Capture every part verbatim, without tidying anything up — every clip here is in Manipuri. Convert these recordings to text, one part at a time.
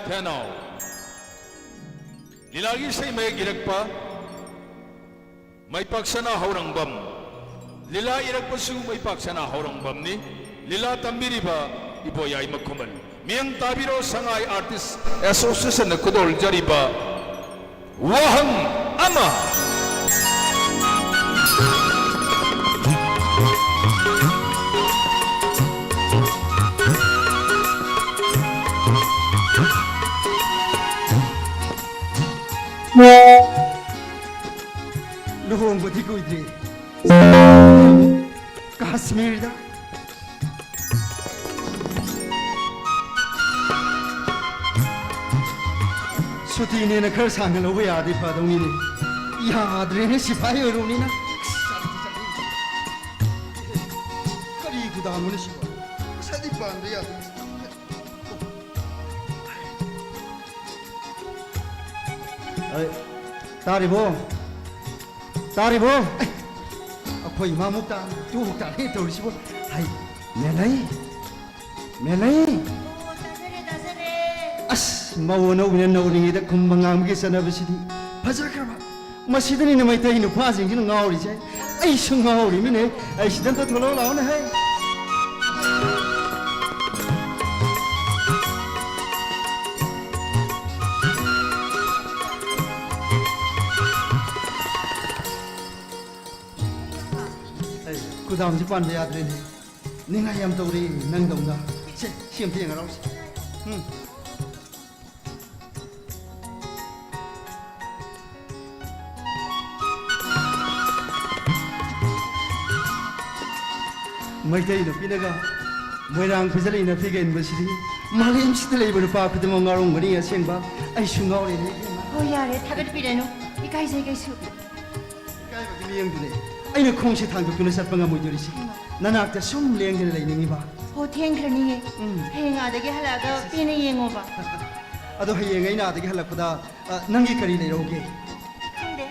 ꯊꯦꯅꯥꯎ꯫ ꯂꯤꯂꯥꯒꯤ ꯏꯁꯩ ꯃꯌꯦꯛ ꯏꯔꯛꯄ ꯃꯥꯏꯄꯥꯛꯁꯅꯥ ꯍꯧꯔꯥꯡꯕꯝ꯫ ꯂꯤꯂꯥ ꯏꯔꯛꯄꯁꯨ ꯃꯥꯏꯄꯥꯛꯁꯅꯥ ꯍꯧꯔꯥꯡꯕꯝꯅꯤ꯫ ꯂꯤꯂꯥ ꯇꯝꯕꯤꯔꯤꯕ ꯏꯕꯣꯌꯥꯏꯃ ꯈꯨꯃꯟ꯫ ꯃꯤꯌꯥꯝ ꯇꯥꯕꯤꯔꯣ, ꯁꯉꯥꯏ ꯑꯥꯔꯇꯤꯁ ꯑꯦꯁꯣꯁꯤꯌꯦꯁꯟꯅ ꯈꯨꯗꯣꯜꯖꯔꯤꯕ ꯋꯥꯍꯪ ꯑꯃ꯫ ꯂꯨꯍꯣꯡꯕꯗꯤ ꯀꯨꯏꯗ꯭ꯔꯤ꯫ ꯀꯥꯁꯃꯤꯔꯗ꯫ ꯁꯨꯇꯤꯅꯦꯅ ꯈꯔ ꯁꯥꯡꯅ ꯂꯧꯕ ꯌꯥꯔꯗꯤ ꯐꯗꯧꯅꯤꯅꯦ꯫ ꯌꯥꯗ꯭ꯔꯦꯅꯦ, ꯁꯤꯐꯥꯏ ꯑꯣꯏꯔꯨꯕꯅꯤꯅ꯫ ꯀꯔꯤ ꯈꯨꯗꯥꯡꯅꯣꯅꯦ ꯁꯤꯕꯣ? ꯃꯁꯥꯗꯤ ꯄꯥꯟꯕ ꯌꯥꯗꯦ꯫ ꯑꯩ, ꯇꯥꯔꯤꯕꯣ? ꯇꯥꯔꯤꯕꯣ? ꯑꯩꯈꯣꯏ ꯏꯃꯥꯃꯨꯛ ꯇꯥ, ꯇꯨꯃꯨꯛ ꯇꯥꯔꯦ ꯇꯧꯔꯤꯁꯤꯕꯣ꯫ ꯍꯩ, ꯃꯦꯂꯩ, ꯃꯦꯂꯩ꯫ ꯑꯣ, ꯇꯥꯖꯔꯦ, ꯇꯥꯖꯔꯦ꯫ ꯑꯁ, ꯃꯧ ꯑꯅꯧꯕꯤꯅ ꯅꯧꯔꯤꯉꯩꯗ ꯈꯨꯝꯕ ꯉꯥꯡꯕꯒꯤ ꯆꯠꯅꯕꯁꯤꯗꯤ ꯐꯖꯈ꯭ꯔꯕ꯫ ꯃꯁꯤꯗꯅꯤꯅꯦ ꯃꯩꯇꯩ ꯅꯨꯄꯥꯁꯤꯡꯁꯤꯅ ꯉꯥꯎꯔꯤꯁꯦ꯫ ꯑꯩꯁꯨ ꯉꯥꯎꯔꯤꯃꯤꯅꯦ꯫ ꯑꯩ ꯁꯤꯗ ꯑꯝꯇ ꯊꯣꯛꯂꯛꯑꯣ ꯂꯥꯛꯑꯣꯅꯦ ꯍꯦ꯫ ꯑꯩ ꯈꯨꯗꯥꯡꯁꯤ ꯄꯥꯟꯕ ꯌꯥꯗ꯭ꯔꯦꯅꯦ꯫ ꯅꯤꯡꯉꯥꯏ ꯌꯥꯝ ꯇꯧꯔꯦ ꯅꯪꯗꯧꯅ꯫ ꯁꯦ, ꯁꯤ ꯑꯝꯇ ꯌꯦꯡꯉꯔꯥꯎꯁꯦ꯫ ꯎꯝ꯫ ꯃꯩꯇꯩ ꯅꯨꯄꯤꯅꯒ ꯃꯣꯏꯔꯥꯡ ꯐꯤꯖꯜ ꯏꯟꯅ ꯐꯤꯒ ꯏꯟꯕꯁꯤꯗꯤ ꯃꯥꯂꯦꯝꯁꯤꯗ ꯂꯩꯕ ꯅꯨꯄꯥ ꯈꯨꯗꯤꯡꯃꯛ ꯉꯥꯎꯔꯝꯒꯅꯤ ꯑꯁꯦꯡꯕ꯫ ꯑꯩꯁꯨ ꯉꯥꯎꯔꯦꯅꯦ ꯏꯕꯦꯝꯃ꯫ ꯍꯣ, ꯌꯥꯔꯦ, ꯊꯥꯒꯠꯄꯤꯔꯅꯨ꯫ ꯏꯀꯥꯏꯖꯩ ꯀꯩꯁꯨ꯫ ꯏꯀꯥꯏꯕꯒꯤ ꯃꯤꯌꯦꯡꯗꯨꯅꯦ ꯑꯩꯅ ꯈꯣꯡꯁꯦ ꯊꯥꯡꯗꯣꯛꯇꯨꯅ ꯆꯠꯄ ꯉꯝꯃꯣꯏꯗꯣꯔꯤꯁꯦ꯫ ꯍꯩꯃꯥ꯫ ꯅꯅꯥꯛꯇ ꯁꯨꯝ ꯂꯦꯡꯗꯅ ꯂꯩꯅꯤꯡꯉꯤꯕ꯫ ꯍꯣ, ꯊꯦꯡꯈ꯭ꯔꯅꯤꯌꯦ꯫ ꯎꯝ꯫ ꯍꯌꯦꯡ ꯑꯥꯗꯒꯤ ꯍꯜꯂꯛꯑꯒ ꯄꯦꯟꯅ ꯌꯦꯡꯉꯣꯕ꯫ ꯑꯗꯣ ꯍꯌꯦꯡ ꯑꯩꯅ ꯑꯥꯗꯒꯤ ꯍꯜꯂꯛꯄꯗ, ꯑ, ꯅꯪꯒꯤ ꯀꯔꯤ ꯂꯩꯔꯛꯎꯒꯦ? ꯈꯪꯗꯦ꯫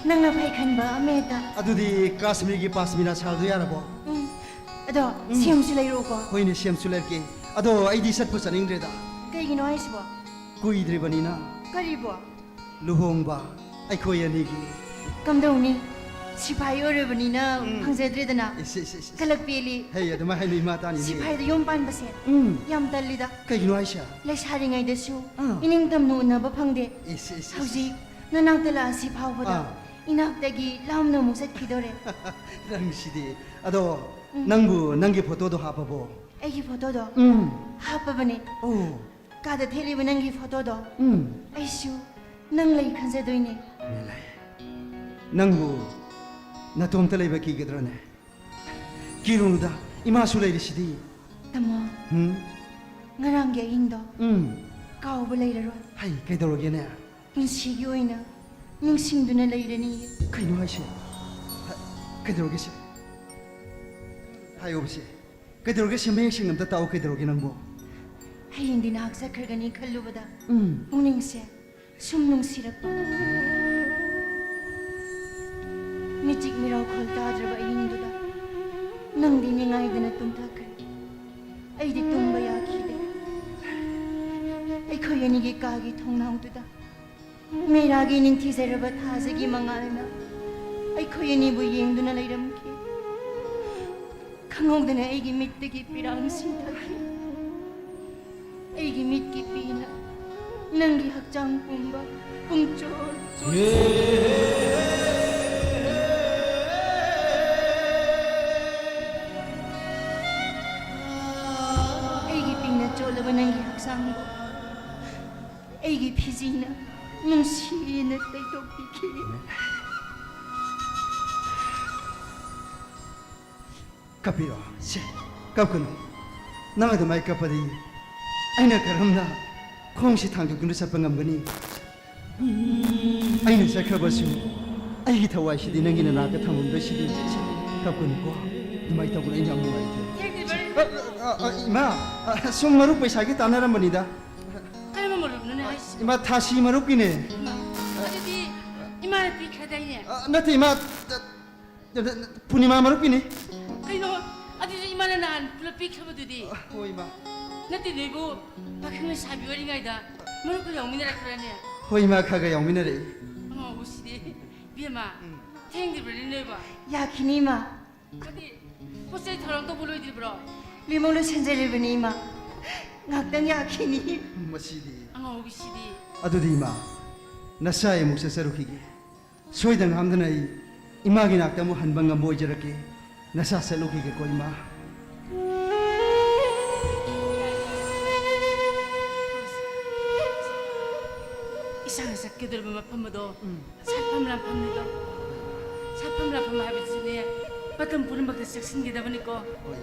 ꯅꯪꯅ ꯐꯩ ꯈꯟꯕ ꯑꯃ ꯍꯦꯛꯇ꯫ ꯑꯗꯨꯗꯤ ꯀꯥꯁꯃꯤꯔꯒꯤ ꯄꯥꯁꯃꯤꯅꯥ ꯁꯥꯜꯗꯣ ꯌꯥꯔꯕꯣ? ꯎꯝ꯫ ꯑꯗꯣ ꯎꯝ꯫ ꯁꯦꯝꯁꯨ ꯂꯩꯔꯛꯎꯀꯣ꯫ ꯍꯣꯏꯅꯦ, ꯁꯦꯝꯁꯨ ꯂꯩꯔꯛꯀꯦ꯫ ꯑꯗꯣ ꯑꯩꯗꯤ ꯆꯠꯄꯨ ꯆꯠꯅꯤꯡꯗ꯭ꯔꯦꯗ꯫ ꯀꯩꯒꯤꯅꯣ ꯍꯥꯏꯁꯤꯕꯣ? ꯀꯨꯏꯗ꯭ꯔꯤꯕꯅꯤꯅ꯫ ꯀꯔꯤꯕꯣ? ꯂꯨꯍꯣꯡꯕ ꯑꯩꯈꯣꯏ ꯑꯅꯤꯒꯤ꯫ ꯀꯝꯗꯧꯅꯤ? ꯁꯤꯐꯥꯏ ꯑꯣꯏꯔꯕꯅꯤꯅ ꯎꯝ꯫ ꯐꯪꯖꯗ꯭ꯔꯦꯗꯅ꯫ ꯏꯁ, ꯏꯁ, ꯏꯁ, ꯏꯁ꯫ ꯀꯂꯛ ꯄꯦꯜꯂꯤ꯫ ꯍꯩ, ꯑꯗꯨꯃꯥꯏ ꯍꯥꯏꯅꯨ ꯏꯃꯥ ꯇꯥꯅꯤꯅꯦ꯫ ꯁꯤꯐꯥꯏꯗ ꯌꯨꯝ ꯄꯥꯟꯕꯁꯦ ꯎꯝ꯫ ꯌꯥꯝ ꯇꯜꯂꯤꯗ꯫ ꯀꯩꯒꯤꯅꯣ ꯍꯥꯏꯁꯦ? ꯂꯩꯁꯥꯔꯤꯉꯩꯗꯁꯨ ꯑꯥ꯫ ꯏꯅꯤꯡꯇꯝꯅ ꯎꯅꯕ ꯐꯪꯗꯦ꯫ ꯏꯁ, ꯏꯁ, ꯏꯁ, ꯍꯧꯖꯤꯛ ꯏꯁ꯫ ꯅꯅꯥꯛꯇ ꯂꯥꯛꯑꯁꯤ ꯐꯥꯎꯕꯗ ꯑꯥ꯫ ꯏꯅꯥꯛꯇꯒꯤ ꯂꯥꯞꯅ ꯑꯃꯨꯛ ꯆꯠꯈꯤꯗꯣꯔꯦ꯫ ꯅꯪꯁꯤꯗꯤ꯫ ꯑꯗꯣ ꯎꯝ꯫ ꯅꯪꯕꯨ ꯅꯪꯒꯤ ꯐꯣꯇꯣꯗꯣ ꯍꯥꯞꯄꯕꯣ? ꯑꯩꯒꯤ ꯐꯣꯇꯣꯗꯣ? ꯎꯝ꯫ ꯍꯥꯞꯄꯕꯅꯦ꯫ ꯑꯣ꯫ ꯀꯥꯗ ꯊꯦꯠꯂꯤꯕ ꯅꯪꯒꯤ ꯐꯣꯇꯣꯗꯣ? ꯎꯝ꯫ ꯑꯩꯁꯨ ꯅꯪ ꯂꯩ ꯈꯟꯖꯗꯣꯏꯅꯦ꯫ ꯃꯤꯂꯥꯏ, ꯅꯪꯕꯨ ꯅꯇꯣꯝꯇ ꯂꯩꯕ ꯀꯤꯒꯗ꯭ꯔꯅꯦ? ꯀꯤꯔꯨꯅꯨꯗ, ꯏꯃꯥꯁꯨ ꯂꯩꯔꯤꯁꯤꯗꯤ꯫ ꯇꯥꯃꯣ, ꯎꯝ? ꯉꯔꯥꯡꯒꯤ ꯑꯍꯤꯡꯗꯣ ꯎꯝ꯫ ꯀꯥꯎꯕ ꯂꯩꯔꯔꯣꯏ꯫ ꯍꯩ, ꯀꯩꯗꯧꯔꯒꯦꯅꯦ? ꯄꯨꯟꯁꯤꯒꯤ ꯑꯣꯏꯅ ꯅꯤꯡꯁꯤꯡꯗꯨꯅ ꯂꯩꯔꯅꯤꯌꯦ꯫ ꯀꯩꯅꯣ ꯍꯥꯏꯁꯦ? ꯍ-, ꯀꯩꯗꯧꯔꯒꯦ ꯁꯦ? ꯍꯥꯏꯌꯣꯕ ꯁꯦ꯫ ꯀꯩꯗꯧꯔꯒꯦ ꯁꯦ? ꯃꯌꯦꯛ ꯁꯦꯡꯅ ꯑꯝꯇ ꯇꯥꯛꯑꯣ, ꯀꯩꯗꯧꯔꯒꯦ ꯅꯪꯕꯣ? ꯍꯌꯦꯡꯗꯤ ꯅꯍꯥꯛ ꯆꯠꯈ꯭ꯔꯒꯅꯤ ꯈꯜꯂꯨꯕꯗ ꯎꯝ꯫ ꯄꯨꯛꯅꯤꯡꯁꯦ ꯁꯨꯝ ꯅꯨꯡꯁꯤꯔꯛꯄ꯫ ꯃꯤꯆꯤꯛ ꯃꯤꯔꯥꯎꯈꯣꯜ ꯇꯥꯗ꯭ꯔꯕ ꯑꯍꯤꯡꯗꯨꯗ ꯅꯪꯗꯤ ꯅꯤꯡꯉꯥꯏꯗꯅ ꯇꯨꯝꯊꯈ꯭ꯔꯦ꯫ ꯑꯩꯗꯤ ꯇꯨꯝꯕ ꯌꯥꯈꯤꯗꯦ꯫ ꯑꯩꯈꯣꯏ ꯑꯅꯤꯒꯤ ꯀꯥꯒꯤ ꯊꯣꯡꯅꯥꯎꯗꯨꯗ ꯃꯩꯔꯥꯒꯤ ꯅꯤꯡꯊꯤꯖꯔꯕ ꯊꯥꯖꯒꯤ ꯃꯉꯥꯜꯅ ꯑꯩꯈꯣꯏ ꯑꯅꯤꯕꯨ ꯌꯦꯡꯗꯨꯅ ꯂꯩꯔꯝꯈꯤ꯫ ꯈꯪꯍꯧꯗꯅ ꯑꯩꯒꯤ ꯃꯤꯠꯇꯒꯤ ꯄꯤꯔꯥꯡ ꯁꯤꯟꯊꯈꯤ꯫ ꯑꯩꯒꯤ ꯃꯤꯠꯀꯤ ꯄꯤꯅ ꯅꯪꯒꯤ ꯍꯛꯆꯥꯡ ꯄꯨꯝꯕ ꯄꯨꯡꯆꯣꯠ ꯆꯣꯠ ꯑꯩꯒꯤ ꯄꯤꯅ ꯆꯣꯠꯂꯕ ꯅꯪꯒꯤ ꯍꯛꯆꯥꯡꯕꯨ ꯑꯩꯒꯤ ꯐꯤꯖꯤꯅ ꯅꯨꯡꯁꯤꯅ ꯇꯩꯊꯣꯛꯄꯤꯈꯤ꯫ ꯀꯞꯄꯤꯔꯣ? ꯁꯦ, ꯀꯞꯀꯅꯨ꯫ ꯅꯪ ꯑꯗꯨꯃꯥꯏ ꯀꯞꯄꯗꯤ ꯑꯩꯅ ꯀꯔꯝꯅ ꯈꯣꯡꯁꯤ ꯊꯥꯡꯗꯣꯛꯇꯨꯅ ꯆꯠꯄ ꯉꯝꯒꯅꯤ? ꯑꯩꯅ ꯆꯠꯈ꯭ꯔꯕꯁꯨ ꯑꯩꯒꯤ ꯊꯋꯥꯏꯁꯤꯗꯤ ꯅꯪꯒꯤ ꯅꯅꯥꯛꯇ ꯊꯝꯃꯝꯗꯣꯏꯁꯤꯗꯤ꯫ ꯁꯦ, ꯀꯞꯀꯅꯨꯀꯣ꯫ ꯑꯗꯨꯃꯥꯏ ꯇꯧꯒꯅꯨ, ꯑꯩ ꯌꯥꯝ ꯅꯨꯡꯉꯥꯏꯇꯦ꯫ ꯑ, ꯑ, ꯑ, ꯏꯃꯥ, ꯑ, ꯁꯨꯝ ꯃꯔꯨꯞ ꯄꯩꯁꯥꯒꯤ ꯇꯥꯟꯅꯔꯝꯕꯅꯤꯗ꯫ ꯀꯔꯝꯕ ꯃꯔꯨꯞꯅꯣꯅꯦ ꯍꯥꯏꯁꯤꯕꯣ? ꯏꯃꯥ, ꯊꯥꯁꯤ ꯃꯔꯨꯞꯀꯤꯅꯦ꯫ ꯏꯃꯥ, ꯑꯗꯨꯗꯤ ꯏꯃꯥꯅ ꯄꯤꯈ꯭ꯔꯗꯥꯏꯅꯦ? ꯑ, ꯅꯠꯇꯦ, ꯏꯃꯥ, ꯑ, ꯄꯨꯔꯅꯤꯃꯥ ꯃꯔꯨꯞꯀꯤꯅꯤ꯫ ꯀꯩꯅꯣ? ꯑꯗꯨꯗꯤ ꯏꯃꯥꯅ ꯅꯍꯥꯟ ꯄꯨꯂꯞ ꯄꯤꯈ꯭ꯔꯕꯗꯨꯗꯤ? ꯑ, ꯍꯣꯏ, ꯏꯃꯥ꯫ ꯅꯠꯇꯦ, ꯅꯣꯏꯕꯨ ꯄꯥꯈꯪ ꯂꯩꯁꯥꯕꯤ ꯑꯣꯏꯔꯤꯉꯩꯗ ꯃꯔꯨꯞꯀ ꯌꯥꯎꯃꯤꯟꯅꯔꯛꯄ꯭ꯔꯅꯦ? ꯍꯣꯏ, ꯏꯃꯥ, ꯈꯔ ꯈꯔ ꯌꯥꯎꯃꯤꯟꯅꯔꯛꯏ꯫ ꯑꯉꯥꯎꯕꯁꯤꯗꯤ꯫ ꯏꯕꯦꯝꯃ, ꯎꯝ꯫ ꯊꯦꯡꯗ꯭ꯔꯤꯕ꯭ꯔꯅꯦ ꯅꯣꯏꯕꯣ? ꯌꯥꯈꯤꯅꯤ, ꯏꯃꯥ꯫ ꯀꯔꯤ? ꯄꯣꯠ ꯆꯩ ꯊꯧꯔꯥꯡ ꯇꯧꯕ ꯂꯣꯏꯗ꯭ꯔꯤꯕ꯭ꯔꯣ? ꯂꯣꯏꯃꯛ ꯂꯣꯏꯁꯤꯟꯖꯔꯤꯕꯅꯤ, ꯏꯃꯥ꯫ ꯉꯥꯛꯇꯪ ꯌꯥꯈꯤꯅꯤ꯫ ꯃꯁꯤꯗꯤ꯫ ꯑꯉꯥꯎꯕꯤꯁꯤꯗꯤ꯫ ꯑꯗꯨꯗꯤ, ꯏꯃꯥ, ꯅꯁꯥ ꯑꯩ ꯑꯃꯨꯛ ꯆꯠꯆꯔꯨꯈꯤꯒꯦ꯫ ꯁꯣꯏꯗ ꯉꯥꯝꯗꯅ ꯑꯩ ꯏꯃꯥꯒꯤ ꯅꯥꯛꯇ ꯑꯃꯨꯛ ꯍꯟꯕ ꯉꯝꯕ ꯑꯣꯏꯖꯔꯛꯀꯦ꯫ ꯅꯁꯥ ꯆꯠꯂꯨꯈꯤꯒꯦꯀꯣ, ꯏꯃꯥ꯫ ꯏꯁꯥꯅ ꯆꯠꯀꯗꯧꯔꯤꯕ ꯃꯐꯝ ꯑꯗꯣ ꯎꯝ꯫ ꯁꯥꯠꯐꯝ ꯂꯥꯟꯐꯝꯅꯤꯗꯣ꯫ ꯁꯥꯠꯐꯝ ꯂꯥꯟꯐꯝ ꯍꯥꯏꯕꯁꯤꯅꯦ, ꯃꯇꯝ ꯄꯨꯝꯅꯃꯛꯇ ꯆꯦꯛꯁꯤꯟꯒꯗꯕꯅꯤꯀꯣ꯫ ꯍꯣꯏ,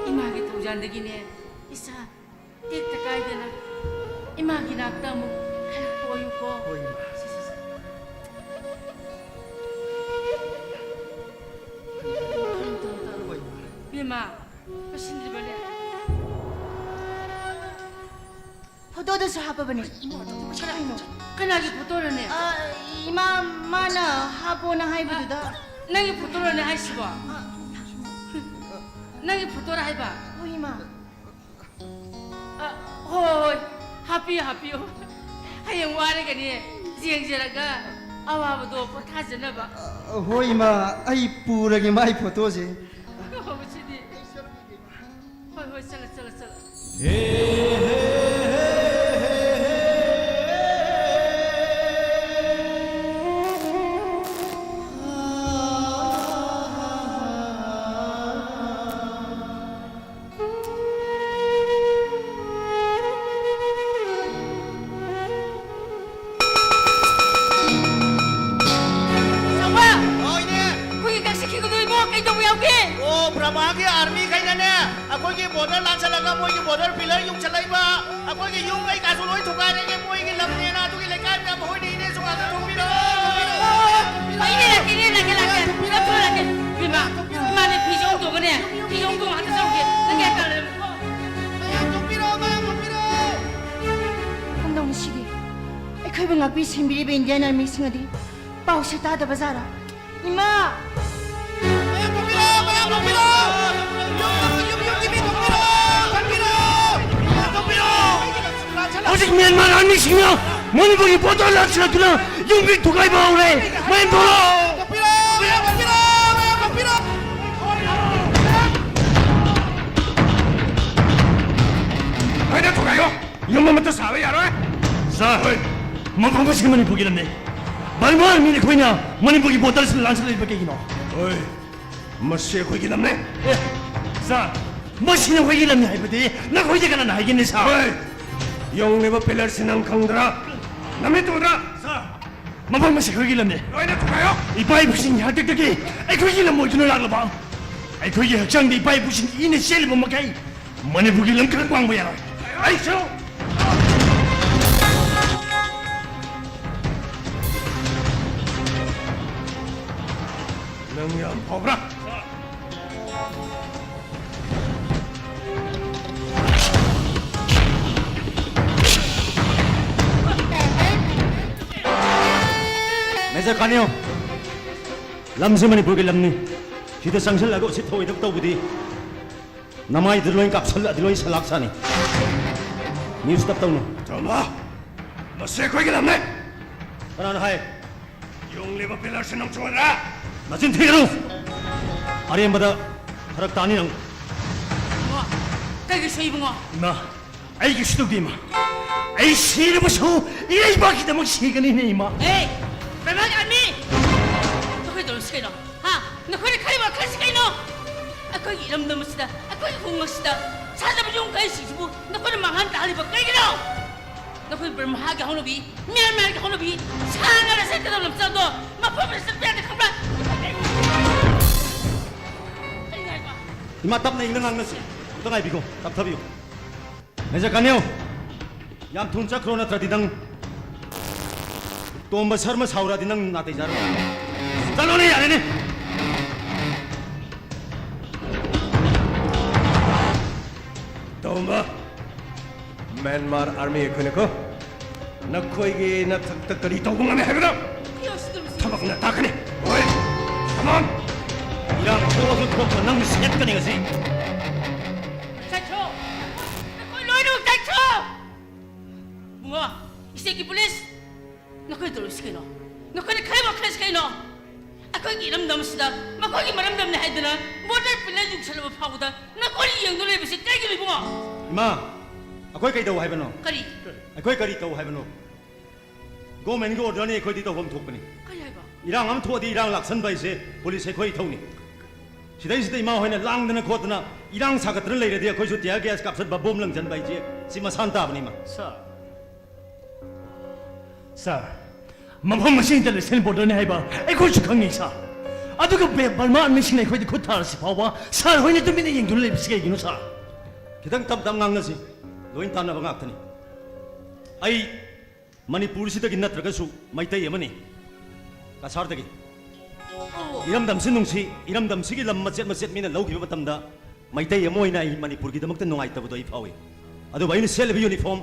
ꯏꯃꯥ꯫ ꯏꯃꯥꯒꯤ ꯊꯧꯖꯥꯜꯗꯒꯤꯅꯦ, ꯏꯁꯥ ꯇꯦꯛꯇ ꯀꯥꯏꯗꯅ ꯏꯃꯥꯒꯤ ꯅꯥꯛꯇ ꯑꯃꯨꯛ ꯍꯜꯂꯛꯄ ꯑꯣꯏꯌꯨꯀꯣ꯫ ꯍꯣꯏ, ꯏꯃꯥ꯫ ꯁꯤ, ꯁꯤ, ꯁꯤ꯫ ꯍꯣꯏ, ꯏꯃꯥ꯫ ꯏꯕꯦꯝꯃ, ꯂꯣꯏꯁꯤꯟꯗ꯭ꯔꯤꯕꯅꯦ? ꯐꯣꯇꯣꯗꯨꯁꯨ ꯍꯥꯞꯄꯕꯅꯦ꯫ ꯏꯃꯥ, ꯀꯩꯅꯣ? ꯀꯅꯥꯒꯤ ꯐꯣꯇꯣꯔꯅꯦ? ꯑ, ꯏꯃꯥ, ꯃꯥꯅ ꯍꯥꯞꯄꯣꯅ ꯍꯥꯏꯕꯗꯨꯗ꯫ ꯅꯪꯒꯤ ꯐꯣꯇꯣꯔꯅꯦ ꯍꯥꯏꯁꯤꯕꯣ? ꯅꯪꯒꯤ ꯐꯣꯇꯣꯔ ꯍꯥꯏꯕ? ꯍꯣꯏ, ꯏꯃꯥ꯫ ꯑ, ꯍꯣꯏ, ꯍꯣꯏ, ꯍꯣꯏ꯫ ꯍꯥꯞꯄꯤꯌꯨ, ꯍꯥꯞꯄꯤꯌꯨ꯫ ꯍꯌꯦꯡ ꯋꯥꯔꯒꯅꯦ, ꯌꯦꯡꯖꯔꯒ ꯑꯋꯥꯕꯗꯣ ꯄꯣꯊꯥꯖꯅꯕ꯫ ꯑ, ꯍꯣꯏ, ꯏꯃꯥ, ꯑꯩ ꯄꯨꯔꯒꯦ ꯃꯥꯏ ꯐꯣꯇꯣꯁꯦ꯫ ꯑꯣ, ꯁꯤꯗꯤ꯫ ꯍꯣꯏ, ꯍꯣꯏ, ꯆꯠꯂꯣ, ꯆꯠꯂꯣ, ꯆꯠꯂꯣ꯫ ꯆꯥꯎꯕ! ꯑꯣ, ꯏꯅꯦ꯫ ꯑꯩꯈꯣꯏꯒꯤ ꯀꯛꯁꯤ ꯈꯤꯒꯗꯣ ꯏꯕꯣ, ꯀꯩ ꯇꯧꯕ ꯌꯥꯎꯒꯦ? ꯑꯣ, ꯕ꯭ꯔꯍꯃꯥꯒꯤ ꯑꯥꯔꯃꯤꯈꯩꯅꯅꯦ, ꯑꯩꯈꯣꯏꯒꯤ ꯕꯣꯔꯗꯔ ꯂꯥꯟꯁꯜꯂꯒ ꯃꯣꯏꯒꯤ ꯕꯣꯔꯗꯔ ꯄꯤꯂꯔ ꯌꯨꯡꯁꯜꯂꯛꯏꯕ, ꯑꯩꯈꯣꯏꯒꯤ ꯌꯨꯝ ꯀꯩꯀꯥꯁꯨ ꯂꯣꯏ ꯊꯨꯒꯥꯏꯔꯦꯅꯦ, ꯃꯣꯏꯒꯤ ꯂꯝꯅꯦꯅ꯫ ꯑꯗꯨꯒꯤ ꯂꯩꯀꯥꯏ ꯃꯌꯥꯝ ꯍꯣꯏꯅ ꯏꯅꯦꯁꯨ ꯉꯥꯛꯇ ꯊꯣꯛꯄꯤꯔꯛꯑꯣ, ꯊꯣꯛꯄꯤꯔꯛꯑꯣ꯫ ꯑꯣ, ꯑꯩꯅꯦ ꯂꯥꯛꯀꯦ, ꯏꯅꯦ ꯂꯥꯛꯀꯦ, ꯂꯥꯛꯀꯦ꯫ ꯂꯥꯛꯊꯣꯛꯄꯤꯔꯛꯑꯣ, ꯂꯥꯛꯊꯣꯛꯄꯤꯔꯛꯑꯣ꯫ ꯏꯃꯥ, ꯏꯃꯥꯅꯦ ꯐꯤꯁꯦ ꯍꯣꯡꯗꯣꯛꯑꯒꯅꯦ, ꯐꯤꯁꯦ ꯍꯣꯡꯗꯣꯛꯑ ꯍꯥꯟꯅ ꯆꯧꯒꯦ꯫ ꯅꯪ ꯀꯌꯥ ꯀꯥꯟꯅꯔꯦ? ꯃꯌꯥꯝ ꯊꯣꯛꯄꯤꯔꯛꯑꯣ, ꯃꯌꯥꯝ ꯊꯣꯛꯄꯤꯔꯛꯑꯣ꯫ ꯀꯝꯗꯧꯅꯤ ꯁꯤꯗꯤ? ꯑꯩꯈꯣꯏꯕꯨ ꯉꯥꯛꯄꯤ ꯁꯦꯟꯕꯤꯔꯤꯕ ꯏꯟꯗꯤꯌꯥꯟ ꯑꯥꯔꯃꯤꯁꯤꯡ ꯑꯗꯤ ꯄꯥꯎꯁꯦ ꯇꯥꯗꯕ ꯖꯥꯔꯥ? ꯏꯃꯥ! ꯃꯌꯥꯝ ꯊꯣꯛꯄꯤꯔꯛꯑꯣ, ꯃꯌꯥꯝ ꯊꯣꯛꯄꯤꯔꯛꯑꯣ! ꯌꯨꯝ, ꯌꯨꯝ, ꯌꯨꯝ, ꯌꯨꯝꯒꯤ ꯃꯤ ꯊꯣꯛꯄꯤꯔꯛꯑꯣ! ꯊꯣꯛꯄꯤꯔꯛꯑꯣ! ꯃꯌꯥꯝ ꯊꯣꯛꯄꯤꯔꯛꯑꯣ! ꯍꯧꯖꯤꯛ ꯃ꯭ꯌꯥꯟꯃꯥꯔ ꯑꯥꯔꯃꯤꯁꯤꯡꯅ ꯃꯅꯤꯄꯨꯔꯒꯤ ꯕꯣꯔꯗꯔ ꯂꯥꯟꯁꯤꯜꯂꯛꯇꯨꯅ ꯌꯨꯝꯕꯤ ꯊꯨꯒꯥꯏꯕ ꯍꯧꯔꯦ꯫ ꯃꯌꯥꯝ ꯊꯣꯛꯂꯛꯑꯣ꯫ ꯂꯣꯏꯅ ꯊꯨꯒꯥꯏꯌꯣ꯫ ꯌꯨꯝ ꯑꯃꯠꯇ ꯁꯥꯕ ꯌꯥꯔꯣꯏ꯫ ꯁꯥꯔ, ꯍꯣꯏ꯫ ꯃꯐꯝ ꯑꯁꯤ ꯃꯅꯤꯄꯨꯔꯒꯤ ꯂꯝꯅꯤ꯫ ꯕꯔꯃꯥ ꯑꯥꯔꯃꯤꯅ ꯑꯩꯈꯣꯏꯅ ꯃꯅꯤꯄꯨꯔꯒꯤ ꯕꯣꯔꯗꯔꯁꯤꯗ ꯂꯥꯟꯁꯤꯜꯂꯛꯏꯕ ꯀꯩꯒꯤꯅꯣ? ꯍꯣꯏ꯫ ꯃꯁꯤ ꯑꯩꯈꯣꯏꯒꯤ ꯂꯝꯅꯦ꯫ ꯑꯦ, ꯁꯥꯔ, ꯃꯁꯤ ꯅꯈꯣꯏꯒꯤ ꯂꯝꯅꯤ ꯍꯥꯏꯕꯗꯤ ꯅꯈꯣꯏꯗ ꯀꯅꯥꯅ ꯍꯥꯏꯒꯅꯤ, ꯁꯥꯔ? ꯍꯣꯏ, ꯌꯣꯡꯂꯤꯕ ꯄꯤꯂꯔꯁꯤ ꯅꯪ ꯈꯪꯗ꯭ꯔꯥ? ꯅꯃꯤꯠ ꯎꯗ꯭ꯔꯥ? ꯁꯥꯔ, ꯃꯐꯝ ꯑꯁꯤ ꯑꯩꯈꯣꯏꯒꯤ ꯂꯝꯅꯤ꯫ ꯂꯣꯏꯅ ꯊꯨꯒꯥꯏꯌꯣ꯫ ꯏꯄꯥ ꯏꯄꯨꯁꯤꯡꯒꯤ ꯍꯥꯛꯇꯛꯇꯒꯤ ꯑꯩꯈꯣꯏꯒꯤ ꯂꯝ ꯑꯣꯏꯗꯨꯅ ꯂꯥꯛꯂꯕ, ꯑꯩꯈꯣꯏꯒꯤ ꯍꯛꯆꯥꯡꯗ ꯏꯄꯥ ꯏꯄꯨꯁꯤꯡꯒꯤ ꯏꯅ ꯆꯦꯜꯂꯤꯕ ꯃꯈꯩ ꯃꯅꯤꯄꯨꯔꯒꯤ ꯂꯝ ꯈꯛ ꯃꯥꯡꯕ ꯌꯥꯔꯣꯏ꯫ ꯑꯩꯁꯨ꯫ ꯅꯪ ꯌꯥꯝ ꯐꯥꯎꯕ꯭ꯔꯥ? ꯃꯦꯖꯔ ꯀꯥꯅꯤꯌꯣ, ꯂꯝꯁꯦ ꯃꯅꯤꯄꯨꯔꯒꯤ ꯂꯝꯅꯤ꯫ ꯁꯤꯗ ꯆꯪꯁꯤꯜꯂꯒ ꯎꯁꯤꯠ ꯊꯑꯣꯏꯗꯕ ꯇꯧꯕꯗꯤ ꯅꯃꯥꯏꯗ ꯂꯣꯏ ꯀꯥꯞꯁꯜꯂꯛꯑꯗꯤ ꯂꯣꯏ ꯁꯂꯥꯛ ꯁꯥꯅꯤ꯫ ꯅ꯭ꯌꯨꯁ ꯇꯞ ꯇꯧꯅꯨ꯫ ꯆꯥꯎꯕ, ꯃꯁꯤ ꯑꯩꯈꯣꯏꯒꯤ ꯂꯝꯅꯦ꯫ ꯀꯅꯥꯅ ꯍꯥꯏ? ꯌꯣꯡꯂꯤꯕ ꯄꯤꯂꯔꯁꯤ ꯅꯪ ꯆꯨꯝꯃꯗ꯭ꯔꯥ? ꯅꯆꯤꯟ ꯊꯤꯒꯅꯨ! ꯑꯔꯦꯝꯕꯗ ꯐꯔꯛ ꯇꯥꯅꯤ ꯅꯪ꯫ ꯏꯕꯨꯡꯉꯣ, ꯀꯩꯒꯤ ꯁꯣꯏ ꯏꯕꯨꯡꯉꯣ? ꯏꯃꯥ, ꯑꯩ ꯀꯩꯁꯨ ꯇꯧꯗꯦ, ꯏꯃꯥ꯫ ꯑꯩ ꯁꯤꯔꯕꯁꯨ ꯏꯔꯩꯕꯥꯛꯀꯤꯗꯃꯛ ꯁꯤꯒꯅꯤꯅꯦ, ꯏꯃꯥ꯫ ꯑꯦ, ꯕꯔꯃꯥꯒꯤ ꯑꯥꯔꯃꯤ! ꯅꯈꯣꯏ ꯇꯧꯔꯤꯁꯤ ꯀꯩꯅꯣ? ꯍꯥ? ꯅꯈꯣꯏꯅ ꯈꯜꯂꯤꯕ ꯋꯥꯈꯜꯁꯤ ꯀꯩꯅꯣ? ꯑꯩꯈꯣꯏꯒꯤ ꯏꯔꯝꯗꯝ ꯑꯁꯤꯗ, ꯑꯩꯈꯣꯏꯒꯤ ꯈꯨꯡꯒꯪ ꯑꯁꯤꯗ ꯁꯥꯖꯕ ꯌꯨꯝ ꯀꯩꯁꯤꯡꯁꯤꯕꯨ ꯅꯈꯣꯏꯅ ꯃꯥꯡꯍꯟ ꯇꯥꯍꯜꯂꯤꯕ ꯀꯩꯒꯤꯅꯣ? ꯅꯈꯣꯏ ꯕꯔꯃꯥꯒꯤ ꯍꯧꯅꯕꯤ, ꯃ꯭ꯌꯥꯟꯃꯥꯔꯒꯤ ꯍꯧꯅꯕꯤ, ꯁꯥ ꯉꯥꯅ ꯆꯠꯀꯗꯕ ꯂꯝꯆꯠ ꯑꯗꯣ ꯃꯐꯝ ꯑꯁꯤꯗ ꯆꯠꯄ ꯌꯥꯗꯦ, ꯈꯪꯕ꯭ꯔꯥ? ꯀꯔꯤ ꯍꯥꯏꯕ? ꯏꯃꯥ, ꯇꯞꯅ ꯏꯪꯅ ꯉꯥꯡꯅꯁꯤ꯫ ꯑꯝꯇ ꯉꯥꯏꯕꯤꯈꯣ, ꯇꯞꯊꯕꯤꯌꯨ꯫ ꯃꯦꯖꯔ ꯀꯥꯅꯤꯌꯣ, ꯌꯥꯝ ꯊꯨꯅ ꯆꯠꯈ꯭ꯔꯣ, ꯅꯠꯇ꯭ꯔꯗꯤ ꯅꯪ ꯇꯣꯝꯕ ꯁꯔꯃ ꯁꯥꯎꯔꯗꯤ ꯅꯪ ꯅꯥꯇꯩ ꯆꯥꯔꯣꯏ꯫ ꯆꯠꯂꯣꯅꯦ, ꯌꯥꯔꯦꯅꯦ꯫ ꯇꯣꯝꯕ, ꯃ꯭ꯌꯥꯟꯃꯥꯔ ꯑꯥꯔꯃꯤ ꯑꯩꯈꯣꯏꯅꯀꯣ, ꯅꯈꯣꯏꯒꯤ ꯅꯊꯛꯇ ꯀꯔꯤ ꯇꯧꯕ ꯉꯝꯃꯤ ꯍꯥꯏꯕꯅꯣ? ꯊꯕꯛꯅ ꯇꯥꯛꯀꯅꯤ꯫ ꯍꯣꯏ, come on꯫ ꯏꯔꯥꯡ ꯊꯣꯛꯑꯁꯨ ꯊꯣꯛꯇ ꯅꯪ ꯁꯦꯠꯀꯅꯤ ꯉꯁꯤ꯫ ꯆꯠꯈ꯭ꯔꯣ! ꯅꯈꯣꯏ ꯂꯣꯏꯅꯃꯛ ꯆꯠꯈ꯭ꯔꯣ! ꯉꯣ, state ꯀꯤ police, ꯅꯈꯣꯏ ꯇꯧꯔꯤꯁꯤ ꯀꯩꯅꯣ? ꯅꯈꯣꯏꯅ ꯈꯜꯂꯤꯕ ꯋꯥꯈꯜꯁꯤ ꯀꯩꯅꯣ? ꯑꯩꯈꯣꯏꯒꯤ ꯏꯔꯝꯗꯝ ꯑꯁꯤꯗ ꯃꯈꯣꯏꯒꯤ ꯃꯔꯝꯗꯝꯅꯤ ꯍꯥꯏꯗꯨꯅ border pillar ꯌꯨꯡꯁꯜꯂꯕ ꯐꯥꯎꯕꯗ ꯅꯈꯣꯏꯅ ꯌꯦꯡꯗꯨꯅ ꯂꯩꯕꯁꯤ ꯀꯩꯒꯤꯅꯣ, ꯏꯕꯨꯡꯉꯣ? ꯏꯃꯥ, ꯑꯩꯈꯣꯏ ꯀꯩꯗꯧ ꯍꯥꯏꯕꯅꯣ? ꯀꯔꯤ? ꯑꯩꯈꯣꯏ ꯀꯔꯤ ꯇꯧ ꯍꯥꯏꯕꯅꯣ? Government ꯀꯤ order ꯅꯤ, ꯑꯩꯈꯣꯏꯗꯤ ꯇꯧꯐꯝ ꯊꯣꯛꯄꯅꯤ꯫ ꯀꯔꯤ ꯍꯥꯏꯕ? ꯏꯔꯥꯡ ꯑꯃ ꯊꯣꯛꯑꯗꯤ ꯏꯔꯥꯡ ꯂꯥꯛꯁꯟꯕ ꯍꯥꯏꯁꯦ police ꯑꯩꯈꯣꯏ ꯏꯊꯧꯅꯤ꯫ ꯁꯤꯗꯩꯁꯤꯗ ꯏꯃꯥ ꯍꯣꯏꯅ ꯂꯥꯡꯗꯅ ꯈꯣꯠꯇꯅ ꯏꯔꯥꯡ ꯁꯥꯒꯠꯇꯅ ꯂꯩꯔꯗꯤ ꯑꯩꯈꯣꯏꯁꯨ tear gas ꯀꯥꯞꯁꯟꯕ, bomb ꯂꯪꯁꯟꯕ ꯍꯥꯏꯁꯦ ꯁꯤ ꯃꯁꯥꯟ ꯇꯥꯕꯅꯤ, ꯏꯃꯥ꯫ Sir꯫ Sir, ꯃꯐꯝ ꯑꯁꯤ international border ꯅꯤ ꯍꯥꯏꯕ ꯑꯩꯈꯣꯏꯁꯨ ꯈꯪꯉꯤ, sir꯫ ꯑꯗꯨꯒ ꯕꯦ-, ꯕꯔꯃꯥ army ꯁꯤꯡꯅ ꯑꯩꯈꯣꯏꯗ ꯈꯨꯠ ꯊꯥꯔꯁꯤ ꯐꯥꯎꯕ sir ꯍꯣꯏꯅ ꯇꯨꯃꯤꯟꯅ ꯌꯦꯡꯗꯨꯅ ꯂꯩꯕꯁꯤ ꯀꯩꯒꯤꯅꯣ, sir? ꯈꯤꯇꯪ ꯇꯞ ꯇꯞ ꯉꯥꯡꯅꯁꯤ, ꯂꯣꯏ ꯇꯥꯟꯅꯕ ꯉꯥꯛꯇꯅꯤ꯫ ꯑꯩ ꯃꯅꯤꯄꯨꯔꯁꯤꯗꯒꯤ ꯅꯠꯇ꯭ꯔꯒꯁꯨ ꯃꯩꯇꯩ ꯑꯃꯅꯤ, ꯀꯁꯥꯔꯗꯒꯤ꯫ ꯏꯔꯝꯗꯝꯁꯤ ꯅꯨꯡꯁꯤ, ꯏꯔꯝꯗꯝꯁꯤꯒꯤ ꯂꯝ ꯃꯆꯦꯠ ꯃꯆꯦꯠ ꯃꯤꯅ ꯂꯧꯈꯤꯕ ꯃꯇꯝꯗ ꯃꯩꯇꯩ ꯑꯃ ꯑꯣꯏꯅ ꯑꯩ ꯃꯅꯤꯄꯨꯔꯒꯤꯗꯃꯛꯇ ꯅꯨꯡꯉꯥꯏꯇꯕꯗꯣ ꯑꯩ ꯐꯥꯎꯏ꯫ ꯑꯗꯨꯕꯨ ꯑꯩꯅ ꯁꯦꯠꯂꯤꯕ uniform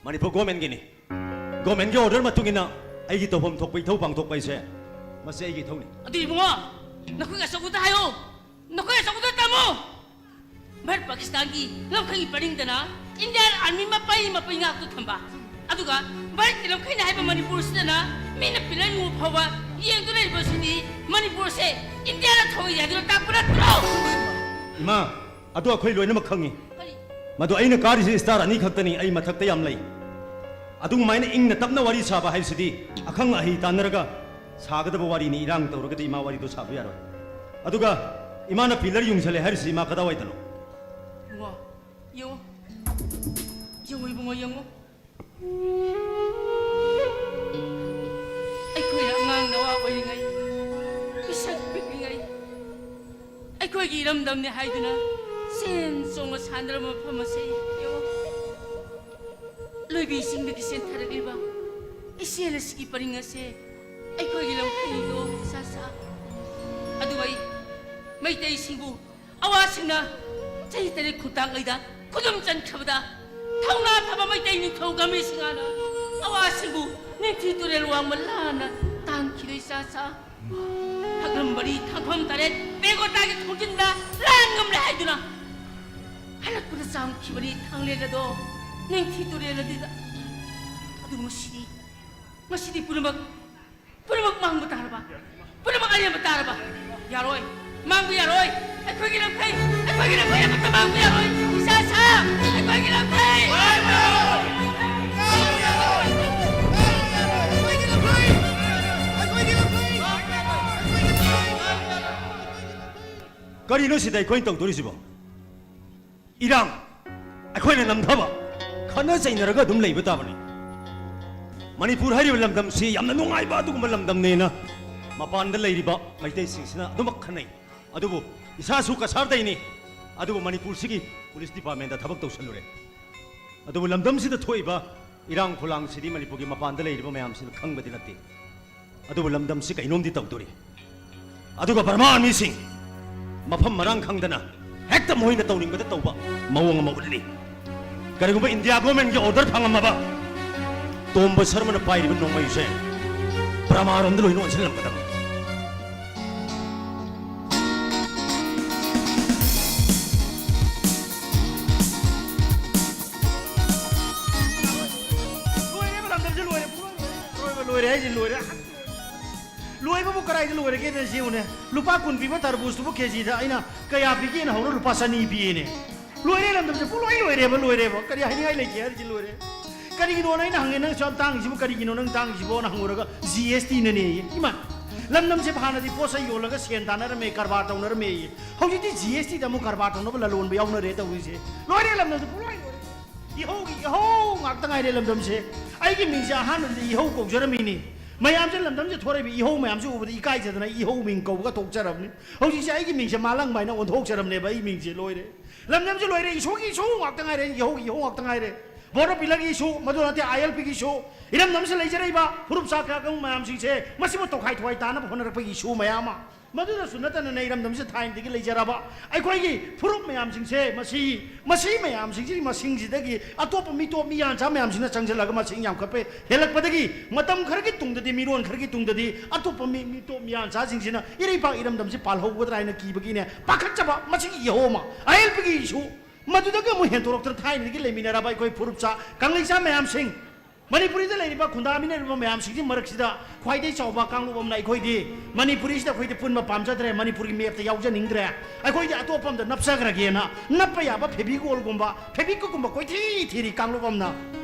ꯃꯅꯤꯄꯨꯔ government ꯀꯤꯅꯤ꯫ Government ꯀꯤ order ꯃꯇꯨꯡ ꯏꯟꯅ ꯑꯩꯒꯤ ꯇꯧꯐꯝ ꯊꯣꯛꯄ ꯏꯊꯧ ꯄꯥꯡꯊꯣꯛꯄ ꯍꯥꯏꯁꯦ ꯃꯁꯤ ꯑꯩꯒꯤ ꯏꯊꯧꯅꯤ꯫ ꯑꯗꯨ ꯏꯕꯨꯡꯉꯣ, ꯅꯈꯣꯏ ꯑꯆꯧꯕꯗ ꯍꯥꯏꯌꯣ, ꯅꯈꯣꯏ ꯑꯆꯧꯕꯗ ꯇꯝꯃꯣ꯫ ꯚꯥꯔꯠ ꯄꯥꯀꯤꯁꯇꯥꯟꯒꯤ ꯂꯝꯈꯩꯒꯤ ꯄꯔꯤꯡꯗꯅ Indian army ꯃꯄꯩ ꯃꯄꯩ ꯉꯥꯛꯇꯨ ꯊꯝꯕ, ꯑꯗꯨꯒ ꯚꯥꯔꯠꯀꯤ ꯂꯝꯈꯩꯅ ꯍꯥꯏꯕ ꯃꯅꯤꯄꯨꯔꯁꯤꯗꯅ ꯃꯤꯅ pillar ꯌꯨꯡꯕ ꯐꯥꯎꯕ ꯌꯦꯡꯗꯨꯅ ꯂꯩꯔꯤꯕꯁꯤꯗꯤ ꯃꯅꯤꯄꯨꯔꯁꯦ ꯏꯟꯗꯤꯌꯥꯅ ꯊꯧꯏ ꯍꯥꯏꯗꯨꯅ ꯇꯥꯛꯄ ꯅꯠꯇ꯭ꯔꯣ? ꯏꯃꯥ, ꯑꯗꯨ ꯑꯩꯈꯣꯏ ꯂꯣꯏꯅꯃꯛ ꯈꯪꯉꯤ꯫ ꯀꯔꯤ? ꯃꯗꯨ ꯑꯩꯅ ꯀꯥꯔꯤꯁꯤ star ꯑꯅꯤ ꯈꯛꯇꯅꯤ, ꯑꯩ ꯃꯊꯛꯇ ꯌꯥꯝ ꯂꯩ꯫ ꯑꯗꯨꯃꯥꯏꯅ ꯏꯪꯅ ꯇꯞꯅ ꯋꯥꯔꯤ ꯁꯥꯕ ꯍꯥꯏꯕꯁꯤꯗꯤ ꯑꯈꯪ ꯑꯍꯩ ꯇꯥꯟꯅꯔꯒ ꯁꯥꯒꯗꯕ ꯋꯥꯔꯤꯅꯤ, ꯏꯔꯥꯡ ꯇꯧꯔꯒꯗꯤ ꯏꯃꯥ ꯋꯥꯔꯤꯗꯨ ꯁꯥꯕ ꯌꯥꯔꯣꯏ꯫ ꯑꯗꯨꯒ ꯏꯃꯥꯅ pillar ꯌꯨꯡꯁꯜꯂꯦ ꯍꯥꯏꯔꯤꯁꯤ ꯏꯃꯥ ꯀꯗꯥꯏꯋꯥꯏꯗꯅꯣ? ꯏꯕꯨꯡꯉꯣ, ꯌꯦꯡꯉꯣ, ꯌꯦꯡꯉꯣ ꯏꯕꯨꯡꯉꯣ, ꯌꯦꯡꯉꯣ꯫ ꯑꯩꯈꯣꯏꯅ ꯑꯉꯥꯡ ꯅꯋꯥ ꯑꯣꯏꯔꯤꯉꯩ, ꯄꯤꯁꯛ ꯄꯤꯛꯂꯤꯉꯩ, ꯑꯩꯈꯣꯏꯒꯤ ꯏꯔꯝꯗꯝꯅꯤ ꯍꯥꯏꯗꯨꯅ ꯆꯦꯟ ꯆꯣꯡꯅ ꯁꯥꯟꯅꯔꯝꯕ ꯃꯐꯝ ꯑꯁꯤ ꯌꯦꯡꯉꯨ꯫ ꯂꯣꯏꯕꯤ ꯆꯤꯡꯗꯒꯤ ꯆꯦꯟꯊꯔꯛꯂꯤꯕ ꯏꯆꯦꯜ ꯑꯁꯤꯒꯤ ꯄꯔꯤꯡ ꯑꯁꯦ ꯑꯩꯈꯣꯏꯒꯤ ꯂꯝꯈꯩꯅꯤꯗꯣ ꯏꯆꯥ ꯁꯥ꯫ ꯑꯗꯨꯕꯨ ꯑꯩ ꯃꯩꯇꯩꯁꯤꯡꯕꯨ ꯑꯋꯥꯁꯤꯡꯅ ꯆꯍꯤ ꯇꯔꯦꯠ ꯈꯨꯟꯇꯥꯛꯉꯩꯗ ꯈꯨꯗꯨꯝ ꯆꯟꯈ꯭ꯔꯕꯗ ꯊꯧꯅꯥ ꯐꯕ ꯃꯩꯇꯩ ꯅꯤꯡꯊꯧ ꯒꯝꯚꯤꯔ ꯁꯤꯡꯍꯅ ꯑꯋꯥꯁꯤꯡꯕꯨ ꯅꯤꯡꯊꯤ ꯇꯨꯔꯦꯜ ꯋꯥꯡꯃ ꯂꯥꯟꯅ ꯇꯥꯟꯈꯤꯗꯣꯏ ꯏꯆꯥ ꯁꯥ꯫ ꯐꯛꯂꯝꯕꯅꯤ ꯊꯥꯡꯐꯝ ꯇꯔꯦꯠ ꯄꯦꯒꯣꯇꯥꯒꯤ ꯊꯣꯡꯖꯤꯟꯗ ꯂꯥꯟ ꯉꯝꯂꯦ ꯍꯥꯏꯗꯨꯅ ꯍꯜꯂꯛꯄꯗ ꯆꯥꯝꯈꯤꯕꯅꯤ ꯊꯥꯡꯂꯦꯟ ꯑꯗꯣ ꯅꯤꯡꯊꯤ ꯇꯨꯔꯦꯜ ꯑꯗꯨꯗ꯫ ꯑꯗꯨ ꯉꯁꯤꯗꯤ, ꯉꯁꯤꯗꯤ ꯄꯨꯝꯅꯃꯛ, ꯄꯨꯝꯅꯃꯛ ꯃꯥꯡꯕ ꯇꯥꯔꯕ, ꯄꯨꯝꯅꯃꯛ ꯑꯔꯦꯝꯕ ꯇꯥꯔꯕ꯫ ꯌꯥꯔꯣꯏ, ꯃꯥꯡꯕ ꯌꯥꯔꯣꯏ꯫ ꯑꯩꯈꯣꯏꯒꯤ ꯂꯝꯈꯩ, ꯑꯩꯈꯣꯏꯒꯤ ꯂꯝꯈꯩ ꯑꯃꯠꯇ ꯃꯥꯡꯕ ꯌꯥꯔꯣꯏ꯫ ꯏꯁꯥ ꯁꯥ, ꯑꯩꯈꯣꯏꯒꯤ ꯂꯝꯈꯩ꯫ ꯀꯔꯤꯅꯣ ꯁꯤꯗ ꯑꯩꯈꯣꯏꯅ ꯇꯧꯗꯣꯔꯤꯁꯤꯕꯣ? ꯏꯔꯥꯡ, ꯑꯩꯈꯣꯏꯅ ꯅꯝꯊꯕ, ꯈꯠꯅ ꯆꯩꯅꯔꯒ ꯑꯗꯨꯝ ꯂꯩꯕ ꯇꯥꯕꯅꯤ꯫ ꯃꯅꯤꯄꯨꯔ ꯍꯥꯏꯔꯤꯕ ꯂꯝꯗꯝꯁꯤ ꯌꯥꯝꯅ ꯅꯨꯡꯉꯥꯏꯕ ꯑꯗꯨꯒꯨꯝꯕ ꯂꯝꯗꯝꯅꯦꯅ ꯃꯄꯥꯟꯗ ꯂꯩꯔꯤꯕ ꯃꯩꯇꯩꯁꯤꯡꯁꯤꯅ ꯑꯗꯨꯃꯛ ꯈꯟꯅꯩ꯫ ꯑꯗꯨꯕꯨ ꯏꯁꯥꯁꯨ ꯀꯁꯥꯔꯗꯩꯅꯤ꯫ ꯑꯗꯨꯕꯨ ꯃꯅꯤꯄꯨꯔꯁꯤꯒꯤ ꯄꯨꯂꯤꯁ ꯗꯤꯄꯥꯔꯠꯃꯦꯟꯗ ꯊꯕꯛ ꯇꯧꯁꯜꯂꯨꯔꯦ꯫ ꯑꯗꯨꯕꯨ ꯂꯝꯗꯝꯁꯤꯗ ꯊꯣꯛꯏꯕ ꯏꯔꯥꯡ ꯐꯂꯥꯡꯁꯤꯗꯤ ꯃꯅꯤꯄꯨꯔꯒꯤ ꯃꯄꯥꯟꯗ ꯂꯩꯔꯤꯕ ꯃꯌꯥꯝꯁꯤꯅ ꯈꯪꯕꯗꯤ ꯅꯠꯇꯦ꯫ ꯑꯗꯨꯕꯨ ꯂꯝꯗꯝꯁꯤ ꯀꯩꯅꯣꯝꯗꯤ ꯇꯧꯗꯣꯔꯤ꯫ ꯑꯗꯨꯒ ꯕꯔꯃꯥ ꯑꯥꯔꯃꯤꯁꯤꯡ ꯃꯐꯝ ꯃꯔꯥꯡ ꯈꯪꯗꯅ ꯍꯦꯛꯇ ꯃꯣꯏꯅ ꯇꯧꯅꯤꯡꯕꯗ ꯇꯧꯕ ꯃꯑꯣꯡ ꯑꯃ ꯎꯠꯂꯤ꯫ ꯀꯔꯤꯒꯨꯝꯕ ꯏꯟꯗꯤꯌꯥ ꯒꯣꯔꯃꯦꯟꯒꯤ ꯑꯣꯔꯗꯔ ꯐꯪꯉꯝꯃꯕ ꯇꯣꯝꯕ ꯁꯔꯃꯅ ꯄꯥꯏꯔꯤꯕ ꯅꯣꯡꯃꯩꯁꯦ ꯕꯔꯃꯥꯔꯣꯝꯗ ꯂꯣꯏꯅ ꯑꯣꯟꯁꯤꯜꯂꯝꯒꯗꯕ꯫ ꯂꯣꯏꯔꯦꯕ, ꯂꯝꯗꯝꯁꯦ ꯂꯣꯏꯔꯦ, ꯄꯨꯡꯂꯣꯏ ꯂꯣꯏꯔꯦ꯫ ꯂꯣꯏꯕ ꯂꯣꯏꯔꯦ ꯍꯥꯏꯁꯦ ꯂꯣꯏꯔꯦ꯫ ꯂꯣꯏꯕꯕꯨ ꯀꯗꯥꯏꯗ ꯂꯣꯏꯔꯒꯦꯗ ꯁꯤ ꯌꯦꯡꯉꯨꯅꯦ꯫ ꯂꯨꯄꯥ ꯀꯨꯟ ꯄꯤꯕ ꯇꯔꯕꯨꯖꯇꯨꯕꯨ ꯀꯦꯖꯤꯗ ꯑꯩꯅ ꯀꯌꯥ ꯄꯤꯒꯦꯅ ꯍꯧꯔ ꯂꯨꯄꯥ ꯆꯅꯤ ꯄꯤꯌꯦꯅꯦ꯫ ꯂꯣꯏꯔꯦ, ꯂꯝꯗꯝꯁꯦ ꯄꯨꯡꯂꯣꯏ ꯂꯣꯏꯔꯦꯕ, ꯂꯣꯏꯔꯦꯕ꯫ ꯀꯔꯤ ꯍꯥꯏꯅꯤꯡꯉꯥꯏ ꯂꯩꯒꯦ ꯍꯥꯏꯔꯤꯁꯦ ꯂꯣꯏꯔꯦ꯫ ꯀꯔꯤꯒꯤꯅꯣꯅ ꯑꯩꯅ ꯍꯪꯉꯦ, "ꯅꯪ ꯁꯨꯛ ꯌꯥꯝ ꯇꯥꯡꯉꯤꯁꯤꯕꯨ ꯀꯔꯤꯒꯤꯅꯣ ꯅꯪ ꯇꯥꯡꯉꯤꯁꯤꯕꯣꯅ?" ꯍꯪꯉꯨꯔꯒ, "ꯖꯤ ꯑꯦꯁ ꯇꯤꯅꯅꯦꯌꯦ"꯫ ꯏꯃꯥ, ꯂꯝꯗꯝꯁꯦ ꯍꯥꯟꯅꯗꯤ ꯄꯣꯠ ꯆꯩ ꯌꯣꯜꯂꯒ ꯁꯦꯟ ꯇꯥꯟꯅꯔꯝꯃꯦ, ꯀꯔꯕꯥꯔ ꯇꯧꯅꯔꯝꯃꯦꯌꯦ꯫ ꯍꯧꯖꯤꯛꯇꯤ ꯖꯤ ꯑꯦꯁ ꯇꯤꯗ ꯑꯃꯨꯛ ꯀꯔꯕꯥꯔ ꯇꯧꯅꯕ ꯂꯂꯣꯟꯕ ꯌꯥꯎꯅꯔꯦ ꯇꯧꯔꯤꯁꯦ꯫ ꯂꯣꯏꯔꯦ, ꯂꯝꯗꯝꯁꯦ ꯄꯨꯡꯂꯣꯏ ꯂꯣꯏꯔꯦ꯫ ꯏꯍꯧꯒꯤ ꯏꯍꯧ ꯉꯥꯛꯇ ꯉꯥꯏꯔꯦ ꯂꯝꯗꯝꯁꯦ꯫ ꯑꯩꯒꯤ ꯃꯤꯡꯁꯦ ꯑꯍꯥꯟꯕꯗꯗꯤ ꯏꯍꯧ ꯀꯧꯖꯔꯝꯃꯤꯅꯤ꯫ ꯃꯌꯥꯝꯁꯦ ꯂꯝꯗꯝꯁꯦ ꯊꯣꯔꯛꯏꯕ ꯏꯍꯧ ꯃꯌꯥꯝꯁꯦ ꯎꯕꯗ ꯏꯀꯥꯏꯖꯗꯅ ꯑꯩ ꯏꯍꯧ ꯃꯤꯡ ꯀꯧꯕꯒ ꯊꯣꯛꯆꯔꯕꯅꯤ꯫ ꯍꯧꯖꯤꯛꯁꯦ ꯑꯩꯒꯤ ꯃꯤꯡꯁꯦ ꯃꯥꯂꯪꯕ ꯍꯥꯏꯅ ꯑꯣꯟꯊꯣꯛꯆꯔꯕꯅꯦꯕ꯫ ꯑꯩ ꯃꯤꯡꯁꯦ ꯂꯣꯏꯔꯦ꯫ ꯂꯝꯗꯝꯁꯦ ꯂꯣꯏꯔꯦ꯫ ꯏꯁꯣꯒꯤ ꯏꯁꯧ ꯉꯥꯛꯇ ꯉꯥꯏꯔꯦ꯫ ꯏꯍꯧꯒꯤ ꯏꯍꯧ ꯉꯥꯛꯇ ꯉꯥꯏꯔꯦ꯫ ꯕꯣꯔꯗꯔ ꯄꯤꯂꯔꯒꯤ ꯏꯁꯨ, ꯃꯗꯨ ꯅꯠꯇꯦ ꯑꯥꯏ ꯑꯦꯜ ꯄꯤꯒꯤ ꯏꯁꯨ, ꯏꯔꯝꯗꯝꯁꯤꯗ ꯂꯩꯖꯔꯛꯏꯕ ꯐꯨꯔꯨꯞ ꯆꯥ ꯀꯌꯥ ꯀꯌꯥ ꯃꯌꯥꯝꯁꯤꯡꯁꯦ ꯃꯁꯤꯕꯨ ꯇꯣꯈꯥꯏ ꯊꯨꯒꯥꯏ ꯇꯥꯅꯕ ꯍꯣꯠꯅꯔꯛꯄꯒꯤ ꯏꯁꯨ ꯃꯌꯥꯝ ꯑꯃ꯫ ꯃꯗꯨꯗꯁꯨ ꯅꯠꯇꯅꯅꯦ, ꯏꯔꯝꯗꯝꯁꯤꯗ ꯊꯥꯏꯅꯗꯒꯤ ꯂꯩꯖꯔꯕ ꯑꯩꯈꯣꯏꯒꯤ ꯐꯨꯔꯨꯞ ꯃꯌꯥꯝꯁꯤꯡꯁꯦ, ꯃꯁꯤ, ꯃꯁꯤ ꯃꯌꯥꯝꯁꯤꯡꯁꯤꯒꯤ ꯃꯁꯤꯡꯁꯤꯗꯒꯤ ꯑꯇꯣꯞꯄ ꯃꯤꯇꯣꯞ ꯃꯤꯌꯥꯟꯆꯥ ꯃꯌꯥꯝꯁꯤꯅ ꯆꯪꯁꯤꯜꯂꯒ ꯃꯁꯤꯡ ꯌꯥꯝꯈꯠꯄ ꯍꯦꯜꯂꯛꯄꯗꯒꯤ, ꯃꯇꯝ ꯈꯔꯒꯤ ꯇꯨꯡꯗꯗꯤ, ꯃꯤꯔꯣꯟ ꯈꯔꯒꯤ ꯇꯨꯡꯗꯗꯤ ꯑꯇꯣꯞꯄ ꯃꯤ, ꯃꯤꯇꯣꯞ ꯃꯤꯌꯥꯟꯆꯥꯁꯤꯡꯁꯤꯅ ꯏꯔꯩꯄꯥꯛ ꯏꯔꯝꯗꯝꯁꯤ ꯄꯥꯜꯍꯧꯒꯗ꯭ꯔꯥ ꯍꯥꯏꯅ ꯀꯤꯕꯒꯤꯅꯦ, ꯄꯥꯈꯠꯆꯕ, ꯃꯁꯤꯒꯤ ꯏꯍꯧ ꯑꯃ꯫ ꯑꯥꯏ ꯑꯦꯜ ꯄꯤꯒꯤ ꯏꯁꯨ, ꯃꯗꯨꯗꯒꯤ ꯑꯃꯨꯛ ꯍꯦꯟꯗꯣꯔꯛꯇꯅ ꯊꯥꯏꯅꯗꯒꯤ ꯂꯩꯃꯤꯟꯅꯔꯕ ꯑꯩꯈꯣꯏ ꯐꯨꯔꯨꯞꯆꯥ ꯀꯪꯂꯩꯆꯥ ꯃꯌꯥꯝꯁꯤꯡ, ꯃꯅꯤꯄꯨꯔꯤꯗ ꯂꯩꯔꯤꯕ ꯈꯨꯟꯗꯥꯃꯤꯟꯅꯔꯤꯕ ꯃꯌꯥꯝꯁꯤꯡꯁꯤ ꯃꯔꯛꯁꯤꯗ ꯈ꯭ꯋꯥꯏꯗꯒꯤ ꯆꯥꯎꯕ ꯀꯥꯡꯂꯨꯞ ꯑꯃꯅ ꯑꯩꯈꯣꯏꯗꯤ ꯃꯅꯤꯄꯨꯔꯤꯁꯤꯗ ꯑꯩꯈꯣꯏꯗꯤ ꯄꯨꯟꯕ ꯄꯥꯝꯖꯗ꯭ꯔꯦ, ꯃꯅꯤꯄꯨꯔꯒꯤ ꯃꯦꯞꯇ ꯌꯥꯎꯖꯅꯤꯡꯗ꯭ꯔꯦ, ꯑꯩꯈꯣꯏꯗꯤ ꯑꯇꯣꯞꯄ ꯑꯝꯗ ꯅꯞꯆꯈ꯭ꯔꯒꯦꯅ ꯅꯞꯄ ꯌꯥꯕ ꯐꯦꯕꯤꯀꯣꯜꯒꯨꯝꯕ, ꯐꯦꯕꯤꯛꯀꯨꯝꯕ ꯀꯣꯏꯊꯤ ꯊꯤꯔꯤ ꯀꯥꯡꯂꯨꯞ ꯑꯃꯅ꯫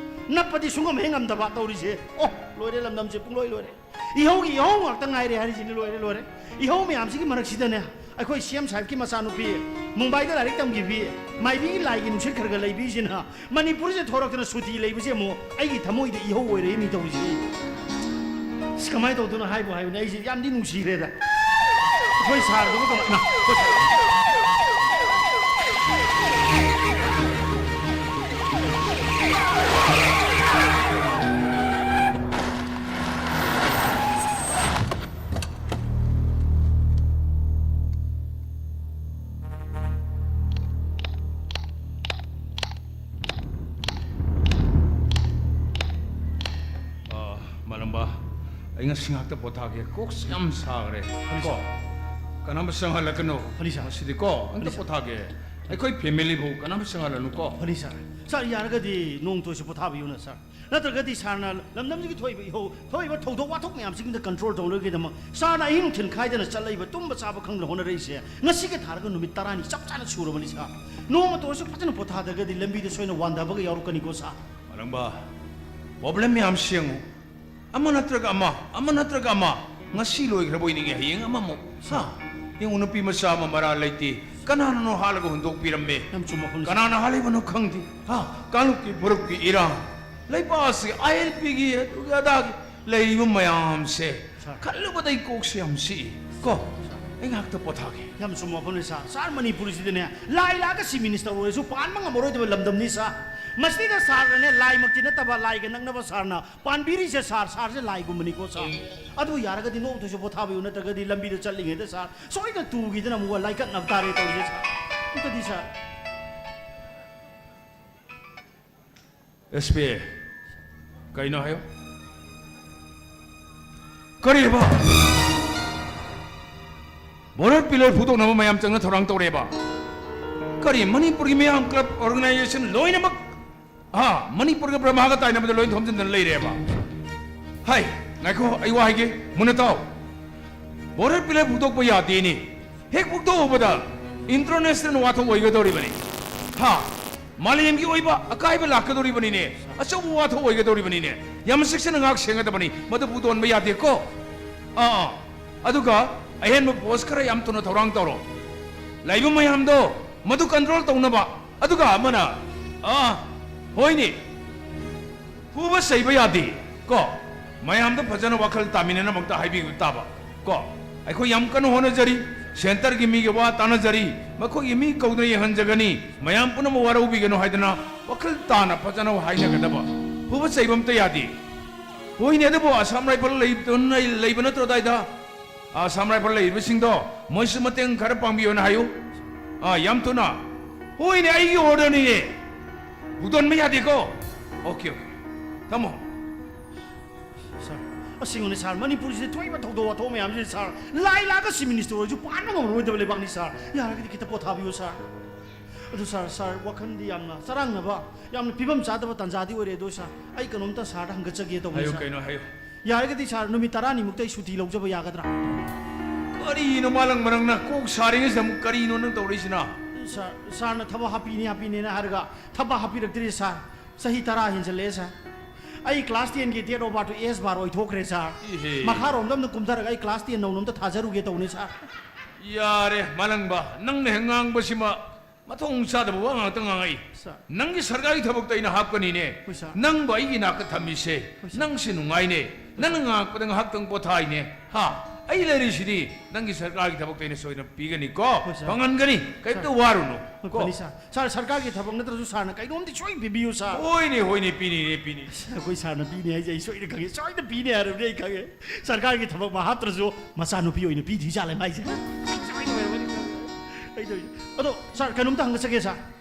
ꯅꯞꯄꯗꯤ ꯁꯨꯡꯉꯝ ꯍꯦꯛ ꯉꯝꯗꯕ ꯇꯧꯔꯤꯁꯦ꯫ ꯑꯣ, ꯂꯣꯏꯔꯦ, ꯂꯝꯗꯝꯁꯦ ꯄꯨꯡꯂꯣꯏ ꯂꯣꯏꯔꯦ꯫ ꯏꯍꯧꯒꯤ ꯏꯍꯧ ꯉꯥꯛꯇ ꯉꯥꯏꯔꯦ ꯍꯥꯏꯔꯤꯁꯤꯅꯤ, ꯂꯣꯏꯔꯦ, ꯂꯣꯏꯔꯦ꯫ ꯏꯍꯧ ꯃꯌꯥꯝꯁꯤꯒꯤ ꯃꯔꯛꯁꯤꯗꯅꯦ, ꯑꯩꯈꯣꯏ ꯁꯤ ꯑꯦꯝ ꯁꯥꯍꯦꯕꯀꯤ ꯃꯆꯥꯅꯨꯄꯤ, ꯃꯨꯝꯕꯥꯏꯗ ꯂꯥꯏꯔꯤꯛ ꯇꯝꯈꯤꯕꯤ, ꯃꯥꯏꯕꯤꯒꯤ ꯂꯥꯏꯒꯤ ꯅꯨꯡꯁꯤꯠ ꯈꯔ ꯈꯔ ꯂꯩꯕꯤꯁꯤꯅ ꯃꯅꯤꯄꯨꯔꯁꯤꯗ ꯊꯣꯔꯛꯇꯅ ꯁꯨꯇꯤ ꯂꯩꯕꯁꯦ ꯑꯃꯨꯛ ꯑꯩꯒꯤ ꯊꯃꯣꯏꯗ ꯏꯍꯧ ꯑꯣꯏꯔꯛꯏ ꯃꯤ ꯇꯧꯔꯤꯁꯦ꯫ ꯑꯁ, ꯀꯃꯥꯏꯅ ꯇꯧꯗꯣꯏꯅꯣ ꯍꯥꯏꯕꯨ ꯍꯥꯏꯕꯅꯦ, ꯑꯩꯁꯦ ꯌꯥꯝꯗꯤ ꯅꯨꯡꯁꯤꯈ꯭ꯔꯦꯗ꯫ ꯑꯩꯈꯣꯏ ꯁꯥꯔꯗꯨꯕꯨ ꯀꯃꯥꯏꯅ, ꯑꯩꯈꯣꯏ ꯁꯥꯔ ꯑꯥ, ꯃꯥꯂꯪꯕ, ꯑꯩ ꯉꯁꯤ ꯉꯥꯛꯇ ꯄꯣꯊꯥꯒꯦ꯫ ꯀꯣꯛꯁꯦ ꯌꯥꯝ ꯁꯥꯈ꯭ꯔꯦ꯫ ꯐꯅꯤ, ꯀꯣ? ꯁꯥꯔ꯫ ꯀꯅꯥꯝꯇ ꯆꯪꯍꯜꯂꯛꯀꯅꯨ꯫ ꯐꯅꯤ, ꯁꯥꯔ꯫ ꯉꯁꯤꯗꯤꯀꯣ, ꯑꯝꯇ ꯐꯅꯤ, ꯁꯥꯔ꯫ ꯄꯣꯊꯥꯒꯦ꯫ ꯑꯩꯈꯣꯏ ꯐꯦꯃꯤꯂꯤꯕꯨ ꯀꯅꯥꯝꯇ ꯆꯪꯍꯜꯂꯅꯨꯀꯣ꯫ ꯐꯅꯤ, ꯁꯥꯔ꯫ ꯁꯥꯔ, ꯌꯥꯔꯒꯗꯤ ꯅꯣꯡꯃꯇ ꯑꯣꯏꯁꯨ ꯄꯣꯊꯥꯕꯤꯌꯨꯅ, ꯁꯥꯔ꯫ ꯅꯠꯇ꯭ꯔꯒꯗꯤ ꯁꯥꯔꯅ ꯂꯝꯗꯝꯁꯤꯒꯤ ꯊꯣꯛꯏꯕ ꯏꯍꯧ, ꯊꯣꯛꯏꯕ ꯊꯧꯗꯣꯛ ꯋꯥꯊꯣꯛ ꯃꯌꯥꯝꯁꯤꯡꯗ ꯀꯟꯇ꯭ꯔꯣꯜ ꯇꯧꯅꯕꯒꯤꯗꯃꯛ ꯁꯥꯔꯅ ꯑꯍꯤꯡ ꯅꯨꯡꯊꯤꯜ ꯈꯥꯏꯗꯅ ꯆꯠꯂꯛꯏꯕ, ꯇꯨꯝꯕ ꯆꯥꯕ ꯈꯪꯗꯅ ꯍꯣꯠꯅꯔꯛꯏꯁꯦ, ꯉꯁꯤꯒ ꯊꯥꯔꯒ ꯅꯨꯃꯤꯠ ꯇꯔꯥꯅꯤ ꯆꯞ ꯆꯥꯅ ꯁꯨꯔꯕꯅꯤ, ꯁꯥꯔ꯫ ꯅꯣꯡꯃꯇ ꯑꯣꯏꯔꯁꯨ ꯐꯖꯅ ꯄꯣꯊꯥꯗ꯭ꯔꯒꯗꯤ ꯂꯝꯕꯤꯗ ꯁꯣꯏꯅ ꯋꯥꯟꯊꯕꯒ ꯌꯥꯎꯔꯛꯀꯅꯤꯀꯣ, ꯁꯥꯔ꯫ ꯃꯥꯂꯪꯕ, ꯄ꯭ꯔꯣꯕ꯭ꯂꯦꯝ ꯃꯌꯥꯝꯁꯤ ꯌꯦꯡꯉꯨ꯫ ꯑꯃ ꯅꯠꯇ꯭ꯔꯒ ꯑꯃ, ꯑꯃ ꯅꯠꯇ꯭ꯔꯒ ꯑꯃ꯫ ꯉꯁꯤ ꯂꯣꯏꯈ꯭ꯔꯕꯣꯏ ꯅꯤꯡꯉꯤ, ꯍꯌꯦꯡ ꯑꯃꯃꯨꯛ꯫ ꯍꯥ? ꯌꯦꯡꯉꯨ, ꯅꯨꯄꯤ ꯃꯆꯥ ꯑꯃ ꯃꯔꯥꯜ ꯂꯩꯇꯦ꯫ ꯀꯅꯥꯅꯅꯣ ꯍꯥꯠꯂꯒ ꯍꯨꯟꯗꯣꯛꯄꯤꯔꯝꯃꯦ? ꯌꯥꯝ ꯆꯨꯝꯕ ꯋꯥꯐꯝꯅꯤ꯫ ꯀꯅꯥꯅ ꯍꯥꯠꯂꯤꯕꯅꯣ ꯈꯪꯗꯦ꯫ ꯍꯥ? ꯀꯥꯡꯂꯨꯞꯀꯤ ꯐꯨꯔꯨꯞꯀꯤ ꯏꯔꯥꯡ, ꯂꯩꯕꯥꯛ ꯑꯁꯤ ꯑꯥꯏ ꯑꯦꯜ ꯄꯤꯒꯤ ꯑꯗꯨꯒꯤ ꯑꯗꯥꯒꯤ ꯂꯩꯔꯤꯕ ꯃꯌꯥꯝꯁꯦ ꯁꯥꯔ꯫ ꯈꯜꯂꯨꯕꯗ ꯑꯩ ꯀꯣꯛꯁꯦ ꯌꯥꯝ ꯆꯤꯛꯏ꯫ ꯀꯣ? ꯑꯩ ꯉꯥꯏꯍꯥꯛꯇ ꯄꯣꯊꯥꯒꯦ꯫ ꯌꯥꯝ ꯆꯨꯝꯕ ꯋꯥꯐꯝꯅꯤ, ꯁꯥꯔ꯫ ꯁꯥꯔ, ꯃꯅꯤꯄꯨꯔꯁꯤꯗꯅꯦ, ꯂꯥꯏ ꯂꯥꯛꯑꯒ ꯆꯤꯐ ꯃꯤꯅꯤꯁꯇꯔ ꯑꯣꯏꯔꯁꯨ ꯄꯥꯟꯕ ꯉꯝꯃꯔꯣꯏꯗꯕ ꯂꯝꯗꯝꯅꯤ, ꯁꯥꯔ꯫ ꯃꯁꯤꯗ ꯁꯥꯔꯅꯅꯦ, ꯂꯥꯏꯃꯛꯇꯤ ꯅꯠꯇꯕ, ꯂꯥꯏꯒ ꯅꯛꯅꯕ ꯁꯥꯔꯅ ꯄꯥꯟꯕꯤꯔꯤꯁꯦ, ꯁꯥꯔ, ꯁꯥꯔꯁꯦ ꯂꯥꯏꯒꯨꯝꯕꯅꯤꯀꯣ, ꯁꯥꯔ꯫ ꯑꯗꯨꯕꯨ ꯌꯥꯔꯒꯗꯤ ꯅꯣꯡꯃꯇꯁꯨ ꯄꯣꯊꯥꯕꯤꯌꯨ, ꯅꯠꯇ꯭ꯔꯒꯗꯤ ꯂꯝꯕꯤꯗ ꯆꯠꯂꯤꯉꯩꯗ, ꯁꯥꯔ, ꯁꯣꯏꯗꯅ ꯇꯨꯈꯤꯗꯅ ꯑꯃꯨꯛ ꯂꯥꯏꯀꯠꯅꯕ ꯇꯥꯔꯦ ꯇꯧꯔꯤꯁꯦ, ꯁꯥꯔ꯫ ꯑꯝꯇꯗꯤ, ꯁꯥꯔ꯫ ꯑꯦꯁ ꯄꯤ, ꯀꯩꯅꯣ ꯍꯥꯏꯌꯣ꯫ ꯀꯔꯤꯕ? ꯕꯣꯔꯗꯔ ꯄꯤꯂꯔ ꯐꯨꯗꯣꯛꯅꯕ ꯃꯌꯥꯝ ꯆꯪꯅ ꯊꯧꯔꯥꯡ ꯇꯧꯔꯦꯕ? ꯀꯔꯤ, ꯃꯅꯤꯄꯨꯔꯒꯤ ꯃꯤꯌꯥꯝ ꯀ꯭ꯂꯕ ꯑꯣꯔꯒꯅꯥꯏꯖꯦꯁꯟ ꯂꯣꯏꯅꯃꯛ ꯍꯥ, ꯃꯅꯤꯄꯨꯔꯒ ꯕ꯭ꯔꯍꯃꯒ ꯇꯥꯏꯅꯕꯗ ꯂꯣꯏ ꯊꯣꯝꯖꯤꯟꯗꯅ ꯂꯩꯔꯦꯕ꯫ ꯍꯥꯏ, ꯉꯥꯏꯈꯣ, ꯑꯩ ꯋꯥ ꯍꯥꯏꯒꯦ, ꯃꯨꯟꯅ ꯇꯥꯎ꯫ ꯕꯣꯔꯗꯔ ꯄꯤꯂꯔ ꯐꯨꯛꯇꯣꯛꯄ ꯌꯥꯗꯦꯅꯦ꯫ ꯍꯦꯛ ꯐꯨꯛꯇꯣꯛꯎꯕꯗ ꯏꯟꯇꯔꯅꯦꯁꯅꯦꯜ ꯋꯥꯊꯣꯛ ꯑꯣꯏꯒꯗꯧꯔꯤꯕꯅꯤ꯫ ꯍꯥ, ꯃꯥꯂꯦꯝꯒꯤ ꯑꯣꯏꯕ ꯑꯀꯥꯏꯕ ꯂꯥꯛꯀꯗꯧꯔꯤꯕꯅꯤꯅꯦ꯫ ꯑꯆꯧꯕ ꯋꯥꯊꯣꯛ ꯑꯣꯏꯒꯗꯧꯔꯤꯕꯅꯤꯅꯦ꯫ ꯌꯥꯝ ꯆꯦꯛꯁꯤꯟꯅ ꯉꯥꯛ ꯁꯦꯟꯒꯗꯕꯅꯤ꯫ ꯃꯗꯨ ꯐꯨꯛꯇꯣꯛꯍꯟꯕ ꯌꯥꯗꯦꯀꯣ꯫ ꯑꯥ, ꯑꯥ꯫ ꯑꯗꯨꯒ ꯑꯍꯦꯟꯕ ꯐꯣꯔꯁ ꯈꯔ ꯌꯥꯝ ꯊꯨꯅ ꯊꯧꯔꯥꯡ ꯇꯧꯔꯣ꯫ ꯂꯩꯕ ꯃꯌꯥꯝꯗꯣ ꯃꯗꯨ ꯀꯟꯇ꯭ꯔꯣꯜ ꯇꯧꯅꯕ꯫ ꯑꯗꯨꯒ ꯑꯃꯅ, ꯑꯥ, ꯍꯣꯏꯅꯦ, ꯐꯨꯕ ꯆꯩꯕ ꯌꯥꯗꯦ ꯀꯣ꯫ ꯃꯌꯥꯝꯗ ꯐꯖꯅ ꯋꯥꯈꯜ ꯇꯥꯃꯤꯟꯅꯅꯕ ꯑꯝꯇ ꯍꯥꯏꯕꯤꯕ ꯇꯥꯕ ꯀꯣ꯫ ꯑꯩꯈꯣꯏ ꯌꯥꯝ ꯀꯟꯅ ꯍꯣꯠꯅꯖꯔꯤ, ꯁꯦꯟꯇꯔꯒꯤ ꯃꯤꯒ ꯋꯥ ꯇꯥꯟꯅꯖꯔꯤ, ꯃꯈꯣꯏꯒꯤ ꯃꯤ ꯀꯧꯗꯨꯅ ꯌꯦꯡꯍꯟꯖꯒꯅꯤ, ꯃꯌꯥꯝ ꯄꯨꯝꯅꯃꯛ ꯋꯥꯔꯧꯕꯤꯒꯅꯨ ꯍꯥꯏꯗꯅ ꯋꯥꯈꯜ ꯇꯥꯅ ꯐꯖꯅ ꯍꯥꯏꯅꯒꯗꯕ꯫ ꯐꯨꯕ ꯆꯩꯕ ꯑꯝꯇ ꯌꯥꯗꯦ꯫ ꯍꯣꯏꯅꯦ, ꯑꯗꯨꯕꯨ ꯑꯁꯥꯝ ꯔꯥꯏꯐꯜ ꯂꯩꯕ ꯅꯠꯇ꯭ꯔꯣ ꯑꯗꯥꯏꯗ? ꯑꯥ, ꯁꯝ ꯔꯥꯏꯐꯜ ꯂꯩꯔꯤꯕꯁꯤꯡꯗꯣ, ꯃꯣꯏꯁꯨ ꯃꯇꯦꯡ ꯈꯔ ꯄꯥꯡꯕꯤꯌꯣꯅ ꯍꯥꯏꯌꯨ꯫ ꯑꯥ, ꯌꯥꯝ ꯊꯨꯅ꯫ ꯍꯣꯏꯅꯦ, ꯑꯩꯒꯤ ꯑꯣꯔꯗꯔꯅꯤꯅꯦ꯫ ꯍꯨꯗꯣꯟꯕ ꯌꯥꯗꯦꯀꯣ꯫ Okay, okay. ꯊꯝꯃꯣ꯫ ꯁꯥꯔ, ꯑꯁꯦꯡꯕꯅꯤ ꯁꯥꯔ, ꯃꯅꯤꯄꯨꯔꯁꯤꯗ ꯊꯣꯛꯏꯕ ꯊꯧꯗꯣꯛ ꯋꯥꯊꯣꯛ ꯃꯌꯥꯝꯁꯤꯗ ꯁꯥꯔ, ꯂꯥꯏ ꯂꯥꯛꯑꯒ ꯆꯤꯐ ꯃꯤꯅꯤꯁꯇꯔ ꯑꯣꯏꯔꯁꯨ ꯄꯥꯟꯕ ꯉꯝꯃꯔꯣꯏꯗꯕ ꯂꯩꯕꯥꯛꯅꯤ ꯁꯥꯔ꯫ ꯌꯥꯔꯒꯗꯤ ꯈꯤꯇ ꯄꯣꯊꯥꯕꯤꯌꯨ ꯁꯥꯔ꯫ ꯑꯗꯨ ꯁꯥꯔ, ꯁꯥꯔ, ꯋꯥꯈꯜꯗꯤ ꯌꯥꯝꯅ ꯆꯔꯥꯡꯅꯕ, ꯌꯥꯝꯅ ꯐꯤꯕꯝ ꯆꯥꯗꯕ ꯇꯥꯟꯖꯥꯗꯤ ꯑꯣꯏꯔꯦ꯫ ꯑꯗꯨ ꯁꯥꯔ, ꯑꯩ ꯀꯩꯅꯣꯝꯇ ꯁꯥꯔꯗ ꯍꯪꯒꯠꯆꯒꯦ ꯇꯧꯕꯅꯤ ꯍꯥꯏꯌꯨ, ꯁꯥꯔ꯫ ꯀꯩꯅꯣ ꯍꯥꯏꯌꯨ꯫ ꯌꯥꯔꯒꯗꯤ ꯁꯥꯔ, ꯅꯨꯃꯤꯠ ꯇꯔꯥꯅꯤꯃꯨꯛꯇ ꯑꯩ ꯁꯨꯇꯤ ꯂꯧꯖꯕ ꯌꯥꯒꯗ꯭ꯔꯥ? ꯀꯔꯤꯅꯣ ꯃꯥꯂꯪꯕ ꯅꯪꯅ ꯀꯣꯛ ꯁꯥꯔꯤꯉꯩꯁꯤꯗ ꯑꯃꯨꯛ ꯀꯔꯤꯅꯣ ꯅꯪ ꯇꯧꯔꯛꯏꯁꯤꯅ? ꯁꯥꯔ, ꯁꯥꯔꯅ ꯊꯕꯛ ꯍꯥꯞꯄꯤꯅꯤ, ꯍꯥꯞꯄꯤꯅꯦꯅ ꯍꯥꯏꯔꯒ ꯊꯕꯛ ꯍꯥꯞꯄꯤꯔꯛꯇ꯭ꯔꯤ ꯁꯥꯔ꯫ ꯆꯍꯤ ꯇꯔꯥ ꯍꯦꯟꯖꯜꯂꯛꯑꯦ ꯁꯥꯔ꯫ ꯑꯩ ꯀ꯭ꯂꯥꯁ ꯇꯦꯟꯒꯤ date of birth ꯇꯨ ꯑꯦꯁ ꯕꯥꯔ ꯑꯣꯏꯊꯣꯛꯈ꯭ꯔꯦ ꯁꯥꯔ꯫ ꯏꯍꯦ꯫ ꯃꯈꯥꯔꯣꯝꯗ ꯑꯝꯇ ꯀꯨꯝꯊꯔꯒ ꯑꯩ ꯀ꯭ꯂꯥꯁ ꯇꯦꯟ ꯅꯧꯅ ꯑꯝꯇ ꯊꯥꯖꯔꯨꯒꯦ ꯇꯧꯕꯅꯤ ꯁꯥꯔ꯫ ꯌꯥꯔꯦ ꯃꯥꯂꯪꯕ, ꯅꯪꯅ ꯍꯦꯛ ꯉꯥꯡꯕꯁꯤꯃ ꯃꯊꯣꯡ ꯆꯥꯗꯕ ꯋꯥ ꯉꯥꯛꯇ ꯉꯥꯡꯉꯛꯏ꯫ ꯁꯥꯔ꯫ ꯅꯪꯒꯤ ꯁꯔꯀꯥꯔꯒꯤ ꯊꯕꯛꯇ ꯑꯩꯅ ꯍꯥꯞꯀꯅꯤꯅꯦ꯫ ꯍꯣꯏ, ꯁꯥꯔ꯫ ꯅꯪꯕꯨ ꯑꯩꯒꯤ ꯏꯅꯥꯛꯇ ꯊꯝꯃꯤꯁꯦ꯫ ꯍꯣꯏ, ꯁꯥꯔ꯫ ꯅꯪꯁꯤ ꯅꯨꯡꯉꯥꯏꯅꯦ꯫ ꯅꯪꯅ ꯉꯥꯡꯉꯛꯄꯗ ꯉꯥꯏꯍꯥꯛꯇꯪ ꯄꯣꯊꯥꯏꯅꯦ꯫ ꯍꯥ? ꯑꯩ ꯂꯩꯔꯤꯁꯤꯗꯤ ꯅꯪꯒꯤ ꯁꯔꯀꯥꯔꯒꯤ ꯊꯕꯛꯇ ꯑꯩꯅ ꯁꯣꯏꯗꯅ ꯄꯤꯒꯅꯤꯀꯣ꯫ ꯍꯣꯏ, ꯁꯥꯔ꯫ ꯐꯪꯍꯟꯒꯅꯤ꯫ ꯀꯩꯝꯇ ꯁꯥꯔ꯫ ꯋꯥꯔꯨꯅꯨ꯫ ꯍꯣꯏ, ꯀꯣ? ꯐꯅꯤ, ꯁꯥꯔ꯫ ꯁꯥꯔ, ꯁꯔꯀꯥꯔꯒꯤ ꯊꯕꯛ ꯅꯠꯇ꯭ꯔꯁꯨ ꯁꯥꯔꯅ ꯀꯩꯅꯣꯝꯗꯤ ꯁꯣꯏ ꯄꯤꯕꯤꯌꯨ, ꯁꯥꯔ꯫ ꯍꯣꯏꯅꯦ, ꯍꯣꯏꯅꯦ, ꯄꯤꯅꯤꯅꯦ, ꯄꯤꯅꯤ꯫ ꯑꯩꯈꯣꯏ ꯁꯥꯔꯅ ꯄꯤꯅꯤ ꯍꯥꯏꯁꯦ ꯑꯩ ꯁꯣꯏꯗꯅ ꯈꯪꯉꯦ꯫ ꯁꯣꯏꯗꯅ ꯄꯤꯅꯤ ꯍꯥꯏꯔꯕꯅꯦ ꯑꯩ ꯈꯪꯉꯦ꯫ ꯁꯔꯀꯥꯔꯒꯤ ꯊꯕꯛ ꯃꯥ ꯍꯥꯞꯇ꯭ꯔꯁꯨ ꯃꯆꯥꯅꯨꯄꯤ ꯑꯣꯏꯅ ꯄꯤꯗꯣꯏ ꯖꯥꯠꯂꯦ ꯃꯥꯏꯁꯦ꯫ ꯁꯣꯏꯗꯅ ꯑꯣꯏꯔꯝꯒꯅꯤ ꯈꯪꯉꯦ꯫ ꯑꯩ ꯇꯧꯔꯤꯁꯦ꯫ ꯑꯗꯣ ꯁꯥꯔ, ꯀꯩꯅꯣꯝꯇ ꯍꯪꯖꯒꯦ ꯁꯥꯔ꯫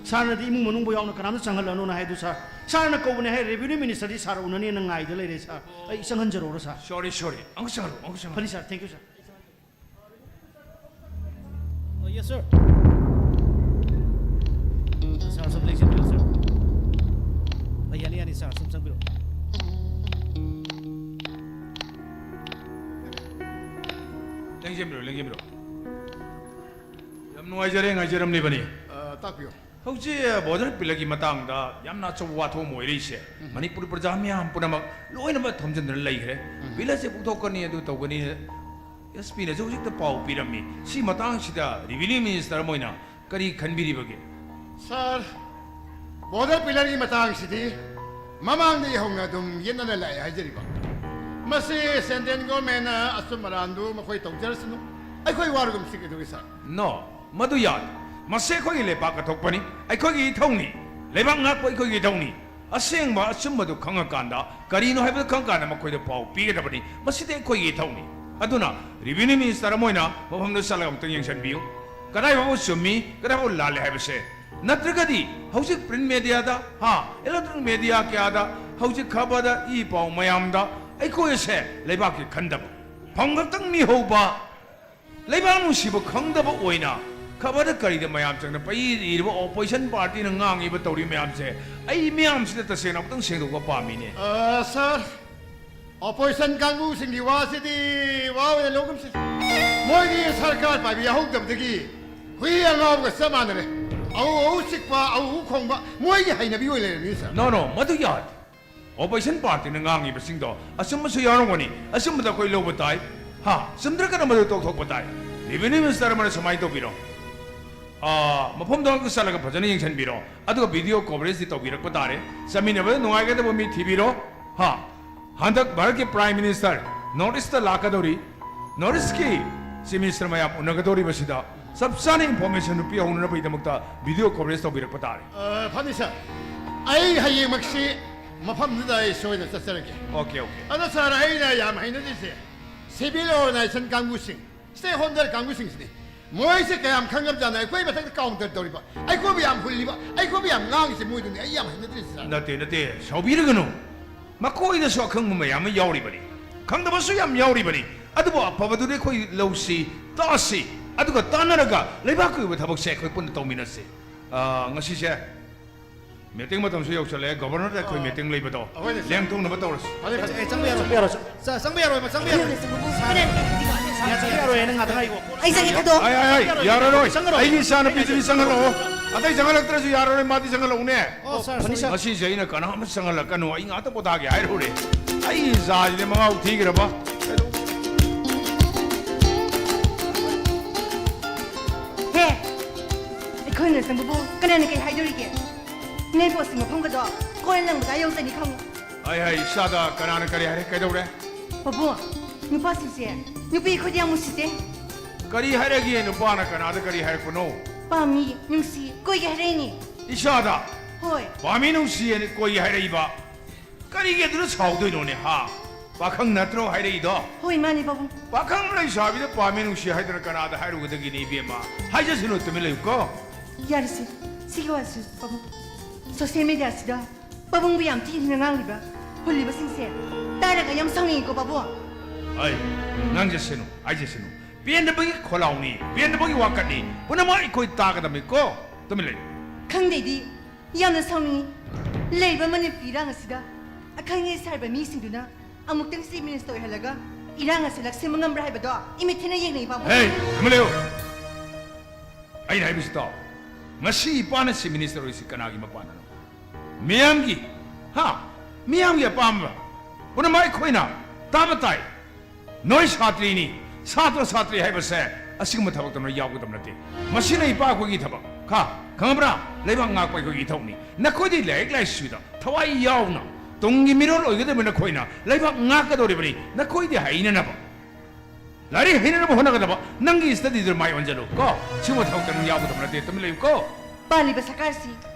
ꯁꯥꯔꯅꯗꯤ ꯏꯃꯨꯡ ꯃꯅꯨꯡꯕꯨ ꯌꯥꯎꯅ ꯀꯅꯥꯝꯇ ꯆꯪꯍꯜꯂꯅꯨꯅ ꯍꯥꯏ ꯑꯗꯨ ꯁꯥꯔ꯫ ꯁꯥꯔꯅ ꯀꯧꯕꯅꯦ ꯍꯥꯏ, ꯔꯦꯚꯤꯅ꯭ꯌꯨ ꯃꯤꯅꯤꯁꯇꯔꯗꯤ ꯁꯥꯔ ꯎꯅꯅꯦꯅ ꯉꯥꯏꯗ ꯂꯩꯔꯦ ꯁꯥꯔ꯫ ꯑꯩ ꯆꯪꯍꯟꯖꯔꯛꯎꯔꯣ ꯁꯥꯔ? Sorry, sorry. ꯑꯃꯨꯛ ꯆꯪꯍꯜꯂꯨ, ꯑꯃꯨꯛ ꯆꯪꯍꯜꯂꯨ꯫ ꯐꯅꯤ ꯁꯥꯔ, thank you sir. Oh, yes, sir. Sir, something serious, sir. ꯌꯥꯅꯤ, ꯌꯥꯅꯤ, ꯁꯥꯔ, ꯁꯨꯝ ꯆꯪꯕꯤꯔꯛꯑꯣ꯫ ꯂꯦꯡꯖꯟꯕꯤꯔꯣ, ꯂꯦꯡꯖꯟꯕꯤꯔꯣ꯫ ꯌꯥꯝ ꯅꯨꯡꯉꯥꯏꯖꯔꯦ, ꯉꯥꯏꯖꯔꯝꯂꯤꯕꯅꯤ꯫ ꯑ, ꯇꯥꯛꯄꯤꯌꯨ꯫ ꯍꯧꯖꯤꯛ ꯕꯣꯔꯗꯔ ꯄꯤꯂꯔꯒꯤ ꯃꯇꯥꯡꯗ ꯌꯥꯝꯅ ꯑꯆꯧꯕ ꯋꯥꯊꯣꯛ ꯑꯃ ꯑꯣꯏꯔꯛꯏꯁꯦ, ꯎꯝ꯫ ꯃꯅꯤꯄꯨꯔ ꯄ꯭ꯔꯖꯥ ꯃꯤꯌꯥꯝ ꯄꯨꯝꯅꯃꯛ ꯂꯣꯏꯅꯃꯛ ꯊꯣꯝꯖꯤꯟꯗꯨꯅ ꯂꯩꯈ꯭ꯔꯦ꯫ ꯎꯝ꯫ ꯄꯤꯂꯔꯁꯦ ꯄꯨꯊꯣꯛꯀꯅꯤ, ꯑꯗꯨ ꯇꯧꯒꯅꯤ꯫ ꯑꯦꯁ ꯄꯤꯅꯁꯨ ꯍꯧꯖꯤꯛꯇ ꯄꯥꯎ ꯄꯤꯔꯝꯃꯤ꯫ ꯁꯤ ꯃꯇꯥꯡꯁꯤꯗ ꯔꯦꯚꯤꯅ꯭ꯌꯨ ꯃꯤꯅꯤꯁꯇꯔ ꯑꯃ ꯑꯣꯏꯅ ꯀꯔꯤ ꯈꯟꯕꯤꯔꯤꯕꯒꯦ? ꯁꯥꯔ, ꯕꯣꯔꯗꯔ ꯄꯤꯂꯔꯒꯤ ꯃꯇꯥꯡꯁꯤꯗꯤ ꯃꯃꯥꯡꯗꯒꯤ ꯍꯧꯅ ꯑꯗꯨꯝ ꯌꯦꯠꯅꯅ ꯂꯥꯛꯑꯦ ꯍꯥꯏꯖꯔꯤꯕ꯫ ꯃꯁꯤ ꯁꯦꯟꯇ꯭ꯔꯦꯜ ꯒꯣꯔꯃꯦꯟꯅ ꯑꯆꯨꯝ ꯑꯔꯥꯟꯗꯨ ꯃꯈꯣꯏ ꯇꯧꯖꯔꯁꯅꯨ, ꯑꯩꯈꯣꯏ ꯋꯥꯔꯒꯨꯝꯁꯤ ꯀꯩꯗꯧꯒꯦ, ꯁꯥꯔ? ꯅꯣ, ꯃꯗꯨ ꯌꯥꯗꯦ꯫ ꯃꯁꯤ ꯑꯩꯈꯣꯏꯒꯤ ꯂꯩꯕꯥꯛ ꯀꯠꯊꯣꯛꯄꯅꯤ, ꯑꯩꯈꯣꯏꯒꯤ ꯏꯊꯧꯅꯤ꯫ ꯂꯩꯕꯥꯛ ꯉꯥꯛꯄ ꯑꯩꯈꯣꯏꯒꯤ ꯏꯊꯧꯅꯤ꯫ ꯑꯁꯦꯡꯕ ꯑꯆꯨꯝꯕꯗꯨ ꯈꯪꯉꯀꯥꯟꯗ, ꯀꯔꯤꯅꯣ ꯍꯥꯏꯕꯗꯨ ꯈꯪꯉꯀꯥꯟꯗ ꯃꯈꯣꯏꯗ ꯄꯥꯎ ꯄꯤꯒꯗꯕꯅꯤ꯫ ꯃꯁꯤꯗꯤ ꯑꯩꯈꯣꯏꯒꯤ ꯏꯊꯧꯅꯤ꯫ ꯑꯗꯨꯅ ꯔꯦꯚꯤꯅ꯭ꯌꯨ ꯃꯤꯅꯤꯁꯇꯔ ꯑꯃ ꯑꯣꯏꯅ ꯃꯐꯝꯗꯨ ꯆꯠꯂꯒ ꯑꯃꯨꯛꯇꯪ ꯌꯦꯡꯁꯤꯟꯕꯤꯌꯨ, ꯀꯗꯥꯏ ꯐꯥꯎꯕ ꯆꯨꯝꯃꯤ, ꯀꯗꯥꯏ ꯐꯥꯎꯕ ꯂꯥꯜꯂꯦ ꯍꯥꯏꯕꯁꯦ꯫ ꯅꯠꯇ꯭ꯔꯒꯗꯤ ꯍꯧꯖꯤꯛ ꯄ꯭ꯔꯤꯟꯠ ꯃꯦꯗꯤꯌꯥꯗ, ꯍꯥ, ꯏꯂꯦꯛꯇ꯭ꯔꯣꯅꯤꯛ ꯃꯦꯗꯤꯌꯥ ꯀꯌꯥꯗ, ꯍꯧꯖꯤꯛ ꯈꯕꯔꯗ, ꯏ ꯄꯥꯎ ꯃꯌꯥꯝꯗ ꯑꯩꯈꯣꯏ ꯑꯁꯦ ꯂꯩꯕꯥꯛꯀꯤ ꯈꯟꯗꯕ, ꯐꯝ ꯈꯛꯇꯪ ꯃꯤꯍꯧꯕ, ꯂꯩꯕꯥꯛ ꯅꯨꯡꯁꯤꯕ ꯈꯪꯗꯕ ꯑꯣꯏꯅ ꯈꯕꯔꯗ ꯀꯔꯤꯗ ꯃꯌꯥꯝ ꯆꯪꯅ ꯄꯩ ꯏꯔꯤꯕ ꯑꯣꯄꯣꯖꯤꯁꯟ ꯄꯥꯔꯇꯤꯅ ꯉꯥꯡꯉꯤꯕ ꯇꯧꯔꯤ ꯃꯌꯥꯝꯁꯦ, ꯑꯩ ꯃꯤꯌꯥꯝꯁꯤꯗ ꯇꯁꯦꯡꯅ ꯑꯃꯨꯛꯇꯪ ꯁꯦꯡꯗꯣꯛꯄ ꯄꯥꯝꯃꯤꯅꯦ꯫ ꯑ, ꯁꯥꯔ, ꯑꯣꯄꯣꯖꯤꯁꯟ ꯀꯥꯡꯕꯨꯁꯤꯡꯒꯤ ꯋꯥꯁꯤꯗꯤ ꯋꯥ ꯑꯣꯏꯅ ꯂꯧꯒꯨꯝꯁꯤ꯫ ꯃꯣꯏꯒꯤ ꯁꯔꯀꯥꯔ ꯄꯥꯏꯕ ꯌꯥꯍꯧꯗꯕꯗꯒꯤ ꯍꯨꯏ ꯑꯉꯥꯎꯕꯒ ꯆꯞ ꯃꯥꯟꯅꯔꯦ꯫ ꯑꯎ ꯑꯎ ꯆꯤꯛꯄ, ꯑꯎ ꯑꯎ ꯈꯣꯡꯕ ꯃꯣꯏꯒꯤ ꯍꯩꯅꯕꯤ ꯑꯣꯏ ꯂꯩꯔꯝꯃꯤ, ꯁꯥꯔ꯫ ꯅꯣ, ꯅꯣ, ꯃꯗꯨ ꯌꯥꯗꯦ꯫ ꯑꯣꯄꯣꯖꯤꯁꯟ ꯄꯥꯔꯇꯤꯅ ꯉꯥꯡꯉꯤꯕꯁꯤꯡꯗꯣ ꯑꯆꯨꯝꯕꯁꯨ ꯌꯥꯎꯔꯝꯒꯅꯤ, ꯑꯆꯨꯝꯕꯗ ꯑꯩꯈꯣꯏ ꯂꯧꯕ ꯇꯥꯏ꯫ ꯍꯥ, ꯆꯨꯝꯗ꯭ꯔꯒꯅ ꯃꯗꯨ ꯇꯣꯛꯊꯣꯛꯄ ꯇꯥꯏ꯫ ꯔꯦꯚꯤꯅ꯭ꯌꯨ ꯃꯤꯅꯤꯁꯇꯔ ꯑꯃꯅ ꯁꯨꯃꯥꯏꯅ ꯇꯧꯕꯤꯔꯣ, ꯑꯥ, ꯃꯐꯝꯗꯣ ꯆꯠꯂꯒ ꯐꯖꯅ ꯌꯦꯡꯁꯤꯟꯕꯤꯔꯣ, ꯑꯗꯨꯒ ꯚꯤꯗꯤꯑꯣ ꯀꯣꯚꯔꯦꯖꯇꯤ ꯇꯧꯕꯤꯔꯛꯄ ꯇꯥꯔꯦ꯫ ꯆꯠꯃꯤꯟꯅꯕꯗ ꯅꯨꯡꯉꯥꯏꯒꯗꯕ ꯃꯤ ꯊꯤꯕꯤꯔꯣ꯫ ꯍꯥ, ꯍꯟꯗꯛ ꯚꯥꯔꯠꯀꯤ ꯄ꯭ꯔꯥꯏꯝ ꯃꯤꯅꯤꯁꯇꯔ ꯅꯣꯔꯠ ꯏꯁꯇ ꯂꯥꯛꯀꯗꯧꯔꯤ, ꯅꯣꯔꯠ ꯏꯁꯀꯤ ꯆꯤꯐ ꯃꯤꯅꯤꯁꯇꯔ ꯃꯌꯥꯝ ꯎꯅꯒꯗꯧꯔꯤꯕꯁꯤꯗ ꯆꯞ ꯆꯥꯅ ꯏꯟꯐꯣꯔꯃꯦꯁꯟꯗꯨ ꯄꯤꯍꯧꯅꯅꯕꯒꯤꯗꯃꯛꯇ ꯚꯤꯗꯤꯑꯣ ꯀꯣꯚꯔꯦꯖ ꯇꯧꯕꯤꯔꯛꯄ ꯇꯥꯔꯦ꯫ ꯑ, ꯐꯅꯤ, ꯁꯥꯔ꯫ ꯑꯩ ꯍꯌꯦꯡꯃꯛꯁꯤ ꯃꯐꯝꯗꯨꯗ ꯑꯩ ꯁꯣꯏꯗꯅ ꯆꯠꯆꯔꯒꯦ꯫ Okay, okay. ꯑꯗꯣ, ꯁꯥꯔ, ꯑꯩꯅ ꯌꯥꯝ ꯍꯩꯅꯗ꯭ꯔꯤꯁꯦ ꯁꯤꯚꯤꯜ ꯑꯣꯔꯒꯅꯥꯏꯖꯦꯁꯟ ꯀꯥꯡꯕꯨꯁꯤꯡ, ꯁ꯭ꯇꯦꯛ ꯍꯣꯜꯗꯔ ꯀꯥꯡꯕꯨꯁꯤꯡꯁꯤꯅꯤ꯫ ꯃꯣꯏꯁꯦ ꯀꯌꯥꯝ ꯈꯪꯉꯕꯖꯥꯠꯅꯣ ꯑꯩꯈꯣꯏ ꯃꯊꯛꯇ ꯀꯥꯎꯟꯇꯔ ꯇꯧꯔꯤꯕ, ꯑꯩꯈꯣꯏꯕꯨ ꯌꯥꯝ ꯍꯨꯜꯂꯤꯕ, ꯑꯩꯈꯣꯏꯕꯨ ꯌꯥꯝ ꯉꯥꯡꯉꯤꯁꯦ ꯃꯣꯏꯗꯨꯅꯤ꯫ ꯑꯩ ꯌꯥꯝ ꯍꯩꯅꯗ꯭ꯔꯤꯁꯦ, ꯁꯥꯔ꯫ ꯅꯠꯇꯦ, ꯅꯠꯇꯦ, ꯁꯥꯎꯕꯤꯔꯒꯅꯨ꯫ ꯃꯈꯣꯏꯗꯁꯨ ꯑꯈꯪꯕ ꯃꯌꯥꯝ ꯑꯃ ꯌꯥꯎꯔꯤꯕꯅꯤ, ꯈꯪꯗꯕꯁꯨ ꯌꯥꯝ ꯌꯥꯎꯔꯤꯕꯅꯤ꯫ ꯑꯗꯨꯕꯨ ꯑꯐꯕꯗꯨꯗꯤ ꯑꯩꯈꯣꯏ ꯂꯧꯁꯤ, ꯇꯥꯁꯤ, ꯑꯗꯨꯒ ꯇꯥꯟꯅꯔꯒ ꯂꯩꯕꯥꯛꯀꯤ ꯑꯣꯏꯕ ꯊꯕꯛꯁꯦ ꯑꯩꯈꯣꯏ ꯄꯨꯟꯅ ꯇꯧꯃꯤꯟꯅꯁꯤ꯫ ꯑꯥ, ꯉꯁꯤꯁꯦ ꯃꯤꯇꯤꯡ ꯃꯇꯝꯁꯨ ꯌꯧꯁꯜꯂꯛꯑꯦ꯫ ꯒꯚꯔꯅꯔꯗ ꯑꯩꯈꯣꯏ ꯑꯥ꯫ ꯃꯤꯇꯤꯡ ꯂꯩꯕꯗꯣ ꯑꯩꯈꯣꯏꯅ ꯂꯦꯡꯊꯣꯛꯅꯕ ꯇꯧꯔꯁꯤ꯫ ꯐꯔꯦ, ꯐꯔꯦ꯫ ꯑꯦ, ꯆꯪꯕ ꯌꯥꯔꯣꯏ꯫ ꯆꯪꯕ ꯌꯥꯔꯣꯏ꯫ ꯆ-, ꯆꯪꯕ ꯌꯥꯔꯣꯏꯕ, ꯆꯪꯕ ꯌꯥꯔꯣꯏ꯫ ꯌꯥ, ꯆꯪꯕ ꯌꯥꯔꯣꯏ, ꯅꯪ ꯉꯥꯛꯇꯪ ꯉꯥꯏꯈꯣ꯫ ꯑꯩ ꯆꯪꯒꯦ, ꯊꯥꯗꯣꯛ꯫ ꯑꯩ, ꯑꯩ, ꯑꯩ, ꯌꯥꯔꯔꯣꯏ꯫ ꯆꯪꯉꯔꯣꯏ꯫ ꯑꯩꯒꯤ ꯏꯆꯥꯅꯨꯄꯤꯗꯨꯗꯤ ꯆꯪꯍꯜꯂꯛꯑꯣ꯫ ꯑꯇꯩ ꯆꯪꯍꯜꯂꯛꯇ꯭ꯔꯁꯨ ꯌꯥꯔꯔꯣꯏ, ꯃꯥꯗꯤ ꯆꯪꯍꯜꯂꯛꯎꯅꯦ꯫ ꯑꯣ, ꯁꯥꯔ, ꯐꯅꯤ, ꯁꯥꯔ꯫ ꯉꯁꯤꯁꯦ ꯑꯩꯅ ꯀꯅꯥ ꯑꯃ ꯆꯪꯍꯜꯂꯛꯀꯅꯨ, ꯑꯩ ꯉꯥꯛꯇ ꯄꯣꯊꯥꯒꯦ ꯍꯥꯏꯔꯨꯔꯦ꯫ ꯑꯩ ꯏꯆꯥꯁꯤꯗꯤ ꯃꯉꯥꯎ ꯊꯤꯈ꯭ꯔꯕ꯫ ꯍꯦ, ꯑꯩꯈꯣꯏꯅ ꯆꯪꯕꯕꯨ ꯀꯅꯥꯅ ꯀꯩ ꯍꯥꯏꯗꯣꯔꯤꯒꯦ? ꯅꯣꯏ ꯕꯣꯁꯀꯤ ꯃꯐꯝꯒꯗꯣ ꯀꯣꯏ ꯂꯪꯕꯗ ꯌꯧꯖꯅꯤ ꯈꯪꯉꯨ꯫ ꯍꯥꯏ, ꯍꯥꯏ, ꯏꯆꯥꯗ ꯀꯅꯥꯅ ꯀꯔꯤ ꯍꯥꯏꯔꯦ? ꯀꯩꯗꯧꯔꯦ? ꯄꯥꯕꯨꯡ, ꯅꯨꯄꯥꯁꯤꯡꯁꯦ ꯅꯨꯄꯤ ꯑꯩꯈꯣꯏꯗꯤ ꯌꯥꯝ ꯎꯁꯤꯠꯇꯦ꯫ ꯀꯔꯤ ꯍꯥꯏꯔꯒꯦ? ꯅꯨꯄꯥꯅ ꯀꯅꯥꯗ ꯀꯔꯤ ꯍꯥꯏꯔꯛꯄꯅꯣ? ꯄꯥꯝꯃꯤ, ꯅꯨꯡꯁꯤ, ꯀꯣꯏꯒꯦ ꯍꯥꯏꯔꯛꯏꯅꯦ꯫ ꯏꯆꯥꯗ? ꯍꯣꯏ꯫ ꯄꯥꯝꯃꯤ, ꯅꯨꯡꯁꯤ ꯍꯥꯏꯅ ꯀꯣꯏꯒꯦ ꯍꯥꯏꯔꯛꯏꯕ? ꯀꯔꯤꯒꯤ ꯑꯗꯨꯗ ꯁꯥꯎꯗꯣꯏꯅꯣꯅꯦ, ꯍꯥ? ꯄꯥꯈꯪ ꯅꯠꯇ꯭ꯔꯣ ꯍꯥꯏꯔꯛꯏꯗꯣ? ꯍꯣꯏ, ꯃꯥꯅꯦ, ꯄꯥꯕꯨꯡ꯫ ꯄꯥꯈꯪ ꯂꯩꯁꯥꯕꯤꯗ ꯄꯥꯝꯃꯤ ꯅꯨꯡꯁꯤ ꯍꯥꯏꯗꯅ ꯀꯅꯥꯗ ꯍꯥꯏꯔꯨꯒꯗꯒꯦꯅꯦ, ꯏꯕꯦꯝꯃ? ꯍꯥꯏꯖꯁꯅꯨ, ꯇꯨꯃꯤꯟ ꯂꯩꯌꯨꯀꯣ꯫ ꯌꯥꯔꯦꯁꯦ, ꯁꯤꯒꯤ ꯋꯥꯁꯨ, ꯄꯥꯕꯨꯡ꯫ ꯁꯣꯁꯤꯌꯦꯜ ꯃꯤꯗꯤꯌꯥꯁꯤꯗ ꯄꯥꯕꯨꯡꯕꯨ ꯌꯥꯝ ꯊꯤ ꯊꯤꯅ ꯉꯥꯡꯂꯤꯕ, ꯍꯨꯜꯂꯤꯕꯁꯤꯡꯁꯦ ꯇꯥꯔꯒ ꯌꯥꯝ ꯁꯥꯎꯅꯤꯡꯉꯤꯀꯣ, ꯄꯥꯕꯨꯡ꯫ ꯑꯩ, ꯉꯥꯡꯖꯁꯅꯨ, ꯍꯥꯏꯖꯁꯅꯨ꯫ ꯄꯦꯟꯗꯕꯒꯤ ꯈꯣꯜꯂꯥꯎꯅꯤ, ꯄꯦꯟꯗꯕꯒꯤ ꯋꯥꯀꯠꯅꯤ꯫ ꯄꯨꯝꯅꯃꯛ ꯑꯩꯈꯣꯏ ꯇꯥꯒꯗꯕꯅꯤꯀꯣ꯫ ꯇꯨꯃꯤꯟ ꯂꯩꯌꯨ꯫ ꯈꯪꯗꯦꯗꯤ, ꯌꯥꯝꯅ ꯁꯥꯎꯅꯤꯡꯉꯤ꯫ ꯂꯩꯔꯤꯕ ꯃꯅꯤꯄꯨꯔ ꯏꯔꯥꯡ ꯑꯁꯤꯗ ꯑꯈꯪ ꯑꯍꯩ ꯁꯥꯔꯤꯕ ꯃꯤꯁꯤꯡꯗꯨꯅ ꯑꯃꯨꯛꯇꯪ ꯆꯤꯐ ꯃꯤꯅꯤꯁꯇꯔ ꯑꯣꯏꯍꯜꯂꯒ ꯏꯔꯥꯡ ꯑꯁꯤ ꯂꯥꯛꯁꯤꯟꯕ ꯉꯝꯕ꯭ꯔꯥ ꯍꯥꯏꯕꯗꯣ ꯏꯃꯤꯠ ꯊꯤꯅ ꯌꯦꯡꯅꯩ, ꯄꯥꯕꯨꯡ꯫ ꯍꯦ, ꯇꯨꯃꯤꯟ ꯂꯩꯌꯨ꯫ ꯑꯩꯅ ꯍꯥꯏꯕꯁꯤ ꯇꯥꯎ꯫ ꯉꯁꯤ ꯏꯄꯥꯅ ꯆꯤꯐ ꯃꯤꯅꯤꯁꯇꯔ ꯑꯣꯏꯔꯤꯁꯤ ꯀꯅꯥꯒꯤ ꯃꯄꯥꯟꯅꯅꯣ? ꯃꯤꯌꯥꯝꯒꯤ, ꯍꯥ? ꯃꯤꯌꯥꯝꯒꯤ ꯑꯄꯥꯝꯕ ꯄꯨꯝꯅꯃꯛ ꯑꯩꯈꯣꯏꯅ ꯇꯥꯕ ꯇꯥꯏ꯫ ꯅꯣꯏ ꯁꯥꯇ꯭ꯔꯤꯅꯤ, ꯁꯥꯇ꯭ꯔ ꯁꯥꯇ꯭ꯔꯤ ꯍꯥꯏꯕꯁꯦ ꯑꯁꯤꯒꯨꯝꯕ ꯊꯕꯛꯇ ꯅꯣꯏ ꯌꯥꯎꯒꯗꯕ ꯅꯠꯇꯦ꯫ ꯃꯁꯤꯅ ꯏꯄꯥ ꯑꯩꯈꯣꯏꯒꯤ ꯊꯕꯛ, ꯈꯥ, ꯈꯪꯉꯕ꯭ꯔꯥ? ꯂꯩꯕꯥꯛ ꯉꯥꯛꯄ ꯑꯩꯈꯣꯏꯒꯤ ꯏꯊꯧꯅꯤ꯫ ꯅꯈꯣꯏꯗꯤ ꯂꯥꯏꯔꯤꯛ ꯂꯥꯏꯁꯨꯗ ꯊꯋꯥꯏ ꯌꯥꯎꯅ ꯇꯨꯡꯒꯤ ꯃꯤꯔꯣꯜ ꯑꯣꯏꯒꯗꯕ ꯅꯈꯣꯏꯅ ꯂꯩꯕꯥꯛ ꯉꯥꯛꯀꯗꯧꯔꯤꯕꯅꯤ, ꯅꯈꯣꯏꯗꯤ ꯍꯩꯅꯅꯕ꯫ ꯂꯥꯏꯔꯤꯛ ꯍꯩꯅꯅꯕ ꯍꯣꯠꯅꯒꯗꯕ, ꯅꯪꯒꯤ ꯁ꯭ꯇꯗꯤꯗꯨ ꯃꯥꯏ ꯑꯣꯟꯁꯤꯜꯂꯨ ꯀꯣ꯫ ꯁꯤꯒꯨꯝꯕ ꯊꯕꯛꯇ ꯅꯪ ꯌꯥꯎꯒꯗꯕ ꯅꯠꯇꯦ, ꯇꯨꯃꯤꯟ ꯂꯩꯌꯨ ꯀꯣ꯫ ꯄꯥꯜꯂꯤꯕ ꯁꯔꯀꯥꯔꯁꯤ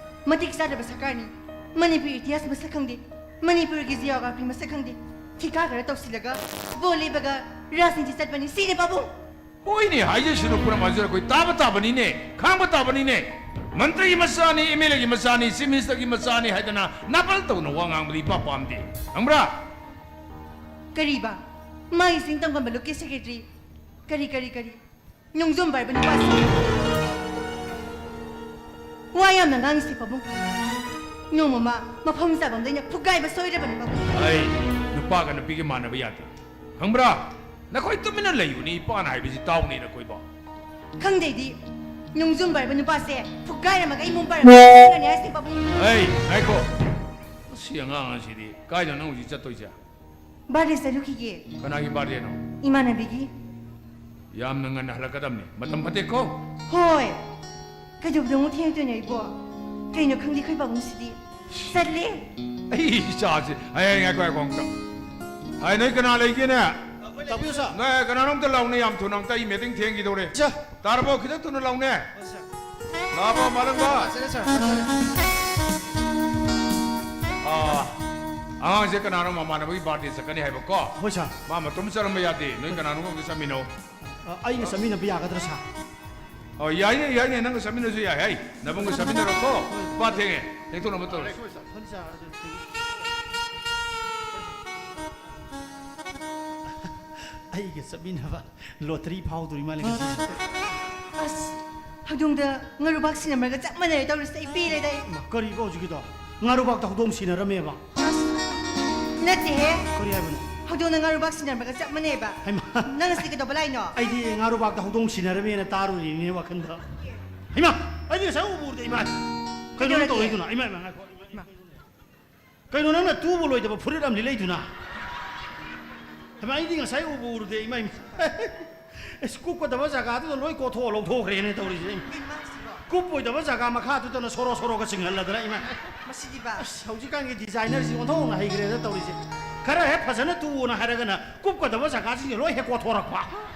ꯃꯇꯤꯛ ꯆꯥꯗꯕ ꯁꯔꯀꯥꯔꯅꯤ꯫ ꯃꯅꯤꯄꯨꯔ ꯏꯇꯤꯍꯥꯁ ꯃꯁꯛ ꯈꯪꯗꯦ, ꯃꯅꯤꯄꯨꯔꯒꯤ ꯖꯤꯑꯣꯒ꯭ꯔꯥꯐꯤ ꯃꯁꯛ ꯈꯪꯗꯦ꯫ ꯊꯤꯀꯥ ꯈꯔ ꯇꯧꯁꯤꯜꯂꯒ ꯚꯣꯠ ꯂꯦꯞꯄꯒ ꯔꯥꯖꯅꯤꯇꯤ ꯆꯠꯄꯅꯤ, ꯁꯤꯅꯤ ꯄꯥꯕꯨꯡ꯫ ꯍꯣꯏꯅꯦ, ꯍꯥꯏꯖꯁꯅꯨ, ꯄꯨꯝꯅꯃꯛ ꯑꯩꯈꯣꯏ ꯇꯥꯕ ꯇꯥꯕꯅꯤꯅꯦ, ꯈꯥꯡꯕ ꯇꯥꯕꯅꯤꯅꯦ꯫ ꯃꯟꯇ꯭ꯔꯤꯒꯤ ꯃꯆꯥꯅꯤ, ꯑꯦꯝ ꯑꯦꯜ ꯑꯦꯒꯤ ꯃꯆꯥꯅꯤ, ꯆꯤꯐ ꯃꯤꯅꯤꯁꯇꯔꯒꯤ ꯃꯆꯥꯅꯤ ꯍꯥꯏꯗꯅ ꯅꯥꯄꯜ ꯇꯧꯅ ꯋꯥ ꯉꯥꯡꯕꯗꯤ ꯏꯄꯥ ꯄꯥꯝꯗꯦ, ꯈꯪꯕ꯭ꯔꯥ? ꯀꯔꯤꯕ? ꯃꯥꯒꯤ ꯆꯤꯡ ꯇꯝꯒꯝꯕ ꯂꯨꯞꯀꯤ ꯁꯦꯀ꯭ꯔꯦꯇꯔꯤ? ꯀꯔꯤ, ꯀꯔꯤ, ꯀꯔꯤ? ꯅꯣꯡꯖꯣꯝ ꯄꯥꯏꯕ ꯅꯨꯄꯥꯁꯤ ꯋꯥ ꯌꯥꯝꯅ ꯉꯥꯡꯉꯤꯁꯤ, ꯄꯥꯕꯨꯡ꯫ ꯅꯣꯡꯃꯃ ꯃꯐꯝ ꯆꯥꯐꯝꯗ ꯑꯩꯅ ꯐꯨꯒꯥꯏꯕ ꯁꯣꯏꯗ꯭ꯔꯕꯅꯤ, ꯄꯥꯕꯨꯡ꯫ ꯑꯩ ꯅꯨꯄꯥꯒ ꯅꯨꯄꯤꯒ ꯃꯥꯟꯅꯕ ꯌꯥꯗꯦ, ꯈꯪꯕ꯭ꯔꯥ? ꯅꯈꯣꯏ ꯇꯨꯃꯤꯟꯅ ꯂꯩꯌꯨꯅꯦ, ꯏꯄꯥꯅ ꯍꯥꯏꯕꯁꯤ ꯇꯥꯎꯅꯦ ꯅꯈꯣꯏꯕꯣ꯫ ꯈꯪꯗꯦ ꯑꯩꯗꯤ, ꯅꯣꯡꯖꯨꯝꯕ ꯍꯥꯏꯕ ꯅꯨꯄꯥꯁꯦ ꯐꯨꯒꯥꯏꯔꯝꯃꯒ ꯑꯩ ꯃꯨꯝ ꯄꯥꯏꯔꯝꯃꯒ ꯁꯤꯖꯤꯟꯅꯅꯤ ꯍꯥꯏꯁꯤꯅꯤ, ꯄꯥꯕꯨꯡ꯫ ꯑꯩ, ꯉꯥꯏꯈꯣ꯫ ꯑꯁꯤ ꯑꯉꯥꯡ ꯑꯁꯤꯗꯤ ꯀꯥꯏꯗꯅꯣ ꯅꯪ ꯍꯧꯖꯤꯛ ꯆꯠꯇꯣꯏꯁꯦ? ꯕꯥꯔꯗꯦ ꯆꯠꯂꯨꯈꯤꯒꯦ꯫ ꯀꯅꯥꯒꯤ ꯕꯥꯔꯗꯦꯅꯣ? ꯏꯃꯥꯟꯅꯕꯤꯒꯤ꯫ ꯌꯥꯝꯅ ꯉꯟꯅ ꯍꯜꯂꯛꯀꯗꯕꯅꯤ, ꯃꯇꯝ ꯐꯠꯇꯦꯀꯣ꯫ ꯍꯣꯏ꯫ ꯀꯩꯗꯧꯕꯗ ꯑꯃꯨꯛ ꯊꯦꯡꯉꯛꯇꯣꯏꯅꯣ ꯑꯩꯕꯣ? ꯀꯩꯅꯣ ꯈꯪꯗꯦ ꯑꯩꯈꯣꯏ ꯄꯥꯕꯨꯡꯁꯤꯗꯤ꯫ ꯆꯠꯂꯦ꯫ ꯑꯩ ꯏꯆꯥꯁꯦ꯫ ꯍꯌꯦꯡ ꯉꯥꯏꯈꯣ, ꯉꯥꯏꯈꯣ ꯑꯝꯇ꯫ ꯍꯥꯏ, ꯅꯣꯏ ꯀꯅꯥ ꯂꯩꯒꯦꯅꯦ? ꯇꯥꯛꯄꯤꯌꯨ, ꯁꯥꯔ꯫ ꯅꯣꯏ ꯀꯅꯥꯅꯣ ꯑꯝꯇ ꯂꯥꯎꯅꯦ, ꯌꯥꯝ ꯊꯨꯅ ꯑꯝꯇ, ꯑꯩ ꯃꯤꯇꯤꯡ ꯊꯦꯡꯈꯤꯗꯧꯔꯦ꯫ ꯁꯥꯔ꯫ ꯇꯥꯔꯕꯣ? ꯈꯤꯇꯪ ꯊꯨꯅ ꯂꯥꯎꯅꯦ꯫ ꯍꯣꯏ, ꯁꯥꯔ꯫ ꯂꯥꯛꯑꯕꯣ, ꯃꯥꯂꯪꯕ? ꯂꯥꯛꯆꯔꯦ, ꯁꯥꯔ, ꯂꯥꯛꯆꯔꯦ꯫ ꯑꯥ, ꯑꯉꯥꯡꯁꯦ ꯀꯅꯥꯅꯣ ꯃꯃꯥꯟꯅꯕꯒꯤ ꯕꯥꯔꯗꯦ ꯆꯠꯀꯅꯤ ꯍꯥꯏꯕꯀꯣ? ꯍꯣꯏ, ꯁꯥꯔ꯫ ꯃꯥ ꯃꯇꯣꯝ ꯆꯠꯂꯝꯕ ꯌꯥꯗꯦ, ꯅꯣꯏ ꯀꯅꯥꯅꯣꯝꯒ ꯆꯠꯃꯤꯟꯅꯧ꯫ ꯑ, ꯑꯩꯒ ꯆꯠꯃꯤꯟꯅꯕ ꯌꯥꯒꯗ꯭ꯔꯥ, ꯁꯥꯔ? ꯑꯣ, ꯌꯥꯏꯅꯦ, ꯌꯥꯏꯅꯦ, ꯅꯪꯒ ꯆꯠꯃꯤꯟꯅꯁꯨ ꯌꯥꯏ꯫ ꯍꯩ, ꯅꯕꯨꯡꯒ ꯆꯠꯃꯤꯟꯅꯔꯣꯀꯣ꯫ ꯍꯣꯏ꯫ ꯄꯥ ꯊꯦꯡꯉꯦ, ꯊꯦꯡꯗꯣꯛꯅꯕ ꯇꯧꯔꯁꯤ꯫ ꯐꯅꯤ, ꯁꯥꯔ, ꯑꯗꯨꯗꯤ꯫ ꯑꯩꯒ ꯆꯠꯃꯤꯟꯅꯕ ꯂꯣꯇꯔꯤ ꯐꯥꯎꯗꯣꯔꯤ ꯃꯥꯜꯂꯦ ꯉꯁꯤꯁꯦ꯫ ꯑꯁ, ꯍꯧꯗꯣꯡꯗ ꯉꯥꯔꯨꯕꯥꯛ ꯁꯤꯟꯅꯕꯒ ꯆꯞ ꯃꯥꯟꯅꯔꯦ ꯇꯧꯔꯤꯁꯦ, ꯑꯩ ꯄꯦꯜꯂꯦꯗ ꯑꯩ꯫ ꯃꯥ, ꯀꯔꯤꯕ ꯍꯧꯖꯤꯛꯀꯤꯗꯣ? ꯉꯥꯔꯨꯕꯥꯛꯇ ꯍꯧꯗꯣꯡ ꯁꯤꯟꯅꯔꯝꯃꯦꯕ? ꯑꯁ, ꯅꯠꯇꯦꯍꯦ꯫ ꯀꯔꯤ ꯍꯥꯏꯕꯅꯣ? ꯍꯧꯗꯣꯡꯅ ꯉꯥꯔꯨꯕꯥꯛ ꯁꯤꯟꯅꯕꯒ ꯆꯞ ꯃꯥꯟꯅꯩꯕ꯫ ꯍꯩꯃꯥ꯫ ꯅꯪ ꯉꯁꯤ ꯀꯩꯗꯧꯕ ꯂꯥꯛꯏꯅꯣ? ꯑꯩꯗꯤ ꯉꯥꯔꯨꯕꯥꯛꯇ ꯍꯧꯗꯣꯡ ꯁꯤꯟꯅꯔꯝꯃꯦꯅ ꯇꯥꯔꯨꯔꯤꯅꯦ ꯋꯥꯈꯜꯗ꯫ ꯍꯩꯃꯥ! ꯑꯩꯗꯤ ꯉꯁꯥꯏ ꯎꯕꯨ ꯎꯗꯦ, ꯏꯃꯥ꯫ ꯀꯩꯅꯣ ꯀꯩꯗꯧꯔꯒꯦ? ꯇꯧꯔꯛꯏꯗꯨꯅ? ꯏꯃꯥ, ꯏꯃꯥ, ꯉꯥꯏꯈꯣ, ꯏꯃꯥ꯫ ꯏꯃꯥ꯫ ꯀꯩꯅꯣ ꯅꯪꯅ ꯇꯨꯕ ꯂꯣꯏꯗꯕ ꯐꯨꯔꯤꯠ ꯑꯃ ꯂꯤꯠꯂꯛꯏꯗꯨꯅ? ꯍꯩꯃꯥ, ꯑꯩꯗꯤ ꯉꯁꯥꯏ ꯎꯕꯨ ꯎꯔꯨꯗꯦ, ꯏꯃꯥ, ꯏꯃꯥ꯫ ꯑꯁ, ꯀꯨꯞꯀꯗꯕ ꯖꯒꯥꯗꯨꯗ ꯂꯣꯏ ꯀꯣꯊꯣꯛꯑ ꯂꯧꯊꯣꯛꯈ꯭ꯔꯦꯅꯦ ꯇꯧꯔꯤꯁꯦ꯫ ꯀꯨꯞꯄꯣꯏꯗꯕ ꯖꯒꯥ ꯃꯈꯥꯗꯨꯗꯅ ꯁꯣꯔꯣ ꯁꯣꯔꯣꯒ ꯆꯤꯡꯍꯜꯂꯗꯅ, ꯏꯃꯥ꯫ ꯃꯁꯤꯗꯤꯕ꯫ ꯑꯁ, ꯍꯧꯖꯤꯛꯀꯥꯟꯒꯤ ꯗꯤꯖꯥꯏꯅꯔꯁꯤ ꯑꯣꯟꯊꯣꯛꯅ ꯍꯩꯈ꯭ꯔꯦꯗ ꯇꯧꯔꯤꯁꯦ꯫ ꯈꯔ ꯍꯦꯛ ꯐꯖꯅ ꯇꯨꯑꯣꯅ ꯍꯥꯏꯔꯒꯅ ꯀꯨꯞꯀꯗꯕ ꯖꯒꯥꯁꯤꯡꯁꯦ ꯂꯣꯏ ꯍꯦꯛ ꯀꯣꯊꯣꯔꯛꯄ꯫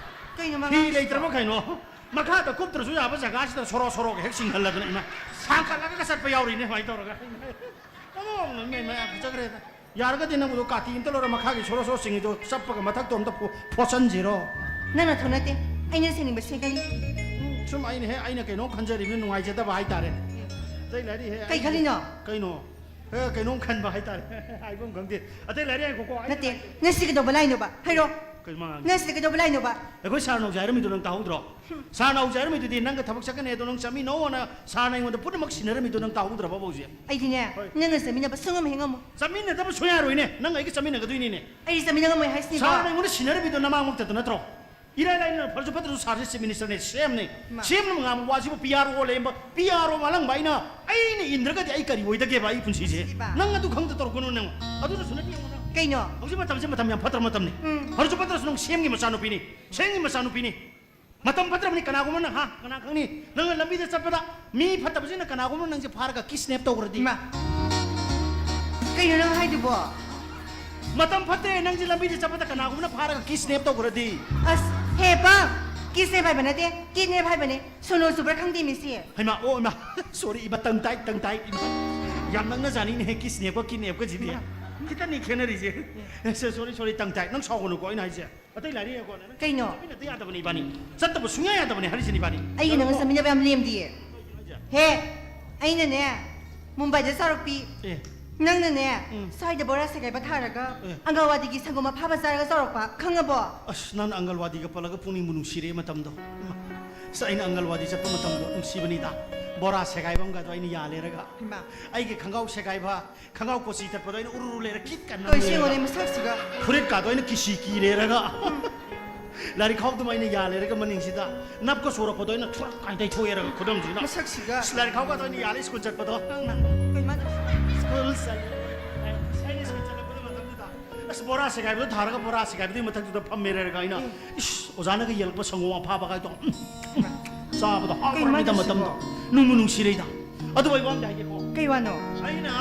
ꯀꯩꯅꯣ ꯃꯉꯥꯡꯁꯤꯕꯣ? ꯐꯤ ꯂꯩꯇ꯭ꯔꯕ ꯀꯩꯅꯣ? ꯃꯈꯥꯗ ꯀꯨꯞꯇ꯭ꯔꯁꯨ ꯌꯥꯕ ꯖꯒꯥꯁꯤꯗ ꯁꯣꯔꯣ ꯁꯣꯔꯣꯒ ꯍꯦꯛ ꯆꯤꯡꯍꯜꯂꯗꯅ, ꯏꯃꯥ꯫ ꯁꯥꯡꯈꯠꯂꯒ ꯆꯠꯄ ꯌꯥꯎꯔꯤꯅꯦ ꯁꯨꯃꯥꯏꯅ ꯇꯧꯔꯒ꯫ ꯑꯣ, ꯏꯃꯥ, ꯏꯃꯥ, ꯌꯥꯝ ꯐꯖꯈ꯭ꯔꯦꯗ꯫ ꯌꯥꯔꯒꯗꯤ ꯅꯪꯕꯨꯗꯣ ꯀꯥꯇꯤ ꯑꯝꯇ ꯂꯧꯔ ꯃꯈꯥꯒꯤ ꯁꯣꯔꯣ ꯁꯣꯔꯣ ꯆꯤꯡꯉꯤꯗꯣ ꯆꯞꯄꯒ ꯃꯊꯛꯇꯣ ꯑꯝꯇ ꯐꯣ-, ꯐꯣꯠꯆꯟꯁꯤꯔꯣ? ꯅꯪ ꯅꯊꯧ ꯅꯠꯇꯦ꯫ ꯑꯩꯅ ꯁꯦꯡꯅꯤꯡꯕ ꯁꯦꯡꯒꯅꯤ꯫ ꯎꯝ, ꯁꯨꯝ ꯑꯩꯅ ꯍꯦꯛ, ꯑꯩꯅ ꯀꯩꯅꯣꯝ ꯈꯟꯖꯔꯤꯕꯅꯤ, ꯅꯨꯡꯉꯥꯏꯖꯗꯕ ꯍꯥꯏꯇꯥꯔꯦ꯫ ꯑꯇꯩ ꯂꯥꯏꯔꯤ ꯍꯦꯛ ꯀꯩ ꯑꯩ ꯈꯜꯂꯤꯅꯣ? ꯀꯩꯅꯣ? ꯍꯦ, ꯀꯩꯅꯣꯝ ꯈꯟꯕ ꯍꯥꯏꯇꯥꯔꯦ꯫ ꯍꯥꯏꯐꯝ ꯈꯪꯗꯦ꯫ ꯑꯇꯩ ꯂꯥꯏꯔꯤ ꯉꯥꯏꯈꯣꯀꯣ, ꯑꯩ ꯅꯠꯇꯦ, ꯅꯪ ꯁꯤ ꯀꯩꯗꯧꯕ ꯂꯥꯛꯏꯅꯣꯕ? ꯍꯥꯏꯔꯣ꯫ ꯀꯩꯅꯣ ꯃꯥ ꯉꯥꯡꯉꯤꯁꯦ? ꯅꯪ ꯁꯤꯗ ꯀꯩꯗꯧꯕ ꯂꯥꯛꯏꯅꯣꯕ? ꯑꯩꯈꯣꯏ ꯁꯥꯔꯅ ꯍꯧꯖꯤꯛ ꯍꯥꯏꯔꯝꯃꯤꯗꯣ ꯅꯪ ꯇꯥꯍꯧꯗ꯭ꯔꯣ? ꯁꯥꯔꯅ ꯍꯧꯖꯤꯛ ꯍꯥꯏꯔꯝꯃꯤꯗꯨꯗꯤ ꯅꯪꯒ ꯊꯕꯛ ꯆꯠꯀꯅꯤ ꯑꯗꯣ ꯅꯪ ꯆꯠꯃꯤꯟꯅꯧ ꯑꯅ ꯁꯥꯔꯅ ꯑꯩꯉꯣꯟꯗ ꯄꯨꯝꯅꯃꯛ ꯁꯤꯟꯅꯔꯝꯃꯤꯗꯣ ꯅꯪ ꯇꯥꯍꯧꯗ꯭ꯔꯕꯕ ꯍꯧꯖꯤꯛ? ꯑꯩꯗꯤꯅꯦ, ꯍꯣꯏ꯫ ꯅꯪꯒ ꯆꯠꯃꯤꯟꯅꯕ ꯁꯨꯡꯉꯝ ꯍꯦꯛ ꯉꯝꯃꯣꯏ꯫ ꯆꯠꯃꯤꯟꯅꯗꯕ ꯁꯨꯡꯌꯥ ꯌꯥꯔꯣꯏꯅꯦ꯫ ꯅꯪ ꯑꯩꯒ ꯆꯠꯃꯤꯟꯅꯒꯗꯣꯏꯅꯤꯅꯦ꯫ ꯑꯩꯗꯤ ꯆꯠꯃꯤꯟꯅ ꯉꯝꯃꯣꯏ ꯍꯥꯏꯁꯤꯅꯤꯀꯣ꯫ ꯁꯥꯔꯅ ꯑꯩꯉꯣꯟꯗ ꯁꯤꯟꯅꯔꯝꯃꯤꯗꯣ ꯅꯃꯥꯡꯃꯛꯇꯗ ꯅꯠꯇ꯭ꯔꯣ? ꯏꯔꯥꯏ ꯂꯥꯏꯅ ꯐꯔꯁꯨ ꯐꯠꯇ꯭ꯔꯁꯨ ꯁꯥꯔꯁꯦ ꯆꯤꯐ ꯃꯤꯅꯤꯁꯇꯔꯅꯦ, ꯁꯤ ꯑꯦꯝꯅꯦ꯫ ꯃꯥ꯫ ꯁꯤ ꯑꯦꯝꯅ ꯉꯥꯡꯕ ꯋꯥꯁꯤꯕꯨ ꯄꯤ ꯑꯥꯔ ꯑꯣ ꯂꯩꯔꯝꯕ, ꯄꯤ ꯑꯥꯔ ꯑꯣ ꯃꯥꯜꯂꯝꯕ ꯑꯩꯅ, ꯑꯩꯅ ꯏꯟꯗ꯭ꯔꯒꯗꯤ ꯑꯩ ꯀꯔꯤ ꯑꯣꯏꯗꯒꯦꯕ ꯑꯩ ꯄꯨꯟꯁꯤꯁꯦ? ꯁꯤꯕ꯫ ꯅꯪ ꯑꯗꯨ ꯈꯪꯗ ꯇꯧꯔꯛꯀꯅꯨ ꯅꯪ꯫ ꯑꯗꯨꯅꯁꯨ ꯅꯠꯇꯦ ꯌꯦꯡꯉꯨ ꯅꯪ꯫ ꯀꯩꯅꯣ? ꯍꯧꯖꯤꯛ ꯃꯇꯝꯁꯦ ꯃꯇꯝ ꯌꯥꯝ ꯐꯠꯇ꯭ꯔ ꯃꯇꯝꯅꯤ꯫ ꯎꯝ꯫ ꯐꯔꯁꯨ ꯐꯠꯇ꯭ꯔꯁꯨ ꯅꯪ ꯁꯤ ꯑꯦꯝꯒꯤ ꯃꯆꯥꯅꯨꯄꯤꯅꯤ, ꯁꯤ ꯑꯦꯝꯒꯤ ꯃꯆꯥꯅꯨꯄꯤꯅꯤ꯫ ꯃꯇꯝ ꯐꯠꯇ꯭ꯔꯕꯅꯤ, ꯀꯅꯥꯒꯨꯝꯕ ꯅꯪ, ꯍꯥ, ꯀꯅꯥ ꯈꯪꯅꯤ? ꯅꯪꯅ ꯂꯝꯕꯤꯗ ꯆꯠꯄꯗ ꯃꯤ ꯐꯠꯇꯕꯁꯤꯡꯅ ꯀꯅꯥꯒꯨꯝꯕ ꯅꯪꯁꯦ ꯐꯥꯔꯒ ꯀꯤꯁꯅꯦꯞ ꯇꯧꯈ꯭ꯔꯗꯤ? ꯏꯃꯥ꯫ ꯀꯩꯅꯣ ꯅꯪ ꯍꯥꯏꯗꯨꯕꯣ? ꯃꯇꯝ ꯐꯠꯇꯦ, ꯅꯪꯁꯦ ꯂꯝꯕꯤꯗ ꯆꯠꯄꯗ ꯀꯅꯥꯒꯨꯝꯕꯅ ꯐꯥꯔꯒ ꯀꯤꯁꯅꯦꯞ ꯇꯧꯈ꯭ꯔꯗꯤ? ꯑꯁ, ꯍꯦ ꯄꯥ, ꯀꯤꯁꯅꯦꯞ ꯍꯥꯏꯕ ꯅꯠꯇꯦ, ꯀꯤꯗꯅꯦꯞ ꯍꯥꯏꯕꯅꯦ꯫ ꯁꯣꯅꯣ ꯆꯨꯕ꯭ꯔꯥ ꯈꯪꯗꯦ ꯃꯤꯁꯤ꯫ ꯍꯩꯃꯥ, ꯑꯣ ꯏꯃꯥ, ꯁꯣꯔꯤ ꯏꯃꯥ, ꯇꯪ ꯇꯥꯏ, ꯇꯪ ꯇꯥꯏ ꯏꯃꯥ꯫ ꯌꯥꯝ ꯅꯛꯅꯖꯥꯅꯤꯅꯦ ꯀꯤꯁꯅꯦꯞꯀ ꯀꯤꯗꯅꯦꯞꯀꯁꯤꯗꯤ꯫ ꯏꯃꯥ꯫ ꯈꯤꯇꯅꯤ ꯈꯦꯠꯅꯔꯤꯁꯦ꯫ ꯑꯦ, ꯁꯣꯔꯤ, ꯁꯣꯔꯤ, ꯇꯪ ꯇꯥꯏ꯫ ꯅꯪ ꯁꯥꯎꯒꯅꯨꯀꯣ ꯑꯩꯅ ꯍꯥꯏꯁꯦ꯫ ꯑꯇꯩ ꯂꯥꯏꯔꯤꯛ ꯌꯦꯡꯉꯣ, ꯅꯪ ꯀꯩꯅꯣ? ꯆꯠꯃꯤꯟꯅꯗ ꯌꯥꯗꯕꯅꯦ ꯏꯕꯥꯅꯤ꯫ ꯆꯠꯇꯕ ꯁꯨꯡꯌꯥ ꯌꯥꯗꯕꯅꯦ ꯍꯥꯏꯔꯤꯁꯤꯅꯦ ꯏꯕꯥꯅꯤ꯫ ꯑꯩꯒꯤ ꯅꯪꯒ ꯌꯥꯔꯣꯏꯀꯣ? ꯆꯠꯃꯤꯟꯅꯕ ꯌꯥꯝ ꯂꯦꯝꯗꯤꯌꯦ꯫ ꯍꯦ, ꯑꯩꯅꯅꯦ, ꯃꯨꯝꯕꯥꯏꯗ ꯆꯥꯎꯔꯛꯄꯤ꯫ ꯑꯦ꯫ ꯅꯪꯅꯅꯦ, ꯎꯝ꯫ ꯁ꯭ꯋꯥꯏꯗ ꯕꯣꯔꯥ ꯁꯦꯒꯥꯏꯕ ꯊꯥꯔꯒ ꯑꯦ꯫ ꯑꯪꯒꯜꯋꯥꯗꯤꯒꯤ ꯁꯪꯒꯣꯝ ꯑꯐꯥꯕ ꯆꯥꯔꯒ ꯆꯥꯎꯔꯛꯄ, ꯈꯪꯉꯕꯣ? ꯑꯁ, ꯅꯪꯅ ꯑꯪꯒꯜꯋꯥꯗꯤꯒ ꯄꯜꯂꯒ ꯄꯨꯛꯅꯤꯡꯕꯨ ꯅꯨꯡꯁꯤꯔꯛꯑꯦ ꯃꯇꯝꯗꯣ꯫ ꯏꯃꯥ, ꯑꯁ, ꯑꯩꯅ ꯑꯪꯒꯜꯋꯥꯗꯤ ꯆꯠꯄ ꯃꯇꯝꯗꯣ ꯅꯨꯡꯁꯤꯕꯅꯤꯗ꯫ ꯕꯣꯔꯥ ꯁꯦꯒꯥꯏꯕ ꯑꯃꯒꯗꯣ ꯑꯩꯅ ꯌꯥꯜꯂꯦꯔꯒ꯫ ꯏꯃꯥ꯫ ꯑꯩꯒꯤ ꯈꯪꯒꯥꯎ ꯁꯦꯒꯥꯏꯕ, ꯈꯪꯒꯥꯎ ꯀꯣꯆꯤ ꯇꯠꯄꯗꯣ ꯑꯩꯅ ꯎꯔꯨ ꯎꯔꯨ ꯂꯩꯔ ꯀꯤꯠ ꯀꯟꯅ ꯇꯧꯏꯁꯦ ꯌꯦꯡꯉꯨꯅꯦ ꯂꯩꯔꯒ꯫ ꯃꯁꯛꯁꯤꯒ꯫ ꯐꯨꯔꯤꯠꯀꯥꯗꯣ ꯑꯩꯅ ꯀꯤꯁꯤ ꯀꯤꯔꯦꯔꯒ꯫ ꯎꯝ꯫ ꯂꯥꯏꯔꯤꯛ ꯈꯥꯎꯗꯨꯃ ꯑꯩꯅ ꯌꯥꯜꯂꯦꯔꯒ ꯃꯅꯤꯡꯁꯤꯗ ꯅꯞꯀ ꯁꯣꯔꯛꯄꯗꯣ ꯑꯩꯅ ꯊꯨꯔꯛ ꯀꯥꯏꯅ ꯇꯩꯊꯣꯛꯑꯦꯔꯒ ꯈꯨꯗꯝꯁꯤꯅ꯫ ꯃꯁꯛꯁꯤꯒ꯫ ꯑꯁ, ꯂꯥꯏꯔꯤꯛ ꯈꯥꯎꯒꯥꯗꯣ ꯑꯩꯅ ꯌꯥꯜꯂꯦ ꯁ꯭ꯀꯨꯜ ꯆꯠꯄꯗꯣ꯫ ꯀꯩꯃꯥꯏꯅ? ꯁ꯭ꯀꯨꯜ ꯆꯠꯂꯦ꯫ ꯑꯩꯅ ꯁ꯭ꯀꯨꯜ ꯆꯠꯂꯛꯄꯗ ꯃꯇꯝꯗꯨꯗ꯫ ꯑꯁ, ꯕꯣꯔꯥ ꯁꯦꯒꯥꯏꯕꯗꯣ ꯊꯥꯔꯒ ꯕꯣꯔꯥ ꯁꯦꯒꯥꯏꯕꯗꯨꯒꯤ ꯃꯊꯛꯇꯨꯗ ꯐꯝꯃꯦꯔꯒ ꯑꯩꯅ꯫ ꯎꯝ꯫ ꯏꯁ, ꯑꯣꯖꯥꯅꯒ ꯌꯦꯜꯂꯛꯄ ꯁꯪꯒꯣꯝ ꯑꯐꯥꯕ ꯀꯥꯏꯗꯣ꯫ ꯎꯝ꯫ ꯆꯥꯕꯗꯣ ꯀꯩꯃꯥꯏꯅ ꯍꯥꯎꯔꯝꯃꯤꯗ ꯇꯧꯁꯤꯕꯣ? ꯃꯇꯝꯗꯣ꯫ ꯅꯨꯡꯕꯨ ꯅꯨꯡꯁꯤꯔꯩꯗ꯫ ꯑꯗꯨ ꯑꯩ ꯋꯥ ꯑꯝꯗ ꯍꯥꯏꯒꯦꯀꯣ꯫ ꯀꯩ ꯋꯥꯅꯣ? ꯑꯩꯅ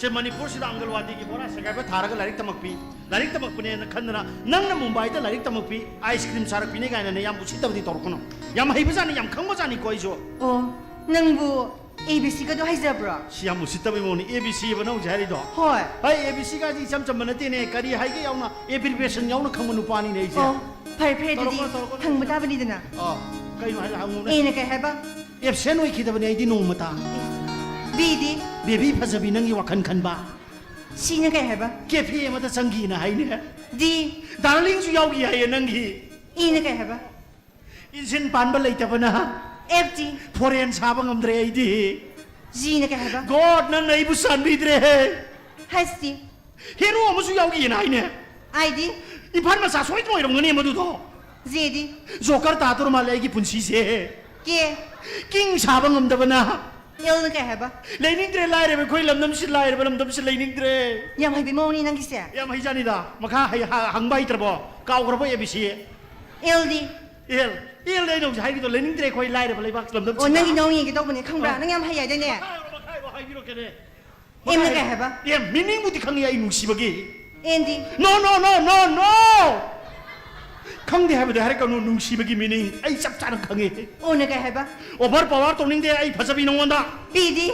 ꯁꯦ ꯃꯅꯤꯄꯨꯔꯁꯤꯗ ꯑꯪꯒꯜꯋꯥꯗꯤꯒꯤ ꯕꯣꯔꯥ ꯁꯦꯒꯥꯏꯕ ꯊꯥꯔꯒ ꯂꯥꯏꯔꯤꯛ ꯇꯝꯃꯛꯄꯤ, ꯂꯥꯏꯔꯤꯛ ꯇꯝꯃꯛꯄꯅꯦꯅ ꯈꯟꯗꯅ ꯅꯪꯅ ꯃꯨꯝꯕꯥꯏꯗ ꯂꯥꯏꯔꯤꯛ ꯇꯝꯃꯛꯄꯤ, ꯑꯥꯏꯁ ꯀ꯭ꯔꯤꯝ ꯁꯥꯔꯛꯄꯤꯅꯦ ꯀꯥꯏꯅꯅꯦ ꯌꯥꯝ ꯎꯁꯤꯠꯇꯕꯗꯤ ꯇꯧꯔꯛꯀꯅꯨ꯫ ꯌꯥꯝ ꯍꯩꯕꯖꯥꯠꯅꯤ, ꯌꯥꯝ ꯈꯪꯕꯖꯥꯠꯅꯤꯀꯣ ꯑꯩꯁꯨ꯫ ꯑꯣ, ꯅꯪꯕꯨ ꯑꯦ ꯕꯤ ꯁꯤꯒꯗꯣ ꯍꯩꯖꯕ꯭ꯔꯣ? ꯁꯤ ꯌꯥꯝ ꯎꯁꯤꯠꯇꯕꯩ ꯃꯑꯣꯡꯅꯤ, ꯑꯦ ꯕꯤ ꯁꯤ ꯑꯕ ꯅꯪ ꯍꯧꯖꯤꯛ ꯍꯥꯏꯔꯤꯗꯣ? ꯍꯣꯏ꯫ ꯑꯩ ꯑꯦ ꯕꯤ ꯁꯤꯒꯁꯤ ꯏꯆꯝ ꯆꯝꯕ ꯅꯠꯇꯦꯅꯦ, ꯀꯔꯤ ꯍꯥꯏꯒꯦ ꯌꯥꯎꯅ abbreviation ꯌꯥꯎꯅ ꯈꯪꯕ ꯅꯨꯄꯥꯅꯤꯅꯦ ꯑꯩꯁꯦ꯫ ꯑꯣ, ꯐꯔꯦ ꯐꯔꯦ, ꯑꯗꯨꯗꯤ ꯇꯧꯔꯛꯀꯅꯨ, ꯇꯧꯔꯛꯀꯅꯨ꯫ ꯍꯪꯕ ꯇꯥꯕꯅꯤꯗꯅ꯫ ꯑꯥ, ꯀꯩꯅꯣ ꯍꯥꯏꯔ ꯍꯪꯉꯨꯅꯦ꯫ ꯑꯦꯅ ꯀꯩ ꯍꯥꯏꯕ? ꯑꯦꯕꯁꯦꯟ ꯑꯣꯏꯈꯤꯗꯕꯅꯦ ꯑꯩꯗꯤ ꯅꯣꯡꯃꯇ꯫ ꯕꯤꯗꯤ? ꯕꯦꯕꯤ ꯐꯖꯕꯤ ꯅꯪꯒꯤ ꯋꯥꯈꯜ ꯈꯟꯕ꯫ ꯁꯤꯅ ꯀꯩ ꯍꯥꯏꯕ? ꯀꯦꯐꯦ ꯑꯃꯗ ꯆꯪꯈꯤꯅ ꯍꯥꯏꯅꯦ꯫ ꯗꯤ꯫ ꯗꯥꯔꯂꯤꯡꯁꯨ ꯌꯥꯎꯈꯤ ꯍꯥꯏꯌꯦ ꯅꯪꯒꯤ꯫ ꯏꯅ ꯀꯩ ꯍꯥꯏꯕ? ꯏꯟꯖꯤꯟ ꯄꯥꯟꯕ ꯂꯩꯇꯕꯅ꯫ F T. ꯐꯣꯔꯦꯟ ꯁꯥꯕ ꯉꯝꯗ꯭ꯔꯦ ꯑꯩꯗꯤ꯫ ꯖꯤꯅ ꯀꯩ ꯍꯥꯏꯕ? ꯒꯣꯗ, ꯅꯪꯅ ꯑꯩꯕꯨ ꯆꯥꯟꯕꯤꯗ꯭ꯔꯦ꯫ ꯍꯩꯁ ꯇꯤ꯫ ꯍꯦꯔꯣ ꯑꯃꯁꯨ ꯌꯥꯎꯈꯤꯅ ꯍꯥꯏꯅꯦ꯫ I D. ꯏꯝꯐꯥꯜ ꯃꯆꯥ ꯁꯣꯏꯗꯅ ꯑꯣꯏꯔꯝꯒꯅꯤ ꯃꯗꯨꯗꯣ꯫ ꯖꯦ ꯗꯤ꯫ ꯖꯣꯀꯔ ꯇꯥꯗꯧꯔ ꯃꯥꯜꯂꯦ ꯑꯩꯒꯤ ꯄꯨꯟꯁꯤꯁꯦ꯫ ꯀꯦ꯫ ꯀꯤꯡ ꯁꯥꯕ ꯉꯝꯗꯕꯅ꯫ ꯑꯦꯜꯅ ꯀꯩ ꯍꯥꯏꯕ? ꯂꯩꯅꯤꯡꯗ꯭ꯔꯦ, ꯂꯥꯏꯔꯕ ꯑꯩꯈꯣꯏ ꯂꯝꯗꯝꯁꯤ, ꯂꯥꯏꯔꯕ ꯂꯝꯗꯝꯁꯤ ꯂꯩꯅꯤꯡꯗ꯭ꯔꯦ꯫ ꯌꯥꯝ ꯍꯩꯕ ꯃꯑꯣꯡꯅꯤ ꯅꯪꯒꯤꯁꯦ꯫ ꯌꯥꯝ ꯍꯩꯖꯥꯅꯤꯗ꯫ ꯃꯈꯥ ꯍꯩ-, ꯍ-, ꯍꯪꯕ ꯍꯩꯇ꯭ꯔꯕꯣ? ꯀꯥꯎꯈ꯭ꯔꯕꯣ A B C? L D. L. ꯑꯦꯜꯗ ꯑꯩꯅ ꯍꯧꯖꯤꯛ ꯍꯥꯏꯒꯤꯗꯣ ꯂꯩꯅꯤꯡꯗ꯭ꯔꯦ ꯑꯩꯈꯣꯏ ꯂꯥꯏꯔꯕ ꯂꯩꯕꯥꯛ ꯂꯝꯗꯝꯁꯤꯗ꯫ ꯑꯣ, ꯅꯪꯒꯤ ꯅꯧ ꯌꯦꯡꯒꯦ ꯇꯧꯕꯅꯦ, ꯈꯪꯕ꯭ꯔꯥ? ꯑ꯫ ꯅꯪ ꯌꯥꯝ ꯍꯩ ꯍꯥꯏꯗꯥꯏꯅꯦ? ꯃꯈꯥ ꯍꯥꯏꯔꯣ, ꯍꯥꯏꯕꯤꯔꯛꯀꯦꯅꯦ꯫ ꯑꯦꯝꯅ ꯀꯩ ꯍꯥꯏꯕ? ꯑꯦꯝ, ꯃꯤꯅꯤꯡꯕꯨꯗꯤ ꯈꯪꯉꯤ ꯑꯩ ꯅꯨꯡꯁꯤꯕꯒꯤ꯫ N D. No, no, no, no, no! ꯈꯪꯗꯦ ꯍꯥꯏꯕꯗꯤ ꯍꯥꯏꯔꯛꯀꯅꯨ, ꯅꯨꯡꯁꯤꯕꯒꯤ ꯃꯤꯅꯤꯡ ꯑꯩ ꯆꯞ ꯆꯥꯅ ꯈꯪꯉꯤ꯫ ꯑꯣꯅ ꯀꯩ ꯍꯥꯏꯕ? ꯑꯣꯚꯔ ꯄꯋꯥꯔ ꯇꯧꯅꯤꯡꯗꯦ ꯑꯩ ꯐꯖꯕꯤ ꯅꯉꯣꯟꯗ꯫ ꯄꯤ ꯗꯤ꯫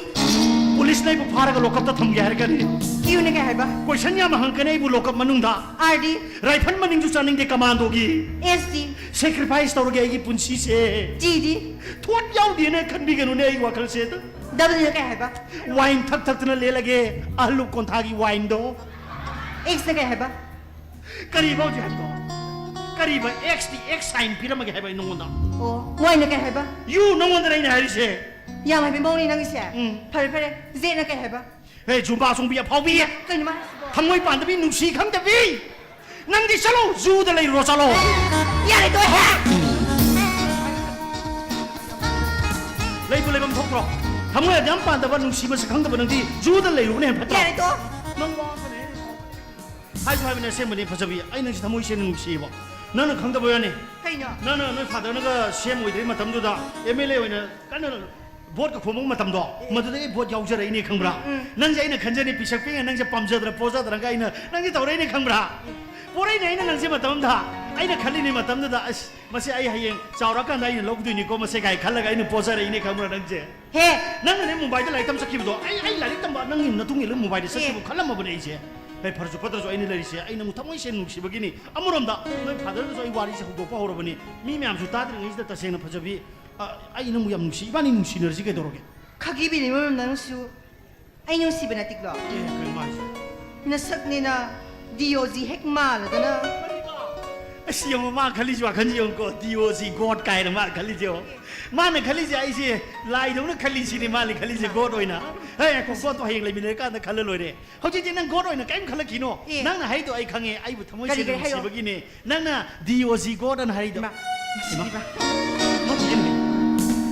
ꯄꯨꯂꯤꯁꯅ ꯑꯩꯕꯨ ꯐꯥꯔꯒ ꯂꯣꯀꯞꯇ ꯊꯝꯒꯦ ꯍꯥꯏꯔꯛꯀꯅꯤ꯫ ꯀ꯭ꯌꯨꯅ ꯀꯩ ꯍꯥꯏꯕ? ꯀꯣꯏꯁꯟ ꯌꯥꯝ ꯍꯪꯉꯛꯀꯅꯤ ꯑꯩꯕꯨ ꯂꯣꯀꯞ ꯃꯅꯨꯡꯗ꯫ R D. ꯔꯥꯏꯐꯜ ꯃꯅꯤꯡꯁꯨ ꯆꯥꯅꯤꯡꯗꯦ ꯀꯃꯥꯟꯗꯣꯒꯤ꯫ S D. ꯁꯦꯀ꯭ꯔꯤꯐꯥꯏꯁ ꯇꯧꯔꯒꯦ ꯑꯩꯒꯤ ꯄꯨꯟꯁꯤꯁꯦ꯫ T D. ꯊꯣꯠ ꯌꯥꯎꯗꯦꯅ ꯈꯟꯕꯤꯒꯅꯨꯅꯦ ꯑꯩ ꯋꯥꯈꯜꯁꯦ꯫ ꯗꯕꯜꯅ ꯀꯩ ꯍꯥꯏꯕ? ꯋꯥꯏꯟ ꯊꯛ ꯊꯛꯇꯅ ꯂꯦꯜꯂꯒꯦ ꯑꯍꯜ ꯂꯨꯞ ꯀꯣꯟꯊꯥꯒꯤ ꯋꯥꯏꯟꯗꯣ꯫ ꯑꯦꯛꯁꯅ ꯀꯩ ꯍꯥꯏꯕ? ꯀꯔꯤꯕ ꯍꯧꯖꯤꯛ ꯍꯥꯏꯕꯗꯣ? ꯀꯔꯤꯕ? ꯑꯦꯛꯁꯇꯤ ꯑꯦꯛꯁ ꯁꯥꯏꯟ ꯄꯤꯔꯝꯃꯒꯦ ꯍꯥꯏꯕ ꯑꯩ ꯅꯉꯣꯟꯗ꯫ ꯑꯣ, ꯋꯥꯏꯅ ꯀꯩ ꯍꯥꯏꯕ? ꯌꯨ, ꯅꯉꯣꯟꯗꯅ ꯑꯩꯅ ꯍꯥꯏꯔꯤꯁꯦ꯫ ꯌꯥꯝ ꯍꯩꯕ ꯃꯑꯣꯡꯅꯤ ꯅꯪꯒꯤꯁꯦ꯫ ꯎꯝ꯫ ꯐꯔꯦ ꯐꯔꯦ, ꯖꯦꯠꯅ ꯀꯩ ꯍꯥꯏꯕ? ꯍꯦ, ꯖꯨꯝꯕꯥ ꯆꯣꯡꯕꯤ ꯑꯐꯥꯎꯕꯤ꯫ ꯀꯩꯅꯣ ꯃꯥ ꯍꯥꯏꯁꯤꯕꯣ? ꯊꯃꯣꯏ ꯄꯥꯟꯗꯕꯤ, ꯅꯨꯡꯁꯤ ꯈꯪꯗꯕꯤ꯫ ꯅꯪꯗꯤ ꯆꯠꯂꯣ, ꯖꯨꯗ ꯂꯩꯔꯨꯔꯣ, ꯆꯠꯂꯣ꯫ ꯌꯥꯔꯦ, ꯇꯣꯛꯑꯦ꯫ ꯂꯩꯕꯨ ꯂꯩꯐꯝ ꯊꯣꯛꯇ꯭ꯔꯣ? ꯊꯃꯣꯏ ꯑꯗꯨ ꯌꯥꯝ ꯄꯥꯟꯗꯕ, ꯅꯨꯡꯁꯤꯕꯁꯦ ꯈꯪꯗꯕ ꯅꯪꯗꯤ ꯖꯨꯗ ꯂꯩꯔꯨꯕꯅ ꯍꯦꯟꯅ ꯐꯠꯇ꯭ꯔꯣ? ꯌꯥꯔꯦ, ꯇꯣꯛꯑꯣ꯫ ꯅꯪ ꯋꯥ ꯍꯥꯏꯁꯨ ꯍꯥꯏꯕꯅꯦ ꯑꯁꯦꯡꯕꯅꯦ ꯐꯖꯕꯤ, ꯑꯩ ꯅꯪꯁꯤ ꯊꯃꯣꯏ ꯁꯦꯡꯅ ꯅꯨꯡꯁꯤꯌꯦꯕ꯫ ꯅꯪꯅ ꯈꯪꯗꯕ ꯋꯥꯅꯤ꯫ ꯀꯩꯅꯣ? ꯅꯪꯅ ꯅꯣꯏ ꯐꯥꯗꯔꯅꯒ ꯁꯤ ꯑꯦꯝ ꯑꯣꯏꯗ꯭ꯔꯤ ꯃꯇꯝꯗꯨꯗ ꯑꯦꯝ ꯑꯦꯜ ꯑꯦ ꯑꯣꯏꯅ ꯀꯟꯅ ꯚꯣꯠꯀ ꯈꯣꯝꯃꯛꯄ ꯃꯇꯝꯗꯣ, ꯃꯗꯨꯗ ꯑꯩ ꯚꯣꯠ ꯌꯥꯎꯖꯔꯛꯏꯅꯦ ꯈꯪꯕ꯭ꯔꯥ? ꯅꯪꯁꯦ ꯑꯩꯅ ꯈꯟꯖꯔꯤ, ꯄꯤꯁꯛ ꯄꯤꯛꯅ ꯅꯪꯁꯦ ꯄꯥꯝꯖꯗꯅ ꯄꯣꯖꯗꯅꯒ ꯑꯩꯅ ꯅꯪꯁꯦ ꯇꯧꯔꯛꯏꯅꯦ ꯈꯪꯕ꯭ꯔꯥ? ꯄꯣꯔꯛꯏꯅꯦ ꯑꯩꯅ ꯅꯪꯁꯦ ꯃꯇꯝ ꯑꯃꯗ꯫ ꯑꯩꯅ ꯈꯜꯂꯤꯅꯦ ꯃꯇꯝꯗꯨꯗ, ꯑꯁ, ꯃꯁꯤ ꯑꯩ ꯍꯌꯦꯡ ꯆꯥꯎꯔꯀꯥꯟꯗ ꯑꯩꯅ ꯂꯧꯗꯣꯏꯅꯤꯀꯣ ꯃꯁꯦ ꯀꯥꯏ ꯈꯜꯂꯒ ꯑꯩꯅ ꯄꯣꯖꯔꯛꯏꯅꯦ ꯈꯪꯕ꯭ꯔꯥ ꯅꯪꯁꯦ? ꯍꯦ! ꯅꯪꯅꯅꯦ ꯃꯨꯝꯕꯥꯏꯗ ꯂꯥꯏꯔꯤꯛ ꯇꯝ ꯆꯠꯈꯤꯕꯗꯣ, ꯑꯩ, ꯑꯩ ꯂꯥꯏꯔꯤꯛ ꯇꯝꯕ ꯅꯪꯒꯤ ꯅꯇꯨꯡ ꯏꯜꯂ ꯃꯨꯝꯕꯥꯏꯗ ꯆꯠꯈꯤꯕ ꯑꯦ꯫ ꯈꯜꯂꯝꯃꯕꯅꯦ ꯑꯩꯁꯦ꯫ ꯍꯦ, ꯐꯔꯁꯨ ꯐꯠꯇ꯭ꯔꯁꯨ ꯑꯩꯅ ꯂꯩꯔꯤꯁꯦ, ꯑꯩ ꯅꯪꯕꯨ ꯊꯃꯣꯏ ꯁꯦꯡꯅ ꯅꯨꯡꯁꯤꯕꯒꯤꯅꯤ꯫ ꯑꯃꯔꯣꯝꯗ ꯅꯣꯏ ꯐꯥꯗꯔꯗꯁꯨ ꯑꯩ ꯋꯥꯔꯤꯁꯦ ꯍꯧꯗꯣꯛꯄ ꯍꯧꯔꯕꯅꯤ꯫ ꯃꯤ ꯃꯌꯥꯝꯁꯨ ꯇꯥꯗ꯭ꯔꯤꯉꯩꯁꯤꯗ ꯇꯁꯦꯡꯅ ꯐꯖꯕꯤ, ꯑ, ꯑꯩ ꯅꯪꯕꯨ ꯌꯥꯝ ꯅꯨꯡꯁꯤ, ꯏꯕꯥꯅꯤ ꯅꯨꯡꯁꯤꯅꯔꯁꯤ ꯀꯩꯗꯧꯔꯒꯦ? ꯈꯥꯒꯤꯕꯤꯅꯤ ꯃꯔꯝ ꯅꯪꯁꯨ꯫ ꯑꯩ ꯅꯨꯡꯁꯤꯕ ꯅꯠꯇꯤꯛꯂꯣ? ꯑꯦ, ꯀꯩꯅꯣ ꯍꯥꯏꯁꯦ? ꯅꯁꯛꯅꯤꯅ ꯗꯤ ꯑꯣ ꯖꯤ ꯍꯦꯛ ꯃꯥꯜꯂꯗꯅ꯫ ꯑꯁ, ꯌꯦꯡꯉꯣ, ꯃꯥ ꯈꯜꯂꯤꯁꯦ, ꯋꯥꯈꯜꯁꯦ ꯌꯦꯡꯉꯨꯀꯣ, ꯗꯤ ꯑꯣ ꯖꯤ ꯒꯣꯗ ꯀꯥꯏꯅ ꯃꯥ ꯈꯜꯂꯤꯁꯦ ꯌꯦꯡꯉꯣ꯫ ꯃꯥꯅ ꯈꯜꯂꯤꯁꯦ ꯑꯩꯁꯦ ꯂꯥꯏꯗꯧꯅ ꯈꯜꯂꯤꯁꯤꯅꯦ, ꯃꯥꯅ ꯈꯜꯂꯤꯁꯦ ꯒꯣꯗ ꯑꯣꯏꯅ꯫ ꯍꯦ, ꯉꯥꯏꯈꯣ, ꯒꯣꯗꯇꯣ ꯍꯌꯦꯡ ꯂꯩꯃꯤꯟꯅꯔꯀꯥꯟꯗ ꯈꯜꯂ ꯂꯣꯏꯔꯦ꯫ ꯍꯧꯖꯤꯛꯇꯤ ꯅꯪ ꯒꯣꯗ ꯑꯣꯏꯅ ꯀꯔꯤꯝ ꯈꯜꯂꯛꯈꯤꯅꯣ꯫ ꯑꯦ꯫ ꯅꯪꯅ ꯍꯥꯏꯗꯣ ꯑꯩ ꯈꯪꯉꯦ, ꯑꯩꯕꯨ ꯊꯃꯣꯏ ꯀꯔꯤ, ꯁꯦꯡꯅ ꯀꯔꯤ ꯍꯥꯏꯌꯣ? ꯅꯨꯡꯁꯤꯕꯒꯤꯅꯦ꯫ ꯅꯪꯅ ꯗꯤ ꯑꯣ ꯖꯤ ꯒꯣꯗ ꯑꯅ ꯍꯥꯏꯔꯤꯗꯣ꯫ ꯏꯃꯥ, ꯃꯁꯤꯗꯤꯕ꯫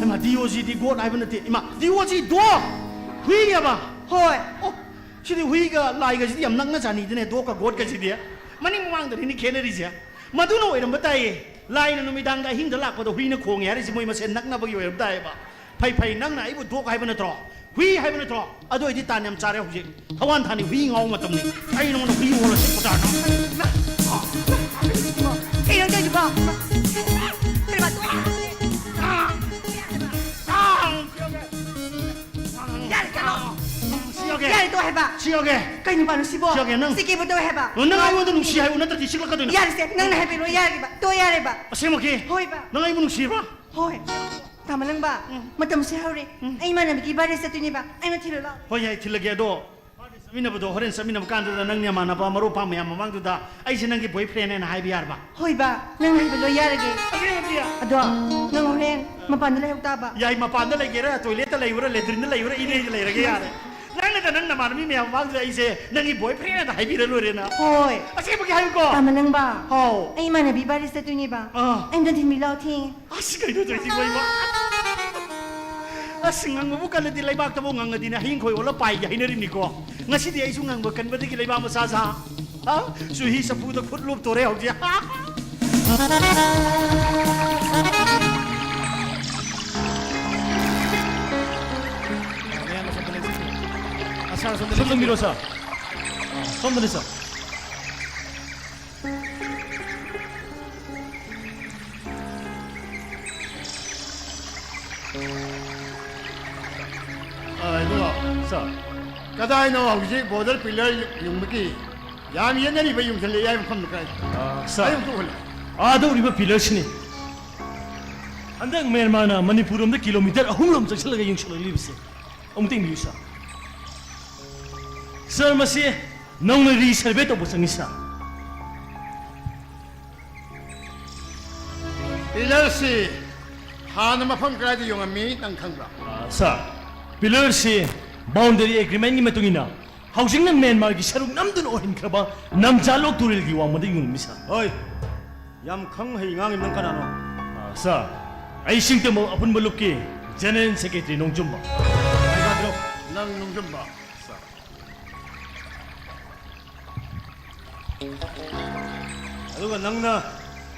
ꯏꯃꯥ, ꯗꯤ ꯑꯣ ꯖꯤꯗꯤ ꯒꯣꯗ ꯍꯥꯏꯕ ꯅꯠꯇꯦ꯫ ꯏꯃꯥ, ꯗꯤ ꯑꯣ ꯖꯤ ꯗꯣ ꯍꯨꯏꯅꯦꯕ꯫ ꯍꯣꯏ꯫ ꯑꯣ, ꯁꯤꯗꯤ ꯍꯨꯏꯒ ꯂꯥꯏꯒꯁꯤꯗꯤ ꯌꯥꯝ ꯅꯛꯅ ꯆꯥꯅꯤꯗꯅꯦ, ꯗꯣꯛꯀ ꯒꯣꯗꯀꯁꯤꯗꯤ꯫ ꯃꯅꯤꯡ ꯃꯃꯥꯡꯗꯅꯤꯅꯦ ꯈꯦꯠꯅꯔꯤꯁꯦ꯫ ꯃꯗꯨꯅ ꯑꯣꯏꯔꯝꯕ ꯇꯥꯏꯌꯦ꯫ ꯂꯥꯏꯅ ꯅꯨꯃꯤꯗꯥꯡꯗ ꯑꯍꯤꯡꯗ ꯂꯥꯛꯄꯗꯣ ꯍꯨꯏꯅ ꯈꯣꯡꯉꯦ ꯍꯥꯏꯔꯤꯁꯦ ꯃꯣꯏ ꯃꯁꯦꯟ ꯅꯛꯅꯕꯒꯤ ꯑꯣꯏꯔꯝ ꯇꯥꯏꯌꯦꯕ꯫ ꯐꯩ ꯐꯩ, ꯅꯪꯅ ꯑꯩꯕꯨ ꯗꯣꯛ ꯍꯥꯏꯕ ꯅꯠꯇ꯭ꯔꯣ? ꯍꯨꯏ ꯍꯥꯏꯕ ꯅꯠꯇ꯭ꯔꯣ? ꯑꯗꯨ ꯑꯣꯏꯗꯤ ꯇꯥꯟ ꯌꯥꯝ ꯆꯥꯔꯦ ꯍꯧꯖꯤꯛ꯫ ꯊꯋꯥꯟ ꯊꯥꯅꯤ ꯍꯨꯏ ꯉꯥꯎ ꯃꯇꯝꯅꯤ꯫ ꯑꯩ ꯅꯉꯣꯟꯗ ꯍꯨꯏ ꯑꯣꯜꯂꯁꯤ ꯄꯣꯇꯥꯔꯅ꯫ ꯀꯩꯅꯣ ꯇꯧꯔꯤꯗꯨꯕꯣ? ꯀꯩꯅꯣ ꯇꯧꯔꯤꯗꯨꯕꯣ? ꯌꯥꯔꯦ, ꯆꯠꯂꯣ꯫ ꯁꯤ ꯌꯧꯒꯦ꯫ ꯌꯥꯔꯦ, ꯇꯣꯛꯑꯣ ꯍꯥꯏꯕ꯫ ꯁꯤ ꯌꯧꯒꯦ꯫ ꯀꯩ ꯅꯨꯄꯥꯅꯣ ꯁꯤꯕꯣ? ꯁꯤ ꯌꯧꯒꯦ, ꯅꯪ꯫ ꯁꯤ ꯀꯦꯕ ꯇꯧꯋꯦ ꯍꯥꯏꯕ꯫ ꯅꯪ ꯑꯩꯉꯣꯟꯗ ꯅꯨꯡꯁꯤ ꯍꯥꯏꯌꯨ, ꯅꯠꯇ꯭ꯔꯗꯤ ꯆꯤꯛꯂꯛꯀꯗꯣꯏꯅꯤ꯫ ꯌꯥꯔꯦꯁꯦ, ꯅꯪꯅ ꯍꯥꯏꯕꯤꯔꯣ, ꯌꯥꯔꯦꯕ꯫ ꯇꯣꯛꯑꯣ, ꯌꯥꯔꯦꯕ꯫ ꯑꯁꯦꯡꯃꯛꯀꯤ? ꯍꯣꯏꯕ꯫ ꯅꯪ ꯑꯩꯕꯨ ꯅꯨꯡꯁꯤꯕ꯭ꯔꯥ? ꯍꯣꯏ꯫ ꯇꯥꯃꯣ ꯂꯪꯕ, ꯎꯝ꯫ ꯃꯇꯝꯁꯦ ꯍꯧꯔꯦ꯫ ꯎꯝ꯫ ꯑꯩ ꯏꯃꯥꯟꯅꯕꯤꯒꯤ ꯕꯥꯔꯗꯦ ꯆꯠꯇꯣꯏꯅꯦꯕ꯫ ꯑꯩꯅ ꯊꯤꯜꯂꯨ ꯂꯥꯛꯑꯣ꯫ ꯍꯣꯏ, ꯌꯥꯏ, ꯊꯤꯜꯂꯒꯦ꯫ ꯑꯗꯣ ꯆꯠꯃꯤꯟꯅꯕꯗꯣ ꯍꯣꯔꯦꯟ ꯆꯠꯃꯤꯟꯅꯕ ꯀꯥꯟꯗꯨꯗ ꯅꯪ ꯅꯃꯥꯟꯅꯕ ꯃꯔꯨꯞ ꯃꯄꯥꯡ ꯃꯌꯥꯝ ꯃꯃꯥꯡꯗꯨꯗ ꯑꯩꯁꯦ ꯅꯪꯒꯤ ꯕꯣꯏ ꯐ꯭ꯔꯦꯟꯅꯦꯅ ꯍꯥꯏꯕ ꯌꯥꯔꯕ? ꯍꯣꯏꯕ, ꯅꯪ ꯍꯥꯏꯕ ꯂꯣꯏ ꯌꯥꯔꯒꯦ꯫ ꯑꯁꯦꯡꯕꯗꯤ? ꯑꯗꯣ ꯅꯪ ꯍꯣꯔꯦꯟ ꯃꯄꯥꯟꯗ ꯂꯩꯍꯧ ꯇꯥꯕ꯫ ꯌꯥꯏ, ꯃꯄꯥꯟꯗ ꯂꯩꯒꯦꯔꯥ, ꯇꯣꯏꯂꯦꯠꯇ ꯂꯩꯕ꯭ꯔꯥ, ꯂꯦꯇ꯭ꯔꯤꯟꯗ ꯂꯩꯕ꯭ꯔꯥ, ꯏꯅꯦꯗ ꯂꯩꯔꯒꯦ ꯌꯥꯔꯦ꯫ ꯅꯪꯅꯗ ꯅꯪ ꯅꯃꯥꯟꯅꯕꯤ ꯃꯌꯥꯝ ꯃꯃꯥꯡꯗꯨꯗ ꯑꯩꯁꯦ ꯅꯪꯒꯤ ꯕꯣꯏ ꯐ꯭ꯔꯦꯟꯅ ꯍꯥꯏꯕꯤꯔ ꯂꯣꯏꯔꯦꯅ꯫ ꯍꯣꯏ꯫ ꯑꯁꯦꯡꯕꯒꯤ ꯍꯥꯏꯌꯨꯀꯣ? ꯇꯥꯃꯣ ꯂꯪꯕ꯫ ꯍꯥꯎ꯫ ꯑꯩ ꯏꯃꯥꯟꯅꯕꯤ ꯕꯥꯔꯗꯦ ꯆꯠꯇꯣꯏꯅꯦꯕ꯫ ꯑꯥ꯫ ꯑꯩ ꯑꯝꯇ ꯊꯤꯟꯕꯤ ꯂꯥꯛꯑꯣ, ꯊꯦꯡꯉꯦ꯫ ꯑꯁ, ꯀꯩꯅꯣ ꯇꯧꯔꯤꯁꯤꯕꯣ, ꯏꯃꯥ? ꯑꯁ, ꯉꯪꯕꯕꯨ ꯀꯜꯂꯗꯤ ꯂꯩꯕꯥꯛꯇꯕꯨ ꯉꯪꯉꯗꯤꯅꯦ, ꯍꯌꯤꯡ ꯈꯣꯏ ꯑꯣꯜꯂ ꯄꯥꯏꯒꯦ ꯍꯥꯏꯅꯔꯤꯅꯤꯀꯣ꯫ ꯉꯁꯤꯗꯤ ꯑꯩꯁꯨ ꯉꯪꯕ ꯀꯟꯕꯗꯒꯤ ꯂꯩꯕꯥꯛ ꯃꯆꯥ ꯁꯥ, ꯍꯥ? ꯆꯨꯍꯤ ꯆꯐꯨꯗ ꯈꯨꯠ ꯂꯨꯞꯇꯣꯔꯦ ꯍꯧꯖꯤꯛ꯫ ꯃꯌꯥꯝ ꯑꯁꯣꯝꯗ ꯂꯦꯡꯁꯤꯟꯕꯤꯔꯣ꯫ ꯑ, ꯁꯥꯔ, ꯑꯁꯣꯝꯗ ꯁꯣꯝ ꯂꯦꯡꯁꯤꯟꯕꯤꯔꯣ꯫ ꯆꯪꯕꯤꯔꯣ, ꯁꯥꯔ꯫ ꯑ, ꯁꯣꯝꯗꯅꯤ, ꯁꯥꯔ꯫ ꯑ, ꯏꯕꯨꯡꯉꯣ, ꯁꯥꯔ꯫ ꯀꯗꯥꯏꯅꯣ ꯍꯧꯖꯤꯛ ꯕꯣꯔꯗꯔ ꯄꯤꯂꯔ ꯌꯨꯡꯕꯒꯤ ꯌꯥꯝ ꯌꯦꯠꯅꯔꯤꯕ ꯌꯨꯡꯁꯜꯂꯛꯑꯦ ꯍꯥꯏꯕ ꯃꯐꯝꯗꯨ ꯀꯗꯥꯏꯗ? ꯑ, ꯁꯥꯔ꯫ ꯑꯩ ꯑꯃꯨꯛꯇ ꯎꯍꯜꯂꯣ꯫ ꯑꯥꯗ ꯎꯔꯤꯕ ꯄꯤꯂꯔꯁꯤꯅꯤ꯫ ꯍꯟꯗꯛ ꯃ꯭ꯌꯥꯟꯃꯥꯔꯅ ꯃꯅꯤꯄꯨꯔ ꯂꯣꯝꯗ ꯀꯤꯂꯣꯃꯤꯇꯔ ꯑꯍꯨꯝ ꯔꯣꯝ ꯆꯪꯁꯤꯜꯂꯒ ꯌꯨꯡꯁꯤꯜꯂꯛꯂꯤꯕꯁꯦ꯫ ꯑꯃꯨꯛꯇ ꯌꯦꯡꯕꯤꯌꯨ, ꯁꯥꯔ꯫ ꯁꯥꯔ, ꯃꯁꯤ ꯅꯧꯅ ꯔꯤꯁꯔꯚꯦ ꯇꯧꯕ ꯆꯪꯉꯤ, ꯁꯥꯔ꯫ ꯄꯤꯂꯔꯁꯤ ꯍꯥꯟꯅ ꯃꯐꯝ ꯀꯗꯥꯏꯗ ꯌꯣꯡꯉꯝꯃꯤ, ꯅꯪ ꯈꯪꯕ꯭ꯔꯥ? ꯑ, ꯁꯥꯔ, ꯄꯤꯂꯔꯁꯤ ꯕꯥꯎꯟꯗꯔꯤ ꯑꯦꯒ꯭ꯔꯤꯃꯦꯟꯒꯤ ꯃꯇꯨꯡ ꯏꯟꯅ ꯍꯧꯖꯤꯛꯅ ꯃ꯭ꯌꯥꯟꯃꯥꯔꯒꯤ ꯁꯔꯨꯛ ꯅꯝꯗꯨꯅ ꯑꯣꯏꯍꯟꯈ꯭ꯔꯕ ꯅꯝꯖꯥꯂꯣꯛ ꯇꯨꯔꯦꯜꯒꯤ ꯋꯥꯡꯃꯗ ꯌꯣꯡꯉꯝꯃꯤ, ꯁꯥꯔ꯫ ꯍꯣꯏ, ꯌꯥꯝ ꯈꯪ ꯍꯩ ꯉꯥꯡꯉꯤꯕ ꯅꯪ ꯀꯅꯥꯅꯣ? ꯑ, ꯁꯥꯔ, ꯑꯩ ꯁꯤꯡꯇꯃꯧ ꯑꯄꯨꯟꯕ ꯂꯨꯞꯀꯤ ꯖꯦꯅꯔꯦꯜ ꯁꯦꯀ꯭ꯔꯦꯇꯔꯤ ꯅꯣꯡꯖꯨꯝꯕ꯫ ꯅꯪ ꯅꯣꯡꯖꯨꯝꯕ꯫ ꯁꯥꯔ꯫ ꯑꯗꯨꯒ ꯅꯪꯅ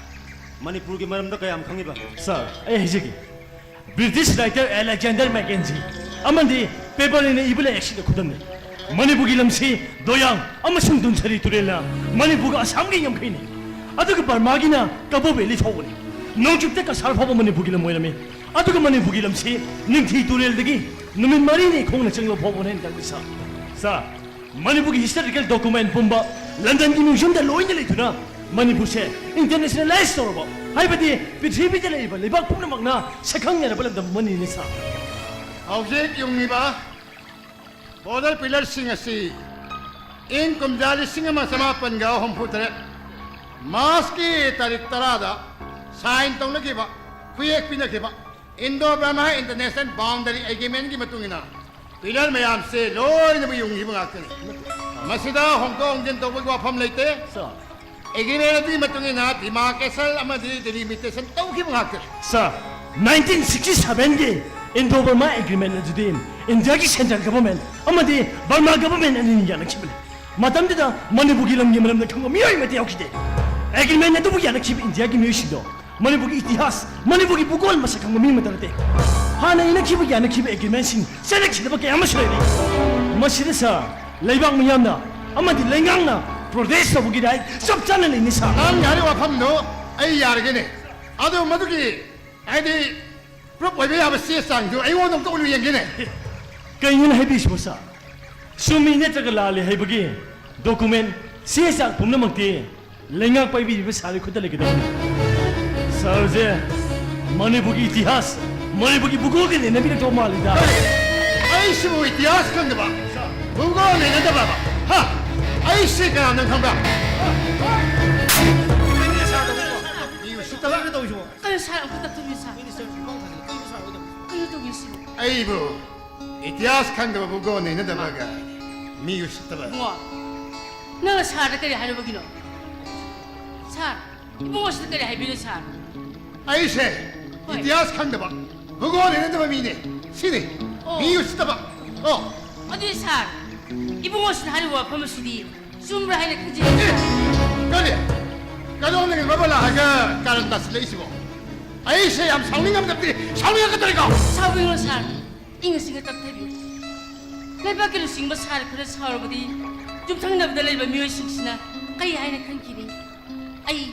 ꯃꯅꯤꯄꯨꯔꯒꯤ ꯃꯔꯝꯗ ꯀꯌꯥꯝ ꯈꯪꯉꯤꯕ? ꯁꯥꯔ, ꯑꯩ ꯍꯥꯏꯖꯒꯦ꯫ ꯕ꯭ꯔꯤꯇꯤꯁ ꯔꯥꯏꯇꯔ ꯑꯂꯦꯛꯖꯦꯟꯗꯔ ꯃꯦꯀꯦꯟꯖꯤ ꯑꯃꯗꯤ ꯄꯦꯄꯔ ꯑꯅꯤꯅ ꯏꯕ ꯂꯥꯏꯔꯤꯛꯁꯤꯗ ꯈꯨꯗꯝꯅꯤ꯫ ꯃꯅꯤꯄꯨꯔꯒꯤ ꯂꯝꯁꯤ ꯗꯣꯌꯥꯡ ꯑꯃꯁꯨꯡ ꯗꯨꯟꯁꯔꯤ ꯇꯨꯔꯦꯜꯅ ꯃꯅꯤꯄꯨꯔꯒ ꯑꯁꯥꯝꯒꯤ ꯉꯝꯈꯩꯅꯤ꯫ ꯑꯗꯨꯒ ꯕꯔꯃꯥꯒꯤꯅ ꯀꯕꯣ ꯚꯦꯂꯤ ꯐꯥꯎꯕꯅꯤ꯫ ꯅꯣꯡꯆꯨꯞꯇ ꯀꯁꯥꯔ ꯐꯥꯎꯕ ꯃꯅꯤꯄꯨꯔꯒꯤ ꯂꯝ ꯑꯣꯏꯔꯝꯃꯤ꯫ ꯑꯗꯨꯒ ꯃꯅꯤꯄꯨꯔꯒꯤ ꯂꯝꯁꯤ ꯅꯤꯡꯊꯤ ꯇꯨꯔꯦꯜꯗꯒꯤ ꯅꯨꯃꯤꯠ ꯃꯔꯤꯅꯤ ꯈꯣꯡꯅ ꯆꯪꯂꯕ ꯐꯥꯎꯕꯅ ꯍꯦꯟꯅ ꯇꯥꯛꯂꯤ, ꯁꯥꯔ꯫ ꯁꯥꯔ, ꯃꯅꯤꯄꯨꯔꯒꯤ ꯍꯤꯁꯇꯣꯔꯤꯀꯦꯜ ꯗꯣꯀꯨꯃꯦꯟ ꯄꯨꯝꯕ ꯂꯟꯗꯟꯒꯤ ꯃ꯭ꯌꯨꯖꯤꯌꯝꯗ ꯂꯣꯏꯅ ꯂꯩꯗꯨꯅ ꯃꯅꯤꯄꯨꯔꯁꯦ ꯏꯟꯇꯔꯅꯦꯁꯅꯦꯂꯥꯏꯁ ꯇꯧꯔꯕ, ꯍꯥꯏꯕꯗꯤ ꯄ꯭ꯔꯤꯊꯤꯕꯤꯗ ꯂꯩꯔꯤꯕ ꯂꯩꯕꯥꯛ ꯄꯨꯝꯅꯃꯛꯅ ꯁꯛꯈꯪꯅꯔꯕ ꯂꯝꯗꯝ ꯑꯃꯅꯤꯅꯦ, ꯁꯥꯔ꯫ ꯍꯧꯖꯤꯛ ꯌꯨꯡꯂꯤꯕ ꯕꯣꯔꯗꯔ ꯄꯤꯂꯔꯁꯤꯡ ꯑꯁꯤ ꯏꯪ ꯀꯨꯝꯖꯥ ꯂꯤꯁꯤꯡ ꯑꯃ ꯆꯃꯥꯄꯟꯒ ꯍꯨꯝꯐꯨ ꯇꯔꯦꯠ ꯃꯥꯔꯆꯀꯤ ꯇꯥꯔꯤꯛ ꯇꯔꯥꯗ ꯁꯥꯏꯟ ꯇꯧꯅꯈꯤꯕ, ꯈꯨꯌꯦꯛ ꯄꯤꯅꯈꯤꯕ ꯏꯟꯗꯣ ꯕꯔꯃꯥ ꯏꯟꯇꯔꯅꯦꯁꯅꯦꯜ ꯕꯥꯎꯟꯗꯔꯤ ꯑꯦꯒ꯭ꯔꯤꯃꯦꯟꯒꯤ ꯃꯇꯨꯡ ꯏꯟꯅ ꯄꯤꯂꯔ ꯃꯌꯥꯝꯁꯦ ꯂꯣꯏꯅꯃꯛ ꯌꯨꯡꯈꯤꯕ ꯉꯥꯛꯇꯅꯤ꯫ ꯃꯁꯤꯗ ꯍꯣꯡꯗꯣꯛ ꯍꯣꯡꯖꯤꯟ ꯇꯧꯕꯒꯤ ꯋꯥꯐꯝ ꯂꯩꯇꯦ꯫ ꯁꯥꯔ꯫ ꯑꯦꯒ꯭ꯔꯤꯃꯦꯟ ꯑꯗꯨꯒꯤ ꯃꯇꯨꯡ ꯏꯟꯅ ꯗꯤꯃꯥꯔꯀꯦꯁꯟ ꯑꯃꯗꯤ ꯗꯤꯂꯤꯃꯤꯇꯦꯁꯟ ꯇꯧꯈꯤꯕ ꯉꯥꯛꯇꯅꯤ꯫ ꯁꯥꯔ, ꯅꯥꯏꯟꯇꯤꯟ ꯁꯤꯛꯁꯇꯤ ꯁꯚꯦꯟꯒꯤ ꯏꯟꯗꯣ ꯕꯔꯃꯥ ꯑꯦꯒ꯭ꯔꯤꯃꯦꯟ ꯑꯗꯨꯗꯤ ꯏꯟꯗꯤꯌꯥꯒꯤ ꯁꯦꯟꯇ꯭ꯔꯦꯜ ꯒꯚꯔꯟꯃꯦꯟ ꯑꯃꯗꯤ ꯕꯔꯃꯥ ꯒꯚꯔꯟꯃꯦꯟ ꯑꯅꯤꯅ ꯌꯥꯅꯈꯤꯕꯅꯤ꯫ ꯃꯇꯝꯗꯨꯗ ꯃꯅꯤꯄꯨꯔꯒꯤ ꯂꯝꯒꯤ ꯃꯔꯝꯗ ꯈꯪꯕ ꯃꯤꯑꯣꯏ ꯑꯃꯠꯇ ꯌꯥꯎꯈꯤꯗꯦ꯫ ꯑꯦꯒ꯭ꯔꯤꯃꯦꯟ ꯑꯗꯨꯕꯨ ꯌꯥꯅꯈꯤꯕ ꯏꯟꯗꯤꯌꯥꯒꯤ ꯃꯤꯑꯣꯏꯁꯤꯡꯗꯣ ꯃꯅꯤꯄꯨꯔꯒꯤ ꯏꯇꯤꯍꯥꯁ, ꯃꯅꯤꯄꯨꯔꯒꯤ ꯚꯨꯒꯣꯜ ꯃꯁꯛ ꯈꯪꯕ ꯃꯤ ꯑꯃꯠꯇ ꯅꯠꯇꯦ꯫ ꯍꯥꯟꯅ ꯏꯅꯈꯤꯕ ꯌꯥꯅꯈꯤꯕ ꯑꯦꯒ꯭ꯔꯤꯃꯦꯟꯁꯤꯡ ꯆꯠꯅꯈꯤꯗꯕ ꯀꯌꯥ ꯑꯃꯁꯨ ꯂꯩꯔꯤ꯫ ꯃꯁꯤꯗ, ꯁꯥꯔ, ꯂꯩꯕꯥꯛ ꯃꯤꯌꯥꯝꯅ ꯑꯃꯗꯤ ꯂꯩꯉꯥꯛꯅ ꯄ꯭ꯔꯣꯇꯦꯁ ꯇꯧꯕꯒꯤ ꯔꯥꯏꯠ ꯆꯞ ꯆꯥꯅ ꯂꯩꯅꯤ, ꯁꯥꯔ꯫ ꯅꯪ ꯍꯥꯏꯔꯤꯕ ꯋꯥꯐꯝꯗꯣ ꯑꯩ ꯌꯥꯔꯒꯦꯅꯦ꯫ ꯑꯗꯨ ꯃꯗꯨꯒꯤ, ꯍꯥꯏꯗꯤ, ꯄ꯭ꯔꯨꯐ ꯑꯣꯏꯕ ꯌꯥꯕ ꯆꯦ ꯆꯥꯡꯗꯨ ꯑꯩꯉꯣꯟꯗ ꯑꯝꯇ ꯎꯠꯂꯨ ꯌꯦꯡꯒꯦꯅꯦ꯫ ꯀꯩꯅꯣꯅꯦ ꯍꯥꯏꯕꯤꯔꯤꯁꯤꯕꯣ, ꯁꯥꯔ? ꯆꯨꯝꯃꯤ ꯅꯠꯇ꯭ꯔꯒ ꯂꯥꯜꯂꯤ ꯍꯥꯏꯕꯒꯤ ꯗꯣꯀꯨꯃꯦꯟ, ꯆꯦ ꯆꯥꯡ ꯄꯨꯝꯅꯃꯛꯇꯤ ꯂꯩꯉꯥꯛ ꯄꯥꯏꯕꯤꯔꯤꯕ ꯁꯥꯔꯒꯤ ꯈꯨꯠꯇ ꯂꯩꯒꯗꯕꯅꯤ꯫ ꯁꯥꯔꯁꯦ ꯃꯅꯤꯄꯨꯔꯒꯤ ꯏꯇꯤꯍꯥꯁ, ꯃꯅꯤꯄꯨꯔꯒꯤ ꯚꯨꯒꯣꯜꯒ ꯅꯩꯅꯕꯤꯔꯛꯇꯧ ꯃꯥꯜꯂꯤꯗ꯫ ꯑꯩꯁꯤꯕꯨ ꯏꯇꯤꯍꯥꯁ ꯈꯪꯗꯕ, ꯚꯨꯒꯣꯜ ꯅꯩꯅꯗꯕ? ꯍꯥ? ꯑꯩꯁꯦ ꯀꯅꯥꯅꯣ ꯅꯪ ꯈꯪꯕ꯭ꯔꯥ? ꯃꯤ ꯎꯁꯤꯠꯇꯕ꯫ ꯀꯩꯅꯣ ꯁꯥꯔ, ꯑꯝꯇ ꯇꯞꯊꯣꯛꯄꯤꯌꯨ ꯁꯥꯔ꯫ ꯀꯩꯅꯣ ꯇꯧꯕꯤꯌꯨ ꯁꯤꯕꯣ? ꯑꯩꯕꯨ ꯏꯇꯤꯍꯥꯁ ꯈꯪꯗꯕ ꯚꯨꯒꯣꯜ ꯅꯩꯅꯗꯕꯒ ꯃꯤ ꯎꯁꯤꯠꯇꯕ꯫ ꯏꯕꯨꯡꯉꯣ, ꯅꯪꯅ ꯁꯥꯔꯗ ꯀꯔꯤ ꯍꯥꯏꯔꯨꯕꯒꯤꯅꯣ? ꯁꯥꯔ, ꯏꯕꯨꯡꯉꯣꯁꯤꯗ ꯀꯔꯤ ꯍꯥꯏꯕꯤꯅꯣ ꯁꯥꯔ? ꯑꯩꯁꯦ ꯍꯣꯏ꯫ ꯏꯇꯤꯍꯥꯁ ꯈꯪꯗꯕ, ꯚꯨꯒꯣꯜ ꯍꯩꯅꯗꯕ ꯃꯤꯅꯦ꯫ ꯁꯤꯅꯤ꯫ ꯑꯣ꯫ ꯃꯤ ꯎꯁꯤꯠꯇꯕ꯫ ꯑꯣ꯫ ꯑꯗꯨꯗꯤ ꯁꯥꯔ, ꯏꯕꯨꯡꯉꯣꯁꯤꯅ ꯍꯥꯏꯔꯤꯕ ꯋꯥꯐꯝ ꯑꯁꯤꯗꯤ ꯆꯨꯝꯕ꯭ꯔꯥ ꯍꯥꯏꯅ ꯈꯟꯖꯩ ꯑꯦ, ꯁꯥꯔ꯫ ꯀꯔꯤ? ꯀꯗꯣꯝꯗꯒꯤ ꯕꯕꯥ ꯂꯥꯛꯑꯒ ꯀꯥꯔꯟ ꯇꯥꯁꯤꯜꯂꯛꯏꯁꯤꯕꯣ? ꯑꯩꯁꯦ ꯌꯥꯝ ꯁꯥꯎꯅꯤꯡꯉꯝꯗꯕꯗꯤ ꯁꯥꯎꯅꯤꯡꯉꯛꯀꯗꯧꯔꯤꯀꯣ? ꯁꯥꯎꯕꯤꯒꯅꯨ ꯁꯥꯔ꯫ ꯏꯪꯅ ꯆꯤꯛꯅ ꯇꯞꯊꯕꯤꯌꯨ꯫ ꯂꯩꯕꯥꯛꯀꯤ ꯂꯨꯆꯤꯡꯕ ꯁꯥꯔ ꯈꯔ ꯁꯥꯎꯔꯕꯗꯤ ꯌꯨꯝꯊꯪꯅꯕꯗ ꯂꯩꯕ ꯃꯤꯑꯣꯏꯁꯤꯡꯁꯤꯅ ꯀꯩ ꯍꯥꯏꯅ ꯈꯟꯈꯤꯅꯤ? ꯑꯩ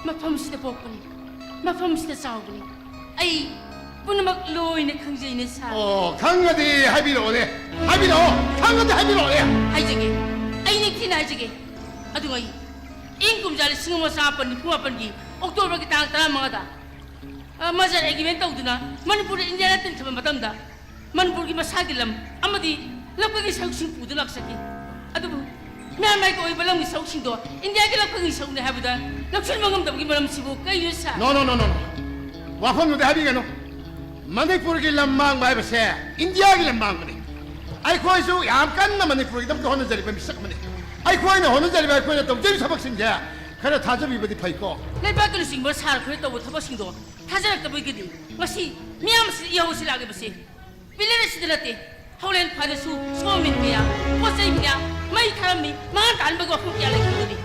ꯃꯐꯝꯁꯤꯗ ꯄꯣꯛꯄꯅꯤ, ꯃꯐꯝꯁꯤꯗ ꯆꯥꯎꯕꯅꯤ꯫ ꯑꯩ ꯄꯨꯝꯅꯃꯛ ꯂꯣꯏꯅ ꯈꯪꯖꯩꯅꯦ ꯁꯥꯔ꯫ ꯑꯣ, ꯈꯪꯉꯗꯤ ꯍꯥꯏꯕꯤꯔꯛꯑꯣꯅꯦ꯫ ꯍꯥꯏꯕꯤꯔꯛꯑꯣ꯫ ꯈꯪꯉꯗꯤ ꯍꯥꯏꯕꯤꯔꯛꯑꯣꯅꯦ꯫ ꯍꯥꯏꯖꯒꯦ꯫ ꯑꯩ ꯅꯤꯡꯊꯤꯅ ꯍꯥꯏꯖꯒꯦ꯫ ꯑꯗꯨꯒ ꯑꯩ ꯏꯪ ꯀꯨꯝꯖꯥ ꯂꯤꯁꯤꯡ ꯑꯃ ꯆꯥꯃꯥꯄꯟ ꯅꯤꯐꯨ ꯃꯥꯄꯟꯒꯤ ꯑꯣꯛꯇꯣꯕꯔꯒꯤ ꯇꯥꯡ ꯇꯔꯥꯃꯉꯥꯗ, ꯑ, merger agreement ꯇꯧꯗꯨꯅ ꯃꯅꯤꯄꯨꯔꯗ ꯏꯟꯗꯤꯌꯥꯅ ꯇꯤꯟꯈꯤꯕ ꯃꯇꯝꯗ ꯃꯅꯤꯄꯨꯔꯒꯤ ꯃꯁꯥꯒꯤ ꯂꯝ ꯑꯃꯗꯤ ꯂꯝꯀꯣꯏꯒꯤ ꯁꯔꯨꯛꯁꯤꯡ ꯄꯨꯗꯨꯅ ꯂꯥꯛꯆꯈꯤ꯫ ꯑꯗꯨꯕꯨ ꯃꯤꯌꯥꯝꯒꯤ ꯑꯣꯏꯕ ꯂꯝꯒꯤ ꯁꯔꯨꯛꯁꯤꯡꯗꯣ ꯏꯟꯗꯤꯌꯥꯒꯤ ꯂꯝꯀꯣꯏꯒꯤ ꯁꯔꯨꯛꯅꯤ ꯍꯥꯏꯕꯗ ꯂꯧꯁꯤꯟꯕ ꯉꯝꯗꯕꯒꯤ ꯃꯔꯝꯁꯤꯕꯨ ꯀꯩꯅꯣ ꯁꯥꯔ? No, no, no, no, no. ꯋꯥꯐꯝꯗꯨꯗꯤ ꯍꯥꯏꯕꯤꯒꯅꯨ꯫ ꯃꯅꯤꯄꯨꯔꯒꯤ ꯂꯝ ꯃꯥꯡꯕ ꯍꯥꯏꯕꯁꯦ ꯏꯟꯗꯤꯌꯥꯒꯤ ꯂꯝ ꯃꯥꯡꯕꯅꯤ꯫ ꯑꯩꯈꯣꯏꯁꯨ ꯌꯥꯝ ꯀꯟꯅ ꯃꯅꯤꯄꯨꯔꯒꯤꯗꯃꯛꯇ ꯍꯣꯠꯅꯖꯔꯤꯕ ꯃꯤꯁꯛ ꯑꯃꯅꯤ꯫ ꯑꯩꯈꯣꯏꯅ ꯍꯣꯠꯅꯖꯔꯤꯕ, ꯑꯩꯈꯣꯏꯅ ꯇꯧꯖꯔꯤꯕ ꯊꯕꯛꯁꯤꯡꯁꯦ ꯈꯔ ꯊꯥꯖꯕꯤꯕꯗꯤ ꯐꯩꯀꯣ꯫ ꯂꯩꯕꯥꯛꯀꯤ ꯂꯨꯆꯤꯡꯕ ꯁꯥꯔ ꯈꯣꯏꯅ ꯇꯧꯕ ꯊꯕꯛꯁꯤꯡꯗꯣ ꯊꯥꯖꯔꯛꯇꯕꯒꯤꯗꯤ ꯉꯁꯤ ꯃꯤꯌꯥꯝ ꯑꯁꯤꯗ ꯏꯍꯧ ꯑꯁꯤ ꯂꯥꯛꯂꯤꯕꯁꯦ꯫ ꯄꯤꯂꯔ ꯑꯁꯤꯗ ꯅꯠꯇꯦ, ꯍꯣꯂꯦꯟ ꯐꯥꯗꯁꯨ ꯁꯣꯃꯤꯟ ꯀꯌꯥ, ꯄꯣꯠ ꯆꯩ ꯀꯌꯥ, ꯃꯩ ꯊꯥꯔꯝꯃꯤ, ꯃꯉꯥ ꯇꯥꯍꯟꯕꯒꯤ ꯋꯥꯐꯝ ꯀꯌꯥ ꯂꯩꯈꯤꯕꯅꯤ꯫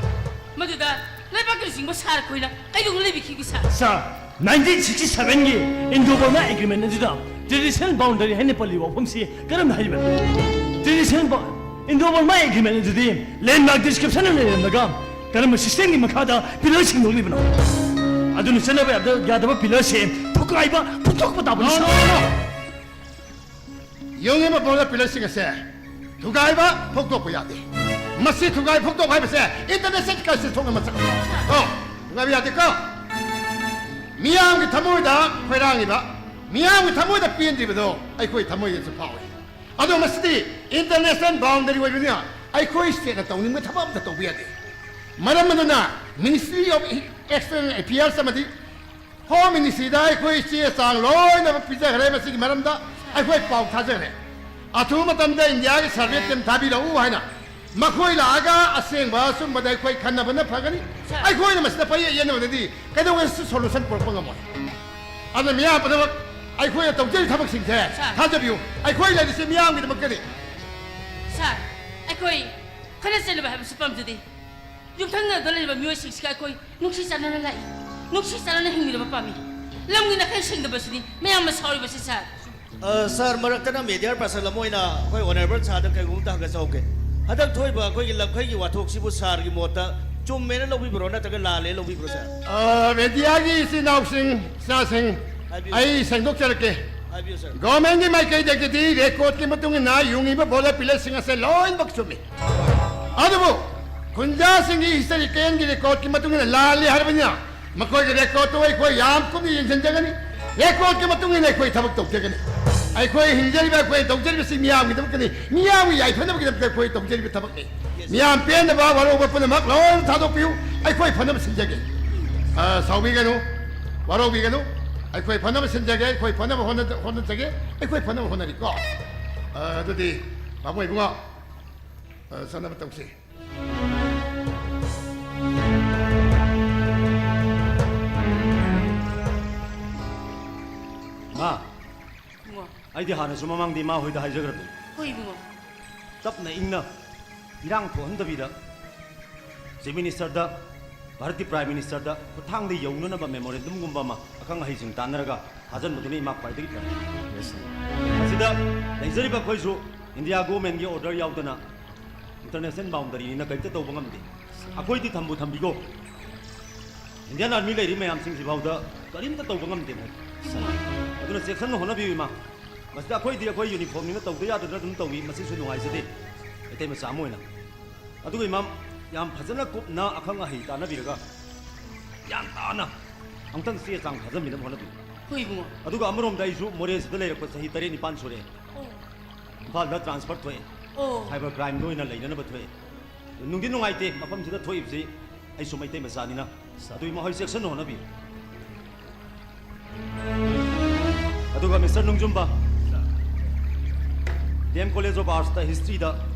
ꯃꯗꯨꯗ ꯂꯩꯕꯥꯛꯀꯤ ꯂꯨꯆꯤꯡꯕ ꯁꯥꯔ ꯈꯣꯏꯅ ꯀꯩꯗꯧꯅ ꯂꯩꯕꯤꯈꯤꯕꯒꯦ ꯁꯥꯔ? ꯁꯥꯔ, ꯅꯥꯏꯟꯇꯤꯟ ꯁꯤꯛꯁꯇꯤ ꯁꯚꯦꯟꯒꯤ ꯏꯟꯗꯣ ꯕꯔꯃꯥ ꯑꯦꯒ꯭ꯔꯤꯃꯦꯟ ꯑꯗꯨꯗ ꯇ꯭ꯔꯦꯗꯤꯁꯅꯦꯜ ꯕꯥꯎꯟꯗꯔꯤ ꯍꯥꯏꯅ ꯄꯜꯂꯤꯕ ꯋꯥꯐꯝꯁꯤ ꯀꯔꯝꯅ ꯍꯥꯏꯔꯤꯕꯅꯣ? ꯇ꯭ꯔꯦꯗꯤꯁꯅꯦꯜ ꯕꯥꯎ-, ꯏꯟꯗꯣ ꯕꯔꯃꯥ ꯑꯦꯒ꯭ꯔꯤꯃꯦꯟ ꯑꯗꯨꯗꯤ ꯂꯦꯟꯃꯥꯔꯛ ꯗꯤꯁꯀ꯭ꯔꯤꯞꯁꯟꯅ ꯂꯩꯔꯝꯂꯒ ꯀꯔꯝꯕ ꯁꯤꯁꯇꯦꯝꯒꯤ ꯃꯈꯥꯗ ꯄꯤꯂꯔ ꯁꯤꯡꯗꯣꯛꯂꯤꯕꯅꯣ? ꯑꯗꯨꯅ ꯆꯠꯅꯕ ꯌꯥꯗ-, ꯌꯥꯗꯕ ꯄꯤꯂꯔꯁꯦ ꯊꯨꯒꯥꯏꯕ, ꯐꯨꯠꯇꯣꯛꯄ ꯇꯥꯕꯅꯤ, ꯁꯥꯔ꯫ ꯌꯦꯡꯉꯤꯕ ꯕꯣꯔꯗꯔ ꯄꯤꯂꯔꯁꯤꯡ ꯑꯁꯦ ꯊꯨꯒꯥꯏꯕ, ꯐꯨꯛꯇꯣꯛꯄ ꯌꯥꯗꯦ꯫ ꯃꯁꯤ ꯊꯨꯒꯥꯏ ꯐꯨꯛꯇꯣꯛꯄ ꯍꯥꯏꯕꯁꯦ ꯏꯟꯇꯔꯅꯦꯁꯅꯦꯜ ꯀ꯭ꯔꯥꯏꯁꯤꯁ ꯊꯣꯛꯅ ꯃꯁꯛ꯫ ꯑꯣ, ꯊꯨꯒꯥꯏꯕ ꯌꯥꯗꯦꯀꯣ꯫ ꯃꯤꯌꯥꯝꯒꯤ ꯊꯃꯣꯏꯗ ꯈꯣꯏꯔꯥꯡꯉꯤꯕ, ꯃꯤꯌꯥꯝꯒꯤ ꯊꯃꯣꯏꯗ ꯄꯦꯟꯗ꯭ꯔꯤꯕꯗꯣ ꯑꯩꯈꯣꯏ ꯊꯃꯣꯏꯗꯁꯨ ꯐꯥꯎꯏ꯫ ꯑꯗꯣ ꯃꯁꯤꯗꯤ ꯏꯟꯇꯔꯅꯦꯁꯅꯦꯜ ꯕꯥꯎꯟꯗꯔꯤ ꯑꯣꯏꯕꯅꯤꯅ ꯑꯩꯈꯣꯏ stateꯅ ꯇꯧꯅꯤꯡꯕ ꯊꯕꯛ ꯑꯝꯇ ꯇꯧꯕ ꯌꯥꯗꯦ꯫ ꯃꯔꯝ ꯑꯗꯨꯅ Ministry of External Affairs ꯑꯃꯗꯤ Home Ministryꯗ ꯑꯩꯈꯣꯏ ꯆꯦ ꯆꯥꯡ ꯂꯣꯏꯅꯃꯛ ꯄꯤꯖꯈ꯭ꯔꯦ꯫ ꯃꯁꯤꯒꯤ ꯃꯔꯝꯗ ꯑꯩꯈꯣꯏ ꯄꯥꯎ ꯊꯥꯖꯈ꯭ꯔꯦ꯫ ꯑꯊꯨꯕ ꯃꯇꯝꯗ ꯏꯟꯗꯤꯌꯥꯒꯤ survey team ꯊꯥꯕꯤꯔꯛꯎ ꯍꯥꯏꯅ꯫ ꯃꯈꯣꯏ ꯂꯥꯛꯑꯒ ꯑꯁꯦꯡꯕ ꯑꯆꯨꯝꯕꯗ ꯑꯩꯈꯣꯏ ꯈꯟꯅꯕꯅ ꯐꯒꯅꯤ꯫ Sir꯫ ꯑꯩꯈꯣꯏꯅ ꯃꯁꯤꯗ ꯄꯩꯌꯦꯠ ꯌꯦꯠꯅꯕꯗꯗꯤ ꯀꯩꯗꯧꯉꯩꯗꯁꯨ solution ꯄꯨꯔꯛꯄ ꯉꯝꯃꯣꯏ꯫ ꯑꯗꯨꯅ ꯃꯤꯌꯥꯝ ꯄꯨꯝꯅꯃꯛ ꯑꯩꯈꯣꯏꯅ ꯇꯧꯖꯔꯤꯕ ꯊꯕꯛꯁꯤꯡꯁꯦ Sir꯫ ꯊꯥꯖꯕꯤꯌꯨ꯫ ꯑꯩꯈꯣꯏ ꯂꯩꯔꯤꯁꯦ ꯃꯤꯌꯥꯝꯒꯤꯗꯃꯛꯇꯅꯤ꯫ Sir, ꯑꯩꯈꯣꯏ ꯈꯠꯅ ꯆꯩꯅꯕ ꯍꯥꯏꯕꯁꯤ ꯄꯥꯝꯖꯗꯦ꯫ ꯌꯨꯝꯊꯪꯅꯕꯗ ꯂꯩꯔꯤꯕ ꯃꯤꯑꯣꯏꯁꯤꯡꯁꯤꯒ ꯑꯩꯈꯣꯏ ꯅꯨꯡꯁꯤ ꯆꯥꯟꯅꯅ ꯂꯥꯛꯏ, ꯅꯨꯡꯁꯤ ꯆꯥꯟꯅꯅ ꯍꯤꯡꯃꯤꯟꯅꯕ ꯄꯥꯝꯃꯤ꯫ ꯂꯝꯒꯤ ꯅꯥꯀꯩ ꯁꯦꯡꯗꯕꯁꯤꯅꯤ ꯃꯌꯥꯝꯅ ꯁꯥꯎꯔꯤꯕꯁꯤ, Sir꯫ ꯑ, Sir, ꯃꯔꯛꯇꯅ media person ꯑꯃ ꯑꯣꯏꯅ ꯑꯩꯈꯣꯏ honourable sirꯗ ꯀꯩꯒꯨꯝꯕ ꯑꯝꯇ ꯍꯪꯒꯠꯆꯍꯧꯒꯦ꯫ ꯍꯟꯗꯛ ꯊꯣꯛꯏꯕ ꯑꯩꯈꯣꯏꯒꯤ ꯂꯝꯈꯩꯒꯤ ꯋꯥꯊꯣꯛꯁꯤꯕꯨ sirꯒꯤ ꯃꯣꯠꯇ ꯆꯨꯝꯃꯦꯅ ꯂꯧꯕꯤꯕ꯭ꯔꯣ, ꯅꯠꯇ꯭ꯔꯒ ꯂꯥꯜꯂꯦ ꯂꯧꯕꯤꯕ꯭ꯔꯣ, Sir? ꯑ, mediaꯒꯤ ꯏꯆꯤꯟ ꯏꯅꯥꯎꯁꯤꯡ, ꯏꯆꯥꯁꯤꯡ, ꯍꯥꯏꯕꯤꯌꯨ꯫ ꯑꯩ ꯁꯦꯡꯗꯣꯛꯆꯔꯛꯀꯦ꯫ ꯍꯥꯏꯕꯤꯌꯨ, Sir꯫ Governmentꯀꯤ ꯃꯥꯏꯀꯩꯗꯒꯤꯗꯤ recordꯀꯤ ꯃꯇꯨꯡ ꯏꯟꯅ ꯌꯨꯡꯉꯤꯕ ballot pilotꯁꯤꯡ ꯑꯁꯦ ꯂꯣꯏꯅꯃꯛ ꯆꯨꯝꯃꯤ꯫ ꯑꯗꯨꯕꯨ ꯈꯨꯟꯖꯥꯁꯤꯡꯒꯤ historicalꯒꯤ recordꯀꯤ ꯃꯇꯨꯡ ꯏꯟꯅ ꯂꯥꯜꯂꯤ ꯍꯥꯏꯔꯕꯅꯤꯅ, ꯃꯈꯣꯏꯒꯤ recordꯇꯨ ꯑꯩꯈꯣꯏ ꯌꯥꯝ ꯀꯨꯞꯅ ꯌꯦꯡꯁꯤꯟꯖꯒꯅꯤ꯫ Recordꯀꯤ ꯃꯇꯨꯡ ꯏꯟꯅ ꯑꯩꯈꯣꯏ ꯊꯕꯛ ꯇꯧꯖꯒꯅꯤ꯫ ꯑꯩꯈꯣꯏ ꯍꯤꯡꯖꯔꯤꯕ, ꯑꯩꯈꯣꯏ ꯇꯧꯖꯔꯤꯕꯁꯤ ꯃꯤꯌꯥꯝꯒꯤꯗꯃꯛꯇꯅꯤ, ꯃꯤꯌꯥꯝꯒꯤ ꯌꯥꯏꯐꯅꯕꯒꯤꯗꯃꯛꯇ ꯑꯩꯈꯣꯏ ꯇꯧꯖꯔꯤꯕ ꯊꯕꯛꯅꯤ꯫ ꯃꯤꯌꯥꯝ ꯄꯦꯟꯗꯕ ꯋꯥꯔꯧꯕ ꯄꯨꯝꯅꯃꯛ ꯂꯣꯏꯅ ꯊꯥꯗꯣꯛꯄꯤꯌꯨ꯫ ꯑꯩꯈꯣꯏ ꯐꯅꯕ ꯁꯤꯟꯖꯒꯦ꯫ ꯑ, ꯁꯥꯎꯕꯤꯒꯅꯨ, ꯋꯥꯔꯧꯕꯤꯒꯅꯨ꯫ ꯑꯩꯈꯣꯏ ꯐꯅꯕ ꯁꯤꯟꯖꯒꯦ, ꯑꯩꯈꯣꯏ ꯐꯅꯕ ꯍꯣꯠꯅ-, ꯍꯣꯠꯅꯖꯒꯦ, ꯑꯩꯈꯣꯏ ꯐꯅꯕ ꯍꯣꯠꯅꯔꯤꯀꯣ꯫ ꯑ, ꯑꯗꯨꯗꯤ ꯄꯥꯕꯨꯡ ꯏꯕꯨꯡꯉꯣ, ꯑ, ꯆꯠꯅꯕ ꯇꯧꯁꯤ꯫ ꯃꯥ, ꯏꯕꯨꯡꯉꯣ꯫ ꯑꯩꯗꯤ ꯍꯥꯟꯅꯁꯨ ꯃꯃꯥꯡꯗ ꯏꯃꯥ ꯍꯣꯏꯗ ꯍꯥꯏꯖꯈ꯭ꯔꯕꯅꯤ꯫ ꯍꯣꯏ, ꯏꯕꯨꯡꯉꯣ꯫ ꯇꯞꯅ ꯏꯪꯅ, ꯏꯔꯥꯡ ꯊꯣꯛꯍꯟꯗꯕꯤꯗ, Chief Ministerꯗ, ꯚꯥꯔꯠꯀꯤ Prime Ministerꯗ ꯈꯨꯠꯊꯥꯡꯗ ꯌꯧꯅꯅꯕ memorandumꯒꯨꯝꯕ ꯑꯃ ꯑꯈꯪ ꯑꯍꯩꯁꯤꯡ ꯇꯥꯟꯅꯔꯒ ꯊꯥꯖꯟꯕꯗꯨꯅ ꯏꯃꯥ ꯈ꯭ꯋꯥꯏꯗꯒꯤ ꯐꯔꯦ꯫ Yes, sir꯫ ꯃꯁꯤꯗ ꯂꯩꯖꯔꯤꯕ ꯑꯩꯈꯣꯏꯁꯨ India governmentꯀꯤ order ꯌꯥꯎꯗꯅ international boundaryꯅꯤꯅ ꯀꯔꯤꯝꯇ ꯇꯧꯕ ꯉꯝꯗꯦ꯫ ꯑꯩꯈꯣꯏꯗꯤ ꯊꯝꯕꯨ ꯊꯝꯕꯤꯈꯣ, Indian Army ꯂꯩꯔꯤ ꯃꯌꯥꯝꯁꯤꯡꯁꯤ ꯐꯥꯎꯗ ꯀꯔꯤꯝꯇ ꯇꯧꯕ ꯉꯝꯗꯦ ꯃꯣꯏ꯫ ꯑꯗꯨꯅ ꯆꯦꯛꯁꯤꯟꯅ ꯍꯣꯠꯅꯕꯤꯌꯨ, ꯏꯃꯥ꯫ ꯃꯁꯤꯗ ꯑꯩꯈꯣꯏꯗꯤ ꯑꯩꯈꯣꯏ uniformꯅꯤꯅ ꯇꯧꯗ ꯌꯥꯗꯗꯅ ꯑꯗꯨꯝ ꯇꯧꯏ, ꯃꯁꯤꯁꯨ ꯅꯨꯡꯉꯥꯏꯖꯗꯦ ꯃꯩꯇꯩ ꯃꯆꯥ ꯑꯃ ꯑꯣꯏꯅ꯫ ꯑꯗꯨꯒ ꯏꯃꯥ, ꯌꯥꯝ ꯐꯖꯅ ꯀꯨꯞꯅ ꯑꯈꯪ ꯑꯍꯩ ꯇꯥꯟꯅꯕꯤꯔꯒ ꯒ꯭ꯌꯥꯟ ꯇꯥꯅ ꯑꯃꯨꯛꯇꯪ ꯆꯦ ꯆꯥꯡ ꯊꯥꯖꯟꯕꯤꯅꯕ ꯍꯣꯠꯅꯕꯤꯌꯨ꯫ ꯍꯣꯏ, ꯏꯕꯨꯡꯉꯣ꯫ ꯑꯗꯨꯒ ꯑꯃꯔꯣꯝꯗ ꯑꯩꯁꯨ ꯃꯣꯔꯦꯁꯤꯗ ꯂꯩꯔꯛꯄ ꯆꯍꯤ ꯇꯔꯦꯠ ꯅꯤꯄꯥꯟ ꯁꯨꯔꯦ꯫ ꯑꯣ꯫ ꯏꯝꯐꯥꯜꯗ transfer ꯊꯣꯛꯑꯦ꯫ ꯑꯣ꯫ Cyber crimeꯗ ꯑꯣꯏꯅ ꯂꯩꯅꯅꯕ ꯊꯣꯛꯑꯦ꯫ ꯅꯨꯡꯗꯤ ꯅꯨꯡꯉꯥꯏꯇꯦ, ꯃꯐꯝꯁꯤꯗ ꯊꯣꯛꯏꯕꯁꯤ ꯑꯩꯁꯨ ꯃꯩꯇꯩ ꯃꯆꯥꯅꯤꯅ꯫ ꯁꯥꯔ꯫ ꯑꯗꯨꯒꯤ ꯃꯈꯣꯏ ꯆꯦꯛꯁꯤꯟꯅ ꯍꯣꯠꯅꯕꯤꯌꯨ꯫ ꯑꯗꯨꯒ mister Nongjumba, sir. D M College of Artsꯇ historyꯗ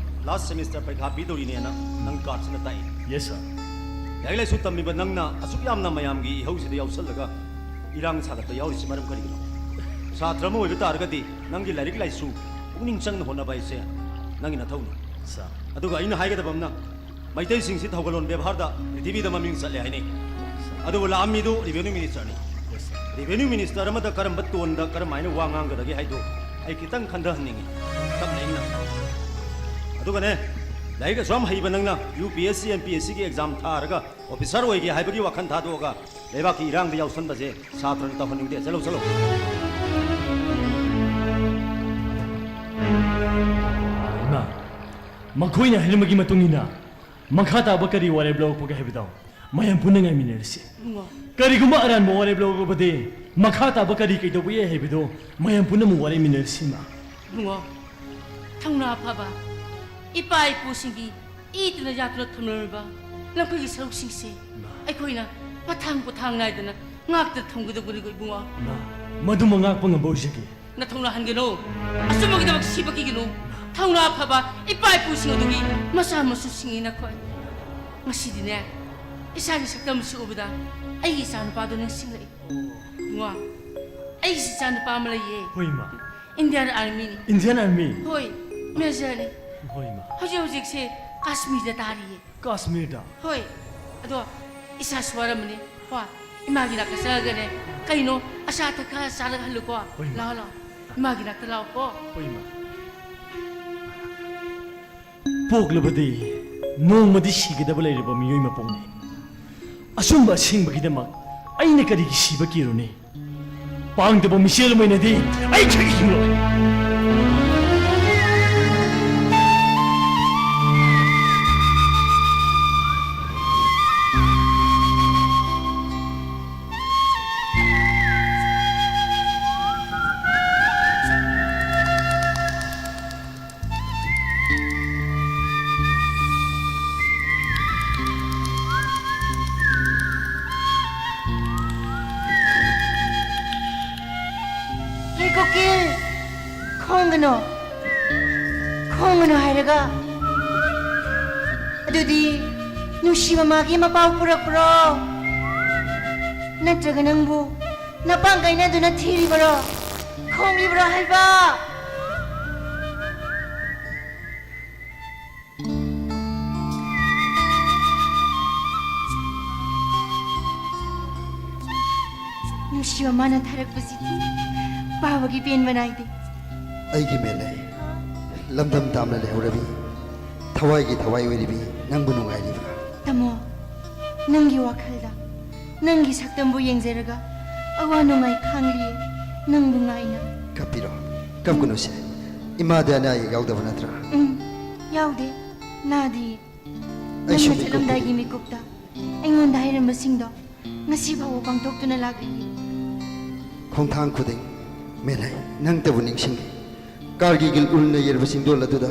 last semester ꯄꯔꯤꯈꯥ ꯄꯤꯗꯧꯔꯤꯅꯦꯅ ꯅꯪ cardꯁꯤꯅ ꯇꯥꯛꯏ꯫ Yes, sir꯫ ꯂꯥꯏꯔꯤꯛ ꯂꯥꯏꯁꯨ ꯇꯝꯃꯤꯕ ꯅꯪꯅ ꯑꯁꯨꯛ ꯌꯥꯝꯅ ꯃꯌꯥꯝꯒꯤ ꯏꯍꯧꯁꯤꯗ ꯌꯥꯎꯁꯜꯂꯒ ꯏꯔꯥꯡ ꯁꯥꯒꯠꯄ ꯌꯥꯎꯔꯤꯁꯤ ꯃꯔꯝ ꯀꯔꯤꯒꯤꯅꯣ? ꯁꯥꯇ꯭ꯔ ꯑꯃ ꯑꯣꯏꯕ ꯇꯥꯔꯒꯗꯤ ꯅꯪꯒꯤ ꯂꯥꯏꯔꯤꯛ ꯂꯥꯏꯁꯨ ꯄꯨꯛꯅꯤꯡ ꯆꯪꯅ ꯍꯣꯠꯅꯕ ꯍꯥꯏꯁꯦ ꯅꯪꯒꯤ ꯅꯊꯧꯅꯤ꯫ ꯁꯥꯔ꯫ ꯑꯗꯨꯒ ꯑꯩꯅ ꯍꯥꯏꯒꯗꯕ ꯑꯃꯅ, ꯃꯩꯇꯩꯁꯤꯡꯁꯤ ꯊꯧꯒꯜꯂꯣꯟ ꯕꯦꯕꯥꯔꯗ ꯄ꯭ꯔꯤꯊꯤꯕꯤꯗ ꯃꯃꯤꯡ ꯆꯠꯂꯦ ꯍꯥꯏꯅꯩ꯫ ꯑꯗꯨꯕꯨ ꯂꯥꯛꯑꯝꯃꯤꯗꯨ revenue ministerꯅꯤ꯫ Yes, sir꯫ Revenue minister ꯑꯃꯗ ꯀꯔꯝꯕ ꯇꯣꯟꯗ ꯀꯔꯝꯍꯥꯏꯅ ꯋꯥ ꯉꯥꯡꯒꯗꯒꯦ ꯍꯥꯏꯗꯣ ꯑꯩ ꯈꯤꯇꯪ ꯈꯟꯊꯍꯟꯅꯤꯡꯉꯤ꯫ ꯇꯞꯅ ꯏꯪꯅ꯫ ꯑꯗꯨꯒꯅꯦ, ꯂꯥꯏꯔꯤꯛ ꯑꯁꯨꯛ ꯌꯥꯝ ꯍꯩꯕ ꯅꯪꯅ UPSC, MPSCꯒꯤ exam ꯊꯥꯔꯒ officer ꯑꯣꯏꯒꯦ ꯍꯥꯏꯕꯒꯤ ꯋꯥꯈꯜ ꯊꯥꯗꯣꯛꯑꯒ ꯂꯩꯕꯥꯛꯀꯤ ꯏꯔꯥꯡꯗ ꯌꯥꯎꯁꯟꯕꯁꯦ ꯁꯥꯇ꯭ꯔꯅ ꯇꯧꯍꯟꯅꯤꯡꯗꯦ꯫ ꯆꯠꯂꯣ, ꯆꯠꯂꯣ꯫ ꯏꯃꯥ, ꯃꯈꯣꯏꯅ ꯍꯥꯏꯔꯝꯕꯒꯤ ꯃꯇꯨꯡ ꯏꯟꯅ ꯃꯈꯥ ꯇꯥꯕ ꯀꯔꯤ ꯋꯥꯔꯦꯞ ꯂꯧꯔꯛꯄꯒꯦ ꯍꯥꯏꯕꯗꯣ ꯃꯌꯥꯝ ꯄꯨꯟꯅ ꯉꯥꯏꯃꯤꯟꯅꯔꯁꯤ꯫ ꯏꯕꯨꯡꯉꯣ꯫ ꯀꯔꯤꯒꯨꯝꯕ ꯑꯔꯥꯟꯕ ꯋꯥꯔꯦꯞ ꯂꯧꯔꯕꯗꯤ ꯃꯈꯥ ꯇꯥꯕ ꯀꯔꯤ ꯀꯩꯗꯧꯕ ꯌꯥꯏ ꯍꯥꯏꯕꯗꯣ ꯃꯌꯥꯝ ꯄꯨꯟꯅ ꯑꯃꯨꯛ ꯋꯥꯔꯦꯞ ꯃꯤꯟꯅꯔꯁꯤ, ꯏꯃꯥ꯫ ꯏꯕꯨꯡꯉꯣ, ꯊꯧꯅꯥ ꯐꯕ ꯏꯄꯥ ꯏꯄꯨꯁꯤꯡꯒꯤ ꯏꯗꯨꯅ ꯌꯥꯗꯨꯅ ꯊꯝꯂꯝꯂꯕ ꯂꯝꯈꯣꯏꯒꯤ ꯁꯔꯨꯛꯁꯤꯡꯁꯦ ꯏꯃꯥ꯫ ꯑꯩꯈꯣꯏꯅ ꯃꯊꯥꯡ ꯄꯣꯊꯥꯡ ꯅꯥꯏꯗꯅ ꯉꯥꯛꯇꯨꯅ ꯊꯝꯒꯗꯧꯕꯅꯤꯀꯣ, ꯏꯕꯨꯡꯉꯣ꯫ ꯏꯃꯥ, ꯃꯗꯨꯃ ꯉꯥꯛꯄ ꯉꯝꯕ ꯑꯣꯏꯖꯒꯦ꯫ ꯅꯊꯧꯅꯥ ꯍꯟꯒꯅꯨ꯫ ꯑꯆꯨꯝꯕꯒꯤꯗꯃꯛ ꯁꯤꯕ ꯀꯤꯒꯅꯨ꯫ ꯊꯧꯅꯥ ꯐꯕ ꯏꯄꯥ ꯏꯄꯨꯁꯤꯡ ꯑꯗꯨꯒꯤ ꯃꯆꯥ ꯃꯁꯨꯁꯤꯡꯅꯤ ꯅꯈꯣꯏ꯫ ꯉꯁꯤꯗꯤꯅꯦ, ꯏꯁꯥꯒꯤ ꯁꯛꯇꯝꯁꯤ ꯎꯕꯗ ꯑꯩꯒꯤ ꯏꯆꯥ ꯅꯨꯄꯥꯗꯣ ꯅꯤꯡꯁꯤꯡꯂꯛꯏ꯫ ꯏꯕꯨꯡꯉꯣ, ꯑꯩꯒꯤ ꯏꯆꯥ ꯅꯨꯄꯥ ꯑꯃ ꯂꯩꯌꯦ꯫ ꯍꯣꯏ, ꯏꯃꯥ꯫ Indian Armyꯅꯤ꯫ Indian Army? ꯍꯣꯏ, Majorꯅꯤ꯫ ꯍꯣꯏ, ꯏꯃꯥ꯫ ꯍꯧꯖꯤꯛ ꯍꯧꯖꯤꯛꯁꯦ ꯀꯥꯁꯃꯤꯔꯗ ꯇꯥꯔꯤꯌꯦ꯫ ꯀꯥꯁꯃꯤꯔꯗ? ꯍꯣꯏ꯫ ꯑꯗꯣ ꯏꯁꯥꯁꯨ ꯋꯥꯔꯝꯃꯅꯤ꯫ ꯀꯣ, ꯏꯃꯥꯒꯤ ꯅꯥꯛꯇ ꯆꯪꯉꯒꯅꯦ, ꯀꯩꯅꯣ ꯑꯆꯥ ꯑꯊꯛ ꯈꯔ ꯆꯥꯔꯒ ꯍꯜꯂꯨꯀꯣ꯫ ꯍꯣꯏ, ꯏꯃꯥ꯫ ꯂꯥꯛꯑꯣ, ꯂꯥꯛꯑꯣ꯫ ꯏꯃꯥꯒꯤ ꯅꯥꯛꯇ ꯂꯥꯛꯑꯣꯀꯣ꯫ ꯍꯣꯏ, ꯏꯃꯥ꯫ ꯄꯣꯛꯂꯕꯗꯤ ꯅꯣꯡꯃꯗꯤ ꯁꯤꯒꯗꯕ ꯂꯩꯔꯕ ꯃꯤꯑꯣꯏ ꯃꯄꯣꯛꯅꯤ꯫ ꯑꯆꯨꯝꯕ ꯑꯁꯦꯡꯕꯒꯤꯗꯃꯛ ꯑꯩꯅ ꯀꯔꯤꯒꯤ ꯁꯤꯕ ꯀꯤꯔꯨꯅꯤ? ꯄꯥꯡꯗꯕ ꯃꯤꯆꯦꯜ ꯑꯃ ꯑꯣꯏꯅꯗꯤ ꯑꯩ ꯈꯛ ꯍꯤꯡꯂꯣꯏ꯫ ꯅꯣ? ꯈꯣꯡꯉꯅꯨ ꯍꯥꯏꯔꯒ? ꯑꯗꯨꯗꯤ ꯅꯨꯡꯁꯤ ꯃꯃꯥꯒꯤ ꯃꯄꯥꯎ ꯄꯨꯔꯛꯄ꯭ꯔꯣ? ꯅꯠꯇ꯭ꯔꯒ ꯅꯪꯕꯨ ꯅꯄꯥꯡ ꯀꯥꯏꯅꯗꯨꯅ ꯊꯤꯔꯤꯕꯔꯣ? ꯈꯣꯡꯂꯤꯕ꯭ꯔꯣ ꯍꯥꯏꯕ? ꯅꯨꯡꯁꯤꯕ ꯃꯥꯅ ꯊꯥꯔꯛꯄꯁꯤꯗꯤ ꯄꯥꯕꯒꯤ ꯄꯦꯟꯕ ꯅꯥꯏꯗꯦ꯫ ꯑꯩꯒꯤ ꯃꯦꯂꯩ, ꯂꯝꯗꯝ ꯇꯥꯝꯅ ꯂꯩꯍꯧꯔꯕꯤ, ꯊꯋꯥꯏꯒꯤ ꯊꯋꯥꯏ ꯑꯣꯏꯔꯤꯕꯤ, ꯅꯪꯕꯨ ꯅꯨꯡꯉꯥꯏꯔꯤꯕ꯭ꯔꯥ? ꯇꯥꯃꯣ, ꯅꯪꯒꯤ ꯋꯥꯈꯜꯗ ꯅꯪꯒꯤ ꯁꯛꯇꯝꯕꯨ ꯌꯦꯡꯖꯔꯒ ꯑꯋꯥ ꯅꯨꯡꯉꯥꯏ ꯈꯥꯡꯂꯤꯌꯦ, ꯅꯪꯕꯨ ꯉꯥꯏꯅ꯫ ꯀꯞꯄꯤꯔꯣ, ꯀꯞꯀꯅꯨꯁꯦ꯫ ꯏꯃꯥꯗꯤ ꯑꯅꯥ ꯑꯌꯦꯛ ꯌꯥꯎꯗꯕ ꯅꯠꯇ꯭ꯔꯥ? ꯎꯝ, ꯌꯥꯎꯗꯦ, ꯅꯥꯗꯦ꯫ ꯑꯩꯁꯨ ꯅꯪꯅ ꯃꯤꯀꯨꯞ ꯆꯠꯂꯝꯗꯥꯏꯒꯤ ꯃꯤꯀꯨꯞꯇ ꯑꯩꯉꯣꯟꯗ ꯍꯥꯏꯔꯝꯕꯁꯤꯡꯗꯣ ꯉꯁꯤ ꯐꯥꯎꯕ ꯄꯥꯡꯊꯣꯛꯇꯨꯅ ꯂꯥꯛꯂꯤꯌꯦ꯫ ꯈꯣꯡꯊꯥꯡ ꯈꯨꯗꯤꯡ ꯃꯦꯂꯩ, ꯅꯪꯇꯕꯨ ꯅꯤꯡꯁꯤꯡꯂꯤ꯫ ꯀꯥꯔꯒꯤꯒꯤꯜ ꯎꯜꯅ ꯌꯩꯔꯕ ꯆꯤꯡꯗꯣꯜ ꯑꯗꯨꯗ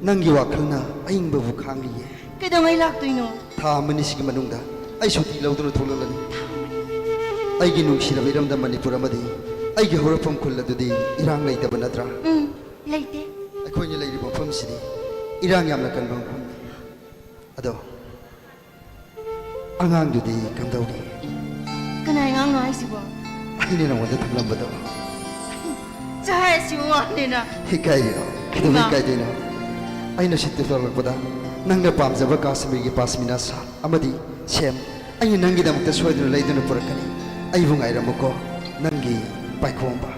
ꯅꯪꯒꯤ ꯋꯥꯈꯜꯅ ꯑꯏꯪꯕꯕꯨ ꯈꯥꯡꯂꯤꯌꯦ꯫ ꯀꯩꯗꯧꯉꯩ ꯂꯥꯛꯇꯣꯏꯅꯣ? ꯊꯥ ꯑꯃꯅꯤꯁꯤꯒꯤ ꯃꯅꯨꯡꯗ ꯑꯩ ꯁꯨꯇꯤ ꯂꯧꯗꯨꯅ ꯊꯣꯛꯂꯛꯂꯅꯤ꯫ ꯑꯩꯒꯤ ꯅꯨꯡꯁꯤꯔꯕ ꯏꯔꯝꯗꯝ ꯃꯅꯤꯄꯨꯔ ꯑꯃꯗꯤ ꯑꯩꯒꯤ ꯍꯧꯔꯛꯐꯝ ꯈꯨꯜ ꯑꯗꯨꯗꯤ ꯏꯔꯥꯡ ꯂꯩꯇꯕ ꯅꯠꯇ꯭ꯔꯥ? ꯎꯝ, ꯂꯩꯇꯦ꯫ ꯑꯩꯈꯣꯏꯅ ꯂꯩꯔꯤꯕ ꯃꯐꯝꯁꯤꯗꯤ ꯏꯔꯥꯡ ꯌꯥꯝꯅ ꯀꯟꯕ ꯃꯐꯝꯅꯤ꯫ ꯑꯗꯣ ꯑꯉꯥꯡꯗꯨꯗꯤ ꯀꯝꯗꯧꯔꯤ? ꯀꯅꯥꯏ ꯑꯉꯥꯡꯅꯣ ꯍꯥꯏꯁꯤꯕꯣ? ꯑꯩꯅ ꯅꯉꯣꯟꯗ ꯊꯝꯂꯝꯕꯗꯣ꯫ ꯆꯥꯏ ꯑꯁꯤꯕꯨ ꯋꯥꯅꯦꯅ꯫ ꯏꯀꯥꯏꯔꯤꯔꯣ? ꯀꯩꯗꯧꯕꯩ ꯏꯃꯥ꯫ ꯏꯀꯥꯏꯗꯣꯏꯅꯣ? ꯑꯩꯅ ꯁꯤꯠꯇꯨ ꯊꯣꯛꯂꯛꯄꯗ ꯅꯪꯅ ꯄꯥꯝꯖꯕ ꯀꯥꯁꯃꯤꯔꯒꯤ ꯄꯥꯁꯃꯤꯅꯥ ꯁꯥꯜ ꯑꯃꯗꯤ ꯁꯦꯝ ꯑꯩꯅ ꯅꯪꯒꯤꯗꯃꯛꯇ ꯁꯣꯏꯗꯅ ꯂꯩꯗꯨꯅ ꯄꯨꯔꯛꯀꯅꯤ꯫ ꯑꯩꯕꯨ ꯉꯥꯏꯔꯝꯃꯨꯀꯣ, ꯅꯪꯒꯤ ꯄꯥꯏꯈꯣꯝꯕ꯫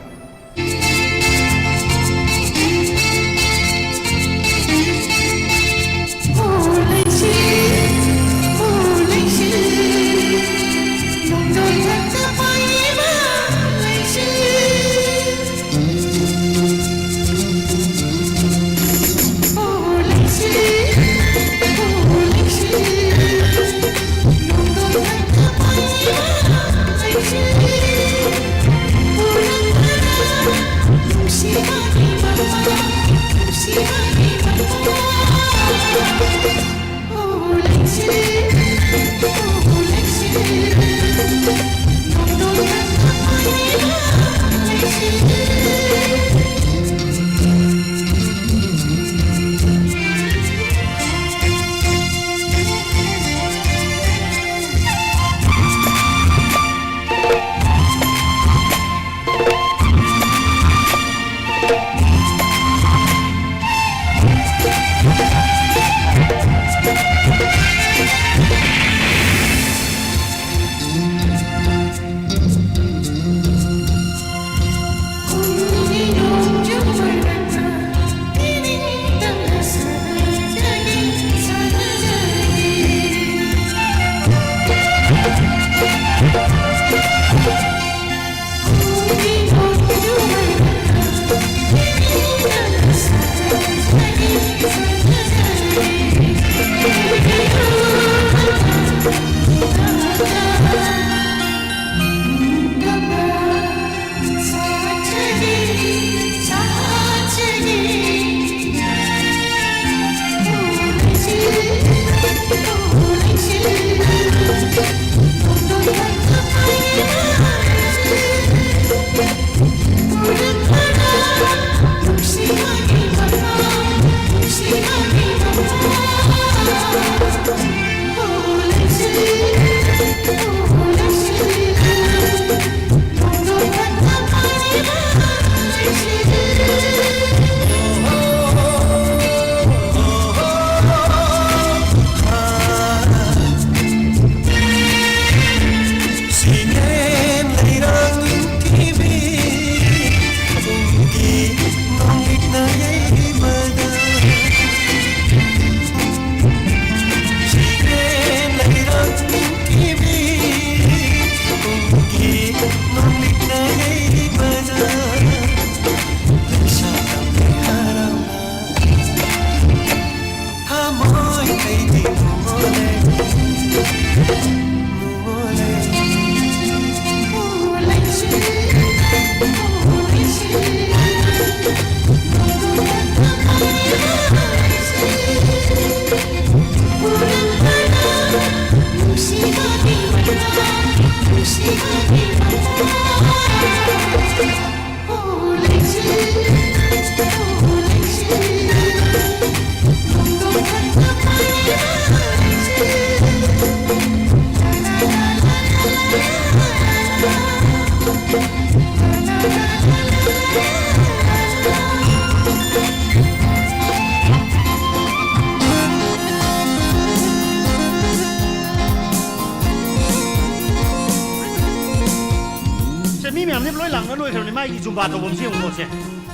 ꯁꯦ, ꯃꯤ ꯃꯌꯥꯝꯁꯦ ꯂꯣꯏ ꯂꯥꯛꯅ ꯂꯣꯏꯈ꯭ꯔꯕꯅꯤ꯫ ꯃꯥꯒꯤ ꯖꯨꯝꯕꯥ ꯇꯧꯐꯝꯁꯦ ꯌꯦꯡꯉꯨꯀꯣ꯫ ꯁꯦ,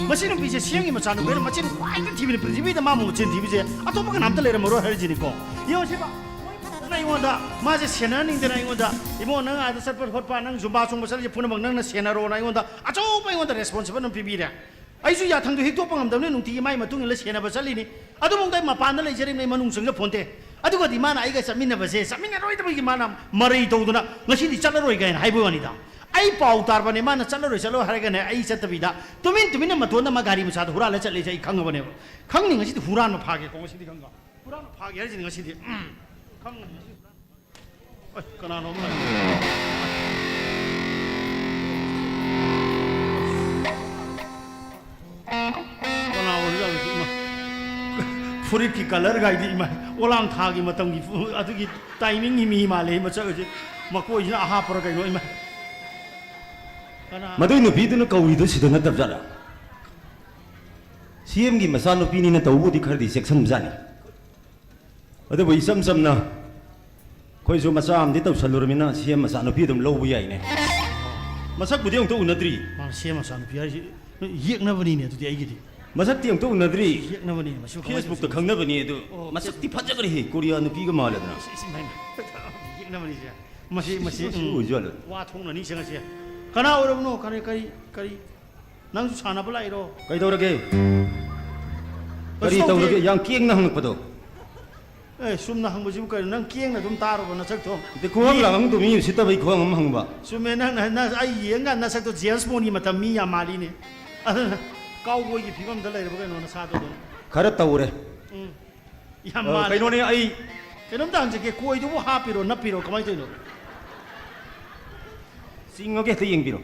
ꯃꯁꯤ ꯅꯨꯄꯤꯁꯦ ꯁꯤꯑꯦꯝꯒꯤ ꯃꯆꯥꯅꯨꯄꯤꯅ ꯃꯆꯤꯟ ꯈ꯭ꯋꯥꯏꯗꯒꯤ ꯊꯤꯕꯅꯤ꯫ ꯄ꯭ꯔꯤꯊꯤꯕꯤꯗ ꯃꯥꯕꯨ ꯃꯆꯤꯟ ꯊꯤꯕꯁꯦ ꯑꯇꯣꯞꯄ ꯀꯅꯥꯝꯇ ꯂꯩꯔꯝꯃꯔꯣꯏ ꯍꯥꯏꯔꯤꯁꯤꯅꯤꯀꯣ꯫ ꯌꯦꯡꯉꯣ ꯁꯤꯕ, ꯑꯩꯉꯣꯟꯗ ꯃꯥꯁꯦ ꯁꯦꯟꯅꯍꯟꯅꯤꯡꯗꯅ ꯑꯩꯉꯣꯟꯗ, "ꯏꯕꯨꯡꯉꯣ, ꯅꯪ ꯑꯥꯗ ꯆꯠꯄ ꯈꯣꯠꯄ, ꯅꯪ ꯖꯨꯝꯕꯥ ꯆꯣꯡꯕ ꯆꯠꯂꯤꯁꯦ ꯄꯨꯝꯅꯃꯛ ꯅꯪꯅ ꯁꯦꯟꯅꯔꯣꯅ" ꯑꯩꯉꯣꯟꯗ ꯑꯆꯧꯕ, ꯑꯩꯉꯣꯟꯗ ꯔꯦꯁꯄꯣꯟꯁꯤꯕꯜ ꯑꯃ ꯄꯤꯕꯤꯔꯦ꯫ ꯑꯩꯁꯨ ꯌꯥꯊꯪꯗꯣ ꯍꯤꯛꯇꯣꯛꯄ ꯉꯝꯗꯕꯅꯤꯅ ꯅꯨꯡꯇꯤꯒꯤ ꯃꯥꯏ ꯃꯇꯨꯡ ꯏꯜꯂ ꯁꯦꯟꯅꯕ ꯆꯠꯂꯤꯅꯤ꯫ ꯑꯗꯨꯐꯥꯎꯗ ꯑꯩ ꯃꯄꯥꯟꯗ ꯂꯩꯖꯔꯤꯕꯅꯤ, ꯑꯩ ꯃꯅꯨꯡ ꯆꯪꯖ ꯐꯣꯟꯇꯦ꯫ ꯑꯗꯨꯒꯗꯤ ꯃꯥꯅ ꯑꯩꯒ ꯆꯠꯃꯤꯟꯅꯕꯁꯦ, ꯆꯠꯃꯤꯟꯅꯔꯣꯏꯗꯕꯒꯤ ꯃꯥꯅ ꯃꯔꯩ ꯇꯧꯗꯅ ꯉꯁꯤꯗꯤ ꯆꯠꯂꯔꯣꯏ ꯀꯥꯏꯅ ꯍꯥꯏꯕ ꯋꯥꯅꯤꯗ꯫ ꯑꯩ ꯄꯥꯎ ꯇꯥꯔꯕꯅꯦ, ꯃꯥꯅ ꯆꯠꯂꯔꯣꯏ, ꯆꯠꯂꯣꯏ ꯍꯥꯏꯔꯒꯅꯦ, ꯑꯩ ꯆꯠꯇꯕꯤꯗ ꯇꯨꯃꯤꯟ ꯇꯨꯃꯤꯟꯅ ꯃꯇꯣꯟꯗ ꯃꯥ ꯒꯥꯔꯤ ꯃꯆꯥꯗ ꯍꯨꯔꯥꯜꯂ ꯆꯠꯂꯤꯁꯦ ꯑꯩ ꯈꯪꯉꯕꯅꯦꯕ꯫ ꯈꯪꯅꯤ, ꯉꯁꯤꯗꯤ ꯍꯨꯔꯥꯟꯕ ꯐꯥꯒꯦꯀꯣ, ꯉꯁꯤꯗꯤ ꯈꯪꯉꯣ꯫ ꯍꯨꯔꯥꯟꯕ ꯐꯥꯒꯦ ꯍꯥꯏꯔꯤꯁꯤꯅꯤ ꯉꯁꯤꯗꯤ꯫ ꯎꯝ꯫ ꯈꯪꯉꯅꯤ ꯉꯁꯤ ꯍꯨꯔꯥꯟꯕ꯫ ꯑꯩ, ꯀꯅꯥꯅꯣ ꯑꯃ ꯂꯥꯛꯑꯦ? ꯀꯅꯥ ꯑꯣꯏꯔꯖꯥꯠꯅꯣ ꯁꯤ? ꯏꯃꯥ꯫ ꯐꯨꯔꯤꯠꯀꯤ ꯀꯂꯔꯒꯥꯏꯗꯤ, ꯏꯃꯥ, ꯑꯣꯂꯥꯡ ꯊꯥꯒꯤ ꯃꯇꯝꯒꯤ ꯐꯨ-, ꯑꯗꯨꯒꯤ ꯇꯥꯏꯃꯤꯡꯒꯤ ꯃꯤ ꯃꯥꯜꯂꯦ, ꯃꯁꯛ ꯑꯁꯤ꯫ ꯃꯀꯣꯏꯁꯤꯅ ꯑꯍꯥꯞꯄꯔ ꯀꯩꯅꯣ, ꯏꯃꯥ꯫ ꯀꯅꯥ? ꯃꯗꯨꯏ ꯅꯨꯄꯤꯗꯨꯅ ꯀꯧꯔꯤꯗꯣ ꯁꯤꯗ ꯅꯠꯇꯕ ꯖꯥꯠꯂꯥ? ꯁꯤ ꯑꯦꯝꯒꯤ ꯃꯆꯥꯅꯨꯄꯤꯅꯤꯅ ꯇꯧꯕꯨꯗꯤ ꯈꯔꯗꯤ ꯆꯦꯛꯁꯤꯟꯕꯖꯥꯠꯅꯤ꯫ ꯑꯗꯨꯕꯨ ꯏꯆꯝ ꯆꯝꯅ ꯑꯩꯈꯣꯏꯁꯨ ꯃꯆꯥ ꯑꯃꯗꯤ ꯇꯧꯁꯜꯂꯨꯔꯃꯤꯅ ꯁꯤ ꯑꯦꯝ ꯃꯆꯥꯅꯨꯄꯤ ꯑꯗꯨꯝ ꯂꯧꯕ ꯌꯥꯏꯅꯦ꯫ ꯃꯁꯛꯄꯨꯗꯤ ꯑꯃꯨꯛꯇ ꯎꯅꯗ꯭ꯔꯤ꯫ ꯃꯥꯅ ꯁꯤ ꯑꯦꯝ ꯃꯆꯥꯅꯨꯄꯤ ꯍꯥꯏꯁꯤ ꯌꯦꯛꯅꯕꯅꯤꯅꯦ ꯑꯗꯨꯗꯤ ꯑꯩꯒꯤꯗꯤ꯫ ꯃꯁꯛꯇꯤ ꯑꯃꯨꯛꯇ ꯎꯅꯗ꯭ꯔꯤ꯫ ꯌꯦꯛꯅꯕꯅꯤꯅꯦ, ꯃꯁꯤ ꯀꯃꯥꯏꯅ Facebook-ꯇ ꯇꯧꯁꯤꯒꯦ? ꯈꯪꯅꯕꯅꯤ ꯑꯗꯨ꯫ ꯑꯣ, ꯃꯁꯛꯇꯤ ꯐꯖꯈ꯭ꯔꯦꯍꯦ, ꯀꯣꯔꯤꯌꯥ ꯅꯨꯄꯤꯒ ꯃꯥꯜꯂꯗꯅ꯫ ꯏꯁ, ꯏꯁ, ꯏꯃꯥꯏ, ꯏꯃꯥꯏ꯫ ꯌꯦꯛꯅꯕꯅꯤꯁꯦ꯫ ꯃꯁꯤ, ꯃꯁꯤ, ꯁꯤ ꯎꯝ꯫ ꯑꯣꯏꯖꯥꯠꯂꯣ? ꯋꯥ ꯊꯣꯛꯅꯅꯤ ꯁꯦ ꯉꯁꯤ꯫ ꯀꯅꯥ ꯑꯣꯏꯔꯕꯅꯣ? ꯀꯔꯤ, ꯀꯔꯤ, ꯀꯔꯤ? ꯅꯪꯁꯨ ꯁꯥꯟꯅꯕ ꯂꯥꯛꯏꯔꯣ? ꯀꯩꯗꯧꯔꯒꯦ? ꯀꯔꯤ ꯀꯩꯁꯨ ꯇꯧꯗꯦ꯫ ꯇꯧꯔꯒꯦ? ꯌꯥꯝ ꯀꯦꯡꯅ ꯍꯪꯉꯛꯄꯗꯣ꯫ ꯑꯦ, ꯆꯨꯝꯅ ꯍꯪꯕꯁꯤꯕꯨ ꯀꯩꯅꯣ? ꯅꯪ ꯀꯦꯡꯅ ꯑꯗꯨꯝ ꯇꯥꯔꯨꯕ ꯅꯁꯛꯇꯣ꯫ ꯑꯗꯩ ꯈꯨꯍꯪ ꯃꯤ ꯂꯥꯍꯪꯗꯣ ꯃꯤ ꯎꯁꯤꯠꯇꯕꯩ ꯈꯨꯍꯪ ꯑꯃ ꯍꯪꯕ꯫ ꯆꯨꯝꯃꯦ, ꯅꯪꯅ, ꯅꯪ ꯑꯩ ꯌꯦꯡꯀꯥꯟꯗ ꯅꯁꯛꯇꯣ ꯖꯦꯝꯁ ꯕꯣꯟꯒꯤ ꯃꯇꯝ ꯃꯤ ꯌꯥꯝ ꯃꯥꯜꯂꯤꯅꯦ꯫ ꯑꯗꯨꯅ ꯀꯥꯎꯕꯣꯏꯒꯤ ꯐꯤꯕꯝꯗ ꯂꯩꯔꯕ ꯀꯩꯅꯣ ꯅꯁꯥꯗꯣ ꯑꯗꯨꯝ? ꯈꯔ ꯇꯧꯔꯦ꯫ ꯎꯝ꯫ ꯌꯥꯝ ꯑ, ꯃꯥꯜꯂꯦ꯫ ꯀꯩꯅꯣꯅꯦ, ꯑꯩ ꯀꯩꯅꯣꯝꯇ ꯍꯪꯖꯒꯦ, ꯀꯣꯏꯗꯨꯕꯨ ꯍꯥꯞꯄꯤꯔꯣ, ꯅꯞꯄꯤꯔꯣ, ꯀꯃꯥꯏꯅ ꯇꯧꯔꯤꯅꯣ? ꯆꯤꯡꯉꯒꯦ, ꯍꯦꯛꯇ ꯌꯦꯡꯕꯤꯔꯣ꯫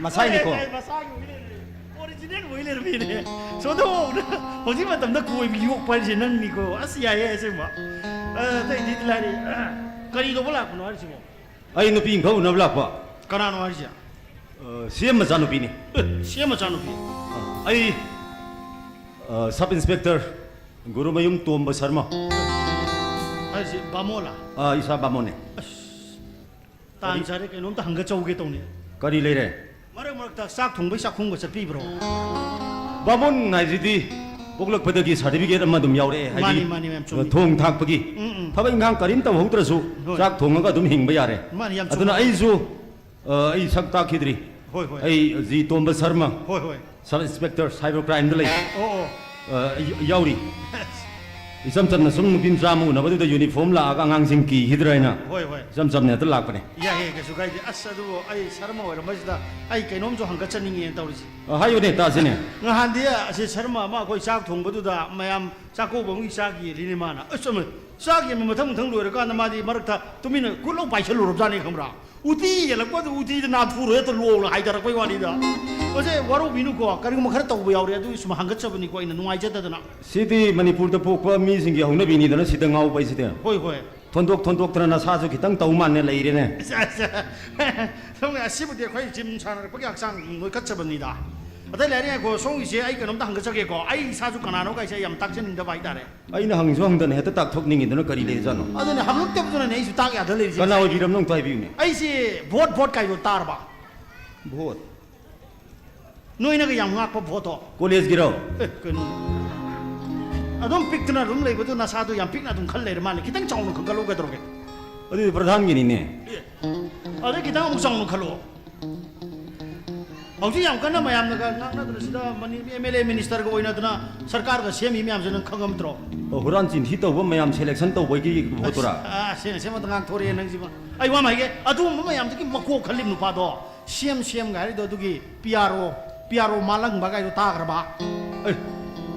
ꯃꯁꯥꯏꯅꯤꯀꯣ꯫ ꯑꯦ, ꯑꯦ, ꯃꯁꯥꯒꯤ ꯑꯣꯏ ꯂꯩꯔꯝꯃꯦ꯫ Original ꯑꯣꯏ ꯂꯩꯔꯝꯃꯦꯅꯦ꯫ ꯁꯣꯝꯗ ꯍꯧꯖꯤꯛ ꯃꯇꯝꯗ ꯀꯣꯏꯕ ꯌꯣꯛꯄ ꯍꯥꯏꯁꯦ ꯅꯪꯅꯤꯀꯣ꯫ ꯑꯁ, ꯌꯥꯏꯌꯦ, ꯑꯁꯦꯡꯕ꯫ ꯑ, ꯑꯇꯩꯗꯤ ꯂꯥꯏꯔꯤ꯫ ꯀꯔꯤ ꯇꯧꯕ ꯂꯥꯛꯄꯅꯣ ꯍꯥꯏꯔꯤꯁꯤꯕꯣ? ꯑꯩ ꯅꯨꯄꯤ ꯑꯃꯈꯛ ꯎꯅꯕ ꯂꯥꯛꯄ꯫ ꯀꯅꯥꯅꯣ ꯍꯥꯏꯔꯤꯁꯦ? ꯑ, ꯁꯤ ꯑꯦꯝ ꯃꯆꯥꯅꯨꯄꯤꯅꯤ꯫ ꯑꯦ, ꯁꯤ ꯑꯦꯝ ꯃꯆꯥꯅꯨꯄꯤ? ꯑ, ꯑꯩ, ꯑ, ꯁꯕ ꯏꯟꯁꯄꯦꯛꯇꯔ ꯒꯨꯔꯨꯃꯌꯨꯝ ꯇꯣꯝꯕ ꯁꯔꯃ꯫ ꯍꯥꯏꯁꯦ ꯕꯥꯃꯣꯟꯂꯥ? ꯑ, ꯏꯁꯥ ꯕꯥꯃꯣꯟꯅꯦ꯫ ꯑꯁ, ꯇꯥꯟ ꯀꯔꯤ? ꯆꯥꯔꯦ, ꯀꯩꯅꯣꯝꯇ ꯍꯪꯒꯠꯆꯍꯧꯒꯦ ꯇꯧꯅꯤ꯫ ꯀꯔꯤ ꯂꯩꯔꯦ? ꯃꯔꯛ ꯃꯔꯛꯇ ꯆꯥꯛ ꯊꯣꯡꯕꯩ ꯆꯥꯛꯈꯨꯝꯒ ꯆꯠꯄꯤꯕ꯭ꯔꯣ? ꯕꯥꯃꯣꯟ ꯍꯥꯏꯁꯤꯗꯤ ꯄꯣꯛꯂꯛꯄꯗꯒꯤ certificate ꯑꯃ ꯑꯗꯨꯝ ꯌꯥꯎꯔꯛꯑꯦ, ꯍꯥꯏꯗꯤ ꯃꯥꯅꯤ, ꯃꯥꯅꯤ, ꯃꯌꯥꯝ ꯆꯨꯝꯃꯤ꯫ ꯊꯣꯡ ꯊꯥꯛꯄꯒꯤ꯫ ꯎꯝ, ꯎꯝ꯫ ꯊꯕꯛ ꯏꯪꯈꯥꯡ ꯀꯔꯤꯝ ꯇꯧꯍꯧꯗ꯭ꯔꯁꯨ ꯍꯣꯏ꯫ ꯆꯥꯛ ꯊꯣꯡꯉꯒ ꯑꯗꯨꯝ ꯍꯤꯡꯕ ꯌꯥꯔꯦ꯫ ꯃꯥꯅꯤ, ꯌꯥꯝ ꯑꯗꯨꯅ ꯆꯨꯝꯃꯤ꯫ ꯑꯩꯁꯨ, ꯑ, ꯑꯩ ꯁꯛ ꯇꯥꯛꯈꯤꯗ꯭ꯔꯤ꯫ ꯍꯣꯏ, ꯍꯣꯏ꯫ ꯑꯩ ꯖꯤ ꯇꯣꯝꯕ ꯁꯔꯃ, ꯍꯣꯏ, ꯍꯣꯏ꯫ Sub Inspector Cyber Crime ꯗ ꯂꯩ꯫ ꯑꯣ, ꯑꯣ꯫ ꯑ, ꯌ-, ꯌꯥꯎꯔꯤ꯫ ꯏꯆꯝ ꯆꯝꯅ ꯁꯨꯝ ꯅꯨꯄꯤ ꯃꯆꯥ ꯑꯃ ꯎꯅꯕꯗꯨꯗ uniform ꯂꯥꯛꯑꯒ ꯑꯉꯥꯡꯁꯤꯡ ꯀꯤꯈꯤꯗ꯭ꯔꯥ ꯍꯥꯏꯅ ꯍꯣꯏ, ꯍꯣꯏ꯫ ꯏꯆꯝ ꯆꯝꯅ ꯍꯦꯛꯇ ꯂꯥꯛꯄꯅꯦ꯫ ꯌꯥꯏꯌꯦ, ꯀꯩꯁꯨ ꯀꯥꯏꯗꯦ꯫ ꯑꯁ, ꯑꯗꯨꯕꯨ ꯑꯩ ꯁꯔꯃ ꯑꯣꯏꯔꯝꯕꯁꯤꯗ ꯑꯩ ꯀꯩꯅꯣꯝꯁꯨ ꯍꯪꯒꯠꯆꯅꯤꯡꯉꯦꯅ ꯇꯧꯔꯤꯁꯦ꯫ ꯑ, ꯍꯥꯏꯌꯨꯅꯦ, ꯇꯥꯁꯤꯅꯦ꯫ ꯉꯍꯥꯟꯗꯤ ꯑꯁꯤ ꯁꯔꯃ ꯑꯃ ꯑꯩꯈꯣꯏ ꯆꯥꯛ ꯊꯣꯡꯕꯗꯨꯗ ꯃꯌꯥꯝ ꯆꯥꯛꯀꯧꯕ ꯑꯃꯒꯤ ꯆꯥꯛ ꯌꯦꯜꯂꯤꯅꯦ ꯃꯥꯅ꯫ ꯑꯁ, ꯑꯃ ꯆꯥꯛ ꯌꯦꯟꯕ ꯃꯊꯪ ꯃꯊꯪ ꯂꯣꯏꯔꯀꯥꯟꯗ ꯃꯥꯗꯤ ꯃꯔꯛꯇ ꯇꯨꯃꯤꯟꯅ ꯀꯨꯠ ꯂꯧ ꯄꯥꯏꯁꯜꯂꯨꯔꯕꯖꯥꯠꯅꯦ, ꯈꯪꯕ꯭ꯔꯥ? ꯎꯇꯤ ꯌꯦꯜꯂꯛꯄꯗ ꯎꯇꯤꯗ ꯅꯥꯊꯨꯔ ꯍꯦꯛꯇ ꯂꯣꯡꯅ ꯍꯥꯏꯊꯔꯛꯄꯩ ꯋꯥꯅꯤꯗ꯫ ꯃꯁꯦ ꯋꯥꯔꯧꯕꯤꯅꯨꯀꯣ, ꯀꯔꯤꯒꯨꯝꯕ ꯈꯔ ꯇꯧꯕ ꯌꯥꯎꯔꯦ, ꯑꯗꯨꯒꯤ ꯁꯨꯝ ꯍꯪꯒꯠꯆꯕꯅꯤꯀꯣ, ꯑꯩꯅ ꯅꯨꯡꯉꯥꯏꯖꯗꯗꯅ꯫ ꯁꯤꯗꯤ ꯃꯅꯤꯄꯨꯔꯗ ꯄꯣꯛꯄ ꯃꯤꯁꯤꯡꯒꯤ ꯍꯧꯅꯕꯤꯅꯤꯗꯅ ꯁꯤꯗ ꯉꯥꯎꯕ ꯍꯥꯏꯁꯤꯗꯤ꯫ ꯍꯣꯏ, ꯍꯣꯏ꯫ ꯊꯣꯟꯗꯣꯛ ꯊꯣꯟꯗꯣꯛꯇꯅ ꯅꯁꯥꯁꯨ ꯈꯤꯇꯪ ꯇꯧ ꯃꯥꯟꯅ ꯂꯩꯔꯦꯅꯦ꯫ ꯑꯁ, ꯑꯁ꯫ ꯁꯣꯝꯒꯤ ꯑꯁꯤꯕꯨꯗꯤ ꯑꯩꯈꯣꯏ ꯖꯤꯝ ꯁꯥꯟꯅꯔꯛꯄꯒꯤ ꯍꯛꯆꯥꯡ ꯅꯣꯏꯈꯠꯆꯕꯅꯤꯗ꯫ ꯑꯇꯩ ꯂꯩꯔꯦ, ꯉꯥꯏꯈꯣ, ꯁꯣꯝꯒꯤꯁꯦ ꯑꯩ ꯀꯩꯅꯣꯝꯇ ꯍꯪꯒꯠꯆꯒꯦꯀꯣ꯫ ꯑꯩ ꯏꯁꯥꯁꯨ ꯀꯅꯥꯅꯣ ꯀꯥꯏꯁꯦ ꯑꯩ ꯌꯥꯝ ꯇꯥꯛꯆꯅꯤꯡꯗꯕ ꯍꯥꯏꯇꯥꯔꯦ꯫ ꯑꯩꯅ ꯍꯪꯁꯨ ꯍꯪꯗꯅ ꯍꯦꯛꯇ ꯇꯥꯛꯊꯣꯛꯅꯤꯡꯉꯤꯗꯨꯅ ꯀꯔꯤ ꯂꯩꯔꯖꯥꯠꯅꯣ? ꯑꯗꯨꯅꯦ, ꯍꯪꯉꯛꯇꯕꯗꯨꯅꯅꯦ ꯑꯩꯁꯨ ꯇꯥꯛ ꯌꯥꯗ ꯂꯩꯔꯤꯁꯦ꯫ ꯀꯅꯥ ꯑꯣꯏꯕꯤꯔꯕꯅꯣ ꯑꯝꯇ ꯍꯥꯏꯕꯤꯌꯨꯅꯦ꯫ ꯑꯩꯁꯦ ꯚꯣꯠ, ꯚꯣꯠ ꯀꯥꯏꯗꯣ ꯇꯥꯔꯕ? ꯚꯣꯠ? ꯅꯣꯏꯅꯒ ꯌꯥꯝ ꯉꯥꯛꯄ ꯚꯣꯠꯇꯣ꯫ ꯀꯣꯂꯦꯖꯀꯤꯔꯣ? ꯑꯦ, ꯀꯩꯅꯣ꯫ ꯑꯗꯨꯝ ꯄꯤꯛꯇꯅ ꯑꯗꯨꯝ ꯂꯩꯕꯗꯨ ꯅꯁꯥꯗꯣ ꯌꯥꯝ ꯄꯤꯛꯅ ꯑꯗꯨꯝ ꯈꯜ ꯂꯩꯔ ꯃꯥꯜꯂꯦ꯫ ꯈꯤꯇꯪ ꯆꯥꯎꯅ ꯈꯟꯒꯠꯂꯣ ꯀꯩꯗꯧꯔꯒꯦ? ꯑꯗꯨꯗꯤ ꯄ꯭ꯔꯙꯥꯟꯒꯤꯅꯤꯅꯦ꯫ ꯑꯦ, ꯑꯗꯩ ꯈꯤꯇꯪ ꯑꯃꯨꯛ ꯆꯥꯎꯅ ꯈꯜꯂꯣ꯫ ꯍꯧꯖꯤꯛ ꯌꯥꯝ ꯀꯟꯅ ꯃꯌꯥꯝꯅꯒ ꯉꯥꯡꯅꯗꯅ ꯁꯤꯗ ꯃꯅꯤ-, ꯑꯦꯝ ꯑꯦꯜ ꯑꯦ ꯃꯤꯅꯤꯁꯇꯔꯒ ꯑꯣꯏꯅꯗꯅ ꯁꯔꯀꯥꯔꯒ ꯁꯦꯝꯃꯤ ꯃꯌꯥꯝꯁꯦ ꯅꯪ ꯈꯪꯉꯝꯗ꯭ꯔꯣ? ꯑꯣ, ꯍꯨꯔꯥꯟ ꯆꯤꯟꯊꯤ ꯇꯧꯕ ꯃꯌꯥꯝ selection ꯇꯧꯕꯒꯤ ꯚꯣꯠꯇꯨꯔꯥ? ꯑꯁ, ꯑꯥ, ꯁꯦꯡꯅ ꯁꯦꯡꯅ ꯉꯥꯡꯊꯣꯔꯛꯑꯦ ꯅꯪꯁꯤꯃ꯫ ꯑꯩ ꯋꯥ ꯑꯃ ꯍꯥꯏꯒꯦ, ꯑꯗꯨꯒꯨꯝꯕ ꯃꯌꯥꯝꯗꯨꯒꯤ ꯃꯀꯣꯛ ꯈꯜꯂꯤꯕ ꯅꯨꯄꯥꯗꯣ, ꯁꯤ ꯑꯦꯝ, ꯁꯤ ꯑꯦꯝꯒ ꯍꯥꯏꯔꯤꯗꯣ ꯑꯗꯨꯒꯤ ꯄꯤ ꯑꯥꯔ ꯑꯣ, ꯄꯤ ꯑꯥꯔ ꯑꯣ ꯃꯥꯂꯪꯕ ꯀꯥꯏꯗꯣ ꯇꯥꯈ꯭ꯔꯕ? ꯑꯦ,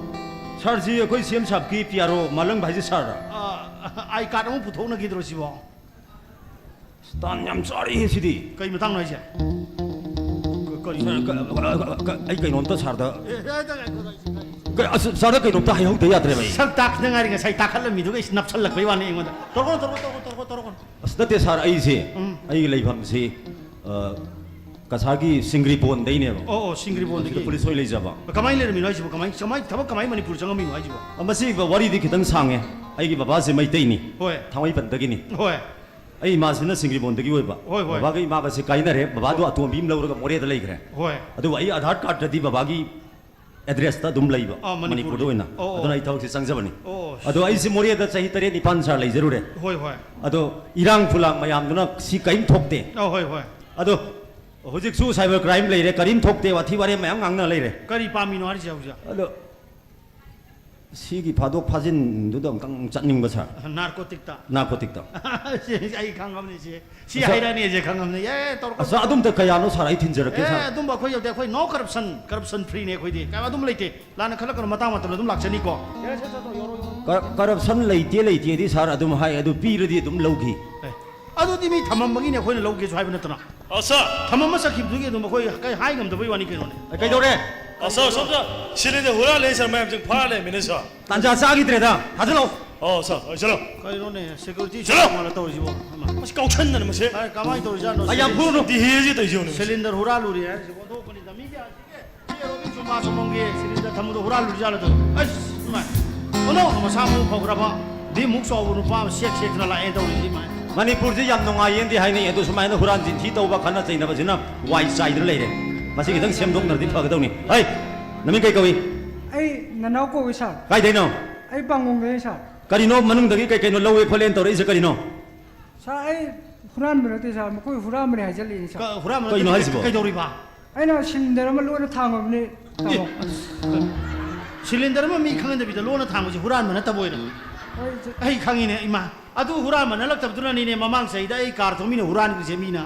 ꯁꯥꯔꯁꯤ ꯑꯩꯈꯣꯏ ꯁꯤ ꯑꯦꯝ ꯁꯥꯕꯀꯤ ꯄꯤ ꯑꯥꯔ ꯑꯣ ꯃꯥꯂꯪꯕ ꯍꯥꯏꯁꯦ ꯁꯥꯔꯔꯥ? ꯑꯥ, ꯑꯥꯏ ꯀꯥꯔꯗ ꯑꯃꯨꯛ ꯄꯨꯊꯣꯛꯅꯈꯤꯗ꯭ꯔꯣ ꯁꯤꯕꯣ? ꯇꯥꯟ ꯌꯥꯝ ꯆꯥꯔꯤꯍꯦ ꯁꯤꯗꯤ꯫ ꯀꯩ ꯃꯇꯥꯡꯅꯣ ꯍꯥꯏꯁꯦ? ꯀ- ꯀꯔꯤꯅꯣ? ꯀ- ꯀ- ꯀ- ꯀ- ꯑꯩ ꯀꯩꯅꯣꯝꯇ ꯁꯥꯔꯗ ꯑꯦ, ꯑꯦ, ꯑꯦ, ꯑꯦ, ꯑꯦ, ꯑꯦ, ꯀ- ꯑꯁ, ꯁꯥꯔꯗ ꯀꯩꯅꯣꯝꯇ ꯍꯥꯏꯍꯧꯗ ꯌꯥꯗ꯭ꯔꯦꯕ ꯑꯩ꯫ ꯁꯛ ꯇꯥꯛꯈꯤꯗ ꯉꯥꯏꯔꯤ, ꯉꯁꯥꯏ ꯇꯥꯈꯠꯂꯝꯃꯤꯗꯨꯒ ꯑꯩꯁ ꯅꯞꯁꯜꯂꯛꯄꯩ ꯋꯥꯅꯤ ꯑꯩꯉꯣꯟꯗ꯫ ꯇꯧꯔꯛꯀꯅꯨ, ꯇꯧꯔꯛꯀꯅꯨ, ꯇꯧꯔꯛꯀꯅꯨ, ꯇꯧꯔꯛꯀꯅꯨ꯫ ꯑꯁ, ꯅꯠꯇꯦ ꯁꯥꯔ, ꯑꯩꯁꯦ ꯎꯝ꯫ ꯑꯩꯒꯤ ꯂꯩꯐꯝꯁꯤ, ꯑ, ꯀꯁꯥꯔꯒꯤ ꯁꯤꯡꯒ꯭ꯔꯤꯕꯣꯟꯗꯩꯅꯦꯕ꯫ ꯑꯣ, ꯑꯣ, ꯁꯤꯡꯒ꯭ꯔꯤꯕꯣꯟꯗꯒꯤ꯫ ꯁꯤꯗ ꯄꯨꯂꯤꯁ ꯍꯣꯏ ꯂꯩꯖꯕ꯫ ꯀꯃꯥꯏꯅ ꯂꯩꯔꯝꯃꯤꯅꯣ ꯍꯥꯏꯁꯤꯕꯣ? ꯀꯃꯥꯏ, ꯀꯃꯥꯏ, ꯊꯕꯛ ꯀꯃꯥꯏ ꯃꯅꯤꯄꯨꯔ ꯆꯪꯉꯝꯃꯤꯅꯣ ꯍꯥꯏꯁꯤꯕꯣ? ꯑ, ꯃꯁꯤ ꯋꯥꯔꯤꯗꯤ ꯈꯤꯇꯪ ꯁꯥꯡꯉꯦ꯫ ꯑꯩꯒꯤ ꯕꯕꯥꯁꯦ ꯃꯩꯇꯩꯅꯤ꯫ ꯍꯣꯏ꯫ ꯊꯥꯡꯃꯩꯕꯟꯗꯒꯤꯅꯤ꯫ ꯍꯣꯏ꯫ ꯑꯩ ꯏꯃꯥꯁꯤꯅ ꯁꯤꯡꯒ꯭ꯔꯤꯕꯣꯟꯗꯒꯤ ꯑꯣꯏꯕ꯫ ꯍꯣꯏ, ꯍꯣꯏ꯫ ꯕꯕꯥꯒ ꯏꯃꯥꯒꯁꯦ ꯀꯥꯏꯅꯔꯦ꯫ ꯕꯕꯥꯗꯣ ꯑꯇꯣꯝꯕꯤ ꯑꯃ ꯂꯧꯔꯒ ꯃꯣꯔꯦꯗ ꯂꯩꯈ꯭ꯔꯦ꯫ ꯍꯣꯏ꯫ ꯑꯗꯨꯒ ꯑꯩ ꯑꯙꯥꯔ ꯀꯥꯔꯗꯇꯗꯤ ꯕꯕꯥꯒꯤ ꯑꯦꯗ꯭ꯔꯦꯁꯇ ꯑꯗꯨꯝ ꯂꯩꯕ, ꯑꯥ, ꯃꯅꯤꯄꯨꯔꯗ꯫ ꯃꯅꯤꯄꯨꯔꯗ ꯑꯣꯏꯅ꯫ ꯑꯣ, ꯑꯣ꯫ ꯑꯗꯨꯅ ꯑꯩ ꯊꯕꯛꯁꯦ ꯆꯪꯖꯕꯅꯤ꯫ ꯑꯣ, ꯑꯣ꯫ ꯑꯗꯣ ꯑꯩꯁꯦ ꯃꯣꯔꯦꯗ ꯆꯍꯤ ꯇꯔꯦꯠ ꯅꯤꯄꯥꯟ ꯁꯥꯔ ꯂꯩꯖꯔꯨꯔꯦ꯫ ꯍꯣꯏ, ꯍꯣꯏ꯫ ꯑꯗꯣ ꯏꯔꯥꯡ ꯐꯨꯂꯥꯡ ꯃꯌꯥꯝꯗꯨꯅ ꯁꯤ ꯀꯔꯤꯝ ꯊꯣꯛꯇꯦ꯫ ꯑꯥ, ꯍꯣꯏ, ꯍꯣꯏ꯫ ꯑꯗꯣ ꯍꯧꯖꯤꯛꯁꯨ ꯁꯥꯏꯕꯔ ꯀ꯭ꯔꯥꯏꯝ ꯂꯩꯔꯦ, ꯀꯔꯤꯝ ꯊꯣꯛꯇꯦ, ꯋꯥꯊꯤ ꯋꯥꯔꯦꯝ ꯃꯌꯥꯝ ꯉꯥꯡꯅ ꯂꯩꯔꯦ꯫ ꯀꯔꯤ ꯄꯥꯝꯃꯤꯅꯣ ꯍꯥꯏꯔꯤꯁꯦ ꯍꯧꯖꯤꯛ? ꯑꯗꯣ ꯁꯤꯒꯤ ꯐꯥꯗꯣꯛ ꯐꯥꯖꯤꯟꯗꯨꯗ ꯑꯃꯨꯛꯇꯪ ꯆꯠꯅꯤꯡꯕ ꯁꯥꯔ꯫ ꯅꯥꯔꯀꯣꯇꯤꯛꯇ꯫ ꯅꯥꯔꯀꯣꯇꯤꯛꯇ꯫ ꯁꯤ ꯑꯩ ꯈꯪꯉꯕꯅꯤ ꯁꯤ꯫ ꯁꯤ ꯑꯁ, ꯍꯥꯏꯔꯛꯑꯅꯤ ꯑꯩꯁꯦ ꯈꯪꯉꯕꯅꯤ꯫ ꯑꯦ, ꯇꯧꯔꯛꯀꯅꯨ꯫ ꯑꯁ, ꯑꯗꯨꯝꯇ ꯀꯌꯥꯅꯣ ꯁꯥꯔ, ꯑꯩ ꯊꯤꯟꯖꯔꯛꯀꯦ ꯑꯦ, ꯁꯥꯔ꯫ ꯑꯗꯨꯝꯕ ꯑꯩꯈꯣꯏ ꯌꯧꯗꯦ꯫ ꯑꯩꯈꯣꯏ no corruption, corruption free ꯅꯦ ꯑꯩꯈꯣꯏꯗꯤ꯫ ꯀꯩꯝ ꯑꯗꯨꯝ ꯂꯩꯇꯦ꯫ ꯂꯥꯟꯅ ꯈꯜꯂꯛꯀꯅꯨ, ꯃꯇꯥꯡ ꯃꯇꯝꯗ ꯑꯗꯨꯝ ꯂꯥꯛꯆꯅꯤꯀꯣ꯫ ꯌꯥꯔꯦ, ꯁꯠ ꯁꯠ ꯇꯧ, ꯌꯧꯔꯣ, ꯌꯧꯔꯣ꯫ ꯀ- ꯀꯔꯞꯁꯟ ꯂꯩꯇꯦ ꯂꯩꯇꯦꯗꯤ ꯁꯥꯔ ꯑꯗꯨꯝ ꯍꯥꯏ, ꯑꯗꯨ ꯄꯤꯔꯗꯤ ꯑꯗꯨꯝ ꯂꯧꯈꯤ꯫ ꯑꯦ, ꯑꯗꯨꯗꯤ ꯃꯤ ꯊꯝꯃꯝꯕꯒꯤꯅꯦ ꯑꯩꯈꯣꯏꯅ ꯂꯧꯒꯦꯁꯨ ꯍꯥꯏꯕ ꯅꯠꯇꯅ꯫ ꯑ, ꯁꯥꯔ꯫ ꯊꯝꯃꯝꯕ ꯆꯠꯈꯤꯕꯗꯨꯒꯤ ꯑꯗꯨꯝ ꯑꯩꯈꯣꯏ ꯀꯩ ꯍꯥꯏ ꯉꯝꯗꯕꯩ ꯋꯥꯅꯤ ꯀꯩꯅꯣꯅꯦ꯫ ꯑꯦ, ꯀꯩꯗꯧꯔꯦ? ꯑ, ꯁꯥꯔ, ꯁꯣꯝꯗ ꯁꯤꯂꯤꯟꯗꯔ ꯍꯨꯔꯥꯜꯂꯦ ꯁꯥꯔ, ꯃꯌꯥꯝꯁꯤꯡ ꯐꯥꯔ ꯂꯩꯔꯝꯃꯤꯅꯦ ꯁꯥꯔ꯫ ꯇꯥꯟꯖꯥ ꯆꯥꯈꯤꯗ꯭ꯔꯦꯗ꯫ ꯊꯥꯖꯤꯜꯂꯛꯑꯣ꯫ ꯑꯣ, ꯁꯥꯔ, ꯑꯣ, ꯆꯠꯂꯣ꯫ ꯀꯩꯅꯣꯅꯦ, ꯁꯦꯀ꯭ꯌꯨꯔꯤꯇꯤ ꯆꯠꯂꯣ! ꯃꯥꯅ ꯇꯧꯔꯤꯁꯤꯕꯣ? ꯑꯃ꯫ ꯃꯁꯤ ꯀꯥꯎꯁꯟꯗꯅ ꯃꯁꯤ꯫ ꯑ, ꯀꯃꯥꯏꯅ ꯇꯧꯔꯤꯖꯥꯠꯅꯣ? ꯑ, ꯌꯥꯝ ꯐꯨꯔꯨꯅꯨ꯫ ꯗꯤꯍꯦꯁꯤ ꯇꯧꯔꯤꯁꯤ ꯌꯦꯡꯉꯨꯅꯦ ꯃꯁꯤ꯫ ꯁꯤꯂꯤꯟꯗꯔ ꯍꯨꯔꯥꯜꯂꯨꯔꯦ ꯍꯥꯏꯔꯤꯁꯤꯕꯣ? ꯑꯣꯟꯊꯣꯛꯄꯅꯤꯗ꯫ ꯃꯤꯒꯤ ꯑꯁꯤꯒꯤ ꯑꯦꯔꯣꯕꯤꯛ ꯖꯨꯝꯕꯥ ꯆꯣꯡꯐꯝꯒꯤ ꯁꯤꯂꯤꯟꯗꯔ ꯊꯝꯕꯗꯣ ꯍꯨꯔꯥꯜꯂꯨꯔꯤꯖꯥꯠꯂꯣ ꯇꯧꯔꯤ? ꯑꯁ, ꯏꯃꯥꯏ꯫ ꯑꯣꯟꯊꯣꯛꯅ ꯃꯁꯥ ꯃꯎ ꯐꯈ꯭ꯔꯕ, ꯚꯤꯝ ꯃꯨꯛ ꯆꯥꯎꯕ ꯅꯨꯄꯥ ꯑꯃ ꯁꯦꯛ ꯁꯦꯛꯇꯅ ꯂꯥꯛꯑꯦꯅ ꯇꯧꯔꯤꯁꯤ, ꯏꯃꯥꯏ꯫ ꯃꯅꯤꯄꯨꯔꯁꯤ ꯌꯥꯝ ꯅꯨꯡꯉꯥꯏꯌꯦꯅꯗꯤ ꯍꯥꯏꯅꯩ, ꯑꯗꯨ ꯁꯨꯃꯥꯏꯅ ꯍꯨꯔꯥꯟ ꯆꯤꯟꯊꯤ ꯇꯧꯕ, ꯈꯠꯅ ꯆꯩꯅꯕꯁꯤꯅ ꯋꯥꯏ ꯆꯥꯏꯗꯅ ꯂꯩꯔꯦ꯫ ꯃꯁꯤ ꯈꯤꯇꯪ ꯁꯦꯝꯗꯣꯛꯅꯔꯗꯤ ꯐꯒꯗꯧꯅꯤ꯫ ꯍꯩ, ꯅꯃꯤꯡ ꯀꯩ ꯀꯧꯏ? ꯑꯩ ꯅꯅꯥꯎ ꯀꯧꯏ ꯁꯥꯔ꯫ ꯀꯥꯏꯗꯩꯅꯣ? ꯑꯩ ꯄꯥꯡꯒꯣꯡꯗꯩꯅꯤ ꯁꯥꯔ꯫ ꯀꯔꯤꯅꯣ ꯃꯅꯨꯡꯗꯒꯤ ꯀꯩ ꯀꯩꯅꯣ ꯂꯧꯋꯦ ꯈꯣꯠꯂꯦꯅ ꯇꯧꯔꯛꯏꯁꯦ ꯀꯔꯤꯅꯣ? ꯁꯥꯔ, ꯑꯩ ꯍꯨꯔꯥꯟꯕ ꯅꯠꯇꯦ ꯁꯥꯔ, ꯃꯈꯣꯏ ꯍꯨꯔꯥꯟꯕꯅꯦ ꯍꯥꯏꯖꯜꯂꯛꯏꯅꯦ ꯁꯥꯔ꯫ ꯀ-, ꯍꯨꯔꯥꯟꯕ ꯀꯩꯅꯣ ꯅꯠꯇ꯭ꯔꯗꯤ ꯍꯥꯏꯁꯤꯕꯣ? ꯀꯩꯗꯧꯔꯤꯕ? ꯑꯩꯅ ꯁꯤꯂꯤꯟꯗꯔ ꯑꯃ ꯂꯣꯟꯅ ꯊꯥꯡꯉꯕꯅꯤ, ꯇꯥꯃꯣ꯫ ꯁꯤꯂꯤꯟꯗꯔ ꯑꯃ ꯃꯤ ꯈꯪꯍꯟꯗꯕꯤꯗ ꯂꯣꯟꯅ ꯊꯥꯡꯕꯁꯦ ꯍꯨꯔꯥꯟꯕ ꯅꯠꯇꯕ ꯑꯣꯏꯔꯦ꯫ ꯍꯣꯏ, ꯁꯥꯔ꯫ ꯑꯩ ꯈꯪꯉꯤꯅꯦ, ꯏꯃꯥ꯫ ꯑꯗꯨ ꯍꯨꯔꯥꯟꯕ ꯅꯠꯂꯛꯇꯕꯗꯨꯅꯅꯤꯅꯦ ꯃꯃꯥꯡ ꯆꯍꯤꯗ ꯑꯩ ꯀꯥꯔ ꯊꯧꯃꯤꯟꯅ ꯍꯨꯔꯥꯟꯈ꯭ꯔꯤꯁꯦ ꯃꯤꯅ꯫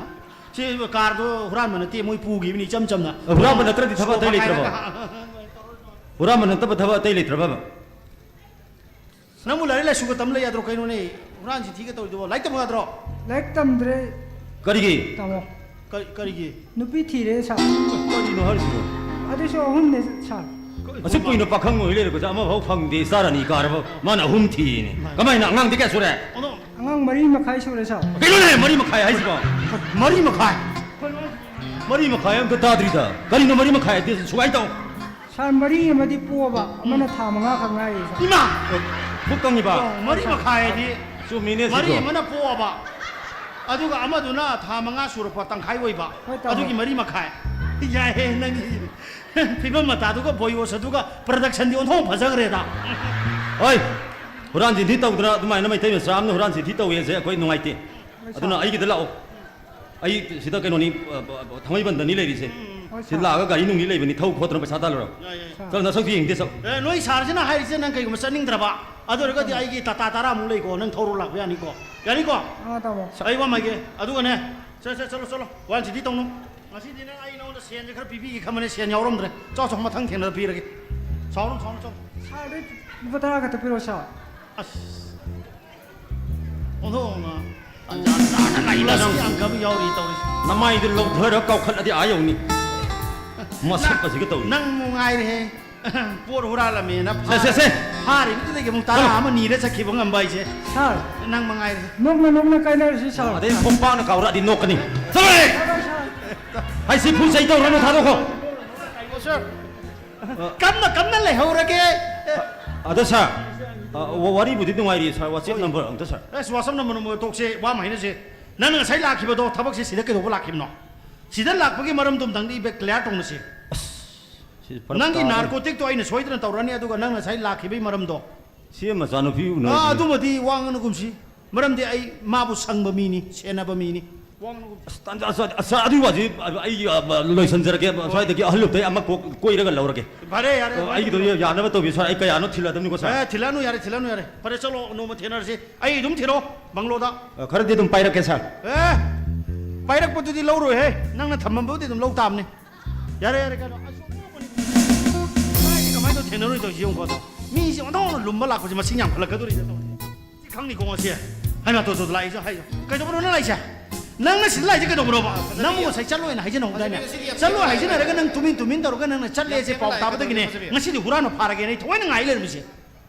ꯁꯤ ꯀꯥꯔꯗꯣ ꯍꯨꯔꯥꯟꯕ ꯅꯠꯇꯦ, ꯃꯣꯏ ꯄꯨꯈꯤꯕꯅꯤ ꯏꯆꯝ ꯆꯝꯅ꯫ ꯍꯨꯔꯥꯟꯕ ꯅꯠꯇ꯭ꯔꯗꯤ ꯊꯕꯛ ꯑꯇꯩ ꯁꯣꯞ ꯂꯩꯇ꯭ꯔꯕꯣ? ꯍꯥꯏꯔꯒ ꯍꯨꯔꯥꯟꯕ ꯅꯠꯇꯕ ꯊꯕꯛ ꯑꯇꯩ ꯂꯩꯇ꯭ꯔꯕꯕ? ꯅꯪꯕꯨ ꯂꯥꯏꯔꯤꯛ ꯂꯥꯏꯁꯨꯒ ꯇꯝ ꯂꯩ ꯌꯥꯗ꯭ꯔꯣ? ꯀꯩꯅꯣꯅꯦ, ꯍꯨꯔꯥꯟ ꯆꯤꯟꯊꯤꯒ ꯇꯧꯔꯤꯗꯨꯕꯣ? ꯂꯥꯏꯔꯤꯛ ꯇꯝꯃꯨ ꯌꯥꯗ꯭ꯔꯣ? ꯂꯥꯏꯔꯤꯛ ꯇꯝꯗ꯭ꯔꯦ, ꯀꯔꯤꯒꯤ? ꯇꯥꯃꯣ꯫ ꯀꯔꯤ, ꯀꯔꯤꯒꯤ? ꯅꯨꯄꯤ ꯊꯤꯔꯦ, ꯁꯥꯔ꯫ ꯀꯔꯤꯅꯣ ꯍꯥꯏꯔꯤꯁꯤꯕꯣ? ꯑꯗꯨꯁꯨ ꯑꯍꯨꯝꯅꯦ, ꯁꯥꯔ꯫ ꯀ-, ꯑꯁꯨꯛ ꯀꯨꯏꯅ ꯄꯥꯈꯪ ꯑꯣꯏ ꯂꯩꯔꯒꯁꯨ ꯑꯃꯐꯥꯎ ꯐꯪꯗꯦ, ꯏꯆꯥꯔꯥꯅꯤ ꯀꯥꯔꯕ꯫ ꯃꯥꯅ ꯑꯍꯨꯝ ꯊꯤꯌꯦꯅꯦ꯫ ꯃꯥꯅꯦ꯫ ꯀꯃꯥꯏꯅ? ꯑꯉꯥꯡꯗꯤ ꯀꯌꯥ ꯁꯨꯔꯦ? ꯑꯗꯣ ꯑꯉꯥꯡ ꯃꯔꯤ ꯃꯈꯥꯏ ꯁꯨꯔꯦ, ꯁꯥꯔ꯫ ꯀꯩꯅꯣꯅꯦ, ꯃꯔꯤ ꯃꯈꯥꯏ ꯍꯥꯏꯁꯤꯕꯣ? ꯃꯔꯤ ꯃꯈꯥꯏ? ꯃꯔꯤ ꯃꯈꯥꯏ ꯑꯝꯇ ꯇꯥꯗ꯭ꯔꯤꯗ꯫ ꯀꯔꯤꯅꯣ ꯃꯔꯤ ꯃꯈꯥꯏ ꯍꯥꯏꯗꯤ? ꯁꯨꯃꯥꯏꯅ ꯇꯧ꯫ ꯁꯥꯔ, ꯃꯔꯤ ꯑꯃꯗꯤ ꯄꯣꯛꯑꯕ, ꯑꯃꯅ ꯊꯥ ꯃꯉꯥ ꯈꯛ ꯉꯥꯏꯔꯤ, ꯁꯥꯔ꯫ ꯏꯃꯥ! ꯄꯨꯛ ꯀꯪꯉꯤꯕ? ꯑꯣ, ꯃꯔꯤ ꯃꯈꯥꯏ ꯍꯥꯏꯗꯤ ꯆꯨꯝꯃꯤꯅꯦ ꯁꯤꯁꯨ꯫ ꯃꯔꯤ ꯑꯃꯅ ꯄꯣꯛꯑꯕ, ꯑꯗꯨꯒ ꯑꯃꯗꯨꯅ ꯊꯥ ꯃꯉꯥ ꯁꯨꯔꯛꯄ, ꯇꯪꯈꯥꯏ ꯑꯣꯏꯕ꯫ ꯍꯣꯏ, ꯇꯥꯃꯣ꯫ ꯑꯗꯨꯒꯤ ꯃꯔꯤ ꯃꯈꯥꯏ꯫ ꯌꯥꯏꯍꯦ, ꯅꯪꯒꯤ ꯐꯤꯕꯝ ꯃꯇꯥꯗꯨꯒ ꯕꯣꯌꯣꯁ ꯑꯗꯨꯒ ꯄ꯭ꯔꯗꯛꯁꯟꯗꯤ ꯑꯣꯟꯊꯣꯛꯅ ꯐꯖꯈ꯭ꯔꯦꯗ꯫ ꯍꯣꯏ, ꯍꯨꯔꯥꯟ ꯆꯤꯟꯊꯤ ꯇꯧꯗꯅ ꯑꯗꯨꯃꯥꯏꯅ ꯃꯩꯇꯩ ꯃꯆꯥ ꯑꯃꯅ ꯍꯨꯔꯥꯟ ꯆꯤꯟꯊꯤ ꯇꯧꯋꯦꯁꯦ ꯑꯩꯈꯣꯏ ꯅꯨꯡꯉꯥꯏꯇꯦ꯫ ꯑꯗꯨꯅ ꯑꯩꯒꯤꯗ ꯂꯥꯛꯑꯣ꯫ ꯑꯩ ꯁꯤꯗ ꯀꯩꯅꯣꯅꯤ, ꯑ, ꯑ, ꯊꯥꯡꯃꯩꯕꯟꯗꯅꯤ ꯂꯩꯔꯤꯁꯦ꯫ ꯍꯣꯏ, ꯁꯤ ꯁꯥꯔ꯫ ꯂꯥꯛꯑꯒ ꯒꯥꯔꯤ ꯅꯨꯡꯂꯤ ꯂꯩꯕꯅꯤ, ꯊꯧ ꯈꯣꯠꯇꯅ ꯄꯩꯁꯥ ꯇꯥꯜꯂꯨꯔꯣ꯫ ꯌꯥꯏ, ꯌꯥꯏ꯫ ꯆꯠꯂꯣ, ꯅꯁꯛꯇꯨ ꯌꯦꯡꯗꯦ, ꯆꯠꯂꯣ꯫ ꯑꯦ, ꯅꯣꯏ ꯁꯥꯔꯁꯤꯅ ꯍꯥꯏꯔꯤꯁꯦ ꯅꯪ ꯀꯩꯒꯨꯝꯕ ꯆꯠꯅꯤꯡꯗ꯭ꯔꯕ, ꯑꯗꯨ ꯑꯣꯏꯔꯒꯗꯤ ꯑꯩꯒꯤ ꯇꯥꯇꯥ ꯇꯔꯥꯃꯨꯛ ꯂꯩꯀꯣ, ꯅꯪ ꯊꯧꯔ ꯂꯥꯛꯄ ꯌꯥꯅꯤꯀꯣ꯫ ꯌꯥꯅꯤꯀꯣ? ꯑꯥ, ꯇꯥꯃꯣ꯫ ꯑꯩ ꯋꯥꯃꯒꯦ꯫ ꯑꯗꯨꯒꯅꯦ, ꯆꯠ, ꯆꯠ, ꯆꯠꯂꯣ, ꯆꯠꯂꯣ꯫ ꯋꯥꯟ ꯁꯤꯇꯤ ꯇꯧꯅꯨ꯫ ꯉꯁꯤꯗꯤ ꯅꯪ ꯑꯩ ꯅꯉꯣꯟꯗ ꯁꯦꯟꯁꯦ ꯈꯔ ꯄꯤꯕꯤꯒꯦ ꯈꯟꯕꯅꯦ, ꯁꯦꯟ ꯌꯥꯎꯔꯝꯗ꯭ꯔꯦ꯫ ꯆꯥꯎ, ꯆꯥꯎ, ꯃꯊꯪ ꯊꯦꯡꯅꯗ ꯄꯤꯔꯒꯦ꯫ ꯁꯥꯎꯔꯅꯨ, ꯁꯥꯎꯔꯅꯨ, ꯆꯥꯎ꯫ ꯁꯥꯔꯗꯤ ꯂꯨꯄꯥ ꯇꯔꯥ ꯈꯛꯇ ꯄꯤꯔꯛꯑꯣ, ꯁꯥꯔ꯫ ꯑꯁ꯫ ꯑꯣꯟꯊꯣꯛꯅ ꯇꯟꯖꯥ ꯆꯥꯅ ꯂꯩꯕ ꯁꯤ ꯌꯥꯝ ꯀꯕ ꯌꯥꯎꯔꯤ ꯇꯧꯔꯤꯁꯦ꯫ ꯅꯃꯥꯏꯗꯨ ꯂꯧꯊꯔ ꯀꯥꯎꯈꯠꯂꯗꯤ ꯑꯥ ꯌꯧꯅꯤ꯫ ꯃꯁꯛ ꯑꯁꯤꯒ ꯇꯧꯔꯤ꯫ ꯅꯪ ꯅꯨꯡꯉꯥꯏꯔꯦꯍꯦ꯫ ꯄꯣꯠ ꯍꯨꯔꯥꯜꯂꯝꯃꯦꯅ ꯁꯦ, ꯁꯦ, ꯁꯦ꯫ ꯐꯥꯔꯤꯕꯗꯨꯗꯒꯤ ꯑꯃꯨꯛ ꯇꯔꯥ ꯁꯦ꯫ ꯑꯃ ꯅꯤꯔ ꯆꯠꯈꯤꯕ ꯉꯝꯕ ꯍꯥꯏꯁꯦ꯫ ꯁꯥꯔ꯫ ꯅꯪ ꯃꯉꯥꯏꯔꯦ꯫ ꯅꯣꯛꯅ ꯅꯣꯛꯅ ꯀꯥꯏꯅꯔꯁꯤ, ꯁꯥꯔ꯫ ꯑꯗꯩ ꯈꯣꯡꯄꯥꯛꯅ ꯀꯥꯎꯔꯛꯑꯗꯤ ꯅꯣꯛꯀꯅꯤ꯫ ꯆꯠꯂꯣꯍꯦ! ꯁꯥꯔ, ꯁꯥꯔ꯫ ꯍꯥꯏ, ꯁꯤ ꯐꯨ ꯆꯩ ꯇꯧꯔꯅꯨ, ꯊꯥꯗꯣꯛꯈꯣ꯫ ꯑꯣ, ꯁꯥꯔ꯫ ꯀꯝꯅ ꯀꯝꯅ ꯂꯩꯍꯧꯔꯒꯦ? ꯑꯗꯣ ꯁꯥꯔ, ꯑ, ꯋꯥ-, ꯋꯥꯔꯤꯕꯨꯗꯤ ꯅꯨꯡꯉꯥꯏꯔꯤ ꯁꯥꯔ, WhatsApp ꯍꯣꯏ꯫ ꯅꯝꯕꯔ ꯑꯝꯇ ꯁꯥꯔ꯫ ꯑꯁ, WhatsApp ꯅꯝꯕꯔ ꯅꯝꯕꯔ ꯇꯣꯛꯁꯦ, ꯋꯥ ꯑꯃ ꯍꯥꯏꯅꯁꯦ꯫ ꯅꯪꯅ ꯉꯁꯥꯏ ꯂꯥꯛꯈꯤꯕꯗꯣ ꯊꯕꯛꯁꯦ ꯁꯤꯗ ꯀꯩꯗꯧꯕ ꯂꯥꯛꯈꯤꯕꯅꯣ? ꯁꯤꯗ ꯂꯥꯛꯄꯒꯤ ꯃꯔꯝꯗꯣ ꯑꯝꯇꯪꯗꯤ ꯏꯕ clear ꯇꯧꯅꯁꯤ꯫ ꯑꯁ, ꯁꯤ ꯐꯔꯛ ꯅꯪꯒꯤ ꯇꯥꯔꯦ꯫ ꯅꯥꯔꯀꯣꯇꯤꯛꯇꯣ ꯑꯩꯅ ꯁꯣꯏꯗꯅ ꯇꯧꯔꯅꯤ, ꯑꯗꯨꯒ ꯅꯪ ꯉꯁꯥꯏ ꯂꯥꯛꯈꯤꯕꯒꯤ ꯃꯔꯝꯗꯣ꯫ ꯁꯤ ꯃꯆꯥꯅꯨꯄꯤ ꯎꯅꯔꯗꯤ ꯑꯥ, ꯑꯗꯨꯃꯗꯤ ꯋꯥ ꯉꯥꯡꯅꯒꯨꯝꯁꯤ꯫ ꯃꯔꯝꯗꯤ ꯑꯩ ꯃꯥꯕꯨ ꯁꯪꯕ ꯃꯤꯅꯤ, ꯁꯦꯟꯅꯕ ꯃꯤꯅꯤ꯫ ꯋꯥ ꯉꯥꯡꯅꯒꯨꯝꯁꯤ꯫ ꯑꯁ, ꯇꯥꯟꯖꯥ ꯆꯥꯗꯦ꯫ ꯑꯁ, ꯑꯗꯨꯒꯤ ꯋꯥꯗꯤ ꯑꯩ, ꯑ, ꯂꯣꯏꯁꯤꯟꯖꯔꯒꯦ꯫ ꯍꯣꯏ꯫ ꯁ꯭ꯋꯥꯏꯗꯒꯤ ꯑꯍꯜ ꯂꯨꯞꯇꯩ ꯑꯃ ꯀꯣꯛ ꯀꯣꯏꯔꯒ ꯂꯧꯔꯒꯦ꯫ ꯐꯔꯦ, ꯌꯥꯔꯦ, ꯑ, ꯑꯗꯨꯃꯥꯏꯅ ꯑꯩꯒꯤꯗꯣ ꯇꯧꯔꯣ꯫ ꯌꯥꯅꯕ ꯇꯧꯕꯤꯌꯨ, ꯁꯥꯔ꯫ ꯑꯩ ꯀꯌꯥꯅꯣ ꯊꯤꯜꯂꯗꯕꯅꯤꯀꯣ, ꯁꯥꯔ꯫ ꯑꯦ, ꯊꯤꯜꯂꯛꯑꯅꯨ, ꯌꯥꯔꯦ, ꯊꯤꯜꯂꯛꯑꯅꯨ, ꯌꯥꯔꯦ꯫ ꯐꯔꯦ, ꯆꯠꯂꯣ, ꯅꯣꯡꯃ ꯊꯦꯡꯅꯔꯁꯤ꯫ ꯑꯩ ꯑꯗꯨꯝ ꯊꯤꯜꯂꯛꯑꯣ, ꯕꯪꯒ꯭ꯂꯣꯗ꯫ ꯑ, ꯈꯔꯗꯤ ꯑꯗꯨꯝ ꯄꯥꯏꯔꯛꯀꯦ, ꯁꯥꯔ꯫ ꯑꯦ, ꯄꯥꯏꯔꯛꯄꯗꯨꯗꯤ ꯂꯧꯔꯣꯏꯍꯦ, ꯅꯪꯅ ꯊꯝꯃꯝꯕꯕꯨꯗꯤ ꯑꯗꯨꯝ ꯂꯧ ꯇꯥꯕꯅꯤ꯫ ꯌꯥꯔꯦ, ꯌꯥꯔꯦ, ꯀꯩꯅꯣ, ꯑꯁ, ꯀꯃꯥꯏꯅ ꯇꯧ ꯊꯦꯡꯅꯔꯨꯏ ꯇꯧꯔꯤꯁꯤ ꯌꯦꯡꯉꯨꯀꯣ ꯑꯗꯣ꯫ ꯃꯤꯁꯦ ꯑꯣꯟꯊꯣꯛꯅ ꯂꯨꯝꯕ ꯂꯥꯛꯄꯁꯦ ꯃꯁꯤꯡ ꯌꯥꯝꯈꯠꯂꯛꯀꯗꯧꯔꯤꯗ ꯇꯧꯔꯤꯁꯦ꯫ ꯁꯤ ꯈꯪꯅꯤꯀꯣ ꯉꯁꯤ꯫ ꯍꯥꯏꯃ ꯇꯣ ꯇꯣ ꯂꯥꯛꯏꯁꯦ ꯍꯥꯏꯁꯦ꯫ ꯀꯩꯗꯧꯕꯅꯣ ꯅꯪ ꯂꯥꯛꯏꯁꯦ? ꯅꯪꯅ ꯁꯤꯗ ꯂꯥꯛꯏꯁꯦ ꯀꯩꯗꯧꯕꯅꯣꯕ? ꯅꯪꯕꯨ ꯉꯁꯥꯏ ꯆꯠꯂꯣꯏꯅ ꯍꯥꯏꯖꯅꯍꯧꯗꯥꯏꯅꯦ? ꯆꯠꯂꯣꯏ ꯍꯥꯏꯖꯅꯔꯒ ꯅꯪ ꯇꯨꯃꯤꯟ ꯇꯨꯃꯤꯟ ꯇꯧꯔꯒ ꯅꯪꯅ ꯆꯠꯂꯦꯁꯦ ꯄꯥꯎ ꯇꯥꯕꯗꯒꯤꯅꯦ ꯉꯁꯤꯗꯤ ꯍꯨꯔꯥꯟꯕ ꯐꯥꯔꯒꯦꯅ ꯑꯩ ꯊꯑꯣꯏꯅ ꯉꯥꯏ ꯂꯩꯔꯝꯃꯤꯁꯦ꯫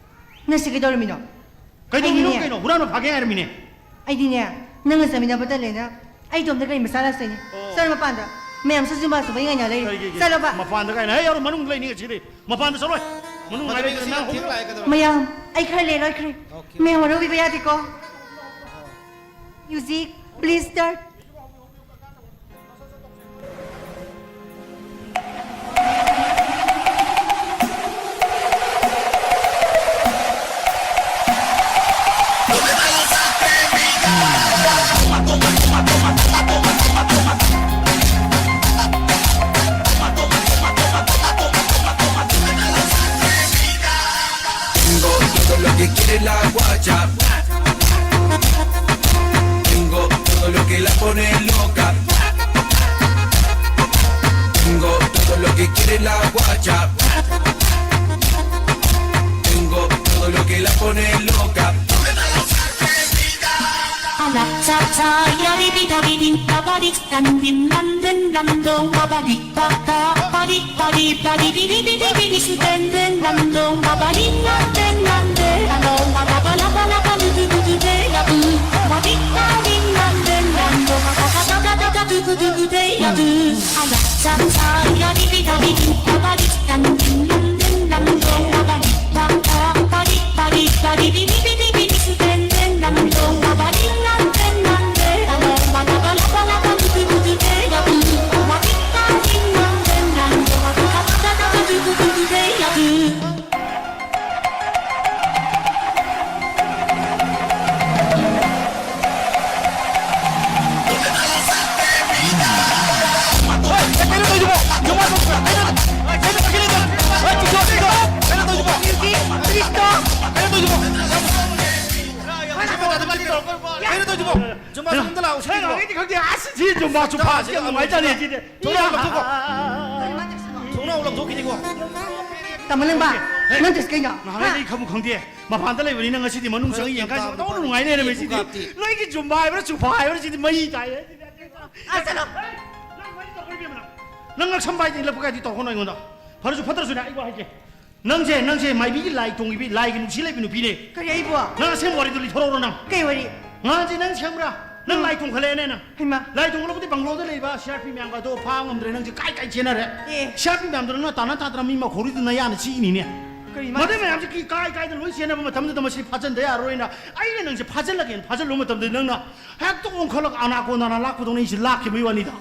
ꯅꯪ ꯁꯤ ꯀꯩꯗꯧꯔꯝꯃꯤꯅꯣ? ꯀꯩꯗꯧꯔꯝꯃꯤꯅꯣ ꯑꯩꯗꯤꯅꯦ꯫ ꯀꯩꯅꯣ? ꯍꯨꯔꯥꯟꯕ ꯐꯥꯒꯦ ꯍꯥꯏꯔꯝꯃꯤꯅꯦ꯫ ꯑꯩꯗꯤꯅꯦ, ꯅꯪꯒ ꯆꯠꯃꯤꯟꯅꯕ ꯇꯜꯂꯦꯅ ꯑꯩ ꯏꯇꯣꯝꯇ ꯀꯔꯤ ꯃꯆꯥ ꯂꯥꯛꯆꯩꯅꯦ꯫ ꯑꯣ꯫ ꯆꯠꯂꯣ ꯃꯄꯥꯟꯗ꯫ ꯃꯌꯥꯝꯁꯨ ꯖꯨꯝꯕꯥ ꯆꯨꯕ ꯉꯥꯏꯅ ꯂꯩꯔꯤ꯫ ꯀꯔꯤꯒꯤ? ꯆꯠꯂꯣꯕ꯫ ꯃꯄꯥꯟꯗ ꯀꯥꯏꯅ? ꯍꯦ, ꯌꯥꯔꯣ, ꯃꯅꯨꯡꯗ ꯂꯩꯅꯤ ꯉꯁꯤꯗꯤ꯫ ꯃꯄꯥꯟꯗ ꯆꯠꯂꯣꯏ꯫ ꯃꯅꯨꯡ ꯃꯗꯨꯗꯤ ꯉꯥꯏꯔꯦ, ꯁꯤꯗꯤ ꯅꯪ ꯌꯥꯝ ꯊꯤꯅ ꯍꯧꯒꯠꯂꯣ꯫ ꯂꯥꯛꯑꯦ, ꯀꯩꯗꯧꯔꯦ? ꯃꯌꯥꯝ, ꯑꯩ ꯈꯔ ꯂꯦꯟ ꯂꯣꯏꯈ꯭ꯔꯦ꯫ ꯑꯣꯀꯦ꯫ ꯃꯌꯥꯝ ꯋꯥꯔꯧꯕꯤꯕ ꯌꯥꯗꯦꯀꯣ꯫ Music, please start. Tengo todo lo que quiere la guacha. Tengo todo lo que la pone loca. Tengo todo lo que quiere la guacha. Tengo todo lo que la pone loca. Ala cha cha ya di di da di di da ba di dan din dan den dan do ba ba di ba ba ba di ba di ba di di di di di di di su den den dan do ba ba di dan den dan de dan do ba ba ba la ba la ba du du du du de ya du. Ba di ba di dan den dan do ba ba ba da da da da du du du du de ya du. Ala cha cha ya di di da di di da ba di dan din dan den dan do ba ba di ba ba ba di ba di ba di di di di di di su den den dan do ba ba di dan den dan de dan do ba la ba la ba la ba du du du du de ya du. Ba di ba di dan den dan do ba ba ba da da da du du du du de ya du. ꯀꯩꯅꯣ ꯇꯧꯁꯤꯕꯣ? ꯖꯨꯝꯕꯥ ꯆꯠꯂꯝꯗ ꯂꯥꯛꯑꯣ, ꯁꯤꯗꯤꯀꯣ꯫ ꯀꯩꯅꯣ ꯇꯧꯁꯤꯕꯣ? ꯑꯁ, ꯁꯤ ꯖꯨꯝꯕꯥ ꯆꯨꯐꯥꯁꯤ ꯌꯥꯝ ꯅꯨꯡꯉꯥꯏꯖꯥꯠꯅꯤ, ꯁꯤꯗꯤ꯫ ꯊꯣꯡꯅꯥꯎ ꯂꯧꯊꯣꯛꯈꯣ꯫ ꯊꯣꯡꯅꯥꯎ ꯂꯧꯊꯣꯛꯈꯤꯅꯤꯀꯣ꯫ ꯇꯥꯃꯣ ꯂꯪꯕ, ꯍꯦ! ꯅꯪ ꯇꯧꯔꯤꯁꯤ ꯀꯩꯅꯣ? ꯅꯍꯥꯟꯒꯩꯗꯤ ꯍꯥ? ꯑꯩ ꯈꯪꯕꯨ ꯈꯪꯗꯦ꯫ ꯃꯄꯥꯟꯗ ꯂꯩꯕꯅꯤ, ꯅꯪ ꯉꯁꯤꯗꯤ ꯃꯅꯨꯡ ꯆꯪꯉ ꯌꯦꯡꯀꯥꯟꯁꯤ ꯃꯇꯧ ꯅꯨꯡꯉꯥꯏ ꯂꯩꯔꯝꯃꯦ ꯁꯤꯗꯤ꯫ ꯅꯣꯏꯒꯤ ꯖꯨꯝꯕꯥ ꯍꯥꯏꯕ꯭ꯔꯥ, ꯆꯨꯐꯥ ꯍꯥꯏꯕ꯭ꯔꯥ, ꯁꯤꯗꯤ ꯃꯩ ꯇꯥꯏ꯫ ꯑꯥ, ꯆꯠꯂꯣ꯫ ꯍꯦ! ꯅꯪ ꯃꯩ ꯇꯧꯔꯣꯏ, ꯏꯕꯦꯝꯃ, ꯅꯪ꯫ ꯅꯪ ꯉꯛꯁꯝ ꯄꯥꯏꯗ ꯏꯜꯂꯛꯄ ꯀꯥꯏꯗꯤ ꯇꯧꯔꯛꯀꯅꯣ ꯑꯩꯉꯣꯟꯗ꯫ ꯐꯔꯁꯨ ꯐꯠꯇ꯭ꯔꯁꯨꯅꯦ, ꯑꯩ ꯋꯥ ꯍꯥꯏꯒꯦ꯫ ꯅꯪꯁꯦ, ꯅꯪꯁꯦ ꯃꯥꯏꯕꯤꯒꯤ ꯂꯥꯏ ꯇꯣꯡꯉꯤꯕꯤ, ꯂꯥꯏꯒꯤ ꯅꯨꯡꯁꯤ ꯂꯩꯕꯤ ꯅꯨꯄꯤꯅꯦ꯫ ꯀꯔꯤ ꯑꯩꯕꯨ? ꯅꯪ ꯑꯁꯦꯡꯕ ꯋꯥꯔꯤꯗꯣ ꯂꯤꯊꯣꯔꯛꯎꯔꯣ ꯅꯪ꯫ ꯀꯩ ꯋꯥꯔꯤ? ꯅꯍꯥꯟꯁꯦ ꯅꯪ ꯁꯦꯝꯕ꯭ꯔꯥ? ꯅꯪ ꯎꯝ꯫ ꯂꯥꯏ ꯇꯣꯡꯈꯠꯂꯛꯑꯦꯅꯦ ꯅꯪ꯫ ꯍꯩꯃꯥ꯫ ꯂꯥꯏ ꯇꯣꯡꯈꯠꯂꯛꯄꯗꯤ ꯕꯪꯒ꯭ꯂꯣꯗ ꯂꯩꯕ ꯁꯤ ꯑꯥꯔ ꯄꯤ ꯃꯌꯥꯝꯒ ꯑꯗꯣ ꯐꯥꯕ ꯉꯝꯗ꯭ꯔꯦ, ꯅꯪꯁꯦ ꯀꯥꯏ ꯀꯥꯏ ꯆꯦꯟꯅꯔꯦ꯫ ꯑꯦ꯫ ꯁꯤ ꯑꯥꯔ ꯄꯤ ꯃꯌꯥꯝꯗꯣ ꯅꯪꯅ ꯇꯥꯟꯅ ꯇꯥꯗꯅ ꯃꯤ ꯃꯈꯣꯔꯤꯗꯨ ꯅꯌꯥꯅ ꯆꯤꯛꯏꯅꯤꯅꯦ꯫ ꯀꯔꯤ ꯃꯥ ꯃꯗꯨ ꯃꯌꯥꯝꯁꯦ ꯀꯤ-, ꯀꯥꯏ ꯀꯥꯏꯗ ꯂꯣꯏ ꯆꯦꯟꯅꯕ ꯃꯇꯝꯗꯨꯗ ꯃꯁꯤ ꯐꯥꯖꯟꯗ ꯌꯥꯔꯔꯣꯏꯅ ꯑꯩꯅ ꯅꯪꯁꯦ ꯐꯥꯖꯜꯂꯒꯦꯅ ꯐꯥꯖꯜꯂꯨꯕ ꯃꯇꯝꯗ ꯅꯪꯅ ꯍꯦꯛꯇ ꯑꯣꯟꯈꯠꯂꯒ ꯑꯅꯥꯀꯣꯟꯗꯥꯅ ꯂꯥꯛꯄꯗꯧꯅ ꯑꯩꯁꯦ ꯂꯥꯛꯈꯤꯕꯒꯤ ꯋꯥꯅꯤꯗ꯫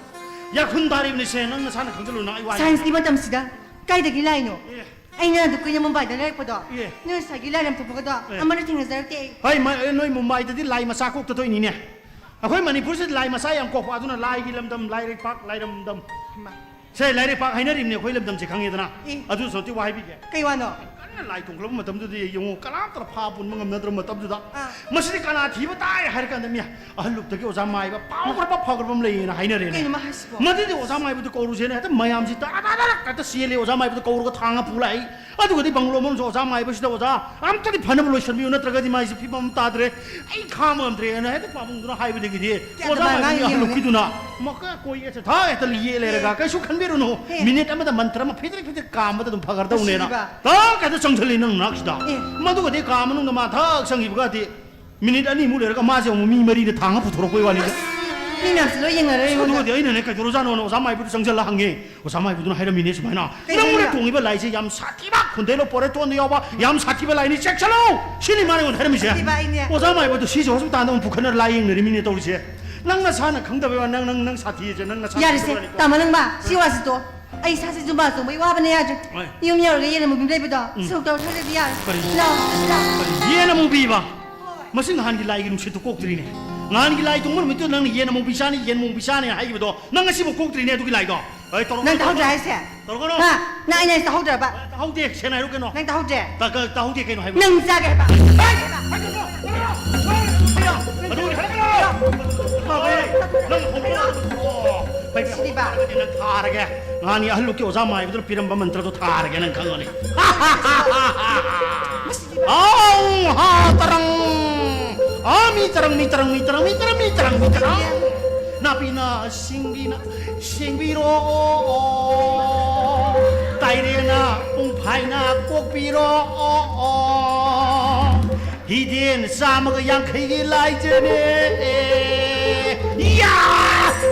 ꯌꯥꯈꯨꯟ ꯇꯥꯔꯤꯕꯅꯤꯁꯦ, ꯅꯪ ꯅꯁꯥꯅ ꯈꯪꯖꯜꯂꯨ, ꯅꯪ ꯑꯩ ꯋꯥ ꯍꯥꯏꯒꯦ꯫ ꯁꯥꯏꯟꯁꯀꯤ ꯃꯇꯝꯁꯤꯗ ꯀꯥꯏꯗꯒꯤ ꯂꯥꯏꯅꯣ? ꯑꯦ꯫ ꯑꯩꯅ ꯑꯗꯨ ꯀꯨꯏꯅ ꯃꯨꯝꯕꯥꯏꯗ ꯂꯩꯔꯛꯄꯗꯣ, ꯑꯦ꯫ ꯅꯣꯏ ꯉꯁꯥꯏꯒꯤ ꯂꯥꯏꯔꯝ ꯊꯣꯛꯄꯒꯗꯣ ꯑꯦ꯫ ꯑꯃꯠꯇ ꯊꯦꯡꯅꯖꯔꯛꯇꯦ ꯑꯩ꯫ ꯍꯣꯏ, ꯃ-, ꯑꯦ, ꯅꯣꯏ ꯃꯨꯝꯕꯥꯏꯗꯗꯤ ꯂꯥꯏ ꯃꯆꯥ ꯀꯣꯛꯇ ꯊꯣꯛꯏꯅꯤꯅꯦ꯫ ꯑꯩꯈꯣꯏ ꯃꯅꯤꯄꯨꯔꯁꯤꯗ ꯂꯥꯏ ꯃꯆꯥ ꯌꯥꯝ ꯀꯣꯛꯄ, ꯑꯗꯨꯅ ꯂꯥꯏꯒꯤ ꯂꯝꯗꯝ, ꯂꯥꯏꯔꯩꯄꯥꯛ, ꯂꯥꯏꯔꯝꯗꯝ꯫ ꯍꯩꯃꯥ꯫ ꯁꯦ, ꯂꯥꯏꯔꯩꯄꯥꯛ ꯍꯥꯏꯅꯔꯤꯕꯅꯦ ꯑꯩꯈꯣꯏ ꯂꯝꯗꯝꯁꯦ, ꯈꯪꯉꯦꯗꯅ? ꯑꯦ꯫ ꯑꯗꯨ ꯁꯣꯇꯤ ꯋꯥ ꯍꯥꯏꯕꯤꯒꯦ꯫ ꯀꯩ ꯋꯥꯅꯣ? ꯀꯟꯅ ꯂꯥꯏ ꯇꯣꯡꯈꯠꯂꯛꯄ ꯃꯇꯝꯗꯨꯗ ꯌꯦꯡꯉꯨ, ꯀꯅꯥꯝꯇꯅ ꯐꯥ ꯄꯨꯟꯕ ꯉꯝꯅꯗ꯭ꯔꯕ ꯃꯇꯝꯗꯨꯗ, ꯑꯥ꯫ ꯃꯁꯤꯗꯤ ꯀꯅꯥ ꯊꯤꯕ ꯇꯥꯏ ꯍꯥꯏꯔ ꯀꯥꯟꯗ ꯃꯤ ꯑꯍꯜ ꯂꯨꯞꯇꯒꯤ ꯑꯣꯖꯥ ꯃꯥꯏꯕ ꯄꯥꯎꯈ꯭ꯔꯕ ꯐꯈ꯭ꯔꯕ ꯑꯃ ꯂꯩꯌꯦꯅ ꯍꯥꯏꯅꯔꯦꯅꯦ꯫ ꯀꯩꯅꯣ ꯃꯥ ꯍꯥꯏꯁꯤꯕꯣ? ꯃꯗꯨꯗꯤ ꯑꯣꯖꯥ ꯃꯥꯏꯕꯗꯨ ꯀꯧꯔꯨꯁꯦꯅ ꯍꯦꯛꯇ ꯃꯌꯥꯝꯁꯤ ꯇꯔꯥ ꯇꯔꯥ ꯇꯔꯥ ꯍꯦꯛꯇ ꯆꯦꯜꯂꯦ, ꯑꯣꯖꯥ ꯃꯥꯏꯕꯗꯨ ꯀꯧꯔꯒ ꯊꯥꯡꯉ ꯄꯨ ꯂꯥꯛꯏ꯫ ꯑꯗꯨꯒꯗꯤ ꯕꯪꯒ꯭ꯂꯣ ꯃꯅꯨꯡꯁꯨ ꯑꯣꯖꯥ ꯃꯥꯏꯕꯁꯤꯗ, "ꯑꯣꯖꯥ, ꯑꯝꯇꯗꯤ ꯐꯅꯕ ꯂꯣꯏꯁꯤꯟꯕꯤꯌꯨ, ꯅꯠꯇ꯭ꯔꯒꯗꯤ ꯃꯥꯏꯁꯦ ꯐꯤꯕꯝ ꯑꯃ ꯇꯥꯗ꯭ꯔꯦ, ꯑꯩ ꯈꯥꯡꯕ ꯉꯝꯗ꯭ꯔꯦꯅ" ꯍꯦꯛꯇ ꯄꯥꯕꯨꯡꯗꯨꯅ ꯍꯥꯏꯕꯗꯒꯤꯗꯤ ꯀꯌꯥ ꯑꯣꯖꯥ ꯀꯃꯥꯏꯅ ꯃꯥꯏꯕ ꯉꯥꯡꯉꯤ ꯌꯦꯡꯉꯨꯅꯦ꯫ ꯍꯜꯂꯨꯛꯀꯤꯗꯨꯅ ꯃꯀ ꯀꯣꯏ ꯑꯁꯦ ꯊꯥ ꯍꯦꯛꯇ ꯌꯦꯛꯑꯦ ꯂꯩꯔꯒ, ꯍꯦ꯫ "ꯀꯩꯁꯨ ꯈꯟꯕꯤꯔꯨꯅꯨ, ꯍꯦ꯫ ꯃꯤꯅꯤꯠ ꯑꯃꯗ ꯃꯟꯇ꯭ꯔ ꯑꯃ ꯐꯤꯗ꯭ꯔꯤꯛ ꯐꯤꯗ꯭ꯔꯤꯛ ꯀꯥꯝꯕꯗ ꯑꯗꯨꯝ ꯐꯒꯗꯧꯅꯦꯅ"꯫ ꯅꯨꯡꯁꯤꯕ꯫ ꯊꯛ ꯍꯦꯛꯇ ꯆꯪꯁꯤꯜꯂꯤ ꯅꯪ ꯅꯅꯥꯛꯁꯤꯗ꯫ ꯑꯦ꯫ ꯃꯗꯨꯒꯗꯤ ꯀꯥ ꯃꯅꯨꯡꯗ ꯃꯥ ꯊꯛ ꯆꯪꯈꯤꯕꯒꯗꯤ ꯃꯤꯅꯤꯠ ꯑꯅꯤꯃꯨꯛ ꯂꯩꯔꯒ ꯃꯥꯁꯦ ꯑꯃꯨꯛ ꯃꯤ ꯃꯔꯤꯗ ꯊꯥꯡꯉ ꯄꯨꯊꯣꯔꯛꯄꯩ ꯋꯥꯅꯤꯗ꯫ ꯃꯤ ꯃꯌꯥꯝꯁꯦ ꯂꯣꯏ ꯌꯦꯡꯅꯔꯦ ꯑꯩꯉꯣꯟꯗ꯫ ꯑꯗꯨꯒꯗꯤ ꯑꯩꯅꯅꯦ, "ꯀꯩꯗꯧꯔꯖꯥꯠꯅꯣꯅ?" ꯑꯣꯖꯥ ꯃꯥꯏꯕꯗꯨ ꯆꯪꯁꯤꯜꯂ ꯍꯪꯉꯦ꯫ ꯑꯣꯖꯥ ꯃꯥꯏꯕꯗꯨꯅ ꯍꯥꯏꯔꯝꯃꯤꯅꯦ ꯁꯨꯃꯥꯏꯅ, ꯀꯩ "ꯅꯪꯅ ꯍꯥꯏꯅꯣ? ꯇꯣꯡꯉꯤꯕ ꯂꯥꯏꯁꯦ ꯌꯥꯝ ꯁꯥꯊꯤꯕ, ꯈꯨꯟꯗꯩꯂꯣ ꯄꯣꯔꯦꯇꯣꯟꯗ ꯌꯥꯎꯕ ꯌꯥꯝ ꯁꯥꯊꯤꯕ ꯂꯥꯏꯅꯤ, ꯆꯦꯛꯁꯤꯜꯂꯨ!" ꯁꯤꯅꯤ ꯃꯥꯅ ꯑꯩꯉꯣꯟꯗ ꯍꯥꯏꯔꯝꯃꯤꯁꯦ꯫ ꯁꯥꯊꯤꯕ ꯑꯩꯅꯦ꯫ ꯑꯣꯖꯥ ꯃꯥꯏꯕꯗꯨ ꯁꯤꯁꯦ ꯍꯣꯁꯄꯤꯇꯥꯜꯗ ꯑꯃꯨꯛ ꯄꯨꯈꯠꯅꯔ ꯂꯥꯏꯌꯦꯡꯅꯔꯤꯃꯤꯅꯦ ꯇꯧꯔꯤꯁꯦ꯫ ꯅꯪ ꯅꯁꯥꯅ ꯈꯪꯗꯕꯩ ꯋꯥ, ꯅꯪ, ꯅꯪ, ꯅꯪ ꯁꯥꯊꯤꯁꯦ, ꯅꯪ ꯅꯁꯥꯅ ꯌꯥꯔꯦꯁꯦ, ꯈꯪꯗꯕꯩ ꯋꯥꯅꯤꯀꯣ꯫ ꯇꯥꯃꯣ ꯅꯪꯕ, ꯁꯤ ꯋꯥꯁꯤ ꯇꯣ꯫ ꯑꯩ ꯏꯁꯥꯁꯦ ꯖꯨꯝꯕꯥ ꯆꯣꯡꯕꯩ ꯋꯥꯕꯅ ꯌꯥꯗ꯭ꯔꯦ꯫ ꯍꯣꯏ꯫ ꯌꯨꯝ ꯌꯧꯔꯒ ꯌꯦꯟ ꯑꯃꯨꯕꯤ ꯂꯩꯕꯗꯣ, ꯎꯝ꯫ ꯁꯣꯛ ꯇꯧꯔ ꯊꯥꯖꯕ ꯌꯥꯔꯦ꯫ ꯀꯔꯤ? ꯂꯥꯎ, ꯂꯥꯎ꯫ ꯀꯔꯤ? ꯌꯦꯟ ꯑꯃꯨꯕꯤꯕ? ꯍꯣꯏ꯫ ꯃꯁꯤ ꯅꯍꯥꯟꯒꯤ ꯂꯥꯏꯒꯤ ꯅꯨꯡꯁꯤꯠꯇꯨ ꯀꯣꯛꯇ꯭ꯔꯤꯅꯦ꯫ ꯅꯍꯥꯟꯒꯤ ꯂꯥꯏ ꯇꯣꯡꯕ ꯅꯨꯃꯤꯠꯇꯨ ꯅꯪꯅ ꯌꯦꯟ ꯑꯃꯨꯕꯤ ꯆꯥꯅꯤ, ꯌꯦꯟ ꯑꯃꯨꯕꯤ ꯆꯥꯅꯤ ꯍꯥꯏꯈꯤꯕꯗꯣ, ꯅꯪ ꯉꯁꯤꯐꯥꯎ ꯀꯣꯛꯇ꯭ꯔꯤꯅꯦ ꯑꯗꯨꯒꯤ ꯂꯥꯏꯗꯣ꯫ ꯑꯩ ꯇꯧꯔꯛꯀꯅꯨ, ꯅꯪ ꯇꯥꯍꯧꯗ꯭ꯔꯦ ꯍꯥꯏꯁꯦ? ꯇꯧꯔꯛꯀꯅꯨ꯫ ꯍꯥ? ꯅꯪ ꯑꯩꯅ ꯍꯥꯏꯁꯦ ꯇꯥꯍꯧꯗ꯭ꯔꯕ? ꯇꯥꯍꯧꯗꯦ, ꯁꯦꯡꯅ ꯍꯥꯏꯔꯨ ꯀꯩꯅꯣ? ꯅꯪ ꯇꯥꯍꯧꯗ꯭ꯔꯦ? ꯇꯥ-, ꯀ-, ꯇꯥꯍꯧꯗꯦ ꯀꯩꯅꯣ ꯍꯥꯏꯕ? ꯅꯪ ꯆꯥꯒꯦ ꯍꯥꯏꯕ? ꯑꯗꯨ ꯍꯥꯏꯔꯛꯀꯅꯨ! ꯅꯪ ꯍꯧꯗꯣꯛꯑꯣ꯫ ꯁꯤꯗꯤꯕ꯫ ꯅꯪ ꯊꯥꯔꯒꯦ꯫ ꯉꯥꯅꯤ ꯑꯍꯜ ꯂꯨꯛꯀꯤ ꯑꯣꯖꯥ ꯃꯥꯏꯕꯗꯨꯅ ꯄꯤꯔꯝꯕ ꯃꯟꯇ꯭ꯔꯗꯣ ꯊꯥꯔꯒꯦ, ꯅꯪ ꯈꯪꯉꯅꯤ꯫ ꯑꯥꯎ ꯍꯥ ꯇꯔꯪ꯫ ꯑꯥ ꯃꯤ ꯇꯔꯪ, ꯃꯤ ꯇꯔꯪ, ꯃꯤ ꯇꯔꯪ, ꯃꯤ ꯇꯔꯪ, ꯃꯤ ꯇꯔꯪ, ꯃꯤ ꯇꯔꯪ꯫ ꯅꯥꯄꯤꯅ ꯁꯤꯡꯕꯤꯅ ꯁꯦꯡꯕꯤꯔꯣ꯫ ꯇꯥꯏꯔꯦꯅ ꯄꯨꯡꯐꯥꯏꯅ ꯀꯣꯛꯄꯤꯔꯣ꯫ ꯍꯤꯗꯦꯟ ꯆꯥꯝꯃꯒ ꯌꯥꯡꯈꯩꯒꯤ ꯂꯥꯏꯖꯅꯦ꯫ ꯌꯥ!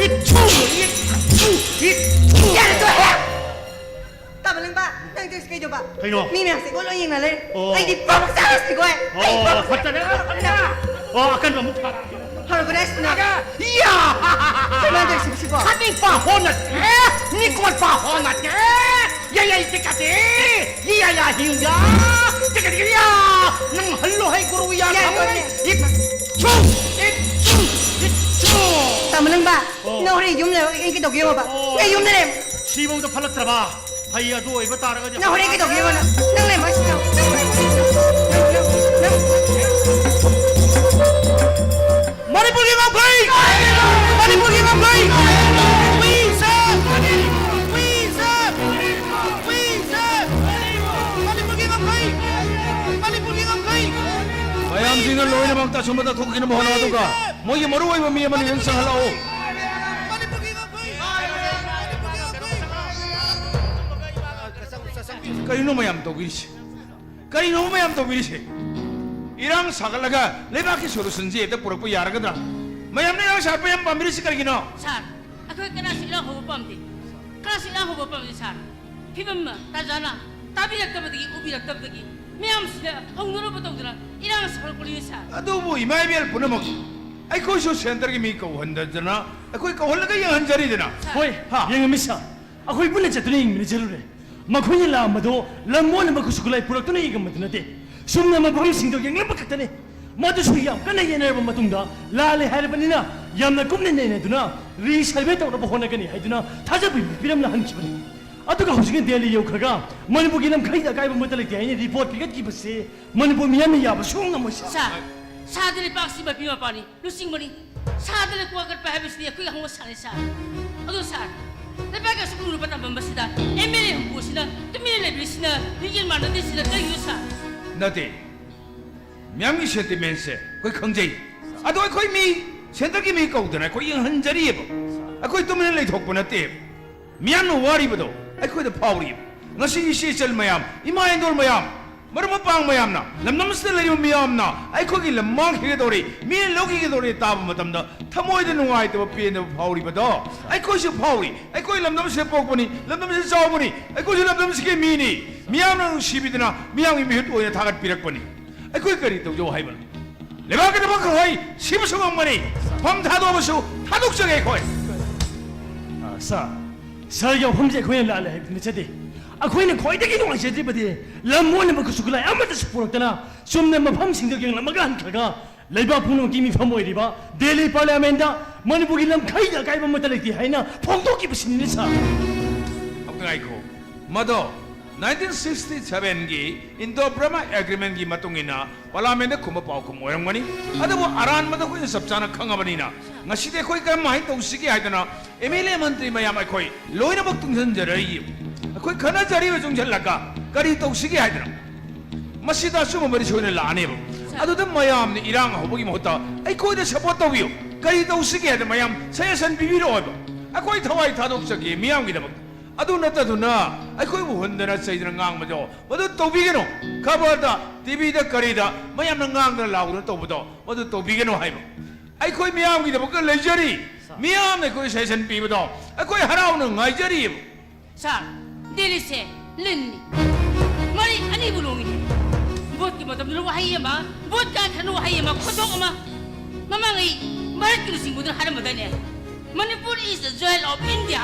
ꯏꯠꯊꯨ! ꯏꯠꯊꯨ! ꯏꯠꯊꯨ! ꯌꯥꯔꯦ, ꯇꯣꯛꯑꯦ! ꯇꯥꯃꯣ ꯂꯪꯕ, ꯅꯪ ꯇꯧꯔꯤꯁꯤ ꯀꯩꯗꯧꯕ? ꯀꯩꯅꯣ? ꯃꯤ ꯃꯌꯥꯝꯁꯦ ꯂꯣꯏ ꯌꯦꯡꯅ ꯂꯩꯔꯦ꯫ ꯑꯣ꯫ ꯑꯩꯗꯤ ꯄ꯭ꯔꯣꯛ ꯆꯥꯔꯁꯤꯀꯣ ꯑꯩ꯫ ꯑꯣ, ꯄ꯭ꯔꯣꯛ ꯐꯠꯇꯔꯦ꯫ ꯆꯥꯔꯁꯤ꯫ ꯑꯣ, ꯑꯀꯟꯕ ꯑꯃꯨꯛ ꯊꯥꯔꯛꯑꯒꯦ꯫ ꯐꯔꯕꯅꯦ ꯑꯁꯤꯅ꯫ ꯌꯥ! ꯀꯃꯥꯏꯅ ꯇꯧꯔꯤꯁꯤ ꯁꯤꯕꯣ? ꯈꯠꯅꯤꯡꯕ ꯍꯣ ꯅꯠꯇꯦ, ꯃꯤꯀꯣꯠꯄ ꯍꯣ ꯅꯠꯇꯦ꯫ ꯌꯥ, ꯌꯥ, ꯏ ꯇꯤꯛꯀꯠꯇꯦ꯫ ꯌꯥ, ꯌꯥ, ꯌꯥ, ꯍꯤꯡ ꯌꯥ꯫ ꯇꯤꯛꯀꯠ, ꯇꯤꯛꯀꯠ, ꯌꯥ꯫ ꯅꯪ ꯍꯜꯂꯣ ꯍꯩ ꯒꯨꯔꯨ ꯌꯥ ꯌꯥ, ꯈꯪꯉꯦ꯫ ꯌꯥ꯫ ꯏꯠ ꯆꯨ, ꯏꯠ ꯆꯨ, ꯏꯠ ꯆꯨ꯫ ꯇꯥꯃꯣ ꯂꯪꯕ, ꯑꯣ꯫ ꯅꯪ ꯍꯣꯔꯦꯟ ꯌꯨꯝ ꯂꯩꯔꯣ, ꯑꯩ ꯀꯩꯗꯧꯒꯦ ꯌꯦꯡꯉꯣꯕ꯫ ꯑꯣ꯫ ꯑꯩ ꯌꯨꯝꯗ ꯂꯩ꯫ ꯁꯤꯐꯧꯗ ꯐꯠꯂꯛꯇ꯭ꯔꯕ? ꯐꯩ, ꯑꯗꯨ ꯑꯣꯏꯕ ꯇꯥꯔꯒꯗꯤ ꯅꯪ ꯍꯣꯔꯦꯟ ꯀꯩꯗꯧꯒꯦ ꯌꯦꯡꯉꯣ ꯅꯪ꯫ ꯅꯪ ꯂꯩꯔꯝꯃꯣ ꯁꯤꯗ꯫ ꯅꯪ, ꯅꯪ, ꯅꯪ, ꯅꯪ꯫ ꯃꯅꯤꯄꯨꯔꯒꯤ ꯉꯝꯈꯩ! ꯃꯅꯤꯄꯨꯔꯒꯤ ꯉꯝꯈꯩ! We serve! We serve! We serve! ꯃꯅꯤꯄꯨꯔꯒꯤ ꯉꯝꯈꯩ! ꯃꯅꯤꯄꯨꯔꯒꯤ ꯉꯝꯈꯩ! ꯃꯌꯥꯝꯁꯤꯡꯅ ꯂꯣꯏꯅꯃꯛꯇ ꯑꯁꯨꯝꯕꯗ ꯊꯣꯛꯈꯤꯅꯕ ꯍꯣꯠꯅꯧ, ꯑꯗꯨꯒ ꯃꯣꯏꯒꯤ ꯃꯔꯨꯑꯣꯏꯕ ꯃꯤ ꯑꯃꯅꯤ ꯅꯪ ꯆꯪꯍꯜꯂꯛꯑꯣ꯫ ꯃꯅꯤꯄꯨꯔꯒꯤ ꯉꯝꯈꯩ! ꯃꯅꯤꯄꯨꯔꯒꯤ ꯉꯝꯈꯩ! ꯀꯔꯤꯅꯣ ꯃꯌꯥꯝ ꯇꯧꯕꯤꯔꯤꯁꯦ? ꯀꯔꯤꯅꯣ ꯃꯌꯥꯝ ꯇꯧꯕꯤꯔꯤꯁꯦ? ꯏꯔꯥꯡ ꯁꯥꯒꯠꯂꯒ ꯂꯩꯕꯥꯛꯀꯤ solutionꯁꯦ ꯍꯦꯛꯇ ꯄꯨꯔꯛꯄ ꯌꯥꯔꯒꯗ꯭ꯔꯥ? ꯃꯌꯥꯝꯅ ꯏꯔꯥꯡ ꯁꯥꯒꯠꯄ ꯌꯥꯝ ꯄꯥꯝꯕꯤꯔꯤꯁꯤ ꯀꯔꯤꯒꯤꯅꯣ? ꯁꯥꯔ, ꯑꯩꯈꯣꯏ ꯀꯅꯥꯁꯨ ꯏꯔꯥꯡ ꯍꯧꯕ ꯄꯥꯝꯗꯦ꯫ ꯀꯅꯥꯁꯨ ꯏꯔꯥꯡ ꯍꯧꯕ ꯄꯥꯝꯗꯦ, ꯁꯥꯔ꯫ ꯐꯤꯕꯝ ꯇꯥꯟꯖꯥꯅ ꯇꯥꯕꯤꯔꯛꯇꯕꯗꯒꯤ, ꯎꯕꯤꯔꯛꯇꯕꯗꯒꯤ ꯃꯌꯥꯝꯁꯤꯗ ꯍꯧꯅꯔꯨꯕ ꯇꯧꯗꯅ ꯏꯔꯥꯡ ꯁꯥꯒꯠꯂꯛꯄꯅꯤ, ꯁꯥꯔ꯫ ꯑꯗꯨꯕꯨ ꯏꯃꯥ ꯏꯕꯦꯜ ꯄꯨꯝꯅꯃꯛ, ꯑꯩꯈꯣꯏꯁꯨ centreꯒꯤ ꯃꯤ ꯀꯧꯍꯟꯗꯗꯅ, ꯑꯩꯈꯣꯏ ꯀꯧꯍꯜꯂꯒ ꯌꯦꯡꯍꯟꯖꯔꯤꯗꯅ꯫ ꯁꯥꯔ꯫ ꯍꯣꯏ, ꯍꯥ? ꯌꯦꯡꯉꯝꯃꯤ, ꯁꯥꯔ꯫ ꯑꯩꯈꯣꯏ ꯄꯨꯟꯅ ꯆꯠꯇꯨꯅ ꯌꯦꯡꯃꯤꯟꯅꯖꯔꯨꯔꯦ꯫ ꯃꯈꯣꯏꯅ ꯂꯥꯛꯑꯝꯕꯗꯣ ꯂꯝ ꯑꯣꯟꯅꯕ ꯈꯨꯠꯁꯨ ꯈꯨꯠꯂꯥꯏ ꯄꯨꯔꯛꯇꯨꯅ ꯌꯦꯡꯉꯝꯕꯗꯨ ꯅꯠꯇꯦ꯫ ꯁꯨꯝꯅ ꯃꯐꯝꯁꯤꯡꯗꯣ ꯌꯦꯡꯂꯝꯕ ꯈꯛꯇꯅꯤ꯫ ꯃꯗꯨꯁꯨ ꯌꯥꯝ ꯀꯟꯅ ꯌꯦꯡꯅꯔꯕ ꯃꯇꯨꯡꯗ ꯂꯥꯜꯂꯦ ꯍꯥꯏꯔꯕꯅꯤꯅ ꯌꯥꯝꯅ ꯀꯨꯞꯅ ꯅꯩꯅꯗꯨꯅ resurvey ꯇꯧꯅꯕ ꯍꯣꯠꯅꯒꯅꯤ ꯍꯥꯏꯗꯨꯅ ꯊꯥꯖꯕ ꯄꯤꯔꯝꯅ ꯍꯟꯈꯤꯕꯅꯤ꯫ ꯑꯗꯨꯒ ꯍꯧꯖꯤꯛꯅ ꯗꯦꯜꯂꯤ ꯌꯧꯈ꯭ꯔꯒ ꯃꯅꯤꯄꯨꯔꯒꯤ ꯂꯝꯈꯩꯗ ꯑꯀꯥꯏꯕ ꯑꯃꯠꯇ ꯂꯩꯇꯦ ꯍꯥꯏꯅ report ꯄꯤꯈꯠꯈꯤꯕꯁꯦ ꯃꯅꯤꯄꯨꯔ ꯃꯤꯌꯥꯝꯅ ꯌꯥꯕ ꯁꯨꯡꯉꯝ ꯉꯝꯃꯣꯏ, ꯁꯥꯔ꯫ ꯁꯥꯔ, ꯁꯥꯔꯗꯤ ꯂꯩꯄꯥꯛꯁꯤ ꯃꯄꯤ ꯃꯄꯥꯅꯤ꯫ ꯂꯨꯆꯤꯡꯕꯅꯤ꯫ ꯁꯥꯗ ꯂꯩꯀꯣ ꯋꯥꯀꯠꯄ ꯍꯥꯏꯕꯁꯤꯗꯤ ꯑꯩꯈꯣꯏꯒꯤ ꯍꯧꯅ ꯁꯥꯅꯤ, ꯁꯥꯔ꯫ ꯑꯗꯣ, ꯁꯥꯔ, ꯂꯩꯕꯥꯛꯀꯤ ꯑꯁꯨꯛ ꯂꯨꯔꯕ ꯇꯥꯐꯝ ꯑꯁꯤꯗ ꯑꯦꯝ ꯑꯦꯜ ꯑꯦ ꯍꯨꯝꯐꯨ ꯑꯁꯤꯅ ꯇꯨꯃꯤꯟꯅ ꯂꯩꯕꯤꯔꯤꯁꯤꯅ ꯂꯤꯡꯖꯦꯜ ꯃꯥꯟꯅꯗ꯭ꯔꯤꯁꯤꯅ ꯀꯔꯤꯒꯤꯅꯣ, ꯁꯥꯔ? ꯅꯠꯇꯦ, ꯃꯤꯌꯥꯝꯒꯤ ꯁꯦꯟꯇꯤꯃꯦꯟꯁꯦ ꯑꯩꯈꯣꯏ ꯈꯪꯖꯩ꯫ ꯑꯗꯣ ꯑꯩꯈꯣꯏ ꯃꯤ, ꯁꯦꯟꯇꯔꯒꯤ ꯃꯤ ꯀꯧꯗꯅ ꯑꯩꯈꯣꯏ ꯌꯦꯡꯍꯟꯖꯔꯤꯑꯕ꯫ ꯑꯩꯈꯣꯏ ꯇꯨꯃꯤꯟꯅ ꯂꯩꯊꯣꯛꯄ ꯅꯠꯇꯦꯕ꯫ ꯃꯤꯌꯥꯝꯅ ꯋꯥꯔꯤꯕꯗꯣ ꯑꯩꯈꯣꯏꯗ ꯐꯥꯎꯔꯤꯕ꯫ ꯉꯁꯤ ꯏꯆꯦ ꯏꯆꯜ ꯃꯌꯥꯝ, ꯏꯃꯥ ꯏꯟꯗꯣꯜ ꯃꯌꯥꯝ, ꯃꯔꯨꯞ ꯃꯄꯥꯡ ꯃꯌꯥꯝꯅ, ꯂꯝꯗꯝꯁꯤꯗ ꯂꯩꯔꯤꯕ ꯃꯤꯌꯥꯝꯅ ꯑꯩꯈꯣꯏꯒꯤ ꯂꯝ ꯃꯥꯡꯈꯤꯒꯗꯧꯔꯦ, ꯃꯤꯅ ꯂꯧꯈꯤꯒꯗꯧꯔꯦ ꯇꯥꯕ ꯃꯇꯝꯗ ꯊꯃꯣꯏꯗ ꯅꯨꯡꯉꯥꯏꯇꯕ, ꯄꯦꯟꯗꯕ ꯐꯥꯎꯔꯤꯕꯗꯣ ꯑꯩꯈꯣꯏꯁꯨ ꯐꯥꯎꯔꯤ꯫ ꯑꯩꯈꯣꯏ ꯂꯝꯗꯝꯁꯤꯗ ꯄꯣꯛꯄꯅꯤ, ꯂꯝꯗꯝꯁꯤꯗ ꯆꯥꯎꯕꯅꯤ, ꯑꯩꯈꯣꯏꯁꯨ ꯂꯝꯗꯝꯁꯤꯒꯤ ꯃꯤꯅꯤ꯫ ꯃꯤꯌꯥꯝꯅ ꯅꯨꯡꯁꯤꯕꯤꯗꯅ ꯃꯤꯌꯥꯝꯒꯤ ꯃꯤꯍꯨꯠ ꯑꯣꯏꯅ ꯊꯥꯒꯠꯄꯤꯔꯛꯄꯅꯤ꯫ ꯑꯩꯈꯣꯏ ꯀꯔꯤ ꯇꯧꯖꯧ ꯍꯥꯏꯕꯅꯣ? ꯂꯩꯕꯥꯛꯀꯤꯗꯃꯛ ꯑꯩꯈꯣꯏ ꯁꯤꯕꯁꯨ ꯉꯝꯒꯅꯤ, ꯃꯐꯝ ꯊꯥꯗꯣꯛꯑꯕꯁꯨ ꯊꯥꯗꯣꯛꯆꯒꯦ ꯑꯩꯈꯣꯏ꯫ ꯑ, ꯁꯥꯔ, ꯁꯥꯔꯒꯤ ꯋꯥꯐꯝꯁꯦ ꯑꯩꯈꯣꯏꯅ ꯂꯥꯜꯂꯦ ꯍꯥꯏꯕꯗꯤ ꯅꯠꯆꯗꯦ꯫ ꯑꯩꯈꯣꯏꯅ ꯈ꯭ꯋꯥꯏꯗꯒꯤ ꯅꯨꯡꯉꯥꯏꯖꯗ꯭ꯔꯤꯕꯗꯤ ꯂꯝ ꯑꯣꯟꯅꯕ ꯈꯨꯠꯁꯨ ꯈꯨꯠꯂꯥꯏ ꯑꯃꯠꯇꯁꯨ ꯄꯨꯔꯛꯇꯅ ꯆꯨꯝꯅ ꯃꯐꯝꯁꯤꯡꯗ ꯌꯦꯡꯂꯝꯃꯒ ꯍꯟꯈ꯭ꯔꯒ ꯂꯩꯕꯥꯛ ꯄꯨꯝꯅꯃꯛꯀꯤ ꯃꯤꯐꯝ ꯑꯣꯏꯔꯤꯕ ꯗꯦꯜꯂꯤ ꯄꯥꯔꯂꯤꯌꯥꯃꯦꯟꯗ ꯃꯅꯤꯄꯨꯔꯒꯤ ꯂꯝꯈꯩꯗ ꯑꯀꯥꯏꯕ ꯑꯃꯠꯇ ꯂꯩꯇꯦ ꯍꯥꯏꯅ ꯐꯣꯡꯗꯣꯛꯈꯤꯕꯁꯤꯅꯤꯅꯦ, ꯁꯥꯔ꯫ ꯑꯝꯇ ꯉꯥꯏꯈꯣ꯫ ꯃꯗꯣ ꯅꯥꯏꯟꯇꯤꯟ ꯁꯤꯛꯁꯇꯤ ꯁꯚꯦꯟꯒꯤ ꯏꯟꯗꯣ ꯕꯔꯃꯥ ꯑꯦꯒ꯭ꯔꯤꯃꯦꯟꯒꯤ ꯃꯇꯨꯡ ꯏꯟꯅ ꯄꯥꯔꯂꯤꯌꯥꯃꯦꯟꯗ ꯈꯨꯝꯕ ꯄꯥꯎꯈꯨꯝ ꯑꯣꯏꯔꯝꯒꯅꯤ꯫ ꯑꯗꯨꯕꯨ ꯑꯔꯥꯟꯕꯗ ꯑꯩꯈꯣꯏꯅ ꯆꯞ ꯆꯥꯅ ꯈꯪꯉꯕꯅꯤꯅ ꯉꯁꯤꯗꯤ ꯑꯩꯈꯣꯏ ꯀꯔꯝꯍꯥꯏꯅ ꯇꯧꯁꯤꯒꯦ ꯍꯥꯏꯗꯅ ꯑꯦꯝ ꯑꯦꯜ ꯑꯦ ꯃꯟꯇ꯭ꯔꯤ ꯃꯌꯥꯝ ꯑꯩꯈꯣꯏ ꯂꯣꯏꯅꯃꯛ ꯇꯨꯡꯁꯤꯟꯖꯔꯛꯏ꯫ ꯑꯩꯈꯣꯏ ꯈꯟꯅꯖꯔꯤꯕ ꯆꯨꯡꯁꯤꯜꯂꯒ ꯀꯔꯤ ꯇꯧꯁꯤꯒꯦ ꯍꯥꯏꯗꯅ꯫ ꯃꯁꯤꯗ ꯑꯆꯨꯝꯕ ꯃꯔꯤ ꯁꯣꯏꯅ ꯂꯥꯛꯑꯅꯦꯕ꯫ ꯑꯗꯨꯗ ꯃꯌꯥꯝꯅ ꯏꯔꯥꯡ ꯍꯧꯕꯒꯤ ꯃꯍꯨꯠꯇ ꯑꯩꯈꯣꯏꯗ ꯁꯄꯣꯔꯠ ꯇꯧꯕꯤꯌꯨ, ꯀꯔꯤ ꯇꯧꯁꯤꯒꯦ ꯍꯥꯏꯗꯅ ꯃꯌꯥꯝ ꯁꯖꯦꯁꯟ ꯄꯤꯕꯤꯔꯛꯑꯣꯕ꯫ ꯑꯩꯈꯣꯏ ꯊꯋꯥꯏ ꯊꯥꯗꯣꯛꯆꯒꯦ ꯃꯤꯌꯥꯝꯒꯤꯗꯃꯛ꯫ ꯑꯗꯨ ꯅꯠꯇꯗꯨꯅ ꯑꯩꯈꯣꯏꯕꯨ ꯍꯨꯟꯗꯅ ꯆꯩꯗꯅ ꯉꯥꯡꯕꯗꯣ ꯃꯗꯨ ꯇꯧꯕꯤꯒꯅꯨ꯫ ꯈꯕꯔꯗ, ꯇꯤꯚꯤꯗ, ꯀꯔꯤꯗ ꯃꯌꯥꯝꯅ ꯉꯥꯡꯗꯅ ꯂꯥꯎꯗꯅ ꯇꯧꯕꯗꯣ ꯃꯗꯨ ꯇꯧꯕꯤꯒꯅꯨ ꯍꯥꯏꯕ꯫ ꯑꯩꯈꯣꯏ ꯃꯤꯌꯥꯝꯒꯤꯗꯃꯛꯇ ꯂꯩꯖꯔꯤ꯫ ꯃꯤꯌꯥꯝꯅ ꯑꯩꯈꯣꯏ ꯁꯖꯦꯁꯟ ꯄꯤꯕꯗꯣ ꯑꯩꯈꯣꯏ ꯍꯔꯥꯎꯅ ꯉꯥꯏꯖꯔꯤꯕ꯫ ꯁꯥꯔ, ꯗꯦꯜꯂꯤꯁꯦ ꯂꯤꯟꯅꯤ꯫ ꯃꯔꯤ ꯑꯅꯤꯕꯨ ꯂꯣꯡꯉꯤꯅꯦ꯫ ꯚꯣꯠꯀꯤ ꯃꯇꯝꯗꯅ ꯋꯥꯍꯩ ꯑꯃ, ꯚꯣꯠ ꯀꯥꯈ꯭ꯔꯅ ꯋꯥꯍꯩ ꯑꯃ, ꯈꯣꯟꯊꯣꯛ ꯑꯃ꯫ ꯃꯃꯥꯡꯉꯩ ꯚꯥꯔꯠꯀꯤ ꯂꯨꯆꯤꯡꯕꯗꯨꯅ ꯍꯥꯏꯔꯝꯕꯗꯥꯏꯅꯦ? "Manipur is the joy of India"꯫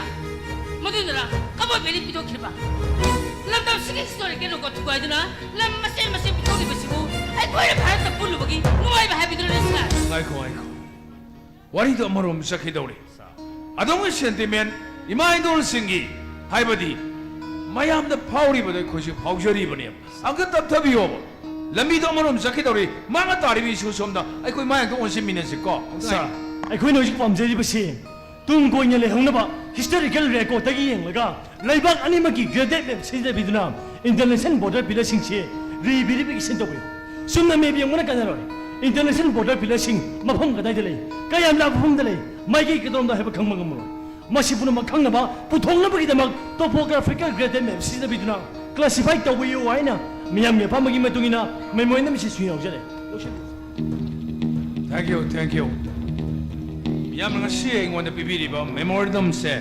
ꯃꯗꯨꯅꯔ ꯀꯕꯣ ꯚꯦꯂꯤ ꯄꯤꯊꯣꯛꯈꯤꯕ? ꯂꯝꯗꯝꯁꯤꯒꯤ historical record ꯊꯨꯒꯥꯏꯗꯨꯅ ꯂꯝ ꯃꯆꯦꯠ ꯃꯆꯦꯠ ꯄꯤꯊꯣꯛꯂꯤꯕꯁꯤꯕꯨ ꯑꯩꯈꯣꯏꯅ ꯚꯥꯔꯠꯇ ꯄꯨꯜꯂꯨꯕꯒꯤ ꯅꯨꯡꯉꯥꯏꯕ ꯍꯥꯏꯕꯗꯨꯅ, ꯁꯥꯔ? ꯉꯥꯏꯈꯣ, ꯉꯥꯏꯈꯣ꯫ ꯋꯥꯔꯤꯗꯣ ꯑꯃꯔꯣꯝ ꯆꯠꯈꯤꯗꯧꯔꯤ꯫ ꯑꯗꯣꯝꯒꯤ ꯁꯦꯟꯇꯤꯃꯦꯟ, ꯏꯃꯥ ꯏꯟꯗꯣꯜꯁꯤꯡꯒꯤ, ꯍꯥꯏꯕꯗꯤ ꯃꯌꯥꯝꯗ ꯐꯥꯎꯔꯤꯕꯗꯣ ꯑꯩꯈꯣꯏꯁꯨ ꯐꯥꯎꯖꯔꯤꯕꯅꯦꯕ꯫ ꯑꯝꯇ ꯇꯞꯊꯕꯤꯌꯣꯕ꯫ ꯂꯝꯕꯤꯗꯣ ꯑꯃꯔꯣꯝ ꯆꯠꯈꯤꯗꯧꯔꯤ꯫ ꯃꯥꯡꯉ ꯇꯥꯔꯤꯕ ꯏꯁꯨ ꯁꯣꯝꯗ ꯑꯩꯈꯣꯏ ꯃꯥꯏ ꯑꯝꯇ ꯑꯣꯟꯁꯤꯟꯃꯤꯟꯅꯁꯤꯀꯣ꯫ ꯁꯥꯔ, ꯑꯩꯈꯣꯏꯅ ꯍꯧꯖꯤꯛ ꯄꯥꯝꯖꯔꯤꯕꯁꯤ ꯇꯨꯡ ꯀꯣꯏꯅ ꯂꯩꯍꯧꯅꯕ historical record ꯇꯒꯤ ꯌꯦꯡꯂꯒ ꯂꯩꯕꯥꯛ ꯑꯅꯤꯃꯛꯀꯤ graded map ꯁꯤꯖꯤꯟꯅꯕꯤꯗꯨꯅ international border pillar ꯁꯤꯡꯁꯤ re verification ꯇꯧꯕꯤꯌꯨ꯫ ꯆꯨꯝꯅ map ꯌꯦꯡꯕꯅ ꯀꯥꯟꯅꯔꯣꯏ꯫ International border pillar ꯁꯤꯡ ꯃꯐꯝ ꯀꯗꯥꯏꯗ ꯂꯩ, ꯀꯌꯥꯝ ꯂꯥꯞꯄ ꯃꯐꯝꯗ ꯂꯩ, ꯃꯥꯏꯀꯩ ꯀꯗꯣꯝꯗ ꯍꯥꯏꯕ ꯈꯪꯕ ꯉꯝꯃꯔꯣꯏ꯫ ꯃꯁꯤ ꯄꯨꯝꯅꯃꯛ ꯈꯪꯅꯕ ꯄꯨꯊꯣꯛꯅꯕꯒꯤꯗꯃꯛ topographical graded map ꯁꯤꯖꯤꯟꯅꯕꯤꯗꯨꯅ classify ꯇꯧꯕꯤꯌꯨ ꯍꯥꯏꯅ ꯃꯤꯌꯥꯝꯒꯤ ꯑꯄꯥꯝꯕꯒꯤ ꯃꯇꯨꯡ ꯏꯟꯅ memorandum ꯁꯤꯁꯨ ꯌꯥꯎꯖꯔꯦ꯫ ꯂꯧꯁꯤꯟꯕꯤꯌꯨ꯫ Thank you, thank you꯫ ꯃꯤꯌꯥꯝꯅ ꯉꯁꯤ ꯑꯩꯉꯣꯟꯗ ꯄꯤꯕꯤꯔꯤꯕ memorandum ꯁꯦ